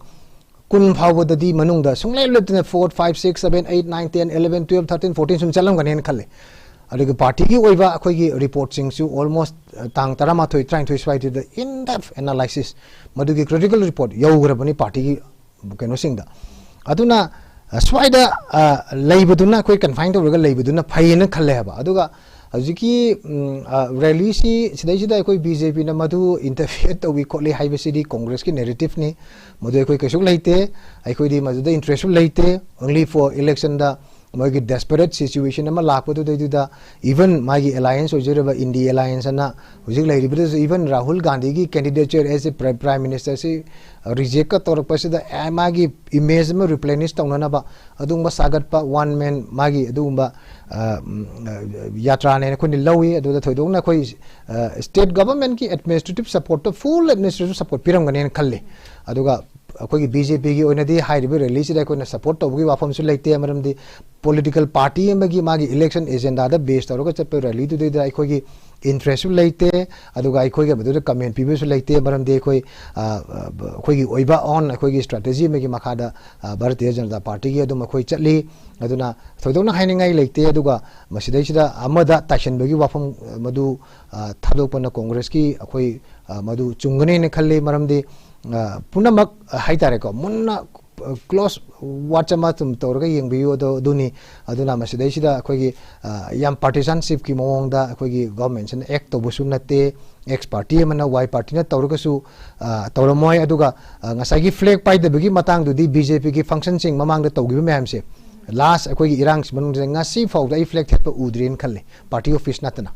ꯀꯨꯟ ꯐꯥꯎꯕꯗꯗꯤ ꯃꯅꯨꯡꯗ ꯁꯨꯡꯂꯦꯞ ꯂꯦꯞꯇꯅ four, five, six, seven, eight, nine, ten, eleven, twelve, thirteen, fourteen ꯁꯨꯝ ꯆꯠꯂꯝꯒꯅꯦꯅ ꯈꯜꯂꯤ꯫ ꯑꯗꯨꯒ ꯄꯥꯔꯇꯤꯒꯤ ꯑꯣꯏꯕ ꯑꯩꯈꯣꯏꯒꯤ ꯔꯤꯄꯣꯔꯠꯁꯤꯡꯁꯨ ꯑꯣꯜꯃꯣꯁ ꯇꯥꯡ ꯇꯔꯥꯃꯥꯊꯣꯏ, ꯇꯔꯥꯅꯤꯊꯣꯏ ꯁ꯭ꯋꯥꯏꯗꯨꯗ ꯏꯟ ꯗꯦꯞ ꯑꯦꯅꯥꯂꯥꯏꯁꯤꯁ, ꯃꯗꯨꯒꯤ ꯀ꯭ꯔꯤꯇꯤꯀꯦꯜ ꯔꯤꯄꯣꯔꯠ ꯌꯧꯈ꯭ꯔꯕꯅꯤ ꯄꯥꯔꯇꯤꯒꯤ ꯀꯩꯅꯣꯁꯤꯡꯗ꯫ ꯑꯗꯨꯅ ꯑ, ꯁ꯭ꯋꯥꯏꯗ ꯑ, ꯂꯩꯕꯗꯨꯅ, ꯑꯩꯈꯣꯏ ꯀꯟꯐꯥꯏꯟ ꯇꯧꯔꯒ ꯂꯩꯕꯗꯨꯅ ꯐꯩꯌꯦꯅ ꯈꯜꯂꯦ ꯍꯥꯏꯕ꯫ ꯑꯗꯨꯒ ꯍꯧꯖꯤꯛꯀꯤ ꯎꯝ, ꯑ, ꯔꯦꯂꯤꯁꯤ ꯁꯤꯗꯩꯁꯤꯗ ꯑꯩꯈꯣꯏ ꯕꯤ ꯖꯦ ꯄꯤꯅ ꯃꯗꯨ ꯏꯟꯇꯔꯐꯤꯌꯔ ꯇꯧꯏ ꯈꯣꯠꯂꯤ ꯍꯥꯏꯕꯁꯤꯗꯤ ꯀꯣꯡꯒ꯭ꯔꯦꯁꯀꯤ ꯅꯦꯔꯦꯇꯤꯞꯅꯤ꯫ ꯃꯗꯨ ꯑꯩꯈꯣꯏ ꯀꯩꯁꯨ ꯂꯩꯇꯦ꯫ ꯑꯩꯈꯣꯏꯗꯤ ꯃꯗꯨꯗ ꯏꯟꯇꯔꯦꯁꯁꯨ ꯂꯩꯇꯦ꯫ ꯑꯣꯟꯂꯤ ꯐꯣꯔ ꯏꯂꯦꯛꯁꯟꯗ ꯃꯣꯏꯒꯤ ꯗꯦꯁꯄꯔꯦꯠ ꯁꯤꯆꯨꯋꯦꯁꯟ ꯑꯃ ꯂꯥꯛꯄꯗꯨꯗꯩꯗꯨꯗ ꯏꯚꯟ ꯃꯥꯒꯤ ꯑꯦꯂꯥꯏꯌꯦꯟꯁ ꯑꯣꯏꯖꯔꯤꯕ ꯏꯟꯗꯤ ꯑꯦꯂꯥꯏꯌꯦꯟꯁ ꯑꯅ ꯍꯧꯖꯤꯛ ꯂꯩꯔꯤꯕꯗꯁꯨ ꯏꯚꯟ ꯔꯥꯍꯨꯜ ꯒꯥꯟꯙꯤꯒꯤ ꯀꯦꯟꯗꯤꯗꯦꯆꯔ ꯑꯦꯁ ꯑꯦ ꯄ꯭ꯔꯥꯏꯝ ꯃꯤꯅꯤꯁꯇꯔꯁꯤ ꯔꯤꯖꯦꯛꯀ ꯇꯧꯔꯛꯄꯁꯤꯗ ꯑꯦ, ꯃꯥꯒꯤ ꯏꯃꯦꯖ ꯑꯃ ꯔꯤꯄ꯭ꯂꯦꯅꯤꯁ ꯇꯧꯅꯅꯕ ꯑꯗꯨꯒꯨꯝꯕ ꯁꯥꯒꯠꯄ ꯋꯥꯟ ꯃꯦꯟ ꯃꯥꯒꯤ ꯑꯗꯨꯒꯨꯝꯕ ꯑ, ꯎꯝ, ꯑ, ꯌꯥꯇ꯭ꯔꯥꯅꯦꯅ ꯑꯩꯈꯣꯏꯅ ꯂꯧꯏ꯫ ꯑꯗꯨꯗ ꯊꯣꯏꯗꯣꯛꯅ ꯑꯩꯈꯣꯏ ꯁ꯭ꯇꯦꯠ ꯒꯚꯔꯟꯃꯦꯟꯠꯀꯤ ꯑꯦꯗꯃꯤꯅꯤꯁꯇ꯭ꯔꯦꯇꯤꯚ ꯁꯄꯣꯔꯠꯇ ꯐꯨꯜ ꯑꯦꯗꯃꯤꯅꯤꯁꯇ꯭ꯔꯦꯇꯤꯚ ꯁꯄꯣꯔꯠ ꯄꯤꯔꯝꯒꯅꯦꯅ ꯈꯜꯂꯤ꯫ ꯑꯗꯨꯒ ꯑꯩꯈꯣꯏꯒꯤ ꯕꯤ ꯖꯦ ꯄꯤꯒꯤ ꯑꯣꯏꯅꯗꯤ ꯍꯥꯏꯔꯤꯕ ꯔꯦꯂꯤꯁꯤꯗ ꯑꯩꯈꯣꯏꯅ ꯁꯄꯣꯔꯠ ꯇꯧꯕꯒꯤ ꯋꯥꯐꯝꯁꯨ ꯂꯩꯇꯦ, ꯃꯔꯝꯗꯤ ꯄꯣꯂꯤꯇꯤꯀꯦꯜ ꯄꯥꯔꯇꯤ ꯑꯃꯒꯤ ꯃꯥꯒꯤ ꯏꯂꯦꯛꯁꯟ ꯑꯦꯖꯦꯟꯗꯥꯗ ꯕꯦꯁ ꯇꯧꯔꯒ ꯆꯠꯄ ꯔꯦꯂꯤꯗꯨꯗꯩꯗ ꯑꯩꯈꯣꯏꯒꯤ ꯏꯟꯇꯔꯦꯁꯁꯨ ꯂꯩꯇꯦ, ꯑꯗꯨꯒ ꯑꯩꯈꯣꯏꯒꯤ ꯃꯗꯨꯗ ꯀꯃꯦꯟ ꯄꯤꯕꯁꯨ ꯂꯩꯇꯦ, ꯃꯔꯝꯗꯤ ꯑꯩꯈꯣꯏ ꯑ, ꯑ, ꯑꯩꯈꯣꯏꯒꯤ ꯑꯣꯏꯕ ꯑꯣꯟ ꯑꯩꯈꯣꯏꯒꯤ ꯁ꯭ꯇ꯭ꯔꯦꯇꯦꯖꯤ ꯑꯃꯒꯤ ꯃꯈꯥꯗ ꯑ, ꯚꯥꯔꯇꯤꯌ ꯖꯅꯇꯥ ꯄꯥꯔꯇꯤꯒꯤ ꯑꯗꯨꯝ ꯑꯩꯈꯣꯏ ꯆꯠꯂꯤ꯫ ꯑꯗꯨꯅ ꯊꯣꯏꯗꯣꯛꯅ ꯍꯥꯏꯅꯤꯡꯉꯥꯏ ꯂꯩꯇꯦ꯫ ꯑꯗꯨꯒ ꯃꯁꯤꯗꯩꯁꯤꯗ ꯑꯃꯗ ꯇꯥꯏꯁꯤꯟꯕꯒꯤ ꯋꯥꯐꯝ ꯑ, ꯃꯗꯨ ꯑ, ꯊꯥꯗꯣꯛꯄꯅ ꯀꯣꯡꯒ꯭ꯔꯦꯁꯀꯤ ꯑꯩꯈꯣꯏ ꯑ, ꯃꯗꯨ ꯆꯨꯝꯒꯅꯦꯅ ꯈꯜꯂꯤ꯫ ꯃꯔꯝꯗꯤ ꯑ, ꯄꯨꯝꯅꯃꯛ ꯍꯥꯏꯇꯥꯔꯦꯀꯣ, ꯃꯨꯟꯅ ꯀ꯭ꯂꯣꯁ ꯋꯥꯠꯆ ꯑꯃ ꯑꯗꯨꯝ ꯇꯧꯔꯒ ꯌꯦꯡꯕꯤꯌꯨ꯫ ꯑꯗꯣ ꯑꯗꯨꯅꯤ꯫ ꯑꯗꯨꯅ ꯃꯁꯤꯗꯩꯁꯤꯗ ꯑꯩꯈꯣꯏꯒꯤ ꯑ, ꯌꯥꯝ ꯄꯥꯔꯇꯤꯁꯟꯁꯤꯞꯀꯤ ꯃꯑꯣꯡꯗ ꯑꯩꯈꯣꯏꯒꯤ ꯒꯚꯔꯟꯃꯦꯟꯠꯁꯤꯅ ꯑꯦꯛ ꯇꯧꯕꯁꯨ ꯅꯠꯇꯦ꯫ ꯑꯦꯛꯁ ꯄꯥꯔꯇꯤ ꯑꯃꯅ ꯋꯥꯏ ꯄꯥꯔꯇꯤꯅ ꯇꯧꯔꯒꯁꯨ ꯑ, ꯇꯧꯔꯝꯃꯣꯏ꯫ ꯑꯗꯨꯒ ꯑ, ꯉꯁꯥꯏꯒꯤ ꯐ꯭ꯂꯦꯒ ꯄꯥꯏꯗꯕꯒꯤ ꯃꯇꯥꯡꯗꯨꯗꯤ ꯕꯤ ꯖꯦ ꯄꯤꯒꯤ ꯐꯪꯁꯟꯁꯤꯡ ꯃꯃꯥꯡꯗ ꯇꯧꯈꯤꯕ ꯃꯌꯥꯝꯁꯦ, ꯂꯥꯁ ꯑꯩꯈꯣꯏꯒꯤ ꯏꯔꯥꯡꯁꯤ ꯃꯅꯨꯡꯗ ꯉꯁꯤ ꯐꯥꯎꯗ ꯑꯩ ꯐ꯭ꯂꯦꯒ ꯊꯦꯠꯄ ꯎꯗ꯭ꯔꯤꯅ ꯈꯜꯂꯤ, ꯄꯥꯔꯇꯤ ꯑꯣꯐꯤꯁ ꯅꯠꯇꯅ꯫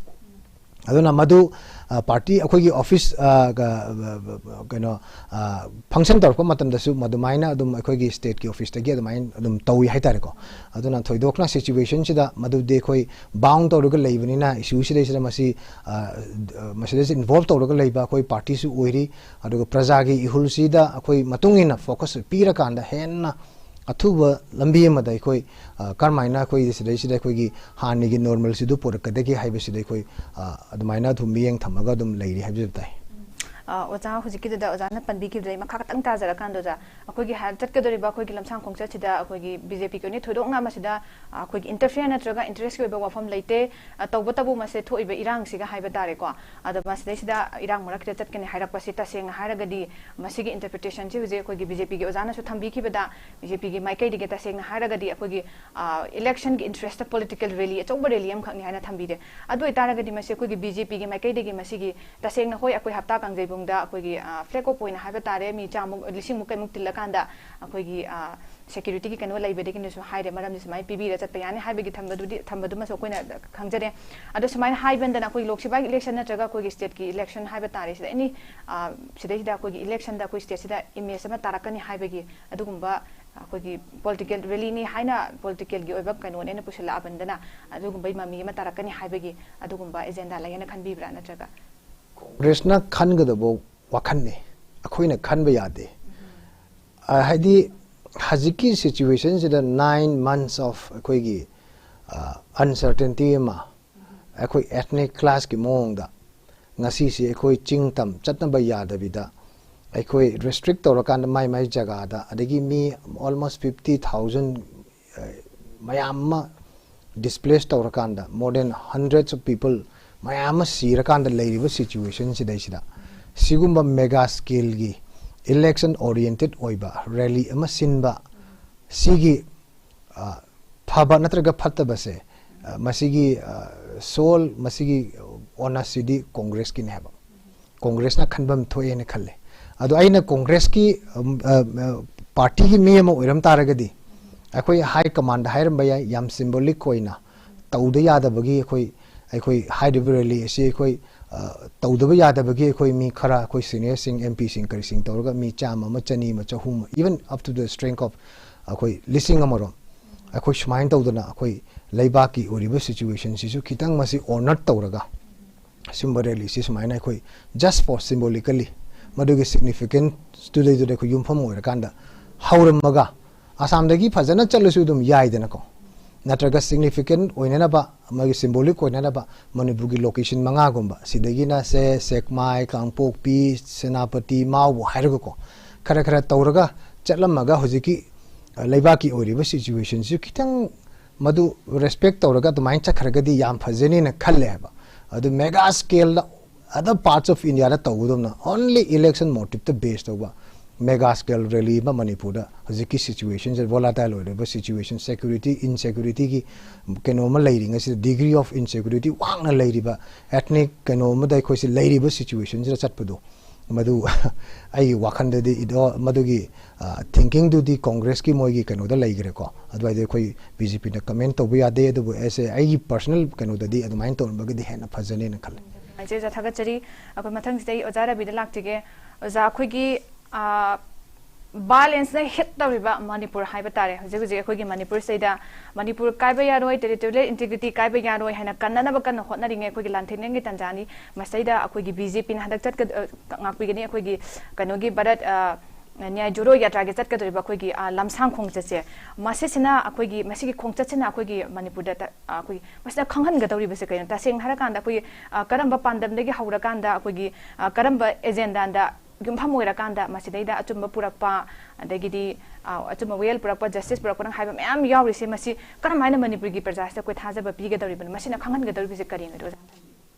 ꯑꯗꯨꯅ ꯃꯗꯨ ꯑ, ꯄꯥꯔꯇꯤ ꯑꯩꯈꯣꯏꯒꯤ ꯑꯣꯐꯤꯁ ꯑ, ꯒ-, ꯀꯩꯅꯣ ꯑ, ꯐꯪꯁꯟ ꯇꯧꯔꯛꯄ ꯃꯇꯝꯗꯁꯨ ꯃꯗꯨꯃꯥꯏꯅ ꯑꯗꯨꯝ ꯑꯩꯈꯣꯏꯒꯤ ꯁ꯭ꯇꯦꯠꯀꯤ ꯑꯣꯐꯤꯁꯇꯒꯤ ꯑꯗꯨꯃꯥꯏꯅ ꯑꯗꯨꯝ ꯇꯧꯏ ꯍꯥꯏꯇꯥꯔꯦꯀꯣ꯫ ꯑꯗꯨꯅ ꯊꯣꯏꯗꯣꯛꯅ ꯁꯤꯆꯨꯋꯦꯁꯟꯁꯤꯗ ꯃꯗꯨꯗꯤ ꯑꯩꯈꯣꯏ ꯕꯥꯎꯟ ꯇꯧꯔꯒ ꯂꯩꯕꯅꯤꯅ ꯏꯁꯨꯁꯤꯗꯩꯁꯤꯗ ꯃꯁꯤ ꯑ, ꯑ, ꯃꯁꯤꯗꯩꯁꯤꯗ ꯏꯟꯚꯣꯜꯕ ꯇꯧꯔꯒ ꯂꯩꯕ ꯑꯩꯈꯣꯏ ꯄꯥꯔꯇꯤꯁꯨ ꯑꯣꯏꯔꯤ꯫ ꯑꯗꯨꯒ ꯄ꯭ꯔꯖꯥꯒꯤ ꯏꯍꯨꯜꯁꯤꯗ ꯑꯩꯈꯣꯏ ꯃꯇꯨꯡ ꯏꯟꯅ ꯐꯣꯀꯁ ꯄꯤꯔꯀꯥꯟꯗ ꯍꯦꯟꯅ ꯑꯊꯨꯕ ꯂꯝꯕꯤ ꯑꯃꯗ ꯑꯩꯈꯣꯏ ꯑ, ꯀꯔꯝꯍꯥꯏꯅ ꯑꯩꯈꯣꯏ ꯁꯤꯗꯩꯁꯤꯗ ꯑꯩꯈꯣꯏꯒꯤ ꯍꯥꯟꯅꯒꯤ ꯅꯣꯔꯃꯦꯜꯁꯤꯗ ꯄꯨꯔꯛꯀꯗꯒꯦ ꯍꯥꯏꯕꯁꯤꯗ ꯑꯩꯈꯣꯏ ꯑ, ꯑꯗꯨꯃꯥꯏꯅ ꯑꯗꯨꯝ ꯃꯤꯠꯌꯦꯡ ꯊꯝꯃꯒ ꯑꯗꯨꯝ ꯂꯩꯔꯤ ꯍꯥꯏꯕꯁꯤꯗ ꯇꯥꯏ꯫ ꯑ, ꯑꯣꯖꯥ ꯍꯧꯖꯤꯛꯀꯤꯗꯨꯗ ꯑꯣꯖꯥꯅ ꯄꯟꯕꯤꯈꯤꯕꯗ ꯑꯩ ꯃꯈꯥ ꯈꯛꯇꯪ ꯇꯥꯖꯔꯀꯥꯟꯗ, ꯑꯣꯖꯥ, ꯑꯩꯈꯣꯏꯒꯤ ꯍꯥꯏ-, ꯆꯠꯀꯗꯧꯔꯤꯕ ꯑꯩꯈꯣꯏꯒꯤ ꯂꯝꯁꯥꯡ ꯈꯣꯡꯆꯠꯁꯤꯗ ꯑꯩꯈꯣꯏꯒꯤ ꯕꯤ ꯖꯦ ꯄꯤꯒꯤ ꯑꯣꯏꯅ ꯊꯣꯏꯗꯣꯛꯅ ꯃꯁꯤꯗ, ꯑ, ꯑꯩꯈꯣꯏꯒꯤ interfere ꯅꯠꯇ꯭ꯔꯒ interest ꯀꯤ ꯑꯣꯏꯕ ꯋꯥꯐꯝ ꯂꯩꯇꯦ꯫ ꯑ, ꯇꯧꯕꯇꯕꯨ ꯃꯁꯦ ꯊꯣꯛꯏꯕ ꯏꯔꯥꯡꯁꯤꯒ ꯍꯥꯏꯕ ꯇꯥꯔꯦꯀꯣ꯫ ꯑꯗꯣ ꯃꯁꯤꯗꯩꯁꯤꯗ ꯏꯔꯥꯡ ꯃꯔꯛꯁꯤꯗ ꯆꯠꯀꯅꯤ ꯍꯥꯏꯔꯛꯄꯁꯤ ꯇꯁꯦꯡꯅ ꯍꯥꯏꯔꯒꯗꯤ ꯃꯁꯤꯒꯤ interpretation ꯁꯤ ꯍꯧꯖꯤꯛ ꯑꯩꯈꯣꯏꯒꯤ ꯕꯤ ꯖꯦ ꯄꯤꯒꯤ ꯑꯣꯖꯥꯅꯁꯨ ꯊꯝꯕꯤꯈꯤꯕꯗ, ꯕꯤ ꯖꯦ ꯄꯤꯒꯤ ꯃꯥꯏꯀꯩꯗꯒꯤ ꯇꯁꯦꯡꯅ ꯍꯥꯏꯔꯒꯗꯤ ꯑꯩꯈꯣꯏꯒꯤ, ꯑ, election ꯒꯤ interest ꯇ political rally, ꯑꯆꯧꯕ rally ꯑꯃꯈꯛꯅꯤ ꯍꯥꯏꯅ ꯊꯝꯕꯤꯔꯦ꯫ ꯑꯗꯨ ꯑꯣꯏꯇꯥꯔꯒꯗꯤ ꯃꯁꯤ ꯑꯩꯈꯣꯏꯒꯤ ꯕꯤ ꯖꯦ ꯄꯤꯒꯤ ꯃꯥꯏꯀꯩꯗꯒꯤ ꯃꯁꯤꯒꯤ ꯇꯁꯦꯡꯅ ꯍꯣꯏ, ꯑꯩꯈꯣꯏ ꯍꯞꯇꯥ ꯀꯥꯡꯖꯩꯕꯨꯡꯗ ꯑꯩꯈꯣꯏꯒꯤ, ꯑ, flag off ꯑꯣꯏꯅ ꯍꯥꯏꯕ ꯇꯥꯔꯦ, ꯃꯤ ꯆꯥꯝꯃꯨꯛ, ꯂꯤꯁꯤꯡꯃꯨꯛ ꯀꯩꯃꯨꯛ ꯇꯤꯜꯂꯀꯥꯟꯗ ꯑꯩꯈꯣꯏꯒꯤ, ꯑ, security ꯒꯤ ꯀꯩꯅꯣ ꯂꯩꯕꯗꯒꯤꯅꯁꯨ ꯍꯥꯏꯔꯦ, ꯃꯔꯝꯗꯤ ꯁꯨꯃꯥꯏꯅ ꯄꯤꯕꯤꯔ ꯆꯠꯄ ꯌꯥꯅꯤ ꯍꯥꯏꯕꯒꯤ ꯊꯝꯕꯗꯨꯗꯤ, ꯊꯝꯕꯗꯨꯃꯁꯨ ꯑꯩꯈꯣꯏꯅ ꯈꯪꯖꯔꯦ꯫ ꯑꯗꯣ ꯁꯨꯃꯥꯏꯅ ꯍꯥꯏꯕꯗꯅ ꯑꯩꯈꯣꯏ ꯂꯣꯛ ꯁꯚꯥꯒꯤ election ꯅꯠꯇ꯭ꯔꯒ ꯑꯩꯈꯣꯏꯒꯤ state ꯀꯤ election ꯍꯥꯏꯕ ꯇꯥꯔꯦ, ꯁꯤꯗ any, ꯑ, ꯁꯤꯗꯩꯁꯤꯗ ꯑꯩꯈꯣꯏꯒꯤ election ꯗ ꯑꯩꯈꯣꯏ state ꯁꯤꯗ image ꯑꯃ ꯇꯥꯔꯛꯀꯅꯤ ꯍꯥꯏꯕꯒꯤ ꯑꯗꯨꯒꯨꯝꯕ ꯑꯩꯈꯣꯏꯒꯤ political rally ꯅꯤ ꯍꯥꯏꯅ political ꯒꯤ ꯑꯣꯏꯕ ꯀꯩꯅꯣꯅꯦꯅ ꯄꯨꯁꯤꯜꯂꯛꯑꯕꯅꯤꯅ, ꯑꯗꯨꯒꯨꯝꯕꯒꯤ ꯃꯃꯤ ꯑꯃ ꯇꯥꯔꯛꯀꯅꯤ ꯍꯥꯏꯕꯒꯤ ꯑꯗꯨꯒꯨꯝꯕ agenda ꯂꯩ ꯍꯥꯏꯅ ꯈꯟꯕꯤꯕ꯭ꯔꯥ? ꯅꯠꯇ꯭ꯔꯒ? ꯀꯣꯡꯒ꯭ꯔꯦꯁꯅ ꯈꯟꯒꯗꯕ ꯋꯥꯈꯜꯅꯤ, ꯑꯩꯈꯣꯏꯅ ꯈꯟꯕ ꯌꯥꯗꯦ꯫ ꯑ, ꯍꯥꯏꯗꯤ ꯍꯧꯖꯤꯛꯀꯤ situation ꯁꯤꯗ nine months of ꯑꯩꯈꯣꯏꯒꯤ, ꯑ, uncertainty ꯑꯃ, ꯑꯩꯈꯣꯏ ethnic clash ꯀꯤ ꯃꯑꯣꯡꯗ ꯉꯁꯤꯁꯤ ꯑꯩꯈꯣꯏ ꯆꯤꯡ ꯇꯝ ꯆꯠꯅꯕ ꯌꯥꯗꯕꯤꯗ, ꯑꯩꯈꯣꯏ restrict ꯇꯧꯔꯀꯥꯟꯗ ꯃꯥꯏ ꯃꯥꯏ ꯖꯒꯥꯗ, ꯑꯗꯒꯤ ꯃꯤ almost fifty thousand, ꯑ, ꯃꯌꯥꯝ ꯑꯃ displace ꯇꯧꯔꯀꯥꯟꯗ, more than hundreds of people ꯃꯌꯥꯝ ꯑꯃ ꯁꯤꯔꯀꯥꯟꯗ ꯂꯩꯔꯤꯕ situation ꯁꯤꯗꯩꯁꯤꯗ, ꯁꯤꯒꯨꯝꯕ mega scale ꯒꯤ election oriented ꯑꯣꯏꯕ rally ꯑꯃ ꯁꯤꯟꯕ, ꯁꯤꯒꯤ, ꯑ, ꯐꯕ ꯅꯠꯇ꯭ꯔꯒ ꯐꯠꯇꯕꯁꯦ, ꯑ, ꯃꯁꯤꯒꯤ, ꯑ, sole, ꯃꯁꯤꯒꯤ onus ꯁꯤꯗꯤ ꯀꯣꯡꯒ꯭ꯔꯦꯁꯀꯤꯅꯦ ꯍꯥꯏꯕ꯫ ꯀꯣꯡꯒ꯭ꯔꯦꯁꯅ ꯈꯟꯐꯝ ꯊꯣꯛꯑꯦꯅ ꯈꯜꯂꯦ꯫ ꯑꯗꯣ ꯑꯩꯅ ꯀꯣꯡꯒ꯭ꯔꯦꯁꯀꯤ, ꯎꯝ, ꯑ, ꯑ, party ꯒꯤ ꯃꯤ ꯑꯃ ꯑꯣꯏꯔꯝ ꯇꯥꯔꯒꯗꯤ, ꯑꯩꯈꯣꯏ high command ꯗ ꯍꯥꯏꯔꯝꯕ ꯌꯥꯏ, ꯌꯥꯝ symbolic ꯑꯣꯏꯅ ꯇꯧꯗ ꯌꯥꯗꯕꯒꯤ ꯑꯩꯈꯣꯏ, ꯑꯩꯈꯣꯏ ꯍꯥꯏꯔꯤꯕ rally ꯑꯁꯤ ꯑꯩꯈꯣꯏ, ꯑ, ꯇꯧꯗꯕ ꯌꯥꯗꯕꯒꯤ ꯑꯩꯈꯣꯏ ꯃꯤ ꯈꯔ, ꯑꯩꯈꯣꯏ senior ꯁꯤꯡ, M P ꯁꯤꯡ, ꯀꯔꯤꯁꯤꯡ ꯇꯧꯔꯒ ꯃꯤ ꯆꯥꯝꯃ ꯑꯃ, ꯆꯅꯤ ꯑꯃ, ꯆꯍꯨꯝ ꯑꯃ, even up to the strength of ꯑꯩꯈꯣꯏ ꯂꯤꯁꯤꯡ ꯑꯃꯔꯣꯝ ꯑꯩꯈꯣꯏ ꯁꯨꯃꯥꯏꯅ ꯇꯧꯗꯅ ꯑꯩꯈꯣꯏ ꯂꯩꯕꯥꯛꯀꯤ ꯑꯣꯏꯔꯤꯕ situation ꯁꯤꯁꯨ ꯈꯤꯇꯪ ꯃꯁꯤ honour ꯇꯧꯔꯒ, ꯁꯤꯒꯨꯝꯕ rally ꯁꯤ ꯁꯨꯃꯥꯏꯅ ꯑꯩꯈꯣꯏ just for symbolically ꯃꯗꯨꯒꯤ significance ꯇꯨꯗꯩꯗꯨꯗ ꯑꯩꯈꯣꯏ ꯌꯨꯝꯐꯝ ꯑꯣꯏꯔꯀꯥꯟꯗ ꯍꯧꯔꯝꯃꯒ, ꯑꯁꯥꯝꯗꯒꯤ ꯐꯖꯅ ꯆꯠꯂꯁꯨ ꯑꯗꯨꯝ ꯌꯥꯏꯗꯅꯀꯣ, ꯅꯠꯇ꯭ꯔꯒ significant ꯑꯣꯏꯅꯅꯕ, ꯃꯥꯒꯤ symbolic ꯑꯣꯏꯅꯅꯕ ꯃꯅꯤꯄꯨꯔꯒꯤ location ꯃꯉꯥꯒꯨꯝꯕ, ꯁꯤꯗꯒꯤꯅ ꯁꯦ ꯁꯦꯛꯃꯥꯏ, ꯀꯥꯡꯄꯣꯛꯄꯤ, ꯁꯦꯅꯥꯄꯇꯤ, ꯃꯥꯎꯕꯨ ꯍꯥꯏꯔꯒꯀꯣ, ꯈꯔ ꯈꯔ ꯇꯧꯔꯒ ꯆꯠꯂꯝꯃꯒ ꯍꯧꯖꯤꯛꯀꯤ, ꯑ, ꯂꯩꯕꯥꯛꯀꯤ ꯑꯣꯏꯔꯤꯕ situationꯁꯤ ꯈꯤꯇꯪ ꯃꯗꯨ respect ꯇꯧꯔꯒ ꯑꯗꯨꯃꯥꯏꯅ ꯆꯠꯈ꯭ꯔꯒꯗꯤ ꯌꯥꯝ ꯐꯖꯅꯤꯅ ꯈꯜꯂꯦ ꯍꯥꯏꯕ꯫ ꯑꯗꯨ mega scaleꯗ other parts of Indiaꯗ ꯇꯧꯒꯗꯧꯅ only election motiveꯇ base ꯇꯧꯕ mega scale rally ꯑꯃ ꯃꯅꯤꯄꯨꯔꯗ ꯍꯧꯖꯤꯛꯀꯤ situationꯁꯦ, volatile ꯑꯣꯏꯔꯤꯕ situation, security, insecurityꯒꯤ ꯀꯩꯅꯣ ꯑꯃ ꯂꯩꯔꯤꯉꯩꯁꯤꯗ, degree of insecurity ꯋꯥꯡꯅ ꯂꯩꯔꯤꯕ ethnic ꯀꯩꯅꯣ ꯑꯃꯗ ꯑꯩꯈꯣꯏꯁꯦ ꯂꯩꯔꯤꯕ situationꯁꯤꯗ ꯆꯠꯄꯗꯣ, ꯃꯗꯨ ꯑꯩꯒꯤ ꯋꯥꯈꯜꯗꯗꯤ ꯏꯗꯣ ꯃꯗꯨꯒꯤ, ꯑ, thinkingꯗꯨꯗꯤ Congressꯀꯤ ꯃꯣꯏꯒꯤ ꯀꯩꯅꯣꯗ ꯂꯩꯈ꯭ꯔꯦꯀꯣ꯫ ꯑꯗꯨꯋꯥꯏꯗ ꯑꯩꯈꯣꯏ BJPꯅ comment ꯇꯧꯕ ꯌꯥꯗꯦ, ꯑꯗꯨꯕꯨ as a ꯑꯩꯒꯤ personal ꯀꯩꯅꯣꯗꯗꯤ ꯑꯗꯨꯃꯥꯏꯅ ꯇꯧꯔꯝꯕꯒꯗꯤ ꯍꯦꯟꯅ ꯐꯖꯅꯦꯅ ꯈꯜꯂꯦ꯫ ꯅꯨꯡꯉꯥꯏꯖꯩ ꯑꯣꯖꯥ, ꯊꯥꯒꯠꯆꯔꯤ꯫ ꯑꯩꯈꯣꯏ ꯃꯊꯪꯁꯤꯗ ꯑꯩ ꯑꯣꯖꯥ ꯔꯕꯤꯗ ꯂꯥꯛꯆꯒꯦ꯫ ꯑꯣꯖꯥ, ꯑꯩꯈꯣꯏꯒꯤ, ꯑ, violenceꯅ hit ꯇꯧꯔꯤꯕ ꯃꯅꯤꯄꯨꯔ ꯍꯥꯏꯕ ꯇꯥꯔꯦ꯫ ꯍꯧꯖꯤꯛ ꯍꯧꯖꯤꯛ ꯑꯩꯈꯣꯏꯒꯤ ꯃꯅꯤꯄꯨꯔꯁꯤꯗ ꯃꯅꯤꯄꯨꯔ ꯀꯥꯏꯕ ꯌꯥꯔꯣꯏ, territorial integrity ꯀꯥꯏꯕ ꯌꯥꯔꯣꯏ ꯍꯥꯏꯅ ꯀꯟꯅꯅꯕ ꯀꯟꯅ ꯍꯣꯠꯅꯔꯤꯉꯩ ꯑꯩꯈꯣꯏꯒꯤ ꯂꯥꯟꯊꯦꯡꯅꯩꯒꯤ ꯇꯥꯟꯖꯥꯅꯤ꯫ ꯃꯁꯤꯗꯩꯗ ꯑꯩꯈꯣꯏꯒꯤ BJPꯅ ꯍꯟꯗꯛ ꯆꯠꯀ-, ꯑ, ꯉꯥꯛꯄꯤꯒꯅꯤ, ꯑꯩꯈꯣꯏꯒꯤ ꯀꯩꯅꯣꯒꯤ ꯚꯥꯔꯠ, ꯑ, ꯅ꯭ꯌꯥꯌ ꯖꯣꯗꯣ ꯌꯥꯇ꯭ꯔꯥꯒꯤ ꯆꯠꯀꯗꯧꯔꯤꯕ ꯑꯩꯈꯣꯏꯒꯤ, ꯑ, ꯂꯝꯁꯥꯡ ꯈꯣꯡꯆꯠꯁꯦ, ꯃꯁꯤꯁꯤꯅ ꯑꯩꯈꯣꯏꯒꯤ, ꯃꯁꯤꯒꯤ ꯈꯣꯡꯆꯠꯁꯤꯅ ꯑꯩꯈꯣꯏꯒꯤ ꯃꯅꯤꯄꯨꯔꯗ ꯇ-, ꯑ, ꯑꯩꯈꯣꯏꯒꯤ ꯃꯁꯤꯗ ꯈꯪꯍꯟꯒꯗꯧꯔꯤꯕꯁꯦ ꯀꯩꯅꯣ? ꯇꯁꯦꯡꯅ ꯍꯥꯏꯔꯀꯥꯟꯗ ꯑꯩꯈꯣꯏꯒꯤ, ꯑ, ꯀꯔꯝꯕ ꯄꯥꯟꯗꯝꯗꯒꯤ ꯍꯧꯔꯀꯥꯟꯗ ꯑꯩꯈꯣꯏꯒꯤ, ꯑ, ꯀꯔꯝꯕ agendaꯗ ꯌꯨꯝꯐꯝ ꯑꯣꯏꯔꯀꯥꯟꯗ ꯃꯁꯤꯗꯩꯗ ꯑꯆꯨꯝꯕ ꯄꯨꯔꯛꯄ, ꯑꯗꯒꯤꯗꯤ, ꯑ, ꯑꯆꯨꯝꯕ ꯋꯥꯌꯦꯜ ꯄꯨꯔꯛꯄ, justice ꯄꯨꯔꯛꯄꯅ ꯍꯥꯏꯕ ꯃꯌꯥꯝ ꯌꯥꯎꯔꯤꯁꯦ, ꯃꯁꯤ ꯀꯔꯝꯍꯥꯏꯅ ꯃꯅꯤꯄꯨꯔꯒꯤ ꯄ꯭ꯔꯖꯥꯁꯤꯗ ꯑꯩꯈꯣꯏ ꯊꯥꯖꯕ ꯄꯤꯒꯗꯧꯔꯤꯕꯅꯣ? ꯃꯁꯤꯅ ꯈꯪꯍꯟꯒꯗꯧꯔꯤꯕꯁꯦ ꯀꯔꯤꯅꯣ, ꯑꯣꯖꯥ?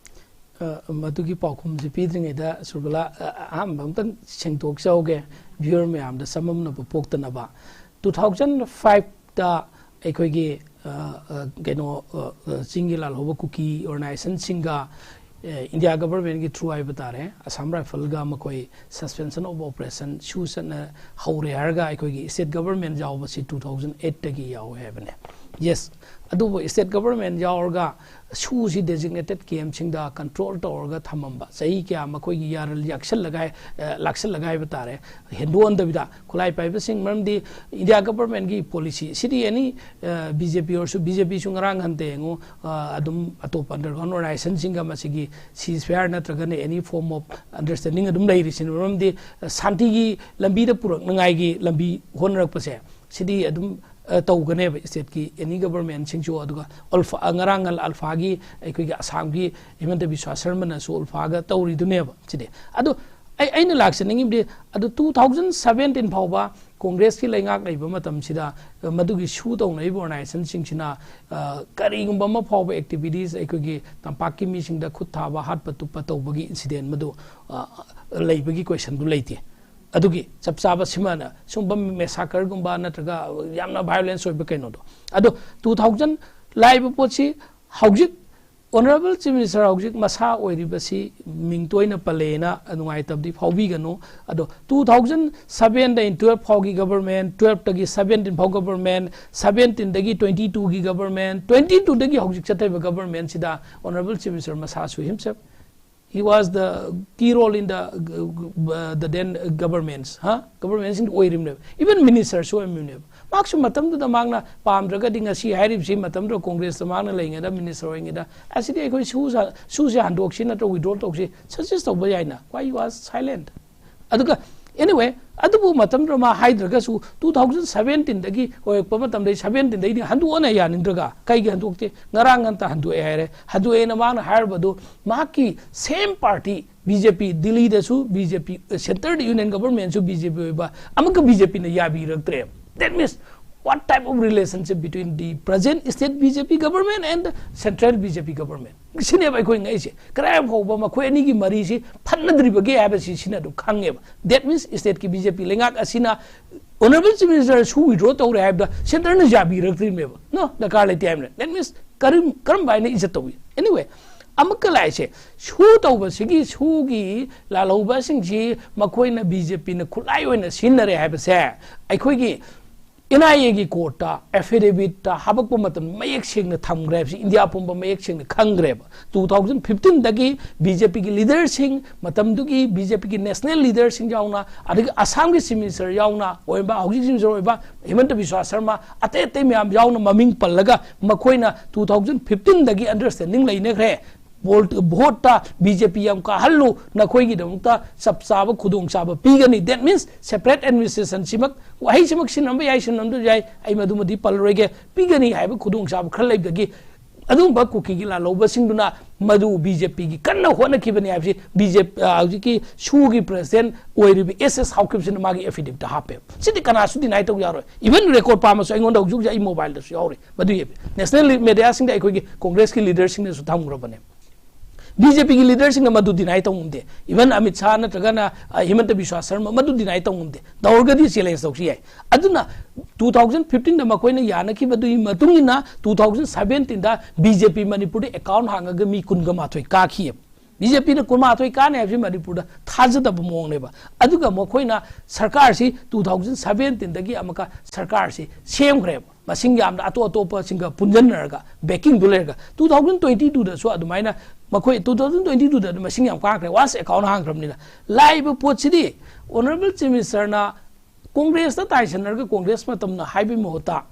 ꯑ, ꯃꯗꯨꯒꯤ ꯄꯥꯎꯈꯨꯝꯁꯤ ꯄꯤꯗ꯭ꯔꯤꯉꯩꯗ ꯁꯨꯔꯕꯂꯥ, ꯑ, ꯑꯍꯥꯟꯕ ꯑꯝꯇꯪ ꯁꯦꯡꯗꯣꯛꯆꯍꯧꯒꯦ viewer ꯃꯌꯥꯝꯗ ꯆꯃꯝꯅꯕ ꯄꯣꯛꯇꯅꯕ꯫ Two thousand fiveꯇ ꯑꯩꯈꯣꯏꯒꯤ, ꯑ, ꯑ, ꯀꯩꯅꯣ, ꯑ, ꯑ, ꯆꯤꯡꯒꯤ ꯂꯥꯜꯍꯧꯕ ꯀꯨꯀꯤ organizationꯁꯤꯡꯒ, ꯑ, India governmentꯀꯤ through ꯍꯥꯏꯕ ꯇꯥꯔꯦ, Assam Riflesꯒ ꯃꯈꯣꯏ suspension of operation, ꯁꯨ ꯆꯠꯅ ꯍꯧꯔꯦ ꯍꯥꯏꯔꯒ ꯑꯩꯈꯣꯏꯒꯤ state government ꯌꯥꯎꯕꯁꯤ two thousand eightꯇꯒꯤ ꯌꯥꯎꯋꯦ ꯍꯥꯏꯕꯅꯦ꯫ Yes, ꯑꯗꯨꯕꯨ state government ꯌꯥꯎꯔꯒ ꯁꯨꯁꯤ designated campꯁꯤꯡꯗ control ꯇꯧꯔꯒ ꯊꯝꯃꯝꯕ, ꯆꯍꯤ ꯀꯌꯥ ꯃꯈꯣꯏꯒꯤ ꯌꯥꯔꯜ ꯌꯥꯛꯁꯜꯂꯒ, ꯑ, ꯂꯥꯛꯁꯜꯂꯒ ꯍꯥꯏꯕ ꯇꯥꯔꯦ, ꯍꯦꯟꯗꯣꯛꯍꯟꯗꯕꯤꯗ ꯈꯨꯠꯂꯥꯏ ꯄꯥꯏꯕꯁꯤꯡ, ꯃꯔꯝꯗꯤ India governmentꯀꯤ policy ꯁꯤꯗꯤ any, ꯑ, BJP ꯑꯣꯏꯔꯁꯨ, BJPꯁꯨ ꯉꯔꯥꯡ ꯅꯍꯥꯟꯇ ꯌꯦꯡꯉꯨ, ꯑ, ꯑꯗꯨꯝ ꯑꯇꯣꯞꯄ underground organizationꯁꯤꯡꯒ ꯃꯁꯤꯒꯤ ceasefire ꯅꯠꯇ꯭ꯔꯒꯅ any form of understanding ꯑꯗꯨꯝ ꯂꯩꯔꯤꯁꯤꯅꯤ꯫ ꯃꯔꯝꯗꯤ, ꯑ, ꯁꯥꯟꯇꯤꯒꯤ ꯂꯝꯕꯤꯗ ꯄꯨꯔꯛꯅꯉꯥꯏꯒꯤ ꯂꯝꯕꯤ ꯍꯣꯠꯅꯔꯛꯄꯁꯦ, ꯁꯤꯗꯤ ꯑꯗꯨꯝ ꯑ, ꯇꯧꯒꯅꯦꯕ stateꯀꯤ any governmentꯁꯤꯡꯁꯨ꯫ ꯑꯗꯨꯒ ULFA, ꯑ, ꯉꯔꯥꯡ ꯉꯜ ULFAꯒꯤ, ꯑꯩꯈꯣꯏꯒꯤ ꯑꯁꯥꯝꯒꯤ ꯍꯤꯃꯟꯇ ꯕꯤꯁ꯭ꯋꯥ ꯁꯔꯃꯅꯁꯨ ULFAꯒ ꯇꯧꯔꯤꯗꯨꯅꯦꯕ ꯁꯤꯗꯤ꯫ ꯑꯗꯣ ꯑꯩ, ꯑꯩꯅ ꯂꯥꯛꯆꯅꯤꯡꯉꯤꯕꯗꯤ, ꯑꯗꯨ two thousand seventeen ꯐꯥꯎꯕ ꯀꯣꯡꯒ꯭ꯔꯦꯁꯀꯤ ꯂꯩꯉꯥꯛ ꯂꯩꯕ ꯃꯇꯝꯁꯤꯗ, ꯑ, ꯃꯗꯨꯒꯤ SoO ꯇꯧꯅꯔꯤꯕ organizationꯁꯤꯡꯁꯤꯅ, ꯑ, ꯀꯔꯤꯒꯨꯝꯕ ꯑꯃ ꯐꯥꯎꯕ activities ꯑꯩꯈꯣꯏꯒꯤ ꯇꯝꯄꯥꯛꯀꯤ ꯃꯤꯁꯤꯡꯗ ꯈꯨꯠ ꯊꯥꯕ, ꯍꯥꯠꯄ ꯇꯨꯞꯄ ꯇꯧꯕꯒꯤ incident ꯃꯗꯨ, ꯑ, ꯂꯩꯕꯒꯤ questionꯗꯨ ꯂꯩꯇꯦ꯫ ꯑꯗꯨꯒꯤ ꯆꯞ ꯆꯥꯕ ꯁꯤꯃꯅ ꯁꯨꯝꯕ massacreꯒꯨꯝꯕ ꯅꯠꯇ꯭ꯔꯒ ꯌꯥꯝꯅ violence ꯑꯣꯏꯕ ꯀꯩꯅꯣꯗꯣ꯫ ꯑꯗꯣ two thousand ꯂꯥꯛꯏꯕ ꯄꯣꯠꯁꯤ ꯍꯧꯖꯤꯛ Honourable Chief Minister ꯍꯧꯖꯤꯛ ꯃꯁꯥ ꯑꯣꯏꯔꯤꯕꯁꯤ ꯃꯤꯡ ꯇꯣꯏꯅ ꯄꯜꯂꯦꯅ ꯅꯨꯡꯉꯥꯏꯇꯕꯗꯤ ꯐꯥꯎꯕꯤꯒꯅꯨ꯫ ꯑꯗꯣ two thousand sevenꯗꯩ twelve ꯐꯥꯎꯒꯤ government, twelveꯇꯒꯤ seventeen ꯐꯥꯎ government, seventeenꯗꯒꯤ twenty twoꯒꯤ government, twenty twoꯗꯒꯤ ꯍꯧꯖꯤꯛ ꯆꯠꯊꯔꯤꯕ governmentꯁꯤꯗ Honourable Chief Minister ꯃꯁꯥꯁꯨ himself, he was the key role in the, uh, the then governments, ꯍꯥ? Governmentsꯁꯤꯡ ꯑꯣꯏꯔꯤꯕꯅꯦꯕ꯫ Even ministerꯁꯨ ꯑꯣꯏꯔꯝꯃꯤꯕꯅꯦꯕ꯫ ꯃꯍꯥꯛꯁꯨ ꯃꯇꯝꯗꯨꯗ ꯃꯍꯥꯛꯅ ꯄꯥꯝꯗ꯭ꯔꯒꯗꯤ ꯉꯁꯤ ꯍꯥꯏꯔꯤꯕꯁꯤ ꯃꯇꯝꯗꯨꯗ ꯀꯣꯡꯒ꯭ꯔꯦꯁꯇ ꯃꯍꯥꯛꯅ ꯂꯩꯔꯤꯉꯩꯗ minister ꯑꯣꯏꯔꯤꯉꯩꯗ, ꯑꯁꯤꯗꯤ ꯑꯩꯈꯣꯏ SoO ꯁꯥ-, SoOꯁꯦ ꯍꯟꯗꯣꯛꯁꯤ ꯅꯠꯇ꯭ꯔꯒ withdraw ꯇꯧꯁꯤ suggest ꯇꯧꯕ ꯌꯥꯏꯅ꯫ Why he was silent? ꯑꯗꯨꯒ anyway, ꯑꯗꯨꯕꯨ ꯃꯇꯝꯗꯨꯗ ꯃꯥ ꯍꯥꯏꯗ꯭ꯔꯒꯁꯨ two thousand seventeenꯗꯒꯤ ꯑꯣꯏꯔꯛꯄ ꯃꯇꯝꯗꯩ seventeenꯗꯩꯗꯤ ꯍꯟꯗꯣꯛꯑꯅ ꯌꯥꯅꯤꯡꯗ꯭ꯔꯒ ꯀꯩꯒꯤ ꯍꯟꯗꯣꯛꯇꯦ? ꯉꯔꯥꯡ ꯉꯟꯇ ꯍꯟꯗꯣꯛꯑꯦ ꯍꯥꯏꯔꯦ꯫ ꯍꯟꯗꯣꯛꯑꯦꯅ ꯃꯥꯅ ꯍꯥꯏꯔꯕꯗꯨ ꯃꯍꯥꯛꯀꯤ same party BJP, ꯗꯤꯜꯂꯤꯗꯁꯨ BJP, centreꯗ union governmentꯁꯨ BJP ꯑꯣꯏꯕ, ꯑꯃꯨꯛꯀ BJPꯅ ꯌꯥꯕꯤꯔꯛꯇ꯭ꯔꯦ꯫ That means what type of relationship between the present state BJP government and the central BJP government? ꯁꯤꯅꯦꯕ ꯑꯩꯈꯣꯏ ꯉꯛꯏꯁꯦ꯫ ꯀꯗꯥꯏ ꯐꯥꯎꯕ ꯃꯈꯣꯏ ꯑꯅꯤꯒꯤ ꯃꯔꯤꯁꯤ ꯐꯠꯅꯗ꯭ꯔꯤꯕꯒꯦ ꯍꯥꯏꯕꯁꯤ ꯁꯤꯅ ꯑꯗꯨꯝ ꯈꯪꯉꯦꯕ꯫ That means stateꯀꯤ BJP ꯂꯩꯉꯥꯛ ꯑꯁꯤꯅ Honourable Chief Minister SoO withdraw ꯇꯧꯔꯦ ꯍꯥꯏꯕꯗ centreꯅ ꯌꯥꯕꯤꯔꯛꯇ꯭ꯔꯤꯕꯅꯦꯕ꯫ No, ꯗꯔꯀꯥꯔ ꯂꯩꯇꯦ ꯍꯥꯏꯕꯅꯦ꯫ That means ꯀꯔꯝ-, ꯀꯔꯝꯕ ꯍꯥꯏꯅ ꯏꯖꯠ ꯇꯧꯏ? Anyway, ꯑꯃꯨꯛꯀ ꯂꯥꯛꯏꯁꯦ, SoO ꯇꯧꯕꯁꯤꯒꯤ, SoOꯒꯤ ꯂꯥꯜꯍꯧꯕꯁꯤꯡꯁꯤ ꯃꯈꯣꯏꯅ BJPꯅ ꯈꯨꯠꯂꯥꯏ ꯑꯣꯏꯅ ꯁꯤꯖꯤꯟꯅꯔꯦ ꯍꯥꯏꯕꯁꯦ ꯑꯩꯈꯣꯏꯒꯤ NIAꯒꯤ courtꯇ, affidavitꯇ ꯍꯥꯄꯛꯄ ꯃꯇꯝꯗ ꯃꯌꯦꯛ ꯁꯦꯡꯅ ꯊꯝꯈ꯭ꯔꯦ ꯍꯥꯏꯕꯁꯤ ꯏꯟꯗꯤꯌꯥ ꯄꯨꯝꯕ ꯃꯌꯦꯛ ꯁꯦꯡꯅ ꯈꯪꯈ꯭ꯔꯦꯕ꯫ Two thousand fifteenꯗꯒꯤ BJPꯒꯤ leaderꯁꯤꯡ, ꯃꯇꯝꯗꯨꯒꯤ BJPꯒꯤ national leaderꯁꯤꯡ ꯌꯥꯎꯅ, ꯑꯗꯒꯤ ꯑꯁꯥꯝꯒꯤ Chief Minister ꯌꯥꯎꯅ ꯑꯣꯏꯕ, ꯍꯧꯖꯤꯛ Chief Minister ꯑꯣꯏꯕ ꯍꯤꯃꯟꯇ ꯕꯤꯁ꯭ꯋꯥ ꯁꯔꯃ, ꯑꯇꯩ ꯑꯇꯩ ꯃꯌꯥꯝ ꯌꯥꯎꯅ ꯃꯃꯤꯡ ꯄꯜꯂꯒ ꯃꯈꯣꯏꯅ two thousand fifteenꯗꯒꯤ understanding ꯂꯩꯅꯈ꯭ꯔꯦ꯫ ꯚꯣꯠ ꯚꯣꯠꯇ ꯕꯤ ꯖꯦ ꯄꯤ ꯌꯥꯝ ꯀꯥꯍꯜꯂꯨ, ꯅꯈꯣꯏꯒꯤꯗꯃꯛꯇ ꯆꯞ ꯆꯥꯕ ꯈꯨꯗꯣꯡꯆꯥꯕ ꯄꯤꯒꯅꯤ꯫ That means separate administration ꯁꯤꯃꯛ, ꯋꯥꯍꯩꯁꯤꯃꯛ ꯁꯤꯖꯤꯟꯅꯔꯝꯕ ꯌꯥꯏ, ꯁꯤꯖꯤꯟꯅꯔꯝꯗꯕ ꯌꯥꯏ, ꯑꯩ ꯃꯗꯨꯃꯗꯤ ꯄꯜꯂꯔꯣꯏꯒꯦ꯫ ꯄꯤꯒꯅꯤ ꯍꯥꯏꯕ ꯈꯨꯗꯣꯡꯆꯥꯕ ꯈꯔ ꯂꯩꯕꯗꯒꯤ ꯑꯗꯨꯒꯨꯝꯕ ꯀꯨꯀꯤꯒꯤ ꯂꯥꯜꯍꯧꯕꯁꯤꯡꯗꯨꯅ ꯃꯗꯨ ꯕꯤ ꯖꯦ ꯄꯤꯒꯤ ꯀꯟꯅ ꯍꯣꯠꯅꯈꯤꯕꯅꯤ ꯍꯥꯏꯕꯁꯤ ꯕꯤ ꯖꯦ ꯄꯤ, ꯑ, ꯍꯧꯖꯤꯛꯀꯤ ꯁꯨꯒꯤ ꯄ꯭ꯔꯦꯁꯤꯗꯦꯟ ꯑꯣꯏꯔꯤꯕ ꯑꯦꯁ ꯑꯦꯁ ꯍꯥꯎꯀꯤꯞꯁꯤꯅ ꯃꯥꯒꯤ ꯑꯦꯐꯤꯗꯦꯕꯤꯠꯇ ꯍꯥꯞꯄꯦꯕ꯫ ꯁꯤꯗꯤ ꯀꯅꯥꯁꯨ ꯗꯤꯅꯥꯏ ꯇꯧ ꯌꯥꯔꯣꯏ꯫ ꯏꯚꯟ ꯔꯦꯀꯣꯔꯠ ꯄꯥꯝꯃꯁꯨ ꯑꯩꯉꯣꯟꯗ ꯍꯧꯖꯤꯛ ꯍꯧꯖꯤꯛ ꯑꯩ ꯃꯣꯕꯥꯏꯜꯗꯁꯨ ꯌꯥꯎꯔꯤ꯫ ꯃꯗꯨ ꯌꯦꯡꯉꯨ꯫ ꯅꯦꯁꯅꯦꯜ ꯃꯦꯗꯤꯌꯥꯁꯤꯡꯗ ꯑꯩꯈꯣꯏꯒꯤ ꯀꯣꯡꯒ꯭ꯔꯦꯁꯀꯤ ꯂꯤꯗꯔꯁꯤꯡꯅꯁꯨ ꯊꯝꯈ꯭ꯔꯕꯅꯦ꯫ ꯕꯤ ꯖꯦ ꯄꯤꯒꯤ ꯂꯤꯗꯔꯁꯤꯡꯅ ꯃꯗꯨ ꯗꯤꯅꯥꯏ ꯇꯧ ꯉꯝꯗꯦ꯫ ꯏꯚꯟ ꯑꯃꯤꯠ ꯁꯥꯍ ꯅꯠꯇ꯭ꯔꯒꯅ, ꯑ, ꯍꯤꯃꯟꯇ ꯕꯤꯁ꯭ꯋꯥ ꯁꯔꯃ ꯃꯗꯨ ꯗꯤꯅꯥꯏ ꯇꯧ ꯉꯝꯗꯦ꯫ ꯇꯧꯔꯒꯗꯤ ꯆꯦꯂꯦꯟꯖ ꯇꯧꯁꯨ ꯌꯥꯏ꯫ ꯑꯗꯨꯅ ꯇꯨ ꯊꯥꯎꯖꯟ ꯐꯤꯐꯇꯤꯟꯗ ꯃꯈꯣꯏꯅ ꯌꯥꯅꯈꯤꯕꯗꯨꯒꯤ ꯃꯇꯨꯡ ꯏꯟꯅ ꯇꯨ ꯊꯥꯎꯖꯟ ꯁꯚꯦꯟꯇꯤꯟꯗ ꯕꯤ ꯖꯦ ꯄꯤ ꯃꯅꯤꯄꯨꯔꯗ ꯑꯦꯀꯥꯎꯟ ꯍꯥꯡꯉꯒ ꯃꯤ ꯀꯨꯟꯒ ꯃꯥꯊꯣꯏ ꯀꯥꯈꯤꯑꯕ꯫ ꯕꯤ ꯖꯦ ꯄꯤꯅ ꯀꯨꯟꯃꯥꯊꯣꯏ ꯀꯥꯅꯤ ꯍꯥꯏꯕꯁꯤ ꯃꯅꯤꯄꯨꯔꯗ ꯊꯥꯖꯗꯕ ꯃꯑꯣꯡꯅꯦꯕ꯫ ꯑꯗꯨꯒ ꯃꯈꯣꯏꯅ ꯁꯔꯀꯥꯔꯁꯤ ꯇꯨ ꯊꯥꯎꯖꯟ ꯁꯚꯦꯟꯇꯤꯟꯗꯒꯤ ꯑꯃꯨꯛꯀ ꯁꯔꯀꯥꯔꯁꯤ ꯁꯦꯝꯈ꯭ꯔꯦꯕ꯫ ꯃꯁꯤꯡ ꯌꯥꯝꯅ ꯑꯇꯣꯞ ꯑꯇꯣꯞꯄꯁꯤꯡꯒ ꯄꯨꯟꯁꯤꯟꯅꯔꯒ ꯕꯦꯀꯤꯡꯗꯨ ꯂꯩꯔꯒ ꯇꯨ ꯊꯥꯎꯖꯟ ꯇ꯭ꯋꯦꯟꯇꯤ ꯇꯨꯗꯁꯨ ꯑꯗꯨꯃꯥꯏꯅ ꯃꯈꯣꯏ ꯇꯨ ꯊꯥꯎꯖꯟ ꯇ꯭ꯋꯦꯟꯇꯤ ꯇꯨꯗ ꯑꯗꯨꯝ ꯃꯁꯤꯡ ꯌꯥꯝ ꯀꯥꯈ꯭ꯔꯦ, ꯋꯥꯟꯁ ꯑꯦꯀꯥꯎꯟ ꯍꯥꯡꯈ꯭ꯔꯕꯅꯤꯅ꯫ ꯂꯥꯛꯏꯕ ꯄꯣꯠꯁꯤꯗꯤ ꯑꯣꯅꯔꯦꯕꯜ ꯆꯤꯐ ꯃꯤꯅꯤꯁꯇꯔꯅ ꯀꯣꯡꯒ꯭ꯔꯦꯁꯇ ꯇꯥꯏꯁꯟꯅꯔꯒ ꯀꯣꯡꯒ꯭ꯔꯦꯁ ꯃꯇꯝꯅ ꯍꯥꯏꯕꯒꯤ ꯃꯍꯨꯠꯇ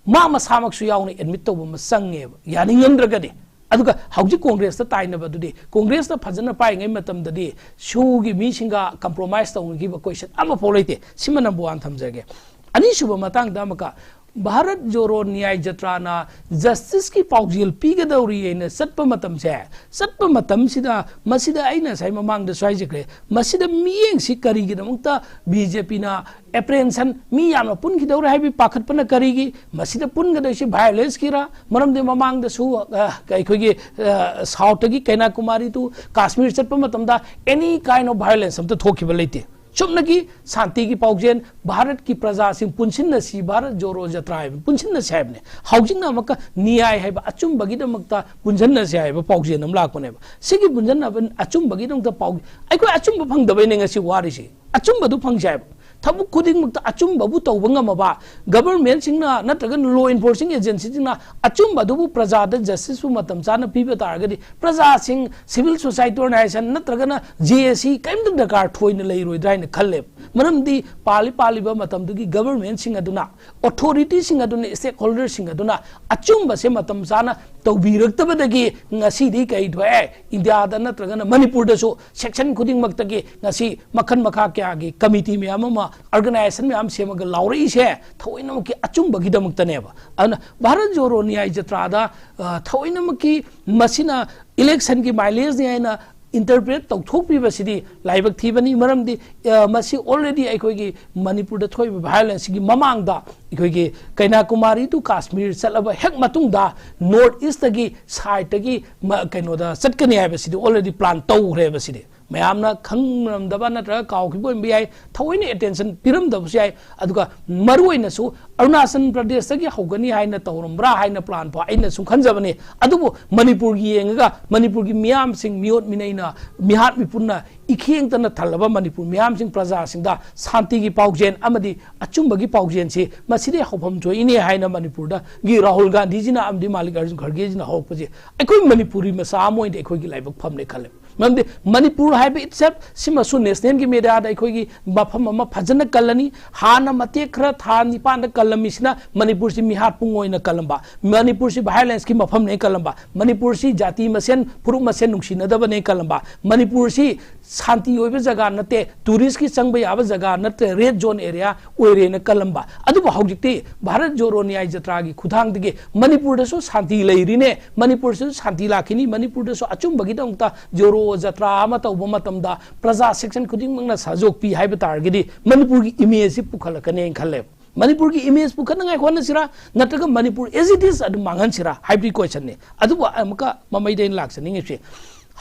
ꯃꯥ ꯃꯁꯥꯃꯛꯁꯨ ꯌꯥꯎꯅ ꯑꯦꯗꯃꯤꯠ ꯇꯧꯕ ꯑꯃ ꯆꯪꯉꯦꯕ, ꯌꯥꯅꯤꯡꯉꯝꯗ꯭ꯔꯒꯗꯤ꯫ ꯑꯗꯨꯒ ꯍꯧꯖꯤꯛ ꯀꯣꯡꯒ꯭ꯔꯦꯁꯇ ꯇꯥꯏꯅꯕꯗꯨꯗꯤ, ꯀꯣꯡꯒ꯭ꯔꯦꯁꯇ ꯐꯖꯅ ꯄꯥꯏꯔꯤꯉꯩ ꯃꯇꯝꯗꯗꯤ ꯁꯨꯒꯤ ꯃꯤꯁꯤꯡꯒ ꯀꯝꯄ꯭ꯔꯣꯃꯥꯏꯁ ꯇꯧꯅꯈꯤꯕ ꯀꯣꯏꯁꯟ ꯑꯃꯐꯥꯎ ꯂꯩꯇꯦ꯫ ꯁꯤꯃ ꯅꯝꯕꯔ ꯋꯥꯟ ꯊꯝꯖꯒꯦ꯫ ꯑꯅꯤꯁꯨꯕ ꯃꯇꯥꯡꯗ ꯑꯃꯨꯛꯀ ꯚꯥꯔꯠ ꯖꯣꯔꯣ ꯅ꯭ꯌꯥꯏ ꯖꯇ꯭ꯔꯥꯅ ꯖꯁꯇꯤꯁꯀꯤ ꯄꯥꯎꯖꯦꯜ ꯄꯤꯒꯗꯧꯔꯤ ꯍꯥꯏꯅ ꯆꯠꯄ ꯃꯇꯝꯁꯦ, ꯆꯠꯄ ꯃꯇꯝꯁꯤꯗ ꯃꯁꯤꯗ ꯑꯩꯅ ꯉꯁꯥꯏ ꯃꯃꯥꯡꯗꯁꯨ ꯍꯥꯏꯖꯈ꯭ꯔꯦ, ꯃꯁꯤꯗ ꯃꯤꯠꯌꯦꯡꯁꯤ ꯀꯔꯤꯒꯤꯗꯃꯛꯇ ꯕꯤ ꯖꯦ ꯄꯤꯅ ꯑꯦꯄ꯭ꯔꯦꯟꯁꯟ, ꯃꯤ ꯌꯥꯝꯅ ꯄꯨꯟꯈꯤꯗꯧꯔꯦ ꯍꯥꯏꯕꯒꯤ ꯄꯥꯈꯠꯄꯅ ꯀꯔꯤꯒꯤ? ꯃꯁꯤꯗ ꯄꯨꯟꯒꯗꯣꯏꯁꯤ ꯚꯥꯏꯑꯣꯂꯦꯟꯁꯀꯤꯔ? ꯃꯔꯝꯗꯤ ꯃꯃꯥꯡꯗꯁꯨ, ꯑ, ꯑꯩꯈꯣꯏꯒꯤ, ꯑ, ꯁꯥꯎꯠꯇꯒꯤ ꯀꯩꯅꯥꯀꯨꯃꯥꯔꯤ ꯇꯨ ꯀꯥꯁꯃꯤꯔ ꯆꯠꯄ ꯃꯇꯝꯗ any kind of violence ꯑꯝꯇ ꯊꯣꯛꯈꯤꯕ ꯂꯩꯇꯦ꯫ ꯆꯨꯝꯅꯒꯤ ꯁꯥꯟꯇꯤꯒꯤ ꯄꯥꯎꯖꯦꯜ, ꯚꯥꯔꯠꯀꯤ ꯄ꯭ꯔꯖꯥꯁꯤꯡ ꯄꯨꯟꯁꯤꯟꯅꯁꯤ, ꯚꯥꯔꯠ ꯖꯣꯔꯣ ꯖꯇ꯭ꯔꯥ ꯍꯥꯏꯕ ꯄꯨꯟꯁꯤꯟꯅꯁꯤ ꯍꯥꯏꯕꯅꯦ꯫ ꯍꯧꯖꯤꯛꯅ ꯑꯃꯨꯛꯀ ꯅꯤꯌꯥꯏ ꯍꯥꯏꯕ ꯑꯆꯨꯝꯕꯒꯤꯗꯃꯛꯇ ꯄꯨꯟꯁꯤꯟꯅꯁꯤ ꯍꯥꯏꯕ ꯄꯥꯎꯖꯦꯜ ꯑꯃ ꯂꯥꯛꯄꯅꯦꯕ꯫ ꯁꯤꯒꯤ ꯄꯨꯟꯁꯤꯟꯅꯕ ꯑꯆꯨꯝꯕꯒꯤꯗꯃꯛꯇ ꯄꯥꯎ-, ꯑꯩꯈꯣꯏ ꯑꯆꯨꯝꯕ ꯐꯪꯗꯕꯩꯅꯦ ꯉꯁꯤ ꯋꯥꯔꯤꯁꯤ꯫ ꯑꯆꯨꯝꯕꯗꯨ ꯐꯪꯁꯤ ꯍꯥꯏꯕ꯫ ꯊꯕꯛ ꯈꯨꯗꯤꯡꯃꯛꯇ ꯑꯆꯨꯝꯕꯕꯨ ꯇꯧꯕ ꯉꯝꯃꯕ, ꯒꯕꯔꯃꯦꯟꯁꯤꯡꯅ ꯅꯠꯇ꯭ꯔꯒ ꯂꯣ ꯏꯟꯐꯣꯔꯁꯤꯡ ꯑꯦꯖꯦꯟꯁꯤꯁꯤꯡꯅ ꯑꯆꯨꯝꯕ ꯑꯗꯨꯕꯨ ꯄ꯭ꯔꯖꯥꯗ ꯖꯁꯇꯤꯁꯄꯨ ꯃꯇꯝ ꯆꯥꯅ ꯄꯤꯕ ꯇꯥꯔꯒꯗꯤ, ꯄ꯭ꯔꯖꯥꯁꯤꯡ, ꯁꯤꯚꯤꯜ ꯁꯣꯁꯥꯏꯇꯤ ꯑꯣꯔꯒꯅꯥꯏꯖꯦꯁꯟ ꯅꯠꯇ꯭ꯔꯒꯅ ꯖꯦ ꯑꯦ ꯁꯤ ꯀꯔꯤꯝꯇ ꯗꯔꯀꯥꯔ ꯊꯣꯏꯅ ꯂꯩꯔꯣꯏꯗ꯭ꯔꯥ ꯍꯥꯏꯅ ꯈꯜꯂꯦꯕ꯫ ꯃꯔꯝꯗꯤ ꯄꯥꯜꯂꯤ ꯄꯥꯜꯂꯤꯕ ꯃꯇꯝꯗꯨꯒꯤ ꯒꯕꯔꯃꯦꯟꯁꯤꯡ ꯑꯗꯨꯅ, ꯑꯣꯊꯣꯔꯤꯇꯤꯁꯤꯡ ꯑꯗꯨꯅ, ꯁ꯭ꯇꯦꯛ ꯍꯣꯜꯗꯔꯁꯤꯡ ꯑꯗꯨꯅ ꯑꯆꯨꯝꯕꯁꯦ ꯃꯇꯝ ꯆꯥꯅ ꯇꯧꯕꯤꯔꯛꯇꯕꯗꯒꯤ ꯉꯁꯤꯗꯤ ꯀꯩ ꯊꯣꯛꯑꯦ? ꯏꯟꯗꯤꯌꯥꯗ ꯅꯠꯇ꯭ꯔꯒꯅ ꯃꯅꯤꯄꯨꯔꯗꯁꯨ ꯁꯦꯛꯁꯟ ꯈꯨꯗꯤꯡꯃꯛꯇꯒꯤ ꯉꯁꯤ ꯃꯈꯜ ꯃꯈꯥ ꯀꯌꯥꯒꯤ ꯀꯃꯤꯇꯤ ꯃꯌꯥꯝ ꯑꯃ, ꯑꯣꯔꯒꯅꯥꯏꯖꯦꯁꯟ ꯃꯌꯥꯝ ꯁꯦꯝꯃꯒ ꯂꯥꯎꯔꯛꯏꯁꯦ ꯊꯑꯣꯏꯅꯃꯛꯀꯤ ꯑꯆꯨꯝꯕꯒꯤꯗꯃꯛꯇꯅꯦꯕ꯫ ꯑꯗꯨꯅ ꯚꯥꯔꯠ ꯖꯣꯔꯣ ꯅ꯭ꯌꯥꯏ ꯖꯇ꯭ꯔꯥꯗ, ꯑ, ꯊꯑꯣꯏꯅꯃꯛꯀꯤ ꯃꯁꯤꯅ ꯏꯂꯦꯛꯁꯟꯒꯤ ꯃꯥꯏꯂꯦꯖꯅꯤ ꯍꯥꯏꯅ ꯏꯟꯇꯔꯄ꯭ꯔꯦꯠ ꯇꯧꯊꯣꯛꯄꯤꯕꯁꯤꯗꯤ ꯂꯥꯏꯕꯛ ꯊꯤꯕꯅꯤ꯫ ꯃꯔꯝꯗꯤ, ꯑ, ꯃꯁꯤ ꯑꯣꯜꯔꯦꯗꯤ ꯑꯩꯈꯣꯏꯒꯤ ꯃꯅꯤꯄꯨꯔꯗ ꯊꯣꯛꯏꯕ ꯚꯥꯏꯑꯣꯂꯦꯟꯁꯀꯤ ꯃꯃꯥꯡꯗ ꯑꯩꯈꯣꯏꯒꯤ ꯀꯩꯅꯥꯀꯨꯃꯥꯔꯤ ꯇꯨ ꯀꯥꯁꯃꯤꯔ ꯆꯠꯂꯕ ꯍꯦꯛ ꯃꯇꯨꯡꯗ ꯅꯣꯔꯠ ꯏꯁꯇꯒꯤ ꯁꯥꯏꯠꯇꯒꯤ ꯃ-, ꯀꯩꯅꯣꯗ ꯆꯠꯀꯅꯤ ꯍꯥꯏꯕꯁꯤꯗꯤ ꯑꯣꯜꯔꯦꯗꯤ ꯄ꯭ꯂꯥꯟ ꯇꯧꯈ꯭ꯔꯦꯕ꯫ ꯁꯤꯗꯤ ꯃꯌꯥꯝꯅ ꯈꯪꯂꯝꯗꯕ ꯅꯠꯇ꯭ꯔꯒ ꯀꯥꯎꯈꯤꯕ ꯑꯣꯏꯕ ꯌꯥꯏ, ꯊꯑꯣꯏꯅ ꯑꯦꯇꯦꯟꯁꯟ ꯄꯤꯔꯝꯗꯕꯁꯨ ꯌꯥꯏ꯫ ꯑꯗꯨꯒ ꯃꯔꯨ ꯑꯣꯏꯅꯁꯨ ꯑꯔꯨꯅꯥꯆꯜ ꯄ꯭ꯔꯗꯦꯁꯇꯒꯤ ꯍꯧꯒꯅꯤ ꯍꯥꯏꯅ ꯇꯧꯔꯝꯕ꯭ꯔꯥ ꯍꯥꯏꯅ ꯄ꯭ꯂꯥꯟ ꯐꯥꯎ ꯑꯩꯅ ꯁꯨꯝ ꯈꯟꯖꯕꯅꯤ꯫ ꯑꯗꯨꯕꯨ ꯃꯅꯤꯄꯨꯔꯒꯤ ꯌꯦꯡꯉꯒ ꯃꯅꯤꯄꯨꯔꯒꯤ ꯃꯤꯌꯥꯝꯁꯤꯡ, ꯃꯤꯑꯣꯠ ꯃꯤꯅꯩꯅ, ꯃꯤꯍꯥꯠ ꯃꯤꯄꯨꯟꯅ ꯏꯈꯦꯡꯇꯅ ꯊꯜꯂꯕ ꯃꯅꯤꯄꯨꯔ ꯃꯤꯌꯥꯝꯁꯤꯡ, ꯄ꯭ꯔꯖꯥꯁꯤꯡꯗ ꯁꯥꯟꯇꯤꯒꯤ ꯄꯥꯎꯖꯦꯜ ꯑꯃꯗꯤ ꯑꯆꯨꯝꯕꯒꯤ ꯄꯥꯎꯖꯦꯜꯁꯤ ꯃꯁꯤꯗꯒꯤ ꯍꯧꯐꯝ ꯊꯣꯛꯏꯅꯦ ꯍꯥꯏꯅ ꯃꯅꯤꯄꯨꯔꯗꯒꯤ ꯔꯥꯍꯨꯜ ꯒꯥꯟꯙꯤꯖꯤꯅ ꯑꯃꯗꯤ ꯃꯥꯂꯤꯀꯥꯔꯖꯨꯟ ꯈꯔꯒꯦꯖꯤꯅ ꯍꯧꯔꯛꯄꯁꯦ ꯑꯩꯈꯣꯏ ꯃꯅꯤꯄꯨꯔꯤ ꯃꯆꯥ ꯑꯃ ꯑꯣꯏꯅ ꯑꯩꯈꯣꯏꯒꯤ ꯂꯥꯏꯕꯛ ꯐꯝꯅꯦ ꯈꯜꯂꯦ꯫ ꯃꯔꯝꯗꯤ ꯃꯅꯤꯄꯨꯔ ꯍꯥꯏꯕ ꯏꯠꯁꯦꯜꯐ ꯁꯤꯃꯁꯨ ꯅꯦꯁꯅꯦꯜꯒꯤ ꯃꯦꯗꯤꯌꯥꯗ ꯑꯩꯈꯣꯏꯒꯤ ꯃꯐꯝ ꯑꯃ ꯐꯖꯅ ꯀꯜꯂꯅꯤ꯫ ꯍꯥꯟꯅ ꯃꯇꯦꯛ ꯈꯔ ꯊꯥ ꯅꯤꯄꯥꯟꯗ ꯀꯜꯂꯝꯃꯤꯁꯤꯅ ꯃꯅꯤꯄꯨꯔꯁꯤ ꯃꯤꯍꯥꯠ ꯄꯨꯡ ꯑꯣꯏꯅ ꯀꯜꯂꯝꯕ, ꯃꯅꯤꯄꯨꯔꯁꯤ ꯚꯥꯏꯑꯣꯂꯦꯟꯁꯀꯤ ꯃꯐꯝꯅꯦ ꯀꯜꯂꯝꯕ, ꯃꯅꯤꯄꯨꯔꯁꯤ ꯖꯥꯇꯤ ꯃꯁꯦꯟ, ꯐꯨꯔꯨꯞ ꯃꯁꯦꯟ ꯅꯨꯡꯁꯤꯅꯗꯕꯅꯦ ꯀꯜꯂꯝꯕ, ꯃꯅꯤꯄꯨꯔꯁꯤ ꯁꯥꯟꯇꯤ ꯑꯣꯏꯕ ꯖꯒꯥ ꯅꯠꯇꯦ, ꯇꯨꯔꯤꯁꯀꯤ ꯆꯪꯕ ꯌꯥꯕ ꯖꯒꯥ ꯅꯠꯇꯦ, ꯔꯦꯗ ꯖꯣꯟ ꯑꯦꯔꯤꯌꯥ ꯑꯣꯏꯔꯦꯅ ꯀꯜꯂꯝꯕ꯫ ꯑꯗꯨꯕꯨ ꯍꯧꯖꯤꯛꯇꯤ ꯚꯥꯔꯠ ꯖꯣꯔꯣ ꯅ꯭ꯌꯥꯏ ꯖꯇ꯭ꯔꯥꯒꯤ ꯈꯨꯊꯥꯡꯗꯒꯤ ꯃꯅꯤꯄꯨꯔꯗꯁꯨ ꯁꯥꯟꯇꯤ ꯂꯩꯔꯤꯅꯦ, ꯃꯅꯤꯄꯨꯔꯗꯁꯨ ꯁꯥꯟꯇꯤ ꯂꯥꯛꯈꯤꯅꯤ, ꯃꯅꯤꯄꯨꯔꯗꯁꯨ ꯑꯆꯨꯝꯕꯒꯤꯗꯃꯛꯇ ꯖꯣꯔꯣ ꯖꯇ꯭ꯔꯥ ꯑꯃ ꯇꯧꯕ ꯃꯇꯝꯗ ꯄ꯭ꯔꯖꯥ ꯁꯦꯛꯁꯟ ꯈꯨꯗꯤꯡꯃꯛꯅ ꯁꯍꯖꯣꯛ ꯄꯤ ꯍꯥꯏꯕ ꯇꯥꯔꯒꯗꯤ ꯃꯅꯤꯄꯨꯔꯒꯤ ꯏꯃꯦꯖꯁꯤ ꯄꯨꯈꯠꯂꯛꯀꯅꯦꯅ ꯈꯜꯂꯦꯕ꯫ ꯃꯅꯤꯄꯨꯔꯒꯤ ꯏꯃꯦꯖ ꯄꯨꯈꯠꯅꯉꯥꯏ ꯍꯣꯠꯅꯁꯤꯔꯥ, ꯅꯠꯇ꯭ꯔꯒ ꯃꯅꯤꯄꯨꯔ as it is ꯑꯗꯨꯝ ꯃꯥꯡꯍꯟꯁꯤꯔꯥ ꯍꯥꯏꯕꯒꯤ ꯀꯣꯏꯁꯟꯅꯤ꯫ ꯑꯗꯨꯕꯨ ꯑꯃꯨꯛꯀ ꯃꯃꯩꯗ ꯑꯩꯅ ꯂꯥꯛꯆꯅꯤꯡꯉꯤꯁꯦ,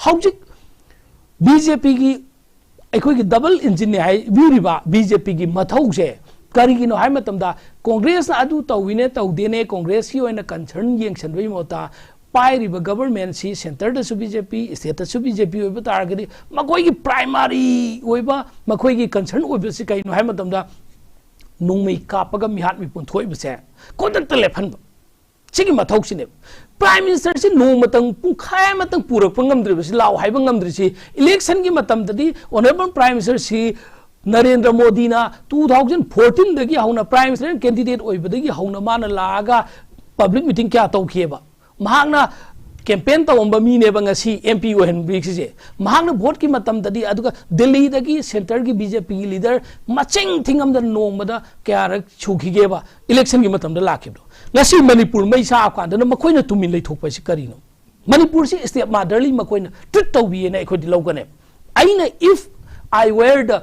ꯍꯧꯖꯤꯛ ꯕꯤ ꯖꯦ ꯄꯤꯒꯤ ꯑꯩꯈꯣꯏꯒꯤ ꯗꯕꯜ ꯏꯟꯖꯤꯟꯅꯤ ꯍꯥꯏꯕꯤꯔꯤꯕ ꯕꯤ ꯖꯦ ꯄꯤꯒꯤ ꯃꯊꯧꯁꯦ ꯀꯔꯤꯒꯤꯅꯣ ꯍꯥꯏꯕ ꯃꯇꯝꯗ, ꯀꯣꯡꯒ꯭ꯔꯦꯁꯅ ꯑꯗꯨ ꯇꯧꯋꯤꯅꯦ ꯇꯧꯗꯦꯅꯦ, ꯀꯣꯡꯒ꯭ꯔꯦꯁꯀꯤ ꯑꯣꯏꯅ ꯀꯟꯁꯔꯟ ꯌꯦꯡꯁꯟꯕꯒꯤ ꯃꯍꯨꯠꯇ ꯄꯥꯏꯔꯤꯕ ꯒꯕꯔꯃꯦꯟꯁꯤ ꯁꯦꯟꯇꯔꯗꯁꯨ ꯕꯤ ꯖꯦ ꯄꯤ, ꯁ꯭ꯇꯦꯠꯇꯁꯨ ꯕꯤ ꯖꯦ ꯄꯤ ꯑꯣꯏꯕ ꯇꯥꯔꯒꯗꯤ ꯃꯈꯣꯏꯒꯤ ꯄ꯭ꯔꯥꯏꯃꯥꯔꯤ ꯑꯣꯏꯕ, ꯃꯈꯣꯏꯒꯤ ꯀꯟꯁꯔꯟ ꯑꯣꯏꯕꯁꯤ ꯀꯩꯅꯣ ꯍꯥꯏꯕ ꯃꯇꯝꯗ ꯅꯣꯡꯃꯩ ꯀꯥꯞꯄꯒ ꯃꯤꯍꯥꯠ ꯃꯤꯄꯨꯟ ꯊꯣꯛꯏꯕꯁꯦ ꯈꯨꯗꯛꯇ ꯂꯦꯞꯍꯟꯕ꯫ ꯁꯤꯒꯤ ꯃꯊꯧꯁꯤꯅꯦꯕ꯫ ꯄ꯭ꯔꯥꯏꯝ ꯃꯤꯅꯤꯁꯇꯔꯁꯤ ꯅꯣꯡꯃꯇꯪ ꯄꯨꯡꯈꯥꯏ ꯑꯃꯇꯪ ꯄꯨꯔꯛꯄ ꯉꯝꯗ꯭ꯔꯤꯕꯁꯤ, ꯂꯥꯎ ꯍꯥꯏꯕ ꯉꯝꯗ꯭ꯔꯤꯁꯤ, ꯏꯂꯦꯛꯁꯟꯒꯤ ꯃꯇꯝꯗꯗꯤ ꯑꯣꯅꯔꯦꯕꯜ ꯄ꯭ꯔꯥꯏꯝ ꯃꯤꯅꯤꯁꯇꯔꯁꯤ ꯅꯔꯦꯟꯗ꯭ꯔ ꯃꯣꯗꯤꯅ ꯇꯨ ꯊꯥꯎꯖꯟ ꯐꯣꯔꯇꯤꯟꯗꯒꯤ ꯍꯧꯅ ꯄ꯭ꯔꯥꯏꯝ ꯃꯤꯅꯤꯁꯇꯔ ꯀꯦꯟꯗꯤꯗꯦꯠ ꯑꯣꯏꯕꯗꯒꯤ ꯍꯧꯅ ꯃꯥꯅ ꯂꯥꯛꯑꯒ ꯄꯕ꯭ꯂꯤꯛ ꯃꯤꯇꯤꯡ ꯀꯌꯥ ꯇꯧꯈꯤꯑꯕ? ꯃꯍꯥꯛꯅ ꯀꯦꯝꯄꯦꯟ ꯇꯧꯔꯝꯕ ꯃꯤꯅꯦꯕ ꯉꯁꯤ ꯑꯦꯝ ꯄꯤ ꯑꯣꯏꯍꯟꯕꯤꯔꯤꯁꯦ꯫ ꯃꯍꯥꯛꯅ ꯚꯣꯠꯀꯤ ꯃꯇꯝꯗꯗꯤ, ꯑꯗꯨꯒ ꯗꯦꯜꯂꯤꯗꯒꯤ ꯁꯦꯟꯇꯔꯒꯤ ꯕꯤ ꯖꯦ ꯄꯤꯒꯤ ꯂꯤꯗꯔ ꯃꯁꯤꯡ ꯊꯤꯉꯝꯗꯅ ꯅꯣꯡꯃꯗ ꯀꯌꯥꯔꯛ ꯁꯨꯈꯤꯒꯦꯕ ꯏꯂꯦꯛꯁꯟꯒꯤ ꯃꯇꯝꯗ ꯂꯥꯛꯈꯤꯕꯗꯣ? ꯉꯁꯤ ꯃꯅꯤꯄꯨꯔ ꯃꯩ ꯆꯥꯛꯑ ꯀꯥꯟꯗꯅ ꯃꯈꯣꯏꯅ ꯇꯨꯃꯤꯟ ꯂꯩꯊꯣꯛꯄ ꯍꯥꯏꯁꯤ ꯀꯔꯤꯅꯣ? ꯃꯅꯤꯄꯨꯔꯁꯤ ꯏꯁꯇꯦꯞ ꯃꯥꯗꯔꯂꯤ ꯃꯈꯣꯏꯅ ꯇ꯭ꯔꯤꯠ ꯇꯧꯕꯤꯌꯦꯅ ꯑꯩꯈꯣꯏꯗꯤ ꯂꯧꯒꯅꯦꯕ꯫ ꯑꯩꯅ, if I were the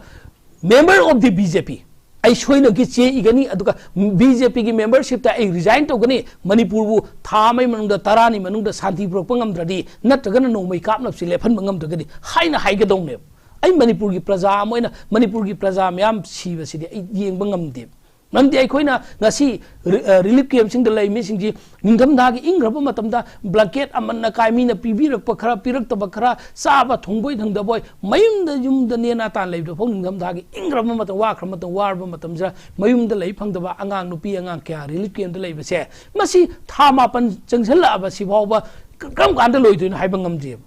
member of the B J P, ꯑꯩ ꯁꯣꯏꯗꯅꯀꯤ ꯆꯦ ꯏꯒꯅꯤ, ꯑꯗꯨꯒ ꯕꯤ ꯖꯦ ꯄꯤꯒꯤ ꯃꯦꯝꯕꯔꯁꯤꯞꯇ ꯑꯩ ꯔꯤꯖꯥꯏꯟ ꯇꯧꯒꯅꯤ, ꯃꯅꯤꯄꯨꯔꯕꯨ ꯊꯥ ꯑꯃꯒꯤ ꯃꯅꯨꯡꯗ, ꯇꯔꯥꯅꯤ ꯃꯅꯨꯡꯗ ꯁꯥꯟꯇꯤ ꯄꯨꯔꯛꯄ ꯉꯝꯗ꯭ꯔꯗꯤ, ꯅꯠꯇ꯭ꯔꯒꯅ ꯅꯣꯡꯃꯩ ꯀꯥꯞꯅꯕꯁꯤ ꯂꯦꯞꯍꯟꯕ ꯉꯝꯗ꯭ꯔꯒꯗꯤ ꯍꯥꯏꯅ ꯍꯥꯏꯒꯗꯧꯅꯦꯕ꯫ ꯑꯩ ꯃꯅꯤꯄꯨꯔꯒꯤ ꯄ꯭ꯔꯖꯥ ꯑꯃ ꯑꯣꯏꯅ ꯃꯅꯤꯄꯨꯔꯒꯤ ꯄ꯭ꯔꯖꯥ ꯃꯌꯥꯝ ꯁꯤꯕꯁꯤꯗꯤ ꯑꯩ ꯌꯦꯡꯕ ꯉꯝꯗꯦꯕ꯫ ꯃꯔꯝꯗꯤ ꯑꯩꯈꯣꯏꯅ ꯉꯁꯤ ꯔꯤ-, ꯑ, ꯔꯤꯂꯤꯐ ꯀꯦꯝꯞꯁꯤꯡꯗ ꯂꯩ ꯃꯤꯁꯤꯡꯁꯤ ꯅꯤꯡꯊꯝꯊꯥꯒꯤ ꯏꯪꯈ꯭ꯔꯕ ꯃꯇꯝꯗ ꯕ꯭ꯂꯥꯡꯀꯦꯠ ꯑꯃꯟ ꯑꯀꯥꯏ, ꯃꯤꯅ ꯄꯤꯕꯤꯔꯛꯄ ꯈꯔ, ꯄꯤꯔꯛꯇꯕ ꯈꯔ, ꯆꯥꯕ ꯊꯣꯡꯕꯣꯏ ꯊꯪꯗꯕꯣꯏ, ꯃꯌꯨꯝꯗ, ꯌꯨꯝꯗ ꯅꯦꯅꯥ ꯇꯥꯅ ꯂꯩꯕꯗ ꯐꯥꯎ ꯅꯤꯡꯊꯝꯊꯥꯒꯤ ꯏꯪꯈ꯭ꯔꯕ ꯃꯇꯝ, ꯋꯥꯈ꯭ꯔꯕ ꯃꯇꯝ, ꯋꯥꯔꯕ ꯃꯇꯝꯁꯤꯗ ꯃꯌꯨꯝꯗ ꯂꯩ ꯐꯪꯗꯕ ꯑꯉꯥꯡ ꯅꯨꯄꯤ ꯑꯉꯥꯡ ꯀꯌꯥ ꯔꯤꯂꯤꯐ ꯀꯦꯝꯞꯇ ꯂꯩꯕꯁꯦ, ꯃꯁꯤ ꯊꯥ ꯃꯥꯄꯟ ꯆꯪꯁꯤꯜꯂꯛꯑꯕ ꯁꯤꯐꯥꯎꯕ ꯀ-, ꯀꯔꯝ ꯀꯥꯟꯗ ꯂꯣꯏꯗꯣꯏꯅꯣ ꯍꯥꯏꯕ ꯉꯝꯗꯦꯕ꯫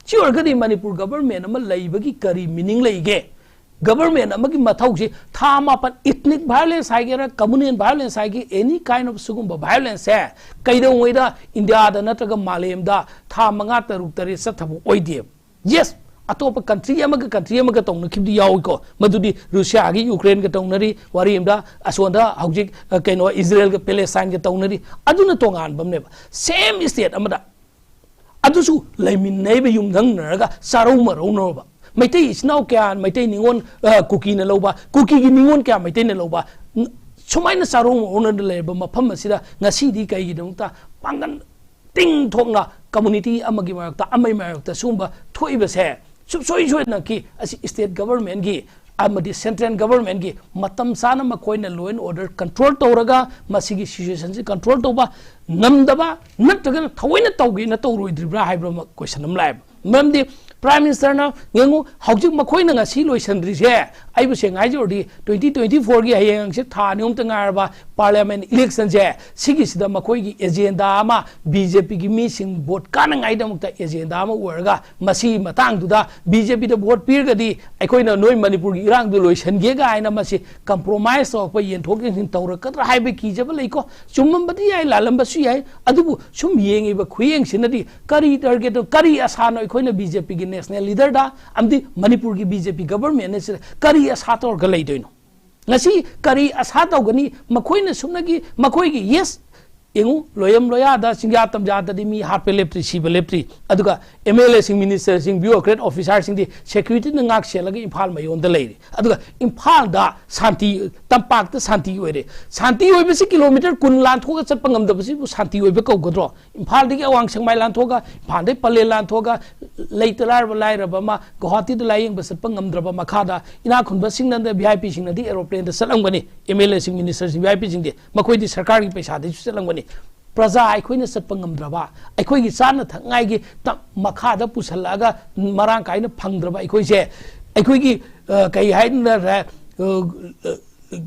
ꯁꯤ ꯑꯣꯏꯔꯒꯗꯤ ꯃꯅꯤꯄꯨꯔ ꯒꯕꯔꯃꯦꯟ ꯑꯃ ꯂꯩꯕꯒꯤ ꯀꯔꯤ ꯃꯤꯅꯤꯡ ꯂꯩꯒꯦ? ꯒꯕꯔꯃꯦꯟ ꯑꯃꯒꯤ ꯃꯊꯧꯁꯤ ꯊꯥ ꯃꯥꯄꯟ, ꯏꯊꯅꯤꯛ ꯚꯥꯏꯑꯣꯂꯦꯟꯁ ꯍꯥꯏꯒꯦꯔꯥ, ꯀꯝꯃꯨꯅꯦꯜ ꯚꯥꯏꯑꯣꯂꯦꯟꯁ ꯍꯥꯏꯒꯦ, ꯑꯦꯅꯤ ꯀꯥꯏꯟ ꯑꯣꯐ ꯁꯤꯒꯨꯝꯕ ꯚꯥꯏꯑꯣꯂꯦꯟꯁꯁꯦ ꯀꯩꯗꯧꯉꯩꯗ ꯏꯟꯗꯤꯌꯥꯗ ꯅꯠꯇ꯭ꯔꯒ ꯃꯥꯂꯦꯝꯗ ꯊꯥ ꯃꯉꯥ, ꯇꯔꯨꯛ, ꯇꯔꯦꯠ ꯆꯠꯊꯕ ꯑꯣꯏꯗꯦꯕ꯫ ꯌꯦꯁ, ꯑꯇꯣꯞꯄ ꯀꯟꯇ꯭ꯔꯤ ꯑꯃꯒ ꯀꯟꯇ꯭ꯔꯤ ꯑꯃꯒ ꯇꯧꯅꯈꯤꯕꯗꯤ ꯌꯥꯎꯏꯀꯣ, ꯃꯗꯨꯗꯤ ꯔꯨꯁꯤꯌꯥꯒꯤ ꯌꯨꯀ꯭ꯔꯦꯟꯒ ꯇꯧꯅꯔꯤ, ꯋꯥꯔꯤ ꯑꯃꯗ ꯑꯁꯣꯝꯗ ꯍꯧꯖꯤꯛ, ꯑ, ꯀꯩꯅꯣ, ꯏꯖꯔꯦꯜꯒ ꯄꯦꯂꯦꯁꯇꯥꯏꯟꯒ ꯇꯧꯅꯔꯤ, ꯑꯗꯨꯅ ꯇꯣꯉꯥꯟꯕ ꯑꯃꯅꯦꯕ꯫ ꯁꯦꯝ ꯏꯁꯇꯦꯠ ꯑꯃꯗ ꯑꯗꯨꯁꯨ ꯂꯩꯃꯤꯟꯅꯩꯕ, ꯌꯨꯝꯊꯪꯅꯔꯒ ꯆꯥꯔꯧ ꯃꯔꯧꯅꯔꯕ꯫ ꯃꯩꯇꯩ ꯏꯆꯤꯟ ꯏꯅꯥꯎ ꯀꯌꯥ ꯃꯩꯇꯩ ꯅꯤꯉꯣꯜ, ꯑ, ꯀꯨꯀꯤꯅ ꯂꯧꯕ, ꯀꯨꯀꯤꯒꯤ ꯅꯤꯉꯣꯜ ꯀꯌꯥ ꯃꯩꯇꯩꯅ ꯂꯧꯕ, ꯅ-, ꯁꯨꯃꯥꯏꯅ ꯆꯥꯔꯧ ꯃꯔꯧꯅꯗꯅ ꯂꯩꯔꯕ ꯃꯐꯝ ꯑꯁꯤꯗ ꯉꯁꯤꯗꯤ ꯀꯩꯒꯤꯗꯃꯛꯇ ꯄꯥꯡꯒꯜ ꯇꯤꯡ ꯊꯣꯛꯅ ꯀꯝꯃꯨꯅꯤꯇꯤ ꯑꯃꯒꯤ ꯃꯔꯛꯇ, ꯑꯃꯒꯤ ꯃꯔꯛꯇ ꯁꯤꯒꯨꯝꯕ ꯊꯣꯛꯏꯕꯁꯦ ꯁꯨꯡꯁꯣꯏ ꯁꯣꯏꯗꯅꯀꯤ ꯑꯁꯤ ꯏꯁꯇꯦꯠ ꯒꯕꯔꯃꯦꯟꯒꯤ ꯑꯃꯗꯤ central governmentꯀꯤ ꯃꯇꯝ ꯆꯥꯅ ꯃꯈꯣꯏꯅ law and order control ꯇꯧꯔꯒ ꯃꯁꯤꯒꯤ situationꯁꯤ control ꯇꯧꯕ ꯉꯝꯗꯕ, ꯅꯠꯇ꯭ꯔꯒꯅ ꯊꯑꯣꯏꯅ ꯇꯧꯒꯦꯅ ꯇꯧꯔꯣꯏꯗ꯭ꯔꯤꯕ꯭ꯔꯥ ꯍꯥꯏꯕ ꯑꯃ question ꯑꯃ ꯂꯥꯛꯑꯦꯕ꯫ ꯃꯔꯝꯗꯤ Prime Ministerꯅ ꯌꯦꯡꯉꯨ, ꯍꯧꯖꯤꯛ ꯃꯈꯣꯏꯅ ꯉꯁꯤ ꯂꯣꯏꯁꯤꯟꯗ꯭ꯔꯤꯁꯦ, ꯑꯩꯕꯨ ꯁꯦꯡꯅ ꯍꯥꯏꯖꯧꯔꯗꯤ, twenty twenty fourꯒꯤ ꯍꯌꯦꯡ ꯍꯪꯆꯤꯠ ꯊꯥ ꯑꯅꯤ ꯑꯍꯨꯝꯇ ꯉꯥꯏꯔꯕ parliament electionꯁꯦ, ꯁꯤꯒꯤꯁꯤꯗ ꯃꯈꯣꯏꯒꯤ agenda ꯑꯃ, BJPꯒꯤ ꯃꯤꯁꯤꯡ vote ꯀꯥꯅꯉꯥꯏꯗꯃꯛꯇ agenda ꯑꯃ ꯑꯣꯏꯔꯒ, ꯃꯁꯤꯒꯤ ꯃꯇꯥꯡꯗꯨꯗ BJPꯗ vote ꯄꯤꯔꯒꯗꯤ ꯑꯩꯈꯣꯏꯅ ꯅꯣꯏ ꯃꯅꯤꯄꯨꯔꯒꯤ ꯏꯔꯥꯡꯗꯨ ꯂꯣꯏꯁꯤꯟꯒꯦ ꯀꯥꯏꯅ ꯃꯁꯤ compromise ꯇꯧꯔꯛꯄ, ꯌꯦꯟꯊꯣꯛ ꯌꯦꯟꯁꯤꯟ ꯇꯧꯔꯛꯀꯗ꯭ꯔꯥ ꯍꯥꯏꯕ ꯀꯤꯖꯕ ꯂꯩꯀꯣ꯫ ꯆꯨꯝꯃꯝꯕꯗꯤ ꯌꯥꯏ, ꯂꯥꯜꯂꯝꯕꯁꯨ ꯌꯥꯏ, ꯑꯗꯨꯕꯨ ꯁꯨꯝ ꯌꯦꯡꯉꯤꯕ ꯈꯨꯌꯦꯡꯁꯤꯅꯗꯤ ꯀꯔꯤ targetꯅꯣ, ꯀꯔꯤ ꯑꯁꯥꯅꯣ ꯑꯩꯈꯣꯏꯅ BJPꯒꯤ national leaderꯗ ꯑꯃꯗꯤ ꯃꯅꯤꯄꯨꯔꯒꯤ BJP governmentꯅ ꯁꯤꯗ ꯀꯔꯤ ꯑꯁꯥ ꯇꯧꯔꯒ ꯂꯩꯗꯣꯏꯅꯣ? ꯉꯁꯤ ꯀꯔꯤ ꯑꯁꯥ ꯇꯧꯒꯅꯤ? ꯃꯈꯣꯏꯅ ꯁꯨꯞꯅꯒꯤ ꯃꯈꯣꯏꯒꯤ, yes, ꯌꯦꯡꯉꯨ, ꯂꯣꯌꯝ ꯂꯣꯌꯥꯗ, ꯆꯤꯡꯖꯥ ꯇꯝꯖꯥꯗꯗꯤ ꯃꯤ ꯍꯥꯠꯄ ꯂꯦꯞꯇ꯭ꯔꯤ, ꯁꯤꯕ ꯂꯦꯞꯇ꯭ꯔꯤ꯫ ꯑꯗꯨꯒ MLAꯁꯤꯡ, ministerꯁꯤꯡ, bureaucrat officerꯁꯤꯡꯗꯤ securityꯅ ꯉꯥꯛ ꯁꯦꯜꯂꯒ ꯏꯝꯐꯥꯜ ꯃꯌꯣꯟꯗ ꯂꯩꯔꯤ꯫ ꯑꯗꯨꯒ ꯏꯝꯐꯥꯜꯗ ꯁꯥꯟꯇꯤ, ꯇꯝꯄꯥꯛꯇ ꯁꯥꯟꯇꯤ ꯑꯣꯏꯔꯦ꯫ ꯁꯥꯟꯇꯤ ꯑꯣꯏꯕꯁꯤ kilometre ꯀꯨꯟ ꯂꯥꯟꯊꯣꯛꯑꯒ ꯆꯠꯄ ꯉꯝꯗꯕꯁꯤꯕꯨ ꯁꯥꯟꯇꯤ ꯑꯣꯏꯕ ꯀꯧꯒꯗ꯭ꯔꯣ? ꯏꯝꯐꯥꯜꯗꯒꯤ ꯑꯋꯥꯡ ꯁꯦꯛꯃꯥꯏ ꯂꯥꯟꯊꯣꯛꯑꯒ, ꯏꯝꯐꯥꯜꯗꯒꯤ ꯄꯂꯦꯜ ꯂꯥꯟꯊꯣꯛꯑꯒ, ꯂꯩꯇ ꯂꯥꯏꯔꯕ, ꯂꯥꯏꯔꯕ ꯑꯃ ꯒꯨꯋꯥꯍꯥꯇꯤꯗ ꯂꯥꯌꯦꯡꯕ ꯆꯠꯄ ꯉꯝꯗ꯭ꯔꯕ ꯃꯈꯥꯗ, ꯏꯅꯥꯛ ꯈꯨꯟꯕꯁꯤꯡꯅꯗꯤ, VIPꯁꯤꯡꯅꯗꯤ aeroplaneꯗ ꯆꯠꯂꯝꯒꯅꯤ꯫ MLAꯁꯤꯡ, ministerꯁꯤꯡ, VIPꯁꯤꯡꯗꯤ ꯃꯈꯣꯏꯗꯤ ꯁꯔꯀꯥꯔꯒꯤ ꯄꯩꯁꯥꯗꯒꯤꯁꯨ ꯆꯠꯂꯝꯒꯅꯤ꯫ ꯄ꯭ꯔꯖꯥ ꯑꯩꯈꯣꯏꯅ ꯆꯠꯄ ꯉꯝꯗ꯭ꯔꯕ, ꯑꯩꯈꯣꯏꯒꯤ ꯆꯥꯅ ꯊꯛꯅꯉꯥꯏꯒꯤ ꯇ-, ꯃꯈꯥꯗ ꯄꯨꯁꯜꯂꯛꯑꯒ ꯃꯔꯥꯡ ꯀꯥꯏꯅ ꯐꯪꯗ꯭ꯔꯕ ꯑꯩꯈꯣꯏꯁꯦ, ꯑꯩꯈꯣꯏꯒꯤ, ꯑ, ꯀꯩ ꯍꯥꯏꯅꯔꯦ, ꯑ,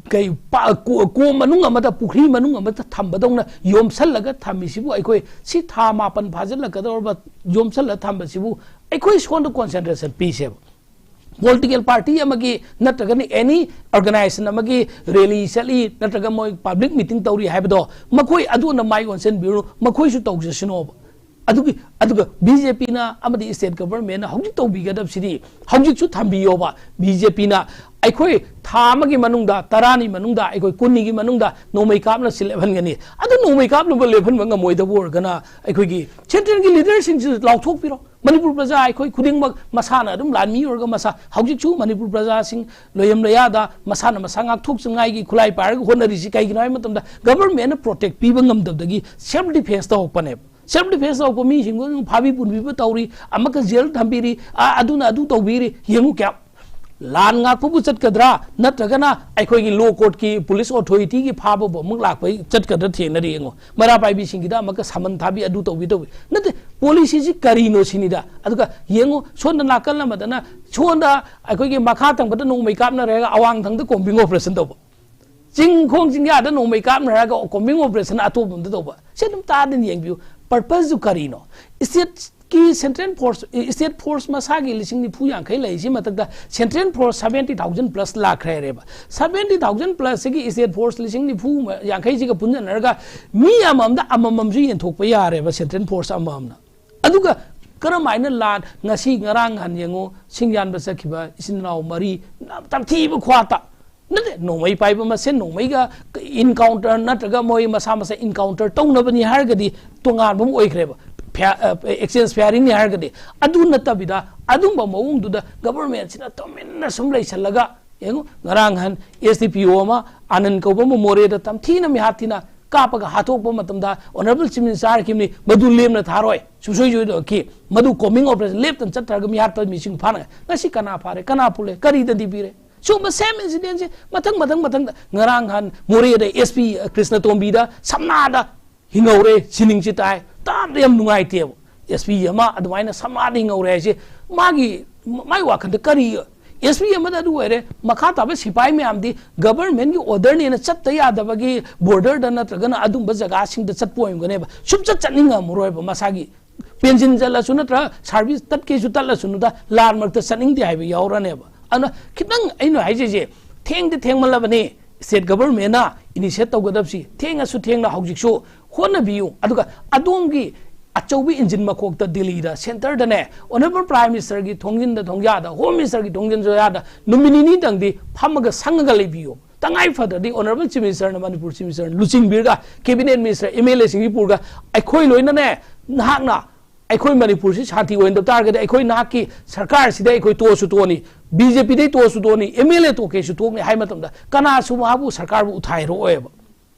ꯀꯩ ꯄꯥ-, ꯀꯣ-, ꯀꯣꯝ ꯃꯅꯨꯡ ꯑꯃꯗ, ꯄꯨꯈ꯭ꯔꯤ ꯃꯅꯨꯡ ꯑꯃꯗ ꯊꯝꯕꯗꯧꯅ ꯌꯣꯝꯁꯜꯂꯒ ꯊꯝꯃꯤꯁꯤꯕꯨ, ꯑꯩꯈꯣꯏ ꯁꯤ ꯊꯥ ꯃꯥꯄꯟ ꯐꯥꯖꯤꯜꯂꯛꯀꯗꯧꯔꯕ ꯌꯣꯝꯁꯜꯂ ꯊꯝꯕꯁꯤꯕꯨ ꯑꯩꯈꯣꯏ ꯁꯣꯝꯗ concentration ꯄꯤꯁꯦꯕ꯫ Political party ꯑꯃꯒꯤ ꯅꯠꯇ꯭ꯔꯒꯅ any organization ꯑꯃꯒꯤ rally ꯆꯠꯂꯤ ꯅꯠꯇ꯭ꯔꯒ ꯃꯣꯏ public meeting ꯇꯧꯔꯤ ꯍꯥꯏꯕꯗꯣ, ꯃꯈꯣꯏ ꯑꯗꯨꯅ ꯃꯥꯏ ꯑꯣꯟꯁꯤꯟꯕꯤꯔꯨ, ꯃꯈꯣꯏꯁꯨ ꯇꯧꯖꯁꯅꯣꯕ꯫ ꯑꯗꯨꯒꯤ, ꯑꯗꯨꯒ BJPꯅ ꯑꯃꯗꯤ state governmentꯅ ꯍꯧꯖꯤꯛ ꯇꯧꯕꯤꯒꯗꯕꯁꯤꯗꯤ, ꯍꯧꯖꯤꯛꯁꯨ ꯊꯝꯕꯤꯌꯣꯕ꯫ BJPꯅ ꯑꯩꯈꯣꯏ ꯊꯥ ꯑꯃꯒꯤ ꯃꯅꯨꯡꯗ, ꯇꯔꯥꯅꯤ ꯃꯅꯨꯡꯗ, ꯑꯩꯈꯣꯏ ꯀꯨꯟꯅꯤꯒꯤ ꯃꯅꯨꯡꯗ ꯅꯣꯡꯃꯩ ꯀꯥꯞꯅ ꯁꯤ ꯂꯦꯞꯍꯟꯒꯅꯤ꯫ ꯑꯗꯨ ꯅꯣꯡꯃꯩ ꯀꯥꯞꯅꯕ ꯂꯦꯞꯍꯟꯕ ꯉꯝꯃꯣꯏꯗꯕ ꯑꯣꯏꯔꯒꯅ, ꯑꯩꯈꯣꯏꯒꯤ centralꯒꯤ leaderꯁꯤꯡꯁꯤ ꯂꯥꯎꯊꯣꯛꯄꯤꯔꯣ꯫ ꯃꯅꯤꯄꯨꯔ ꯄ꯭ꯔꯖꯥ ꯑꯩꯈꯣꯏ ꯈꯨꯗꯤꯡꯃꯛ ꯃꯁꯥꯅ ꯑꯗꯨꯝ ꯂꯥꯟꯃꯤ ꯑꯣꯏꯔꯒ ꯃꯁꯥ, ꯍꯧꯖꯤꯛꯁꯨ ꯃꯅꯤꯄꯨꯔ ꯄ꯭ꯔꯖꯥꯁꯤꯡ ꯂꯣꯌꯝ ꯂꯣꯌꯥꯗ ꯃꯁꯥꯅ ꯃꯁꯥ ꯉꯥꯛꯊꯣꯛꯆꯉꯥꯏꯒꯤ ꯈꯨꯠꯂꯥꯏ ꯄꯥꯏꯔꯒ ꯍꯣꯠꯅꯔꯤꯁꯤ ꯀꯩꯒꯤꯅꯣ ꯍꯥꯏꯕ ꯃꯇꯝꯗ, governmentꯅ protect ꯄꯤꯕ ꯉꯝꯗꯕꯗꯒꯤ self defence ꯇꯧꯔꯛꯄꯅꯦꯕ꯫ Self defence ꯇꯧꯔꯛꯄ ꯃꯤꯁꯤꯡꯗꯣ ꯑꯗꯨꯝ ꯐꯥꯕꯤ ꯄꯨꯟꯕꯤꯕ ꯇꯧꯔꯤ, ꯑꯃꯨꯛꯀ jail ꯊꯝꯕꯤꯔꯤ, ꯑ, ꯑꯗꯨꯅ ꯑꯗꯨ ꯇꯧꯕꯤꯔꯤ꯫ ꯌꯦꯡꯉꯨ ꯀꯌꯥ ꯂꯥꯟ ꯉꯥꯛꯄꯕꯨ ꯆꯠꯀꯗ꯭ꯔꯥ, ꯅꯠꯇ꯭ꯔꯒꯅ ꯑꯩꯈꯣꯏꯒꯤ ꯂꯣ ꯀꯣꯔꯠꯀꯤ ꯄꯨꯂꯤꯁ ꯑꯣꯊꯣꯔꯤꯇꯤꯒꯤ ꯐꯥꯕꯕꯨ ꯑꯃꯨꯛ ꯂꯥꯛꯄ ꯆꯠꯀꯗ꯭ꯔꯥ ꯊꯦꯡꯅꯔꯤ꯫ ꯌꯦꯡꯉꯣ, ꯃꯩꯔꯥ ꯄꯥꯏꯕꯤꯁꯤꯡꯒꯤꯗ ꯑꯃꯨꯛꯀ ꯁꯃꯟ ꯊꯥꯕꯤ, ꯑꯗꯨ ꯇꯧꯕꯤ ꯇꯧꯕꯤ꯫ ꯅꯠꯇꯦ, ꯄꯣꯂꯤꯁꯤꯁꯤ ꯀꯔꯤꯅꯣ ꯁꯤꯅꯤꯗ꯫ ꯑꯗꯨꯒ ꯌꯦꯡꯉꯨ, ꯁꯣꯝꯗ ꯅꯥꯀꯜ ꯑꯃꯗꯅ, ꯁꯣꯝꯗ ꯑꯩꯈꯣꯏꯒꯤ ꯃꯈꯥ ꯊꯪꯕꯗ ꯅꯣꯡꯃꯩ ꯀꯥꯞꯅꯔꯦꯒ ꯑꯋꯥꯡ ꯊꯪꯗ ꯀꯣꯝꯕꯤꯡ ꯑꯣꯄꯔꯦꯁꯟ ꯇꯧꯕ, ꯆꯤꯡꯈꯣꯡ ꯆꯤꯡꯌꯥꯗ ꯅꯣꯡꯃꯩ ꯀꯥꯞꯅꯔꯒ ꯀꯣꯝꯕꯤꯡ ꯑꯣꯄꯔꯦꯁꯟ ꯑꯇꯣꯞꯄ ꯑꯝꯗ ꯇꯧꯕ꯫ ꯁꯤ ꯑꯗꯨꯝ ꯇꯥꯗꯅ ꯌꯦꯡꯕꯤꯌꯨ꯫ ꯄꯔꯄꯁꯇꯨ ꯀꯔꯤꯅꯣ? ꯏꯁꯇꯦꯠꯀꯤ ꯁꯦꯟꯇ꯭ꯔꯦꯜ ꯐꯣꯔꯁ, ꯏꯁꯇꯦꯠ ꯐꯣꯔꯁ ꯃꯁꯥꯒꯤ ꯂꯤꯁꯤꯡ ꯅꯤꯐꯨ ꯌꯥꯡꯈꯩ ꯂꯩꯔꯤꯁꯤ ꯃꯊꯛꯇ central force seventy thousand plus ꯂꯥꯛꯈ꯭ꯔꯦ ꯍꯥꯏꯔꯦꯕ꯫ ꯁꯕꯦꯟꯇꯤ ꯊꯥꯎꯖꯟ ꯄ꯭ꯂꯁꯁꯤꯒꯤ ꯏꯁꯇꯦꯠ ꯐꯣꯔꯁ ꯂꯤꯁꯤꯡ ꯅꯤꯐꯨ ꯌꯥꯡꯈꯩꯁꯤꯒ ꯄꯨꯟꯁꯤꯟꯅꯔꯒ ꯃꯤ ꯑꯃꯃꯝꯗ ꯑꯃꯃꯝꯁꯨ ꯌꯦꯟꯊꯣꯛꯄ ꯌꯥꯔꯦꯕ, ꯁꯦꯟꯇ꯭ꯔꯦꯜ ꯐꯣꯔꯁ ꯑꯃꯃꯝꯅ꯫ ꯑꯗꯨꯒ ꯀꯔꯝ ꯍꯥꯏꯅ ꯂꯥꯟ, ꯉꯁꯤ ꯉꯔꯥꯡ ꯅꯍꯥꯟ ꯌꯦꯡꯉꯨ, ꯁꯤꯡ ꯌꯥꯟꯕ ꯆꯠꯈꯤꯕ ꯏꯆꯤꯟ ꯏꯅꯥꯎ ꯃꯔꯤ, ꯇꯝꯊꯤꯕ ꯈꯨꯍꯥꯠꯇ꯫ ꯅꯠꯇꯦ, ꯅꯣꯡꯃꯩ ꯄꯥꯏꯕ ꯃꯁꯦꯟ ꯅꯣꯡꯃꯩꯒ ꯏꯟꯀꯥꯎꯟꯇꯔ ꯅꯠꯇ꯭ꯔꯒ ꯃꯣꯏ ꯃꯁꯥ ꯃꯁꯥ ꯏꯟꯀꯥꯎꯟꯇꯔ ꯇꯧꯅꯕꯅꯤ ꯍꯥꯏꯔꯒꯗꯤ ꯇꯣꯉꯥꯟꯕ ꯑꯃ ꯑꯣꯏꯈ꯭ꯔꯦꯕ, ꯑꯦꯛꯁꯆꯦꯟꯖ ꯐꯤꯌꯥꯔꯤꯡꯅꯤ ꯍꯥꯏꯔꯒꯗꯤ꯫ ꯑꯗꯨ ꯅꯠꯇꯕꯤꯗ ꯑꯗꯨꯝꯕ ꯃꯑꯣꯡꯗꯨꯗ ꯒꯕꯔꯃꯦꯟꯁꯤꯅ ꯇꯨꯃꯤꯟꯅ ꯁꯨꯝ ꯂꯩꯁꯜꯂꯒ, ꯌꯦꯡꯉꯨ, ꯉꯔꯥꯡ ꯅꯍꯥꯟ ꯑꯦꯁ ꯗꯤ ꯄꯤ ꯑꯣ ꯑꯃ ꯑꯥꯅꯟ ꯀꯧꯕ ꯑꯃ ꯃꯣꯔꯦꯗ ꯇꯝꯊꯤꯅ ꯃꯤꯍꯥꯠ ꯊꯤꯅ ꯀꯥꯞꯄꯒ ꯍꯥꯠꯇꯣꯛꯄ ꯃꯇꯝꯗ ꯑꯣꯅꯔꯦꯕꯜ ꯆꯤꯐ ꯃꯤꯅꯤꯁꯇꯔ ꯍꯥꯏꯔꯛꯈꯤꯕꯅꯤ, "ꯃꯗꯨ ꯂꯦꯝꯅ ꯊꯥꯔꯣꯏ, ꯁꯨꯡꯁꯣꯏ ꯁꯣꯏꯗꯅ ꯃꯗꯨ ꯀꯣꯝꯕꯤꯡ ꯑꯣꯄꯔꯦꯁꯟ ꯂꯦꯞꯇꯅ ꯆꯠꯇ꯭ꯔꯒ ꯃꯤꯍꯥꯠꯄ ꯃꯤꯁꯤꯡ ꯐꯥꯅꯉꯥꯏ"꯫ ꯉꯁꯤ ꯀꯅꯥ ꯐꯥꯔꯦ, ꯀꯅꯥ ꯄꯨꯜꯂꯦ, ꯀꯔꯤꯗ ꯄꯤꯔꯦ? ꯁꯤꯒꯨꯝꯕ ꯁꯦꯝ ꯏꯟꯁꯤꯗꯦꯟꯁꯤ ꯃꯊꯪ ꯃꯊꯪ ꯃꯊꯪꯗ, ꯉꯔꯥꯡ ꯅꯍꯥꯟ ꯃꯣꯔꯦꯗ ꯑꯦꯁ ꯄꯤ ꯀ꯭ꯔꯤꯁꯅꯇꯣꯝꯕꯤꯗ ꯁꯝꯅꯥꯗ ꯍꯤꯡꯍꯧꯔꯦ, ꯁꯤꯅꯤꯡꯁꯤ ꯇꯥꯏ, ꯇꯥꯕꯗ ꯌꯥꯝ ꯅꯨꯡꯉꯥꯏꯇꯦꯕ꯫ ꯑꯦꯁ ꯄꯤ ꯑꯃ ꯑꯗꯨꯃꯥꯏꯅ ꯁꯝꯅꯥꯗ ꯍꯤꯡꯍꯧꯔꯦ ꯍꯥꯏꯁꯦ, ꯃꯥꯒꯤ, ꯃꯥꯏ ꯋꯥꯈꯜꯗ ꯀꯔꯤ, ꯑꯦꯁ ꯄꯤ ꯑꯃꯗ ꯑꯗꯨ ꯑꯣꯏꯔꯦ, ꯃꯈꯥ ꯇꯥꯕ ꯁꯤꯐꯥꯏ ꯃꯌꯥꯝꯗꯤ ꯒꯕꯔꯃꯦꯟꯒꯤ ꯑꯣꯔꯗꯔꯅꯦꯅ ꯆꯠꯇ ꯌꯥꯗꯕꯒꯤ ꯕꯣꯔꯗꯔꯗ ꯅꯠꯇ꯭ꯔꯒꯅ ꯑꯗꯨꯝꯕ ꯖꯒꯥꯁꯤꯡꯗ ꯆꯠꯄ ꯑꯣꯏꯔꯝꯒꯅꯦꯕ, ꯁꯨꯡꯆꯠ ꯆꯠꯅꯤꯡꯉꯝꯃꯔꯣꯏꯕ꯫ ꯃꯁꯥꯒꯤ ꯄꯦꯟꯁꯤꯟ ꯆꯠꯂꯁꯨ ꯅꯠꯇ꯭ꯔꯒ ꯁꯥꯔꯚꯤꯁ ꯇꯠꯀꯦꯁꯨ ꯇꯠꯂꯁꯨꯅꯨꯗ, ꯂꯥꯟ ꯃꯔꯛꯇ ꯆꯠꯅꯤꯡꯗꯦ ꯍꯥꯏꯕ ꯌꯥꯎꯔꯅꯦꯕ꯫ ꯑꯗꯨꯅ ꯈꯤꯇꯪ ꯑꯩꯅ ꯍꯥꯏꯖꯩꯁꯦ, ꯊꯦꯡꯗꯤ ꯊꯦꯡꯃꯜꯂꯕꯅꯤ꯫ ꯁ꯭ꯇꯦꯠ ꯒꯕꯔꯃꯦꯟꯅ ꯏꯅꯤꯁꯤꯌꯦꯠ ꯇꯧꯒꯗꯕꯁꯤ ꯊꯦꯡꯉꯁꯨ ꯊꯦꯡꯅ ꯍꯧꯖꯤꯛꯁꯨ ꯍꯣꯠꯅꯕꯤꯌꯨ꯫ ꯑꯗꯨꯒ ꯑꯗꯣꯝꯒꯤ ꯑꯆꯧꯕ ꯏꯟꯖꯤꯟ ꯃꯈꯣꯛꯇ ꯗꯤꯜꯂꯤꯗ, ꯁꯦꯟꯇꯔꯗꯅꯦ, ꯑꯣꯅꯔꯦꯕꯜ ꯄ꯭ꯔꯥꯏꯝ ꯃꯤꯅꯤꯁꯇꯔꯒꯤ ꯊꯣꯡꯖꯤꯟꯗ ꯊꯣꯡꯌꯥꯗ, ꯍꯣꯝ ꯃꯤꯅꯤꯁꯇꯔꯒꯤ ꯊꯣꯡꯖꯤꯟ ꯊꯣꯡꯌꯥꯗ ꯅꯨꯃꯤꯠ ꯅꯤꯅꯤꯗꯪꯗꯤ ꯐꯝꯃꯒ ꯁꯪꯉꯒ ꯂꯩꯕꯤꯌꯨ꯫ ꯇꯉꯥꯏ ꯐꯗ꯭ꯔꯗꯤ ꯑꯣꯅꯔꯦꯕꯜ ꯆꯤꯐ ꯃꯤꯅꯤꯁꯇꯔꯅ, ꯃꯅꯤꯄꯨꯔ ꯆꯤꯐ ꯃꯤꯅꯤꯁꯇꯔꯅ ꯂꯨꯆꯤꯡꯕꯤꯔꯒ, ꯀꯦꯕꯤꯅꯦꯠ ꯃꯤꯅꯤꯁꯇꯔ, ꯑꯦꯝ ꯑꯦꯜ ꯑꯦꯁꯤꯡꯁꯤ ꯄꯨꯔꯒ, ꯑꯩꯈꯣꯏ ꯂꯣꯏꯅꯅꯦ, ꯅꯍꯥꯛꯅ ꯑꯩꯈꯣꯏ ꯃꯅꯤꯄꯨꯔꯁꯤ ꯁꯥꯟꯇꯤ ꯑꯣꯏꯍꯟꯗꯕ ꯇꯥꯔꯒꯗꯤ ꯑꯩꯈꯣꯏ ꯅꯍꯥꯛꯀꯤ ꯁꯔꯀꯥꯔꯁꯤꯗ ꯑꯩꯈꯣꯏ ꯇꯣꯛꯑꯁꯨ ꯇꯣꯛꯑꯅꯤ, ꯕꯤ ꯖꯦ ꯄꯤꯗꯩ ꯇꯣꯛꯑꯁꯨ ꯇꯣꯛꯑꯅꯤ, ꯑꯦꯝ ꯑꯦꯜ ꯑꯦ ꯇꯣꯛꯀꯦꯁꯨ ꯇꯣꯛꯅꯤ ꯍꯥꯏ ꯃꯇꯝꯗ ꯀꯅꯥꯁꯨ ꯃꯍꯥꯛꯄꯨ ꯁꯔꯀꯥꯔꯕꯨ ꯎꯊꯥꯏꯔꯛꯑꯣꯏꯕ꯫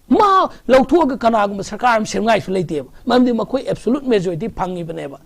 ꯃꯥ ꯂꯧꯊꯣꯛꯑꯒ ꯀꯅꯥꯒꯨꯝꯕ ꯁꯔꯀꯥꯔ ꯑꯃ ꯁꯦꯝꯉꯥꯏꯁꯨ ꯂꯩꯇꯦꯕ, ꯃꯔꯝꯗꯤ ꯃꯈꯣꯏ absolute majority ꯐꯪꯉꯤꯕꯅꯦꯕ꯫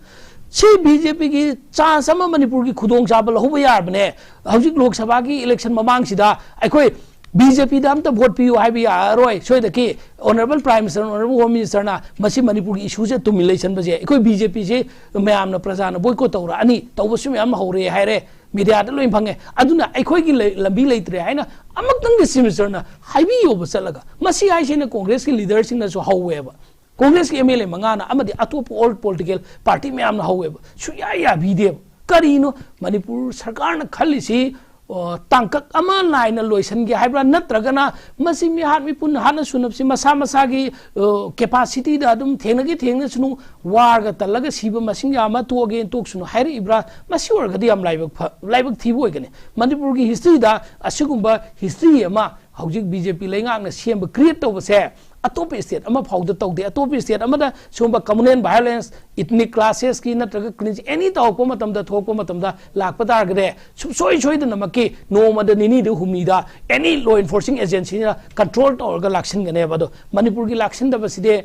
C B J ꯄꯤꯒꯤ ꯆꯥꯟꯁ ꯑꯃ ꯃꯅꯤꯄꯨꯔꯒꯤ ꯈꯨꯗꯣꯡꯆꯥꯕ ꯂꯧꯍꯧꯕ ꯌꯥꯔꯕꯅꯦ꯫ ꯍꯧꯖꯤꯛ ꯂꯣꯛ ꯁꯚꯥꯒꯤ ꯏꯂꯦꯛꯁꯟ ꯃꯃꯥꯡꯁꯤꯗ ꯑꯩꯈꯣꯏ ꯕꯤ ꯖꯦ ꯄꯤꯗ ꯑꯝꯇ ꯚꯣꯠ ꯄꯤꯌꯨ ꯍꯥꯏꯕ ꯌꯥꯔꯔꯣꯏ ꯁꯣꯏꯗꯀꯤ꯫ Honourable prime minister, honourable home ꯃꯤꯅꯤꯁꯇꯔꯅ ꯃꯁꯤ ꯃꯅꯤꯄꯨꯔꯒꯤ ꯏꯁꯨꯁꯦ ꯇꯨꯃꯤꯟ ꯂꯩꯁꯟꯕꯁꯦ, ꯑꯩꯈꯣꯏ ꯕꯤ ꯖꯦ ꯄꯤꯁꯦ ꯃꯌꯥꯝꯅ, ꯄ꯭ꯔꯖꯥꯅ ꯕꯣꯏꯀꯣꯠ ꯇꯧꯔꯛꯑꯅꯤ, ꯇꯧꯕꯁꯨ ꯃꯌꯥꯝ ꯍꯧꯔꯦ ꯍꯥꯏꯔꯦ, ꯃꯦꯗꯤꯌꯥꯗ ꯂꯣꯏ ꯐꯪꯉꯦ꯫ ꯑꯗꯨꯅ ꯑꯩꯈꯣꯏꯒꯤ ꯂꯩ-, ꯂꯝꯕꯤ ꯂꯩꯇ꯭ꯔꯦ ꯍꯥꯏꯅ ꯑꯃꯨꯛꯇꯪꯗꯤ ꯆꯤꯐ ꯃꯤꯅꯤꯁꯇꯔꯅ ꯍꯥꯏꯕꯤꯌꯣꯕ ꯆꯠꯂꯒ꯫ ꯃꯁꯤ ꯍꯥꯏꯁꯤꯅ ꯀꯣꯡꯒ꯭ꯔꯦꯁꯀꯤ ꯂꯤꯗꯔꯁꯤꯡꯅꯁꯨ ꯍꯧꯋꯦꯕ, ꯀꯣꯡꯒ꯭ꯔꯦꯁꯀꯤ ꯑꯦꯝ ꯑꯦꯜ ꯑꯦ ꯃꯉꯥꯅ ꯑꯃꯗꯤ ꯑꯇꯣꯞꯄ ꯑꯣꯜ ꯄꯣꯂꯤꯇꯤꯀꯦꯜ ꯄꯥꯔꯇꯤ ꯃꯌꯥꯝꯅ ꯍꯧꯋꯦꯕ, ꯁꯨꯡꯌꯥ ꯌꯥꯕꯤꯗꯦꯕ꯫ ꯀꯔꯤꯅꯣ ꯃꯅꯤꯄꯨꯔ ꯁꯔꯀꯥꯔꯅ ꯈꯜꯂꯤꯁꯤ? ꯑꯣ, ꯇꯥꯡꯀꯛ ꯑꯃ ꯅꯥꯏꯅ ꯂꯣꯏꯁꯤꯟꯒꯦ ꯍꯥꯏꯕ꯭ꯔꯥ, ꯅꯠꯇ꯭ꯔꯒꯅ ꯃꯁꯤ ꯃꯤꯍꯥꯠ ꯃꯤꯄꯨꯟ ꯍꯥꯠꯅ ꯁꯨꯅꯕꯁꯤ ꯃꯁꯥ ꯃꯁꯥꯒꯤ, ꯑꯣ, ꯀꯦꯄꯥꯁꯤꯇꯤꯗ ꯑꯗꯨꯝ ꯊꯦꯡꯅꯒꯦ ꯊꯦꯡꯅꯁꯅꯨ, ꯋꯥꯔꯒ ꯇꯜꯂꯒ ꯁꯤꯕ ꯃꯁꯤꯡ ꯌꯥꯝ ꯑꯃ ꯇꯣꯛꯑꯒꯦꯅ ꯇꯣꯛꯁꯅꯨ ꯍꯥꯏꯔꯛꯏꯕ꯭ꯔꯥ? ꯃꯁꯤ ꯑꯣꯏꯔꯒꯗꯤ ꯌꯥꯝ ꯂꯥꯏꯕꯛ ꯐ-, ꯂꯥꯏꯕꯛ ꯊꯤꯕ ꯑꯣꯏꯒꯅꯤ꯫ ꯃꯅꯤꯄꯨꯔꯒꯤ ꯍꯤꯁꯇ꯭ꯔꯤꯗ ꯑꯁꯤꯒꯨꯝꯕ ꯍꯤꯁꯇ꯭ꯔꯤ ꯑꯃ ꯍꯧꯖꯤꯛ ꯕꯤ ꯖꯦ ꯄꯤ ꯂꯩꯉꯥꯛꯅ ꯁꯦꯝꯕ, ꯀ꯭ꯔꯤꯌꯦꯠ ꯇꯧꯕꯁꯦ ꯑꯇꯣꯞꯄ ꯁ꯭ꯇꯦꯠ ꯑꯃ ꯐꯥꯎꯗ ꯇꯧꯗꯦ꯫ ꯑꯇꯣꯞꯄ ꯁ꯭ꯇꯦꯠ ꯑꯃꯗ ꯁꯤꯒꯨꯝꯕ ꯀꯝꯃꯨꯅꯦꯜ ꯚꯥꯏꯑꯣꯂꯦꯟꯁ, ꯏꯊꯅꯤꯛ ꯀ꯭ꯂꯥꯁꯦꯁꯀꯤ ꯅꯠꯇ꯭ꯔꯒ ꯀ꯭ꯂꯤꯟꯁ ꯑꯦꯅꯤ ꯇꯧꯔꯛꯄ ꯃꯇꯝꯗ, ꯊꯣꯛꯄ ꯃꯇꯝꯗ ꯂꯥꯛꯄ ꯇꯥꯔꯒꯗꯤ ꯁꯨꯡꯁꯣꯏ ꯁꯣꯏꯗꯅꯃꯛꯀꯤ ꯅꯣꯡꯃꯗ ꯅꯤꯅꯤꯗ ꯍꯨꯝꯅꯤꯗ ꯑꯦꯅꯤ ꯂꯣ ꯏꯟꯐꯣꯔꯁꯤꯡ ꯑꯦꯖꯦꯟꯁꯤꯅ ꯀꯟꯇ꯭ꯔꯣꯜ ꯇꯧꯔꯒ ꯂꯥꯛꯁꯤꯟꯒꯅꯦꯕ꯫ ꯑꯗꯣ ꯃꯅꯤꯄꯨꯔꯒꯤ ꯂꯥꯛꯁꯤꯟꯗꯕꯁꯤꯗꯤ, ꯑ,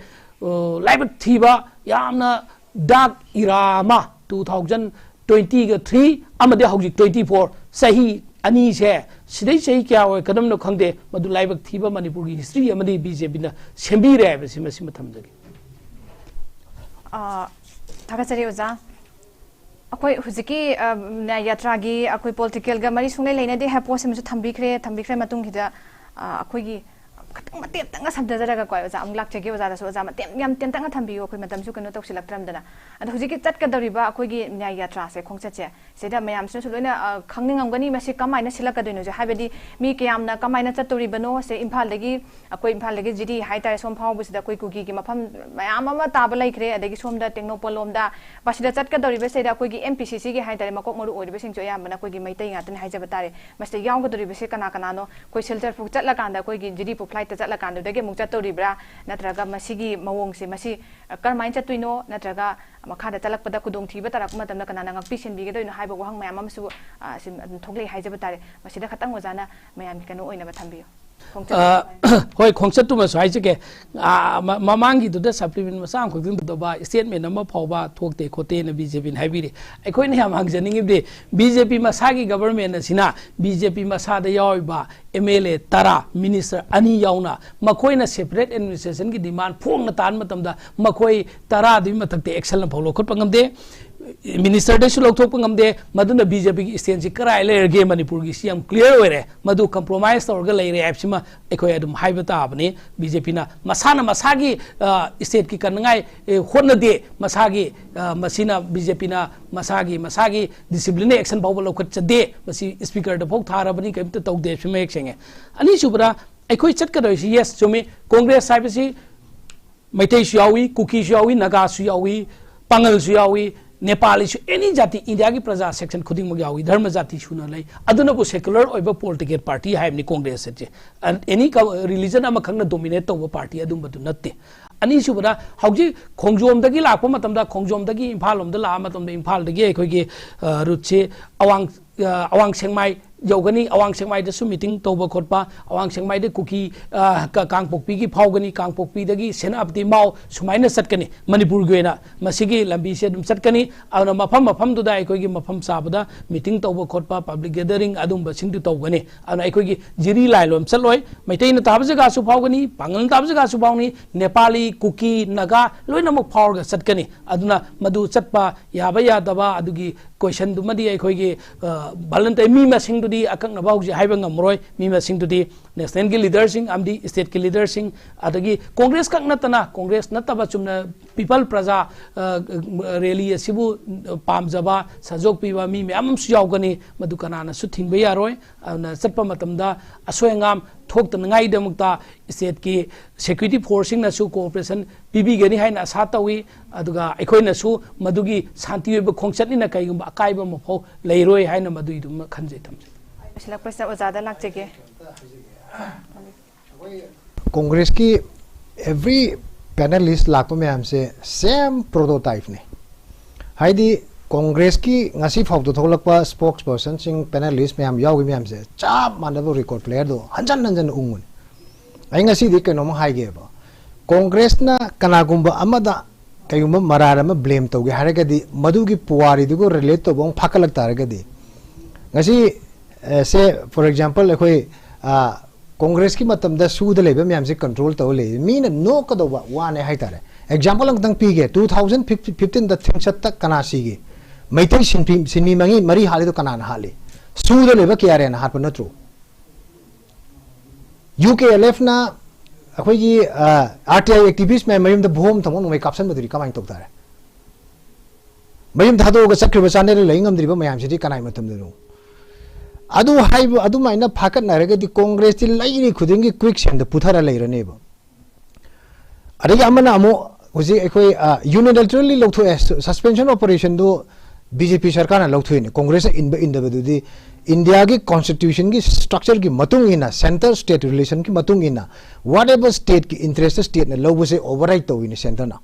ꯂꯥꯏꯕꯛ ꯊꯤꯕ, ꯌꯥꯝꯅ ꯗꯥꯛ ꯏꯔꯥ ꯑꯃ, ꯇꯨ ꯊꯥꯎꯖꯟ ꯇ꯭ꯋꯦꯟꯇꯤꯒ ꯊ꯭ꯔꯤ ꯑꯃꯗꯤ ꯍꯧꯖꯤꯛ ꯇ꯭ꯋꯦꯟꯇꯤ ꯐꯣꯔ, ꯆꯍꯤ ꯑꯅꯤꯁꯦ, ꯁꯤꯗꯩ ꯆꯍꯤ ꯀꯌꯥ ꯑꯣꯏꯔꯛꯀꯗꯕꯅꯣ ꯈꯪꯗꯦ, ꯃꯗꯨ ꯂꯥꯏꯕꯛ ꯊꯤꯕ ꯃꯅꯤꯄꯨꯔꯒꯤ ꯍꯤꯁꯇ꯭ꯔꯤ ꯑꯃꯗꯤ ꯕꯤ ꯖꯦ ꯄꯤꯅ ꯁꯦꯝꯕꯤꯔꯦ ꯍꯥꯏꯕꯁꯤꯃ ꯁꯤꯃ ꯊꯝꯖꯒꯦ꯫ ꯑ, ꯊꯥꯒꯠꯆꯔꯤ ꯑꯣꯖꯥ꯫ ꯑꯩꯈꯣꯏ ꯍꯧꯖꯤꯛꯀꯤ, ꯑ, ꯅ꯭ꯌꯥꯌ ꯌꯥꯇ꯭ꯔꯥꯒꯤ ꯑꯩꯈꯣꯏ ꯄꯣꯂꯤꯇꯤꯀꯦꯜꯒ ꯃꯔꯤ ꯁꯨꯡꯂꯩ ꯂꯩꯅꯗꯦ ꯍꯥꯏꯕ ꯄꯣꯠꯁꯤꯃꯁꯨ ꯊꯝꯕꯤꯈ꯭ꯔꯦ꯫ ꯊꯝꯕꯤꯈ꯭ꯔ ꯃꯇꯨꯡꯁꯤꯗ, ꯑ, ꯑꯩꯈꯣꯏꯒꯤ ꯈꯤꯇꯪ ꯃꯇꯦꯛ ꯑꯃꯇꯪꯒ ꯁꯝꯊꯖꯔꯒꯀꯣ ꯑꯣꯖꯥ, ꯑꯃꯨꯛ ꯂꯥꯛꯆꯒꯦ ꯑꯣꯖꯥꯗꯁꯨ꯫ ꯑꯣꯖꯥ, ꯃꯇꯦꯛ ꯌꯥꯝ ꯇꯦꯟꯇꯛꯅ ꯊꯝꯕꯤꯌꯨ, ꯑꯩꯈꯣꯏ ꯃꯇꯝꯁꯨ ꯀꯩꯅꯣ ꯇꯧꯁꯤꯜꯂꯛꯇ꯭ꯔꯝꯗꯅ꯫ ꯑꯗꯣ ꯍꯧꯖꯤꯛꯀꯤ ꯆꯠꯀꯗꯧꯔꯤꯕ ꯑꯩꯈꯣꯏꯒꯤ ꯅ꯭ꯌꯥꯌ ꯌꯥꯇ꯭ꯔꯥꯁꯦ, ꯈꯣꯡꯆꯠꯁꯦ, ꯁꯤꯗ ꯃꯌꯥꯝꯁꯤꯅꯁꯨ ꯂꯣꯏꯅ, ꯑ, ꯈꯪꯅꯤꯡꯉꯝꯒꯅꯤ, ꯃꯁꯤ ꯀꯃꯥꯏꯅ ꯁꯤꯜꯂꯛꯀꯗꯣꯏꯅꯣꯁꯦ? ꯍꯥꯏꯕꯗꯤ ꯃꯤ ꯀꯌꯥꯝꯅ ꯀꯃꯥꯏꯅ ꯆꯠꯇꯣꯔꯤꯕꯅꯣ? ꯁꯦ, ꯏꯝꯐꯥꯜꯗꯒꯤ, ꯑꯩꯈꯣꯏ ꯏꯝꯐꯥꯜꯗꯒꯤ ꯖꯤꯔꯤ ꯍꯥꯏꯇꯥꯔꯦ, ꯁꯣꯝ ꯐꯥꯎꯕꯁꯤꯗ ꯑꯩꯈꯣꯏ ꯀꯨꯀꯤꯒꯤ ꯃꯐꯝ ꯃꯌꯥꯝ ꯑꯃ ꯇꯥꯕ ꯂꯩꯈ꯭ꯔꯦ, ꯑꯗꯒꯤ ꯁꯣꯝꯗ ꯇꯦꯡꯅꯧꯄꯜ ꯂꯣꯝꯗ, ꯃꯁꯤꯗ ꯆꯠꯀꯗꯧꯔꯤꯕꯁꯤꯗ ꯑꯩꯈꯣꯏꯒꯤ ꯑꯦꯝ ꯄꯤ ꯁꯤ ꯁꯤꯒꯤ ꯍꯥꯏꯇꯥꯔꯦ, ꯃꯀꯣꯛ ꯃꯔꯨ ꯑꯣꯏꯔꯤꯕꯁꯤꯡꯁꯨ ꯑꯌꯥꯝꯕꯅ ꯑꯩꯈꯣꯏꯒꯤ ꯃꯩꯇꯩ ꯉꯥꯛꯇꯅꯤ ꯍꯥꯏꯖꯕ ꯇꯥꯔꯦ꯫ ꯃꯁꯤꯗ ꯌꯥꯎꯒꯗꯧꯔꯤꯕꯁꯦ ꯀꯅꯥ ꯀꯅꯥꯅꯣ? ꯑꯩꯈꯣꯏ ꯁꯤꯜꯆꯔ ꯐꯥꯎ ꯆꯠꯂꯀꯥꯟꯗ, ꯑꯩꯈꯣꯏꯒꯤ ꯖꯤꯔꯤ ꯐꯥꯎ ꯐ꯭ꯂꯥꯏꯠꯇ ꯆꯠꯂꯀꯥꯟꯗꯨꯗꯒꯤ ꯑꯃꯨꯛ ꯆꯠꯇꯧꯔꯤꯕ꯭ꯔꯥ? ꯅꯠꯇ꯭ꯔꯒ ꯃꯁꯤꯒꯤ ꯃꯑꯣꯡꯁꯦ, ꯃꯁꯤ, ꯑ, ꯀꯔꯝꯍꯥꯏꯅ ꯆꯠꯇꯣꯏꯅꯣ? ꯅꯠꯇ꯭ꯔꯒ ꯃꯈꯥꯗ ꯆꯠꯂꯛꯄꯗ ꯈꯨꯗꯣꯡꯊꯤꯕ ꯇꯥꯔꯛꯄ ꯃꯇꯝꯗ ꯀꯅꯥꯅ ꯉꯥꯛꯄꯤ ꯁꯦꯟꯕꯤꯒꯗꯣꯏꯅꯣ ꯍꯥꯏꯕ ꯋꯥꯍꯪ ꯃꯌꯥꯝ ꯑꯃꯁꯨ, ꯑ, ꯁꯤ ꯑꯗꯨꯝ ꯊꯣꯛꯂꯛꯏ ꯍꯥꯏꯖꯕ ꯇꯥꯔꯦ꯫ ꯃꯁꯤꯗ ꯈꯇꯪ ꯑꯣꯖꯥꯅ ꯃꯌꯥꯝꯒꯤ ꯀꯩꯅꯣ ꯑꯣꯏꯅꯕ ꯊꯝꯕꯤꯌꯨ꯫ ꯑ, ꯍꯣꯏ, ꯈꯣꯡꯆꯠꯇꯨꯃꯁꯨ ꯍꯥꯏꯖꯒꯦ꯫ ꯑ, ꯃ-, ꯃꯃꯥꯡꯒꯤꯗꯨꯗ supplement ꯃꯆꯥ ꯑꯃꯈꯛꯇꯪ ꯇꯧꯗꯕ, statement ꯑꯃ ꯐꯥꯎꯕ ꯊꯣꯛꯇꯦ ꯈꯣꯠꯇꯦꯅ BJPꯅ ꯍꯥꯏꯕꯤꯔꯤ꯫ ꯑꯩꯈꯣꯏꯅ ꯌꯥꯝ ꯍꯪꯖꯅꯤꯡꯉꯤꯕꯗꯤ, BJP ꯃꯁꯥꯒꯤ government ꯑꯁꯤꯅ BJP ꯃꯁꯥꯗ ꯌꯥꯎꯔꯤꯕ MLA ꯇꯔꯥ, minister ꯑꯅꯤ ꯌꯥꯎꯅ, ꯃꯈꯣꯏꯅ separate administrationꯒꯤ demand ꯐꯣꯡꯅ ꯇꯥꯟꯕ ꯃꯇꯝꯗ, ꯃꯈꯣꯏ ꯇꯔꯥꯗꯨꯒꯤ ꯃꯊꯛꯇ action ꯑꯃꯐꯥꯎ ꯂꯧꯈꯠꯄ ꯉꯝꯗꯦ꯫ Ministerꯗꯩꯁꯨ ꯂꯧꯊꯣꯛꯄ ꯉꯝꯗꯦ꯫ ꯃꯗꯨꯅ BJPꯒꯤ standꯁꯤ ꯀꯔꯥꯏ ꯂꯩꯔꯒꯦ ꯃꯅꯤꯄꯨꯔꯒꯤ, ꯁꯤ ꯌꯥꯝ clear ꯑꯣꯏꯔꯦ꯫ ꯃꯗꯨ compromise ꯇꯧꯔꯒ ꯂꯩꯔꯦ ꯍꯥꯏꯕꯁꯤꯃ ꯑꯩꯈꯣꯏ ꯑꯗꯨꯝ ꯍꯥꯏꯕ ꯇꯥꯕꯅꯤ꯫ BJPꯅ ꯃꯁꯥꯅ ꯃꯁꯥꯒꯤ, ꯑ, stateꯀꯤ ꯀꯟꯅꯉꯥꯏ, ꯑꯦ, ꯍꯣꯠꯅꯗꯦ꯫ ꯃꯁꯥꯒꯤ, ꯑ, ꯃꯁꯤꯅ BJPꯅ ꯃꯁꯥꯒꯤ, ꯃꯁꯥꯒꯤ disciplinary action ꯐꯥꯎꯕ ꯂꯧꯈꯠꯆꯗꯦ꯫ ꯃꯁꯤ speakerꯗ ꯐꯥꯎ ꯊꯥꯔꯕꯅꯤ, ꯀꯔꯤꯝꯇ ꯇꯧꯗꯦ꯫ ꯁꯤ ꯃꯌꯦꯛ ꯁꯦꯡꯉꯦ꯫ ꯑꯅꯤꯁꯨꯕꯗ, ꯑꯩꯈꯣꯏ ꯆꯠꯀꯗꯧꯔꯤꯁꯤ, yes, ꯆꯨꯝꯃꯤ, Congress ꯍꯥꯏꯕꯁꯤ ꯃꯩꯇꯩꯁꯨ ꯌꯥꯎꯏ, ꯀꯨꯀꯤꯁꯨ ꯌꯥꯎꯏ, ꯅꯥꯒꯥꯁꯨ ꯌꯥꯎꯏ, ꯄꯥꯉꯜꯁꯨ ꯌꯥꯎꯏ, ꯅꯦꯄꯥꯂꯤꯁꯨ, any ꯖꯥꯇꯤ, ꯏꯟꯗꯤꯌꯥꯒꯤ ꯄ꯭ꯔꯖꯥ section ꯈꯨꯗꯤꯡꯃꯛ ꯌꯥꯎꯏ, ꯙꯔꯃ ꯖꯥꯇꯤ ꯁꯨꯅ ꯂꯩ꯫ ꯑꯗꯨꯅꯕꯨ secular ꯑꯣꯏꯕ political party ꯍꯥꯏꯕꯅꯤ Congress ꯑꯁꯦ꯫ ꯑꯦꯅꯤ religion ꯑꯃꯈꯛꯅ dominate ꯇꯧꯕ party ꯑꯗꯨꯝꯕꯗꯨ ꯅꯠꯇꯦ꯫ ꯑꯅꯤꯁꯨꯕꯗ, ꯍꯧꯖꯤꯛ ꯈꯣꯡꯖꯣꯝꯗꯒꯤ ꯂꯥꯛꯄ ꯃꯇꯝꯗ, ꯈꯣꯡꯖꯣꯝꯗꯒꯤ ꯏꯝꯐꯥꯜ ꯂꯣꯝꯗ ꯂꯥꯛꯄ ꯃꯇꯝꯗ, ꯏꯝꯐꯥꯜꯗꯒꯤ ꯑꯩꯈꯣꯏꯒꯤ, ꯑ, routeꯁꯤ ꯑꯋꯥꯡ, ꯑ, ꯑꯋꯥꯡ ꯁꯦꯛꯃꯥꯏ ꯌꯧꯒꯅꯤ꯫ ꯑꯋꯥꯡ ꯁꯦꯛꯃꯥꯏꯗꯁꯨ meeting ꯇꯧꯕ ꯈꯣꯠꯄ, ꯑꯋꯥꯡ ꯁꯦꯛꯃꯥꯏꯗ ꯀꯨꯀꯤ, ꯑ, ꯀ-, ꯀꯥꯡꯄꯣꯛꯄꯤꯒꯤ ꯐꯥꯎꯒꯅꯤ, ꯀꯥꯡꯄꯣꯛꯄꯤꯗꯒꯤ ꯁꯦꯅꯥꯄꯇꯤ ꯃꯥꯎ ꯁꯨꯃꯥꯏꯅ ꯆꯠꯀꯅꯤ꯫ ꯃꯅꯤꯄꯨꯔꯒꯤ ꯑꯣꯏꯅ ꯃꯁꯤꯒꯤ ꯂꯝꯕꯤꯁꯦ ꯑꯗꯨꯝ ꯆꯠꯀꯅꯤ꯫ ꯑꯗꯨꯅ ꯃꯐꯝ ꯃꯐꯝꯗꯨꯗ ꯑꯩꯈꯣꯏꯒꯤ ꯃꯐꯝ ꯆꯥꯕꯗ meeting ꯇꯧꯕ ꯈꯣꯠꯄ, public gathering ꯑꯗꯨꯝꯕꯁꯤꯡꯗꯨ ꯇꯧꯒꯅꯤ꯫ ꯑꯗꯨꯅ ꯑꯩꯈꯣꯏꯒꯤ ꯖꯤꯔꯤ ꯂꯥꯏꯂꯣꯝ ꯆꯠꯂꯣꯏ, ꯃꯩꯇꯩꯅ ꯇꯥꯕ ꯖꯒꯥꯁꯨ ꯐꯥꯎꯒꯅꯤ, ꯄꯥꯉꯜꯅ ꯇꯥꯕ ꯖꯒꯥꯁꯨ ꯐꯥꯎꯅꯤ, ꯅꯦꯄꯥꯂꯤ, ꯀꯨꯀꯤ, ꯅꯥꯒꯥ ꯂꯣꯏꯅꯃꯛ ꯐꯥꯎꯔꯒ ꯆꯠꯀꯅꯤ꯫ ꯑꯗꯨꯅ ꯃꯗꯨ ꯆꯠꯄ ꯌꯥꯕ ꯌꯥꯗꯕ ꯑꯗꯨꯒꯤ questionꯗꯨꯃꯗꯤ ꯑꯩꯈꯣꯏꯒꯤ, ꯑ, voluntary ꯃꯤ ꯃꯁꯤꯡꯗꯨꯗꯤ ꯑꯀꯛꯅꯕ ꯍꯧꯖꯤꯛ ꯍꯥꯏꯕ ꯉꯝꯃꯔꯣꯏ꯫ ꯃꯤ ꯃꯁꯤꯡꯗꯨꯗꯤ nationalꯒꯤ leaderꯁꯤꯡ ꯑꯃꯗꯤ stateꯀꯤ leaderꯁꯤꯡ, ꯑꯗꯒꯤ Congress ꯈꯛ ꯅꯠꯇꯅ, Congress ꯅꯠꯇꯕ ꯆꯨꯝꯅ people, ꯄ꯭ꯔꯖꯥ, ꯑ, rally ꯑꯁꯤꯕꯨ ꯄꯥꯝꯖꯕ, ꯁꯖꯣꯛ ꯄꯤꯕ ꯃꯤ ꯃꯌꯥꯝ ꯑꯃꯁꯨ ꯌꯥꯎꯒꯅꯤ꯫ ꯃꯗꯨ ꯀꯅꯥꯅꯁꯨ ꯊꯤꯡꯕ ꯌꯥꯔꯣꯏ꯫ ꯑꯗꯨꯅ ꯆꯠꯄ ꯃꯇꯝꯗ ꯑꯁꯣꯏ ꯑꯉꯥꯝ ꯊꯣꯛꯇꯅꯉꯥꯏꯒꯤꯗꯃꯛꯇ stateꯀꯤ security forceꯁꯤꯡꯅꯁꯨ cooperation ꯄꯤꯕꯤꯒꯅꯤ ꯍꯥꯏꯅ ꯑꯁꯥ ꯇꯧꯏ꯫ ꯑꯗꯨꯒ ꯑꯩꯈꯣꯏꯅꯁꯨ ꯃꯗꯨꯒꯤ ꯁꯥꯟꯇꯤ ꯑꯣꯏꯕ ꯈꯣꯡꯆꯠꯅꯤꯅ ꯀꯔꯤꯒꯨꯝꯕ ꯑꯀꯥꯏꯕ ꯑꯃꯐꯥꯎ ꯂꯩꯔꯣꯏ ꯍꯥꯏꯅ ꯃꯗꯨꯒꯤꯗꯨꯃ ꯈꯟꯖꯩ, ꯊꯝꯖꯩ꯫ ꯂꯣꯏꯁꯤꯜꯂꯛꯄꯁꯤꯗ ꯑꯣꯖꯥꯗ ꯂꯥꯛꯆꯒꯦ꯫ Congressꯀꯤ every panelist ꯂꯥꯛꯄ ꯃꯌꯥꯝꯁꯦ same prototypeꯅꯤ꯫ ꯍꯥꯏꯗꯤ ꯀꯣꯡꯒ꯭ꯔꯦꯁꯀꯤ ꯉꯁꯤ ꯐꯥꯎꯗ ꯊꯣꯛꯂꯛꯄ ꯁ꯭ꯄꯣꯛꯁ ꯄꯔꯁꯟꯁꯤꯡ, ꯄꯦꯅꯦꯂꯤꯁ ꯃꯌꯥꯝ ꯌꯥꯎꯈꯤ ꯃꯌꯥꯝꯁꯦ ꯆꯞ ꯃꯥꯟꯅꯕ ꯔꯦꯀꯣꯔꯗ ꯄ꯭ꯂꯦꯌꯔꯗꯣ ꯍꯟꯖꯟ ꯍꯟꯖꯟꯅ ꯎꯡꯕꯅꯤ꯫ ꯑꯩ ꯉꯁꯤꯗꯤ ꯀꯩꯅꯣꯝꯃ ꯍꯥꯏꯒꯦꯕ, ꯀꯣꯡꯒ꯭ꯔꯦꯁꯅ ꯀꯅꯥꯒꯨꯝꯕ ꯑꯃꯗ ꯀꯩꯒꯨꯝꯕ ꯃꯔꯥꯔ ꯑꯃ ꯕ꯭ꯂꯦꯝ ꯇꯧꯒꯦ ꯍꯥꯏꯔꯒꯗꯤ, ꯃꯗꯨꯒꯤ ꯄꯨꯋꯥꯔꯤꯗꯨꯒ ꯔꯤꯂꯦꯠ ꯇꯧꯕ ꯑꯃ ꯐꯥꯀꯠꯂꯛ ꯇꯥꯔꯒꯗꯤ, ꯉꯁꯤ, ꯑꯦ, ꯁꯦ, ꯐꯣꯔ ꯑꯦꯛꯖꯥꯝꯄꯜ, ꯑꯩꯈꯣꯏ, ꯑ, ꯀꯣꯡꯒ꯭ꯔꯦꯁꯀꯤ ꯃꯇꯝꯗ ꯁꯨꯗ ꯂꯩꯕ ꯃꯌꯥꯝꯁꯦ ꯀꯟꯇ꯭ꯔꯣꯜ ꯇꯧꯔ ꯂꯩ, ꯃꯤꯅ ꯅꯣꯛꯀꯗꯧꯕ ꯋꯥꯅꯦ ꯍꯥꯏꯇꯥꯔꯦ꯫ ꯑꯦꯛꯖꯥꯝꯄꯜ ꯑꯃꯇꯪ ꯄꯤꯒꯦ, ꯇꯨ ꯊꯥꯎꯖꯟ ꯐꯤꯐꯇꯤꯟꯗ ꯊꯤꯡꯆꯠꯇ ꯀꯅꯥ ꯁꯤꯒꯦ? ꯃꯩꯇꯩ ꯁꯤꯟꯐꯤ-, ꯁꯤꯟꯃꯤ ꯃꯉꯤ ꯃꯔꯤ ꯍꯥꯠꯂꯤꯗꯣ ꯀꯅꯥꯅ ꯍꯥꯠꯂꯤ? ꯁꯨꯗ ꯂꯩꯕ ꯀꯦ ꯑꯥꯔ ꯑꯦꯅ ꯍꯥꯠꯄ ꯅꯠꯇ꯭ꯔꯣ? ꯌꯨ ꯀꯦ ꯑꯦꯜ ꯑꯦꯐꯅ ꯑꯩꯈꯣꯏꯒꯤ, ꯑ, ꯑꯥꯔ ꯇꯤ ꯑꯥꯏ ꯑꯦꯛꯇꯤꯚꯤꯁ ꯃꯌꯥꯝ ꯃꯌꯨꯝꯗ ꯕꯣꯝ ꯊꯝꯃ ꯅꯣꯡꯃꯩ ꯀꯥꯞꯁꯟꯕꯗꯨꯗꯤ ꯀꯃꯥꯏꯅ ꯇꯧ ꯇꯥꯔꯦ? ꯃꯌꯨꯝ ꯊꯥꯗꯣꯛꯑꯒ ꯆꯠꯈ꯭ꯔꯤꯕ ꯆꯥꯟꯅꯔ ꯂꯩ ꯉꯝꯗ꯭ꯔꯤꯕ ꯃꯌꯥꯝꯁꯤꯗꯤ ꯀꯅꯥꯏ ꯃꯇꯝꯗꯅꯣ? ꯑꯗꯨ ꯍꯥꯏꯕ, ꯑꯗꯨꯃꯥꯏꯅ ꯐꯥꯀꯠꯅꯔꯒꯗꯤ ꯀꯣꯡꯒ꯭ꯔꯦꯁꯇꯤ ꯂꯩꯔꯤ ꯈꯨꯗꯤꯡꯒꯤ ꯀ꯭ꯋꯤꯛ ꯁꯦꯟꯗ ꯄꯨꯊꯔ ꯂꯩꯔꯅꯦꯕ꯫ ꯑꯗꯒꯤ ꯑꯃꯅ ꯑꯃꯨꯛ ꯍꯧꯖꯤꯛ ꯑꯩꯈꯣꯏ, ꯑ, ꯌꯨꯅꯤꯂꯦꯇꯔꯦꯜꯂꯤ ꯂꯧꯊꯣꯛꯑꯦ, ꯁ-, ꯁꯁꯄꯦꯟꯁꯟ ꯑꯣꯄꯔꯦꯁꯟꯗꯨ ꯕꯤ ꯖꯦ ꯄꯤ ꯁꯔꯀꯥꯔꯅ ꯂꯧꯊꯣꯛꯏꯅꯦ꯫ ꯀꯣꯡꯒ꯭ꯔꯦꯁꯅ ꯏꯟꯕ ꯏꯟꯗꯕꯗꯨꯗꯤ ꯏꯟꯗꯤꯌꯥꯒꯤ ꯀꯣꯟꯁꯇꯤꯇ꯭ꯌꯨꯁꯟꯒꯤ ꯁ꯭ꯇ꯭ꯔꯛꯆꯔꯒꯤ ꯃꯇꯨꯡ ꯏꯟꯅ, ꯁꯦꯟꯇꯔ ꯁ꯭ꯇꯦꯠ ꯔꯤꯂꯦꯁꯟꯒꯤ ꯃꯇꯨꯡ ꯏꯟꯅ, ꯋꯥꯠ ꯑꯦꯚꯔ ꯁ꯭ꯇꯦꯠꯀꯤ ꯏꯟꯇꯔꯦꯁꯇ ꯁ꯭ꯇꯦꯠꯅ ꯂꯧꯕꯁꯦ ꯑꯣꯚꯔꯔꯥꯏꯠ ꯇꯧꯋꯤꯅꯦ ꯁꯦꯟꯇꯔꯅ꯫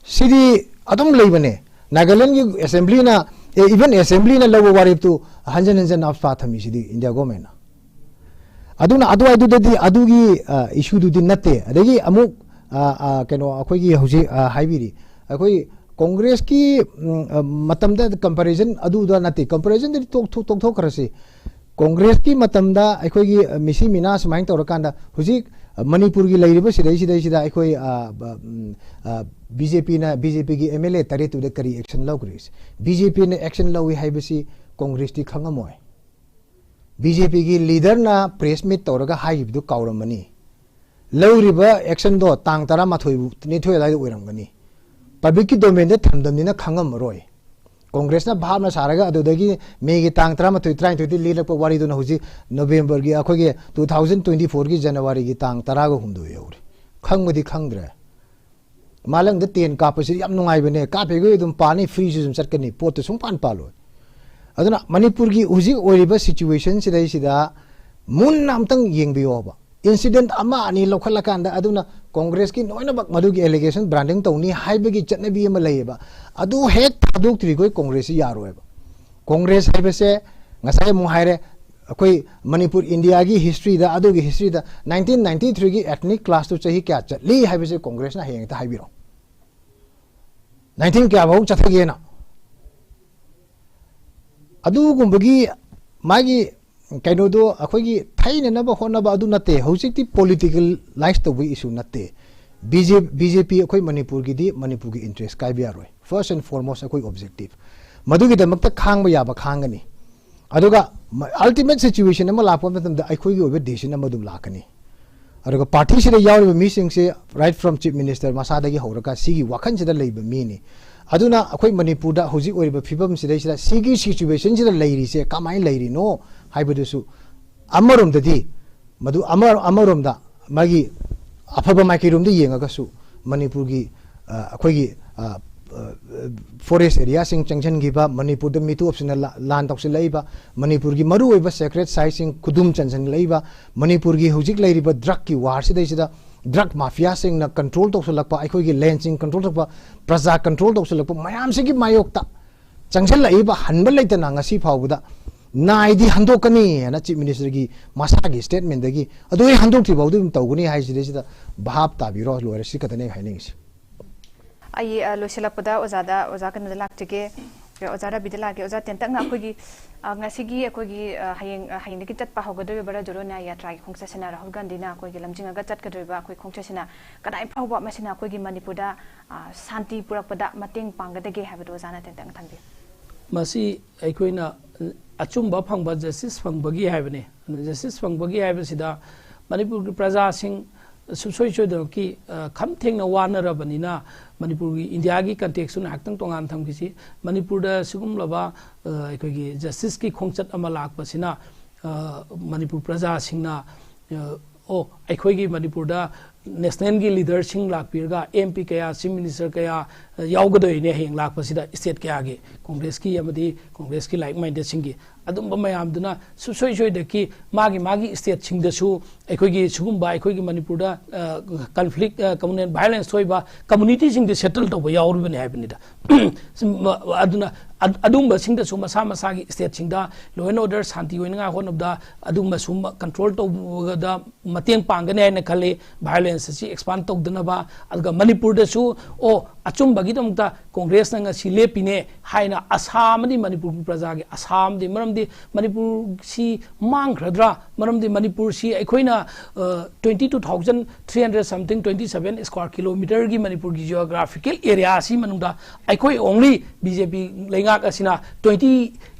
ꯁꯤꯗꯤ ꯑꯗꯨꯝ ꯂꯩꯕꯅꯦ꯫ ꯅꯥꯒꯥꯂꯦꯟꯒꯤ ꯑꯦꯁꯦꯝꯕ꯭ꯂꯤꯅ, ꯑꯦ, ꯏꯚꯟ ꯑꯦꯁꯦꯝꯕ꯭ꯂꯤꯅ ꯂꯧꯕ ꯋꯥꯔꯦꯞꯇꯨ ꯍꯟꯖꯟ ꯍꯟꯖꯟ ꯑꯞꯁꯥ ꯊꯝꯃꯤꯁꯤꯗꯤ ꯏꯟꯗꯤꯌꯥ ꯒꯣꯔꯃꯦꯟꯅ꯫ ꯑꯗꯨꯅ ꯑꯗꯨꯋꯥꯏꯗꯨꯗꯗꯤ ꯑꯗꯨꯒꯤ, ꯑ, ꯏꯁꯨꯗꯨꯗꯤ ꯅꯠꯇꯦ꯫ ꯑꯗꯒꯤ ꯑꯃꯨꯛ, ꯑ, ꯑ, ꯀꯩꯅꯣ, ꯑꯩꯈꯣꯏꯒꯤ ꯍꯧꯖꯤꯛ, ꯑ, ꯍꯥꯏꯕꯤꯔꯤ, ꯑꯩꯈꯣꯏ ꯀꯣꯡꯒ꯭ꯔꯦꯁꯀꯤ, ꯎꯝ, ꯑ, ꯃꯇꯝꯗ ꯀꯝꯄꯦꯔꯤꯖꯟ ꯑꯗꯨꯗ ꯅꯠꯇꯦ, ꯀꯝꯄꯦꯔꯤꯖꯟꯗꯗꯤ ꯇꯣꯛ-, ꯇꯣꯛ-, ꯇꯣꯛꯊꯣꯛꯈ꯭ꯔꯁꯤ꯫ ꯀꯣꯡꯒ꯭ꯔꯦꯁꯀꯤ ꯃꯇꯝꯗ ꯑꯩꯈꯣꯏꯒꯤ, ꯑ, ꯃꯤꯁꯤ ꯃꯤꯅꯥ ꯁꯨꯃꯥꯏꯅ ꯇꯧꯔꯀꯥꯟꯗ ꯍꯧꯖꯤꯛ, ꯑ, ꯃꯅꯤꯄꯨꯔꯒꯤ ꯂꯩꯔꯤꯕ ꯁꯤꯗꯩꯁꯤꯗꯩꯁꯤꯗ ꯑꯩꯈꯣꯏ, ꯑ, ꯕ-, ꯎꯝ, ꯑ, ꯕꯤ ꯖꯦ ꯄꯤꯅ, ꯕꯤ ꯖꯦ ꯄꯤꯒꯤ ꯑꯦꯝ ꯑꯦꯜ ꯑꯦ ꯇꯔꯦꯠꯇꯨꯗ ꯀꯔꯤ ꯑꯦꯛꯁꯟ ꯂꯧꯈ꯭ꯔꯤ? ꯕꯤ ꯖꯦ ꯄꯤꯅ ꯑꯦꯛꯁꯟ ꯂꯧꯏ ꯍꯥꯏꯕꯁꯤ ꯀꯣꯡꯒ꯭ꯔꯦꯁꯇꯤ ꯈꯪꯉꯝꯃꯣꯏ꯫ ꯕꯤ ꯖꯦ ꯄꯤꯒꯤ ꯂꯤꯗꯔꯅ ꯄ꯭ꯔꯦꯁ ꯃꯤꯠ ꯇꯧꯔꯒ ꯍꯥꯏꯈꯤꯕꯗꯨ ꯀꯥꯎꯔꯝꯃꯅꯤ꯫ ꯂꯧꯔꯤꯕ ꯑꯦꯛꯁꯟꯗꯣ ꯇꯥꯡ ꯇꯔꯥꯃꯥꯊꯣꯏ, ꯅꯤꯊꯣꯏ ꯑꯗꯨꯋꯥꯏꯗ ꯑꯣꯏꯔꯝꯒꯅꯤ꯫ ꯄꯕ꯭ꯂꯤꯛꯀꯤ ꯗꯣꯃꯦꯟꯗ ꯊꯝꯗꯕꯅꯤꯅ ꯈꯪꯉꯝꯃꯔꯣꯏ꯫ ꯀꯣꯡꯒ꯭ꯔꯦꯁꯅ ꯚꯥꯞꯅ ꯁꯥꯔꯒ ꯑꯗꯨꯗꯒꯤ ꯃꯦꯒꯤ ꯇꯥꯡ ꯇꯔꯥꯃꯥꯊꯣꯏ, ꯇꯔꯥꯅꯤꯊꯣꯏꯗ ꯂꯦꯜꯂꯛꯄ ꯋꯥꯔꯤꯗꯨꯅ ꯍꯧꯖꯤꯛ ꯅꯣꯕꯦꯝꯕꯔꯒꯤ, ꯑꯩꯈꯣꯏꯒꯤ ꯇꯨ ꯊꯥꯎꯖꯟ ꯇ꯭ꯋꯦꯟꯇꯤ ꯐꯣꯔꯒꯤ ꯖꯅꯋꯥꯔꯤꯒꯤ ꯇꯥꯡ ꯇꯔꯥꯒ ꯍꯨꯝꯗꯣꯏ ꯌꯧꯔꯦ꯫ ꯈꯪꯕꯗꯤ ꯈꯪꯗ꯭ꯔꯦ꯫ ꯃꯥꯂꯪꯗ ꯇꯦꯟ ꯀꯥꯞꯄꯁꯤ ꯌꯥꯝ ꯅꯨꯡꯉꯥꯏꯕꯅꯦ, ꯀꯥꯞꯄꯤꯈꯩ ꯑꯗꯨꯝ ꯄꯥꯅꯤ, ꯐ꯭ꯔꯤꯁꯨ ꯑꯗꯨꯝ ꯆꯠꯀꯅꯤ, ꯄꯣꯠꯇꯨ ꯁꯨꯡꯄꯥꯟ ꯄꯥꯜꯂꯣꯏ꯫ ꯑꯗꯨꯅ ꯃꯅꯤꯄꯨꯔꯒꯤ ꯍꯧꯖꯤꯛ ꯑꯣꯏꯔꯤꯕ ꯁꯤꯆꯨꯋꯦꯁꯟ ꯁꯤꯗꯩꯁꯤꯗ ꯃꯨꯟꯅ ꯑꯝꯇꯪ ꯌꯦꯡꯕꯤꯌꯣꯕ꯫ ꯏꯟꯁꯤꯗꯦꯟꯠ ꯑꯃ ꯑꯅꯤ ꯂꯧꯈꯠꯂꯀꯥꯟꯗ ꯑꯗꯨꯅ ꯀꯣꯡꯒ꯭ꯔꯦꯁꯀꯤ ꯂꯣꯏꯅꯃꯛ ꯃꯗꯨꯒꯤ ꯑꯦꯂꯤꯒꯦꯁꯟ ꯕ꯭ꯔꯥꯟꯗꯤꯡ ꯇꯧꯅꯤ ꯍꯥꯏꯕꯒꯤ ꯆꯠꯅꯕꯤ ꯑꯃ ꯂꯩꯌꯦꯕ꯫ ꯑꯗꯨ ꯍꯦꯛ ꯊꯥꯗꯣꯛꯇ꯭ꯔꯤꯈꯣꯏ ꯀꯣꯡꯒ꯭ꯔꯦꯁꯁꯤ ꯌꯥꯔꯣꯏꯕ꯫ ꯀꯣꯡꯒ꯭ꯔꯦꯁ ꯍꯥꯏꯕꯁꯦ ꯉꯁꯥꯏ ꯑꯃꯨꯛ ꯍꯥꯏꯔꯦ, ꯑꯩꯈꯣꯏ ꯃꯅꯤꯄꯨꯔ ꯏꯟꯗꯤꯌꯥꯒꯤ ꯍꯤꯁꯇ꯭ꯔꯤꯗ, ꯑꯗꯨꯒꯤ ꯍꯤꯁꯇ꯭ꯔꯤꯗ ꯅꯥꯏꯟꯇꯤꯟ ꯅꯥꯏꯟꯇꯤ ꯊ꯭ꯔꯤꯒꯤ ꯑꯦꯊꯅꯤꯛ ꯀ꯭ꯂꯥꯁꯇꯨ ꯆꯍꯤ ꯀꯌꯥ ꯆꯠꯂꯤ ꯍꯥꯏꯕꯁꯦ ꯀꯣꯡꯒ꯭ꯔꯦꯁꯅ ꯍꯌꯦꯡ ꯍꯦꯛꯇ ꯍꯥꯏꯕꯤꯔꯛꯑꯣ꯫ ꯅꯥꯏꯟꯇꯤꯟ ꯀꯌꯥꯐꯥꯎ ꯆꯠꯊꯒꯦꯅ꯫ ꯑꯗꯨꯒꯨꯝꯕꯒꯤ ꯃꯥꯒꯤ ꯀꯩꯅꯣꯗꯣ ꯑꯩꯈꯣꯏꯒꯤ ꯊꯩꯅꯅꯕ ꯍꯣꯠꯅꯕ ꯑꯗꯨ ꯅꯠꯇꯦ꯫ ꯍꯧꯖꯤꯛꯇꯤ ꯄꯣꯂꯤꯇꯤꯀꯦꯂꯥꯏꯁ ꯇꯧꯕꯒꯤ ꯏꯁꯨ ꯅꯠꯇꯦ꯫ ꯕꯤ ꯖꯦ ꯄꯤ ꯑꯩꯈꯣꯏ ꯃꯅꯤꯄꯨꯔꯒꯤꯗꯤ ꯃꯅꯤꯄꯨꯔꯒꯤ ꯏꯟꯇꯔꯦꯁ ꯀꯥꯏꯕ ꯌꯥꯔꯣꯏ꯫ ꯐꯥꯔꯁ ꯑꯦꯟ ꯐꯣꯔꯃꯣꯁ ꯑꯩꯈꯣꯏ ꯑꯣꯕꯖꯦꯛꯇꯤꯚ꯫ ꯃꯗꯨꯒꯤꯗꯃꯛꯇ ꯈꯥꯡꯕ ꯌꯥꯕ ꯈꯥꯡꯒꯅꯤ꯫ ꯑꯗꯨꯒ ꯑꯜꯇꯤꯃꯦꯠ ꯁꯤꯆꯨꯋꯦꯁꯟ ꯑꯃ ꯂꯥꯛꯄ ꯃꯇꯝꯗ ꯑꯩꯈꯣꯏꯒꯤ ꯑꯣꯏꯕ ꯗꯤꯁꯤꯖꯟ ꯑꯃ ꯑꯗꯨꯝ ꯂꯥꯛꯀꯅꯤ꯫ ꯑꯗꯨꯒ ꯄꯥꯔꯇꯤꯁꯤꯗ ꯌꯥꯎꯔꯤꯕ ꯃꯤꯁꯤꯡꯁꯦ, ꯔꯥꯏꯠ ꯐ꯭ꯔꯣꯝ ꯆꯤꯐ ꯃꯤꯅꯤꯁꯇꯔ ꯃꯁꯥꯗꯒꯤ ꯍꯧꯔꯒ, ꯁꯤꯒꯤ ꯋꯥꯈꯜꯁꯤꯗ ꯂꯩꯕ ꯃꯤꯅꯤ꯫ ꯑꯗꯨꯅ ꯑꯩꯈꯣꯏ ꯃꯅꯤꯄꯨꯔꯗ ꯍꯧꯖꯤꯛ ꯑꯣꯏꯔꯤꯕ ꯐꯤꯕꯝꯁꯤꯗꯩꯁꯤꯗ ꯁꯤꯒꯤ ꯁꯤꯆꯨꯋꯦꯁꯟꯁꯤꯗ ꯂꯩꯔꯤꯁꯦ ꯀꯃꯥꯏꯅ ꯂꯩꯔꯤꯅꯣ ꯍꯥꯏꯕꯗꯨꯁꯨ ꯑꯃꯔꯣꯝꯗꯗꯤ, ꯃꯗꯨ ꯑꯃ-, ꯑꯃꯔꯣꯝꯗ ꯃꯥꯒꯤ ꯑꯐꯕ ꯃꯥꯏꯀꯩꯔꯣꯝꯗ ꯌꯦꯡꯉꯒꯁꯨ, ꯃꯅꯤꯄꯨꯔꯒꯤ, ꯑ, ꯑꯩꯈꯣꯏꯒꯤ, ꯑ, ꯑ, ꯐꯣꯔꯦꯁ ꯑꯦꯔꯤꯌꯥꯁꯤꯡ ꯆꯪꯁꯤꯟꯈꯤꯕ, ꯃꯅꯤꯄꯨꯔꯗ ꯃꯤꯇꯣꯞꯁꯤꯅ ꯂꯥ-, ꯂꯥꯟ ꯇꯧꯁꯤꯜꯂꯛꯏꯕ, ꯃꯅꯤꯄꯨꯔꯒꯤ ꯃꯔꯨꯑꯣꯏꯕ ꯁꯦꯀ꯭ꯔꯦꯠ ꯁꯥꯏꯠꯁꯤꯡ ꯈꯨꯗꯨꯝ ꯆꯟꯁꯤꯜꯂꯛꯏꯕ, ꯃꯅꯤꯄꯨꯔꯒꯤ ꯍꯧꯖꯤꯛ ꯂꯩꯔꯤꯕ ꯗ꯭ꯔꯒꯀꯤ ꯋꯥꯔꯁꯤꯗꯩꯁꯤꯗ ꯗ꯭ꯔꯒ ꯃꯥꯐꯤꯌꯥꯁꯤꯡꯅ ꯀꯟꯇ꯭ꯔꯣꯜ ꯇꯧꯁꯤꯜꯂꯛꯄ, ꯑꯩꯈꯣꯏꯒꯤ ꯂꯦꯟꯁꯤꯡ ꯀꯟꯇ꯭ꯔꯣꯜ ꯇꯧꯕ, ꯄ꯭ꯔꯖꯥ ꯀꯟꯇ꯭ꯔꯣꯜ ꯇꯧꯁꯤꯜꯂꯛꯄ ꯃꯌꯥꯝꯁꯤꯒꯤ ꯃꯥꯌꯣꯛꯇ ꯆꯪꯁꯤꯜꯂꯛꯏꯕ ꯍꯟꯕ ꯂꯩꯇꯅ ꯉꯁꯤ ꯐꯥꯎꯕꯗ ꯅꯥꯏꯗꯤ ꯍꯟꯗꯣꯛꯀꯅꯤ ꯍꯥꯏꯅ ꯆꯤꯐ ꯃꯤꯅꯤꯁꯇꯔꯒꯤ ꯃꯁꯥꯒꯤ ꯁ꯭ꯇꯦꯠꯃꯦꯟꯗꯒꯤ, ꯑꯗꯨ ꯍꯦꯛ ꯍꯟꯗꯣꯛꯇ꯭ꯔꯤ ꯐꯥꯎꯗꯤ ꯑꯗꯨꯝ ꯇꯧꯒꯅꯤ ꯍꯥꯏꯁꯤꯗꯩꯁꯤꯗ ꯚꯥꯞ ꯇꯥꯕꯤꯔꯣ꯫ ꯂꯣꯏꯔꯦ, ꯁꯤ ꯈꯛꯇꯅꯦ ꯑꯩ ꯍꯥꯏꯅꯤꯡꯉꯤꯁꯦ꯫ ꯑꯩ, ꯑ, ꯂꯣꯏꯁꯤꯜꯂꯛꯄꯗ ꯑꯣꯖꯥꯗ, ꯑꯣꯖꯥ ꯀꯩꯅꯣꯗ ꯂꯥꯛꯆꯒꯦ, ꯑꯣꯖꯥ ꯔꯕꯤꯗ ꯂꯥꯛꯀꯦ꯫ ꯑꯣꯖꯥ, ꯇꯦꯟꯇꯛꯅ ꯑꯩꯈꯣꯏꯒꯤ, ꯑ, ꯉꯁꯤꯒꯤ ꯑꯩꯈꯣꯏꯒꯤ, ꯑ, ꯍꯌꯦꯡ, ꯑ, ꯍꯌꯦꯡꯗꯒꯤ ꯆꯠꯄ ꯍꯧꯒꯗꯧꯔꯤꯕ ꯕ꯭ꯔꯖ ꯖꯣꯔꯣ ꯅ꯭ꯌꯥꯏ ꯌꯥꯇ꯭ꯔꯥꯒꯤ ꯈꯣꯡꯆꯠꯁꯤꯅ, ꯔꯥꯍꯨꯜ ꯒꯥꯟꯙꯤꯅ ꯑꯩꯈꯣꯏꯒꯤ ꯂꯝꯖꯤꯡꯉꯒ ꯆꯠꯀꯗꯧꯔꯤꯕ ꯑꯩꯈꯣꯏ ꯈꯣꯡꯆꯠꯁꯤꯅ ꯀꯗꯥꯏ ꯐꯥꯎꯕ ꯃꯁꯤꯅ ꯑꯩꯈꯣꯏꯒꯤ ꯃꯅꯤꯄꯨꯔꯗ, ꯑ, ꯁꯥꯟꯇꯤ ꯄꯨꯔꯛꯄꯗ ꯃꯇꯦꯡ ꯄꯥꯡꯒꯗꯒꯦ ꯍꯥꯏꯕꯗꯨ ꯑꯣꯖꯥꯅ ꯇꯦꯟꯇꯛꯅ ꯊꯝꯕꯤꯌꯨ꯫ ꯃꯁꯤ ꯑꯩꯈꯣꯏꯅ ꯑꯆꯨꯝꯕ ꯐꯪꯕ, ꯖꯁꯇꯤꯁ ꯐꯪꯕꯒꯤ ꯍꯥꯏꯕꯅꯤ꯫ ꯑꯗꯨꯅ ꯖꯁꯇꯤꯁ ꯐꯪꯕꯒꯤ ꯍꯥꯏꯕꯁꯤꯗ ꯃꯅꯤꯄꯨꯔꯒꯤ ꯄ꯭ꯔꯖꯥꯁꯤꯡ ꯁꯨꯡꯁꯣꯏ ꯁꯣꯏꯗꯅꯃꯛꯀꯤ, ꯑ, ꯈꯝ ꯊꯦꯡꯅ ꯋꯥꯅꯔꯕꯅꯤꯅ, ꯃꯅꯤꯄꯨꯔꯒꯤ, ꯏꯟꯗꯤꯌꯥꯒꯤ ꯀꯟꯇꯦꯛꯁꯇꯨ ꯉꯥꯏꯍꯥꯛꯇꯪ ꯇꯣꯉꯥꯟꯅ ꯊꯝꯈꯤꯁꯤ꯫ ꯃꯅꯤꯄꯨꯔꯗ ꯁꯤꯒꯨꯝꯂꯕ, ꯑ, ꯑꯩꯈꯣꯏꯒꯤ ꯖꯁꯇꯤꯁꯀꯤ ꯈꯣꯡꯆꯠ ꯑꯃ ꯂꯥꯛꯄꯁꯤꯅ, ꯑ, ꯃꯅꯤꯄꯨꯔ ꯄ꯭ꯔꯖꯥꯁꯤꯡꯅ, ꯑ, ꯑꯣ, ꯑꯩꯈꯣꯏꯒꯤ ꯃꯅꯤꯄꯨꯔꯗ ꯅꯦꯁꯅꯦꯜꯒꯤ ꯂꯤꯗꯔꯁꯤꯡ ꯂꯥꯛꯄꯤꯔꯒ, ꯑꯦꯝ ꯄꯤ ꯀꯌꯥ, ꯆꯤꯐ ꯃꯤꯅꯤꯁꯇꯔ ꯀꯌꯥ, ꯑ, ꯌꯥꯎꯒꯗꯣꯏꯅꯦ ꯍꯌꯦꯡ ꯂꯥꯛꯄꯁꯤꯗ, ꯁ꯭ꯇꯦꯠ ꯀꯌꯥꯒꯤ, ꯀꯣꯡꯒ꯭ꯔꯦꯁꯀꯤ ꯑꯃꯗꯤ ꯀꯣꯡꯒ꯭ꯔꯦꯁꯀꯤ ꯂꯥꯏꯛ ꯃꯥꯏꯟꯗꯦꯗꯁꯤꯡꯒꯤ꯫ ꯑꯗꯨꯝꯕ ꯃꯌꯥꯝꯗꯨꯅ ꯁꯨꯡꯁꯣꯏ ꯁꯣꯏꯗꯅꯀꯤ ꯃꯥꯒꯤ ꯃꯥꯒꯤ ꯁ꯭ꯇꯦꯠꯁꯤꯡꯗꯁꯨ ꯑꯩꯈꯣꯏꯒꯤ ꯁꯤꯒꯨꯝꯕ ꯑꯩꯈꯣꯏꯒꯤ ꯃꯅꯤꯄꯨꯔꯗ ꯀꯟꯐ꯭ꯂꯤꯛ, ꯀꯝꯃꯨꯅꯦꯜ ꯚꯥꯏꯑꯣꯂꯦꯟꯁ ꯊꯣꯛꯏꯕ ꯀꯝꯃꯨꯅꯤꯇꯤꯁꯤꯡꯗ ꯁꯦꯇꯜ ꯇꯧꯕ ꯌꯥꯎꯔꯤꯕꯅꯤ ꯍꯥꯏꯕꯅꯤꯗ꯫ ꯑꯗꯨꯅ ꯑꯗꯨꯒꯨꯝꯕꯁꯤꯡꯗꯁꯨ ꯃꯁꯥ ꯃꯁꯥꯒꯤ ꯁ꯭ꯇꯦꯠꯁꯤꯡꯗ ꯂꯣ ꯑꯦꯟ ꯑꯣꯔꯗꯔ ꯁꯥꯟꯇꯤ ꯑꯣꯏꯅꯉꯥꯏ ꯍꯣꯠꯅꯕꯗ ꯑꯗꯨꯒꯨꯝꯕꯁꯨ ꯀꯟꯇ꯭ꯔꯣꯜ ꯇꯧꯕꯗ ꯃꯇꯦꯡ ꯄꯥꯡꯒꯅꯤ ꯍꯥꯏꯅ ꯈꯜꯂꯤ꯫ ꯚꯥꯏꯑꯣꯂꯦꯟꯁ ꯑꯁꯤ ꯑꯦꯛꯁꯄꯥꯟ ꯇꯧꯗꯅꯕ, ꯑꯗꯨꯒ ꯃꯅꯤꯄꯨꯔꯗꯁꯨ ꯑꯣ ꯑꯆꯨꯝꯕꯒꯤꯗꯃꯛꯇ ꯀꯣꯡꯒ꯭ꯔꯦꯁꯅ ꯉꯁꯤ ꯂꯦꯞꯄꯤꯅꯦ ꯍꯥꯏꯅ ꯑꯁꯥ ꯑꯃꯗꯤ ꯃꯅꯤꯄꯨꯔꯒꯤ ꯄ꯭ꯔꯖꯥꯒꯤ ꯑꯁꯥ ꯑꯃꯗꯤ, ꯃꯔꯝꯗꯤ ꯃꯅꯤꯄꯨꯔꯁꯤ ꯃꯥꯡꯈ꯭ꯔꯗ꯭ꯔꯥ? ꯃꯔꯝꯗꯤ ꯃꯅꯤꯄꯨꯔꯁꯤ ꯑꯩꯈꯣꯏꯅ twenty two thousand three hundred something, twenty seven square kilometerꯒꯤ ꯃꯅꯤꯄꯨꯔꯒꯤ geographical area ꯑꯁꯤ ꯃꯅꯨꯡꯗ ꯑꯩꯈꯣꯏ only B J P ꯂꯩꯉꯥꯛ ꯑꯁꯤꯅ twenty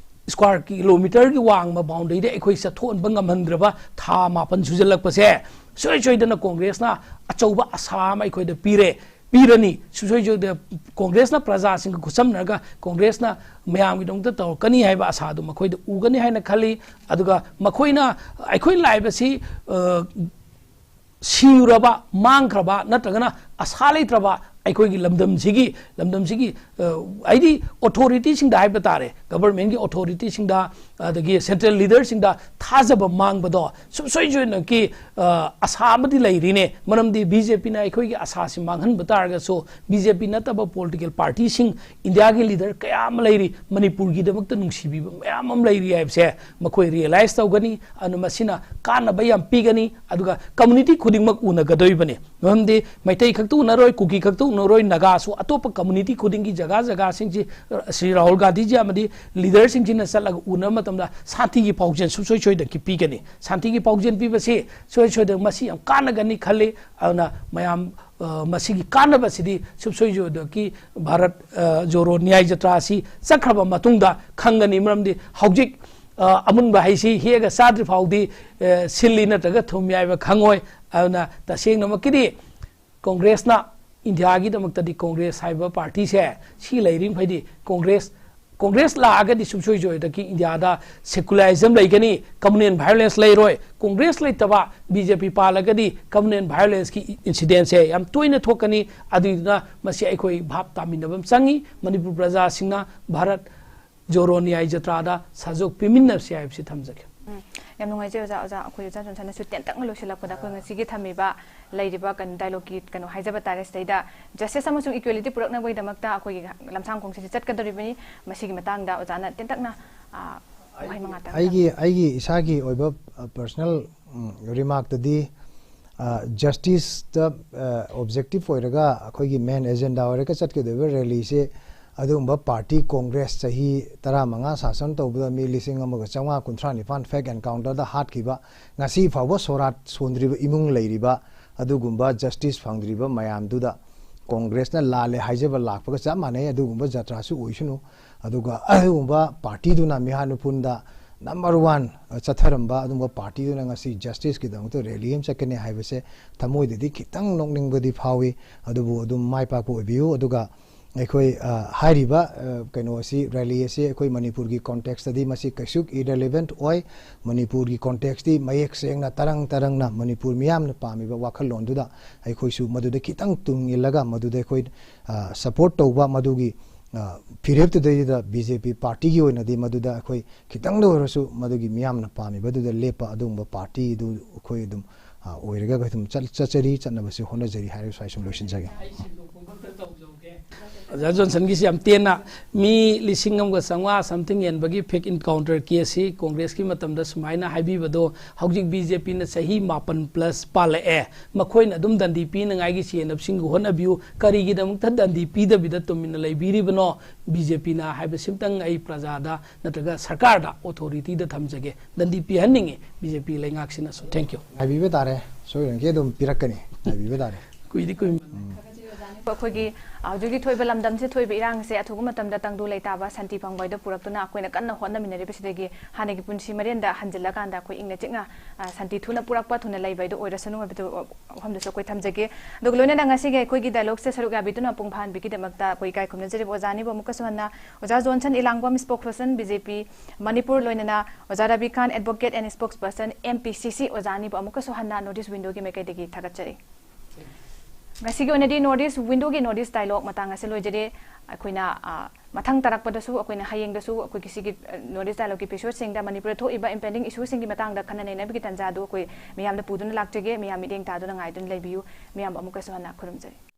square kilometerꯒꯤ ꯋꯥꯡꯃ boundaryꯗ ꯑꯩꯈꯣꯏ ꯆꯠꯊꯣꯛꯍꯟꯕ ꯉꯝꯍꯟꯗ꯭ꯔꯕ ꯊꯥ ꯃꯥꯄꯟ ꯁꯨꯖꯜꯂꯛꯄꯁꯦ ꯁꯨꯡꯁꯣꯏ ꯁꯣꯏꯗꯅ ꯀꯣꯡꯒ꯭ꯔꯦꯁꯅ ꯑꯆꯧꯕ ꯑꯁꯥ ꯑꯃ ꯑꯩꯈꯣꯏꯗ ꯄꯤꯔꯦ, ꯄꯤꯔꯅꯤ꯫ ꯁꯨꯡꯁꯣꯏ ꯁꯣꯏꯗꯅ ꯀꯣꯡꯒ꯭ꯔꯦꯁꯅ ꯄ꯭ꯔꯖꯥꯁꯤꯡꯒ ꯈꯨꯠꯁꯝꯅꯔꯒ ꯀꯣꯡꯒ꯭ꯔꯦꯁꯅ ꯃꯌꯥꯝꯒꯤꯗꯃꯛꯇ ꯇꯧꯔꯛꯀꯅꯤ ꯍꯥꯏꯕ ꯑꯁꯥꯗꯨ ꯃꯈꯣꯏꯗ ꯎꯒꯅꯤ ꯍꯥꯏꯅ ꯈꯜꯂꯤ꯫ ꯑꯗꯨꯒ ꯃꯈꯣꯏꯅ ꯑꯩꯈꯣꯏ ꯂꯥꯛꯏꯕꯁꯤ, ꯑ, ꯁꯤꯔꯨꯔꯕ, ꯃꯥꯡꯈ꯭ꯔꯕ ꯅꯠꯇ꯭ꯔꯒꯅ ꯑꯁꯥ ꯂꯩꯇ꯭ꯔꯕ ꯑꯩꯈꯣꯏꯒꯤ ꯂꯝꯗꯝꯁꯤꯒꯤ, ꯂꯝꯗꯝꯁꯤꯒꯤ, ꯑ, ꯍꯥꯏꯗꯤ ꯑꯣꯊꯣꯔꯤꯇꯤꯁꯤꯡꯗ ꯍꯥꯏꯕ ꯇꯥꯔꯦ, ꯒꯚꯔꯟꯃꯦꯟꯒꯤ ꯑꯣꯊꯣꯔꯤꯇꯤꯁꯤꯡꯗ, ꯑꯗꯒꯤ ꯁꯦꯟꯇ꯭ꯔꯦꯜ ꯂꯤꯗꯔꯁꯤꯡꯗ ꯊꯥꯖꯕ ꯃꯥꯡꯕꯗꯣ ꯁꯨꯡꯁꯣꯏ ꯁꯣꯏꯗꯅꯀꯤ, ꯑ, ꯑꯁꯥ ꯑꯃꯗꯤ ꯂꯩꯔꯤꯅꯦ꯫ ꯃꯔꯝꯗꯤ B J Pꯅ ꯑꯩꯈꯣꯏꯒꯤ ꯑꯁꯥꯁꯤ ꯃꯥꯡꯍꯟꯕ ꯇꯥꯔꯒꯁꯨ, B J P ꯅꯠꯇꯕ ꯄꯣꯂꯤꯇꯤꯀꯦꯜ ꯄꯥꯔꯇꯤꯁꯤꯡ ꯏꯟꯗꯤꯌꯥꯒꯤ ꯂꯤꯗꯔ ꯀꯌꯥ ꯑꯃ ꯂꯩꯔꯤ, ꯃꯅꯤꯄꯨꯔꯒꯤꯗꯃꯛꯇ ꯅꯨꯡꯁꯤꯕꯤꯕ ꯃꯌꯥꯝ ꯑꯃ ꯂꯩꯔꯤ ꯍꯥꯏꯕꯁꯦ ꯃꯈꯣꯏ ꯔꯤꯌꯦꯂꯥꯏꯁ ꯇꯧꯒꯅꯤ꯫ ꯑꯗꯨꯅ ꯃꯁꯤꯅ ꯀꯥꯟꯅꯕ ꯌꯥꯝ ꯄꯤꯒꯅꯤ꯫ ꯑꯗꯨꯒ ꯀꯝꯃꯨꯅꯤꯇꯤ ꯈꯨꯗꯤꯡꯃꯛ ꯎꯅꯒꯗꯧꯔꯤꯕꯅꯤ꯫ ꯃꯔꯝꯗꯤ ꯃꯩꯇꯩ ꯈꯛꯇ ꯎꯅꯔꯣꯏ, ꯀꯨꯀꯤ ꯈꯛꯇ ꯎꯅꯔꯣꯏ, ꯅꯥꯒꯥꯁꯨ ꯑꯇꯣꯞꯄ ꯀꯝꯃꯨꯅꯤꯇꯤ ꯈꯨꯗꯤꯡꯒꯤ ꯖꯒꯥ ꯖꯒꯥꯁꯤꯡꯁꯤ ꯁ꯭ꯔꯤ ꯔꯥꯍꯨꯜ ꯒꯥꯟꯙꯤꯖꯤ ꯑꯃꯗꯤ ꯂꯤꯗꯔꯁꯤꯡꯁꯤꯅ ꯆꯠꯂꯒ ꯎꯅꯕ ꯃꯇꯝꯗ ꯁꯥꯟꯇꯤꯒꯤ ꯄꯥꯎꯖꯦꯜ ꯁꯨꯡꯁꯣꯏ ꯁꯣꯏꯗꯅ ꯄꯤꯒꯅꯤ꯫ ꯁꯥꯟꯇꯤꯒꯤ ꯄꯥꯎꯖꯦꯜ ꯄꯤꯕꯁꯤ ꯁꯨꯡꯁꯣꯏ ꯁꯣꯏꯗꯅ ꯃꯁꯤ ꯌꯥꯝ ꯀꯥꯟꯅꯒꯅꯤ ꯈꯜꯂꯤ꯫ ꯑꯗꯨꯅ ꯃꯌꯥꯝ, ꯑ, ꯃꯁꯤꯒꯤ ꯀꯥꯟꯅꯕꯁꯤꯗꯤ ꯁꯨꯡꯁꯣꯏ ꯁꯣꯏꯗꯅꯀꯤ ꯚꯥꯔꯠ, ꯑ, ꯖꯣꯔꯣ ꯅ꯭ꯌꯥꯏ ꯖꯇ꯭ꯔꯥ ꯑꯁꯤ ꯆꯠꯈ꯭ꯔꯕ ꯃꯇꯨꯡꯗ ꯈꯪꯒꯅꯤ꯫ ꯃꯔꯝꯗꯤ ꯍꯧꯖꯤꯛ, ꯑ, ꯑꯃꯨꯟꯕ ꯍꯩꯁꯤ ꯍꯦꯛꯑꯒ ꯆꯥꯗ꯭ꯔꯤ ꯐꯥꯎꯗꯤ, ꯑ, ꯁꯤꯜꯂꯤ ꯅꯠꯇ꯭ꯔꯒ ꯊꯨꯝ ꯌꯥꯏꯕ ꯈꯪꯉꯣꯏ꯫ ꯑꯗꯨꯅ ꯇꯁꯦꯡꯅꯃꯛꯀꯤꯗꯤ ꯀꯣꯡꯒ꯭ꯔꯦꯁꯅ, ꯏꯟꯗꯤꯌꯥꯒꯤꯗꯃꯛꯇꯗꯤ ꯀꯣꯡꯒ꯭ꯔꯦꯁ ꯍꯥꯏꯕ ꯄꯥꯔꯇꯤꯁꯦ ꯁꯤ ꯂꯩꯔꯤ ꯃꯈꯩꯗꯤ ꯀꯣꯡꯒ꯭ꯔꯦꯁ, ꯀꯣꯡꯒ꯭ꯔꯦꯁ ꯂꯥꯛꯑꯒꯗꯤ ꯁꯨꯡꯁꯣꯏ ꯁꯣꯏꯗꯅꯀꯤ ꯏꯟꯗꯤꯌꯥꯗ ꯁꯦꯀꯨꯂꯔꯤꯖꯝ ꯂꯩꯒꯅꯤ, ꯀꯝꯃꯨꯅꯦꯜ ꯚꯥꯏꯑꯣꯂꯦꯟꯁ ꯂꯩꯔꯣꯏ꯫ ꯀꯣꯡꯒ꯭ꯔꯦꯁ ꯂꯩꯇꯕ, B J P ꯄꯥꯜꯂꯒꯗꯤ ꯀꯝꯃꯨꯅꯦꯜ ꯚꯥꯏꯑꯣꯂꯦꯟꯁꯀꯤ ꯏꯟꯁꯤꯗꯦꯟꯁꯦ ꯌꯥꯝ ꯇꯣꯏꯅ ꯊꯣꯛꯀꯅꯤ꯫ ꯑꯗꯨꯗꯨꯅ ꯃꯁꯤ ꯑꯩꯈꯣꯏ ꯚꯥꯞ ꯇꯥꯃꯤꯟꯅꯕ ꯑꯃ ꯆꯪꯉꯤ꯫ ꯃꯅꯤꯄꯨꯔ ꯄ꯭ꯔꯖꯥꯁꯤꯡꯅ ꯚꯥꯔꯠ ꯖꯣꯔꯣ ꯅ꯭ꯌꯥꯏ ꯖꯇ꯭ꯔꯥꯗ ꯁꯍꯖꯣꯒ ꯄꯤꯃꯤꯟꯅꯁꯤ ꯍꯥꯏꯕꯁꯤ ꯊꯝꯖꯒꯦ꯫ ꯎꯝ, ꯌꯥꯝ ꯅꯨꯡꯉꯥꯏꯖꯩ ꯑꯣꯖꯥ꯫ ꯑꯣꯖꯥ, ꯑꯩꯈꯣꯏ ꯑꯣꯖꯥ ꯖꯣꯟꯁꯟꯅꯁꯨ ꯇꯦꯟꯇꯛꯅ ꯂꯣꯏꯁꯤꯜꯂꯛꯄꯗ ꯑꯩꯈꯣꯏ ꯉꯁꯤꯒꯤ ꯊꯝꯃꯤꯕ ꯂꯩꯔꯤꯕ ꯀꯩꯅꯣ ꯗꯥꯏꯂꯣꯒꯀꯤ ꯀꯩꯅꯣ ꯍꯥꯏꯖꯕ ꯇꯥꯔꯦ꯫ ꯁꯤꯗꯩꯗ ꯖꯁꯇꯤꯁ ꯑꯃꯁꯨꯡ ꯏꯀ꯭ꯋꯦꯂꯤꯇꯤ ꯄꯨꯔꯛꯅꯕꯒꯤꯗꯃꯛꯇ ꯑꯩꯈꯣꯏꯒꯤ ꯂꯝꯁꯥꯡ ꯈꯣꯡꯆꯠꯁꯤ ꯆꯠꯀꯗꯧꯔꯤꯕꯅꯤ꯫ ꯃꯁꯤꯒꯤ ꯃꯇꯥꯡꯗ ꯑꯣꯖꯥꯅ ꯇꯦꯟꯇꯛꯅ, ꯑ, ꯋꯥꯍꯩ ꯃꯉꯥ ꯇꯪ ꯑꯩꯒꯤ ꯑꯩꯒꯤ ꯏꯁꯥꯒꯤ ꯑꯣꯏꯕ ꯄꯔꯁꯅꯦꯜ ꯔꯤꯃꯥꯔꯛꯇꯗꯤ ꯖꯁꯇꯤꯁꯇ ꯑꯣꯕꯖꯦꯛꯇꯤꯞ ꯑꯣꯏꯔꯒ ꯑꯩꯈꯣꯏꯒꯤ ꯃꯦꯟ ꯑꯦꯖꯦꯟꯗꯥ ꯑꯣꯏꯔꯒ ꯆꯠꯀꯗꯧꯔꯤꯕ ꯔꯦꯂꯤꯁꯦ ꯑꯗꯨꯒꯨꯝꯕ ꯄꯥꯔꯇꯤ ꯀꯣꯡꯒ꯭ꯔꯦꯁ ꯆꯍꯤ ꯇꯔꯥꯃꯉꯥ ꯁꯥꯁꯟ ꯇꯧꯕꯗ ꯃꯤ ꯂꯤꯁꯤꯡ ꯑꯃꯒ ꯆꯥꯝꯃꯉꯥ ꯀꯨꯟꯊ꯭ꯔꯥ ꯅꯤꯄꯥꯟ ꯐꯦꯛ ꯑꯦꯟꯀꯥꯎꯟꯇꯔꯗ ꯍꯥꯠꯈꯤꯕ, ꯉꯁꯤ ꯐꯥꯎꯕ ꯁꯣꯔꯥꯠ ꯁꯣꯟꯗ꯭ꯔꯤꯕ ꯏꯃꯨꯡ ꯂꯩꯔꯤꯕ, ꯑꯗꯨꯒꯨꯝꯕ ꯖꯁꯇꯤꯁ ꯐꯪꯗ꯭ꯔꯤꯕ ꯃꯌꯥꯝꯗꯨꯗ ꯀꯣꯡꯒ꯭ꯔꯦꯁꯅ ꯂꯥꯜꯂꯦ ꯍꯥꯏꯖꯕ ꯂꯥꯛꯄꯒ ꯆꯞ ꯃꯥꯟꯅꯩ꯫ ꯑꯗꯨꯒꯨꯝꯕ ꯖꯇ꯭ꯔꯥꯁꯨ ꯑꯣꯏꯁꯅꯨ꯫ ꯑꯗꯨꯒ ꯑꯗꯨꯒꯨꯝꯕ ꯄꯥꯔꯇꯤꯗꯨꯅ ꯃꯤꯍꯥꯠ ꯃꯤꯄꯨꯟꯗ ꯅꯝꯕꯔ ꯋꯥꯟ ꯆꯠꯊꯔꯝꯕ ꯑꯗꯨꯒꯨꯝꯕ ꯄꯥꯔꯇꯤꯗꯨꯅ ꯉꯁꯤ ꯖꯁꯇꯤꯁꯀꯤꯗꯃꯛꯇ ꯔꯦꯂꯤ ꯑꯃ ꯆꯠꯀꯅꯤ ꯍꯥꯏꯕꯁꯦ ꯊꯃꯣꯏꯗꯗꯤ ꯈꯤꯇꯪ ꯅꯣꯛꯅꯤꯡꯕꯗꯤ ꯐꯥꯎꯏ꯫ ꯑꯗꯨꯕꯨ ꯑꯗꯨꯝ ꯃꯥꯏ ꯄꯥꯛꯄ ꯑꯣꯏꯕꯤꯌꯨ꯫ ꯑꯗꯨꯒ ꯑꯩꯈꯣꯏ, ꯑ, ꯍꯥꯏꯔꯤꯕ, ꯑ, ꯀꯩꯅꯣ ꯑꯁꯤ, ꯔꯦꯂꯤ ꯑꯁꯤ ꯑꯩꯈꯣꯏ ꯃꯅꯤꯄꯨꯔꯒꯤ ꯀꯣꯟꯇꯦꯛꯁꯇꯗꯤ ꯃꯁꯤ ꯀꯩꯁꯨ ꯏꯔꯦꯂꯤꯚꯦꯟꯠ ꯑꯣꯏ꯫ ꯃꯅꯤꯄꯨꯔꯒꯤ ꯀꯣꯟꯇꯦꯛꯁꯇꯤ ꯃꯌꯦꯛ ꯁꯦꯡꯅ ꯇꯔꯪ ꯇꯔꯪꯅ ꯃꯅꯤꯄꯨꯔ ꯃꯤꯌꯥꯝꯅ ꯄꯥꯝꯃꯤꯕ ꯋꯥꯈꯜꯂꯣꯟꯗꯨꯗ ꯑꯩꯈꯣꯏꯁꯨ ꯃꯗꯨꯗ ꯈꯤꯇꯪ ꯇꯨꯡ ꯏꯜꯂꯒ ꯃꯗꯨꯗ ꯑꯩꯈꯣꯏ, ꯑ, ꯁꯄꯣꯔꯠ ꯇꯧꯕ, ꯃꯗꯨꯒꯤ, ꯑ, ꯐꯤꯔꯦꯞꯇꯨꯗꯩꯗꯨꯗ ꯕꯤ ꯖꯦ ꯄꯤ ꯄꯥꯔꯇꯤꯒꯤ ꯑꯣꯏꯅꯗꯤ ꯃꯗꯨꯗ ꯑꯩꯈꯣꯏ ꯈꯤꯇꯪꯗ ꯑꯣꯏꯔꯁꯨ ꯃꯗꯨꯒꯤ ꯃꯤꯌꯥꯝꯅ ꯄꯥꯝꯃꯤꯕꯗꯨꯗ ꯂꯦꯞꯄ ꯑꯗꯨꯒꯨꯝꯕ ꯄꯥꯔꯇꯤꯗꯨ ꯑꯩꯈꯣꯏ ꯑꯗꯨꯝ, ꯑ, ꯑꯣꯏꯔꯒ ꯑꯩꯈꯣꯏ ꯑꯗꯨꯝ ꯆꯠ-, ꯆꯠꯆꯔꯤ, ꯆꯠꯅꯕꯁꯨ ꯍꯣꯠꯅꯖꯔꯤ ꯍꯥꯏꯔꯒ ꯁ꯭ꯋꯥꯏ ꯁꯨꯝ ꯂꯣꯏꯁꯤꯟꯖꯒꯦ꯫ ꯑꯣꯖꯥ ꯖꯣꯟꯁꯟꯒꯤꯁꯤ ꯌꯥꯝ ꯇꯦꯟꯅ, ꯃꯤ ꯂꯤꯁꯤꯡ ꯑꯃꯒ ꯆꯥꯝꯃꯉꯥ ꯁꯝꯊꯤꯡ ꯌꯦꯟꯕꯒꯤ ꯐꯦꯛ ꯏꯟꯀꯥꯎꯟꯇꯔ ꯀꯦꯁꯁꯤ ꯀꯣꯡꯒ꯭ꯔꯦꯁꯀꯤ ꯃꯇꯝꯗ ꯁꯨꯃꯥꯏꯅ ꯍꯥꯏꯕꯤꯕꯗꯣ ꯍꯧꯖꯤꯛ ꯕꯤ ꯖꯦ ꯄꯤꯅ ꯆꯍꯤ ꯃꯥꯄꯟ ꯄ꯭ꯂꯁ ꯄꯥꯜꯂꯛꯑꯦ꯫ ꯃꯈꯣꯏꯅ ꯑꯗꯨꯝ ꯗꯟꯗꯤ ꯄꯤꯅꯉꯥꯏꯒꯤ ꯆꯦꯟꯅꯕꯁꯤꯡꯒ ꯍꯣꯠꯅꯕꯤꯌꯨ꯫ ꯀꯔꯤꯒꯤꯗꯃꯛꯇ ꯗꯟꯗꯤ ꯄꯤꯗꯕꯤꯗ ꯇꯨꯃꯤꯟꯅ ꯂꯩꯕꯤꯔꯤꯕꯅꯣ? ꯕꯤ ꯖꯦ ꯄꯤꯅ ꯍꯥꯏꯕꯁꯤꯝꯇꯪ ꯑꯩ ꯄ꯭ꯔꯖꯥꯗ ꯅꯠꯇ꯭ꯔꯒ ꯁꯔꯀꯥꯔꯗ, ꯑꯣꯊꯣꯔꯤꯇꯤꯗ ꯊꯝꯖꯒꯦ꯫ ꯗꯟꯗꯤ ꯄꯤꯍꯟꯅꯤꯡꯉꯤ ꯕꯤ ꯖꯦ ꯄꯤ ꯂꯩꯉꯥꯛꯁꯤꯅꯁꯨ꯫ Thank you꯫ ꯉꯥꯏꯕꯤꯕ ꯇꯥꯔꯦ, ꯁꯣꯏꯗꯅꯀꯤ ꯑꯗꯨꯝ ꯄꯤꯔꯛꯀꯅꯤ, ꯉꯥꯏꯕꯤꯕ ꯇꯥꯔꯦ꯫ ꯀꯨꯏꯗꯤ ꯀꯨꯏ ꯑꯩꯈꯣꯏꯒꯤ, ꯑ, ꯍꯧꯖꯤꯛ ꯍꯧꯖꯤꯛ ꯊꯣꯛꯏꯕ ꯂꯝꯗꯝꯁꯤꯗ ꯊꯣꯛꯏꯕ ꯏꯔꯥꯡꯁꯦ ꯑꯊꯨꯕ ꯃꯇꯝꯗ ꯇꯪꯗꯨ ꯂꯩꯇꯥꯕ ꯁꯥꯟꯇꯤ ꯐꯪꯕ ꯍꯥꯏꯗꯣ ꯄꯨꯔꯛꯇꯨꯅ ꯑꯩꯈꯣꯏꯅ ꯀꯟꯅ ꯍꯣꯠꯅꯃꯤꯟꯅꯔꯤꯕꯁꯤꯗꯒꯤ ꯍꯥꯟꯅꯒꯤ ꯄꯨꯟꯁꯤ ꯃꯔꯦꯟꯗ ꯍꯟꯖꯤꯜꯂꯀꯥꯟꯗ ꯑꯩꯈꯣꯏ ꯏꯪꯅ ꯆꯤꯛꯅ, ꯑ, ꯁꯥꯟꯇꯤ ꯊꯨꯅ ꯄꯨꯔꯛꯄ, ꯊꯨꯅ ꯂꯩꯕ ꯍꯥꯏꯗꯣ ꯑꯣꯏꯔꯁꯅꯨ ꯍꯥꯏꯕꯗꯨ, ꯑ, ꯋꯥꯐꯝꯗꯨꯁꯨ ꯑꯩꯈꯣꯏ ꯊꯝꯖꯒꯦ꯫ ꯑꯗꯨꯒ ꯂꯣꯏꯅꯅ ꯉꯁꯤꯒꯤ ꯑꯩꯈꯣꯏꯒꯤ ꯗꯥꯏꯂꯣꯒꯁꯦ ꯁꯔꯨꯛ ꯌꯥꯕꯤꯗꯨꯅ ꯄꯨꯡ ꯐꯥꯍꯟꯕꯤꯈꯤꯗꯃꯛꯇ ꯑꯩꯈꯣꯏ ꯏꯀꯥꯏ ꯈꯨꯝꯅꯖꯔꯤꯕ ꯑꯣꯖꯥ ꯑꯅꯤꯕꯨ ꯑꯃꯨꯛꯀꯁꯨ ꯍꯟꯅ, ꯑꯣꯖꯥ ꯖꯣꯟꯁꯟ ꯏꯂꯥꯡꯕꯝ, ꯁ꯭ꯄꯣꯛꯁꯄꯔꯁꯟ ꯕꯤ ꯖꯦ ꯄꯤ ꯃꯅꯤꯄꯨꯔ, ꯂꯣꯏꯅꯅ ꯑꯣꯖꯥ ꯔꯕꯤꯀꯥꯟ, ꯑꯦꯗꯚꯣꯀꯦꯠ ꯑꯦꯟ ꯁ꯭ꯄꯣꯛꯁꯄꯔꯁꯟ ꯑꯦꯝ ꯄꯤ ꯁꯤ ꯁꯤ, ꯑꯣꯖꯥ ꯑꯅꯤꯕꯨ ꯑꯃꯨꯛꯀꯁꯨ ꯍꯟꯅ ꯅꯣꯔꯠ ꯏꯁ ꯋꯤꯟꯗꯣꯒꯤ ꯃꯥꯏꯀꯩꯗꯒꯤ ꯊꯥꯒꯠꯆꯔꯤ꯫ ꯉꯁꯤꯒꯤ ꯑꯣꯏꯅꯗꯤ North East Window ꯒꯤ North East Dialogue ꯃꯇꯥꯡ ꯑꯁꯤ ꯂꯣꯏꯖꯔꯦ꯫ ꯑꯩꯈꯣꯏꯅ, ꯑ, ꯃꯊꯪ ꯇꯥꯔꯛꯄꯗꯁꯨ ꯑꯩꯈꯣꯏꯅ ꯍꯌꯦꯡꯗꯁꯨ ꯑꯩꯈꯣꯏꯒꯤ ꯁꯤꯒꯤ, ꯑ, North East Dialogue ꯒꯤ episode ꯁꯤꯡꯗ ꯃꯅꯤꯄꯨꯔꯗ ꯊꯣꯛꯏꯕ impending issue ꯁꯤꯡꯒꯤ ꯃꯇꯥꯡꯗ ꯈꯟꯅ ꯅꯩꯅꯕꯒꯤ ꯇꯥꯟꯖꯥꯗꯨ ꯑꯩꯈꯣꯏ ꯃꯤꯌꯥꯝꯗ ꯄꯨꯗꯨꯅ ꯂꯥꯛꯆꯒꯦ꯫ ꯃꯤꯌꯥꯝ ꯃꯤꯠꯌꯦꯡ ꯇꯥꯗꯨꯅ ꯉꯥꯏꯗꯨꯅ ꯂꯩꯕꯤꯌꯨ꯫ ꯃꯤꯌꯥꯝ ꯑꯃꯨꯛꯀꯁꯨ ꯍꯟꯅ ꯈꯨꯔꯨꯝꯖꯔꯤ꯫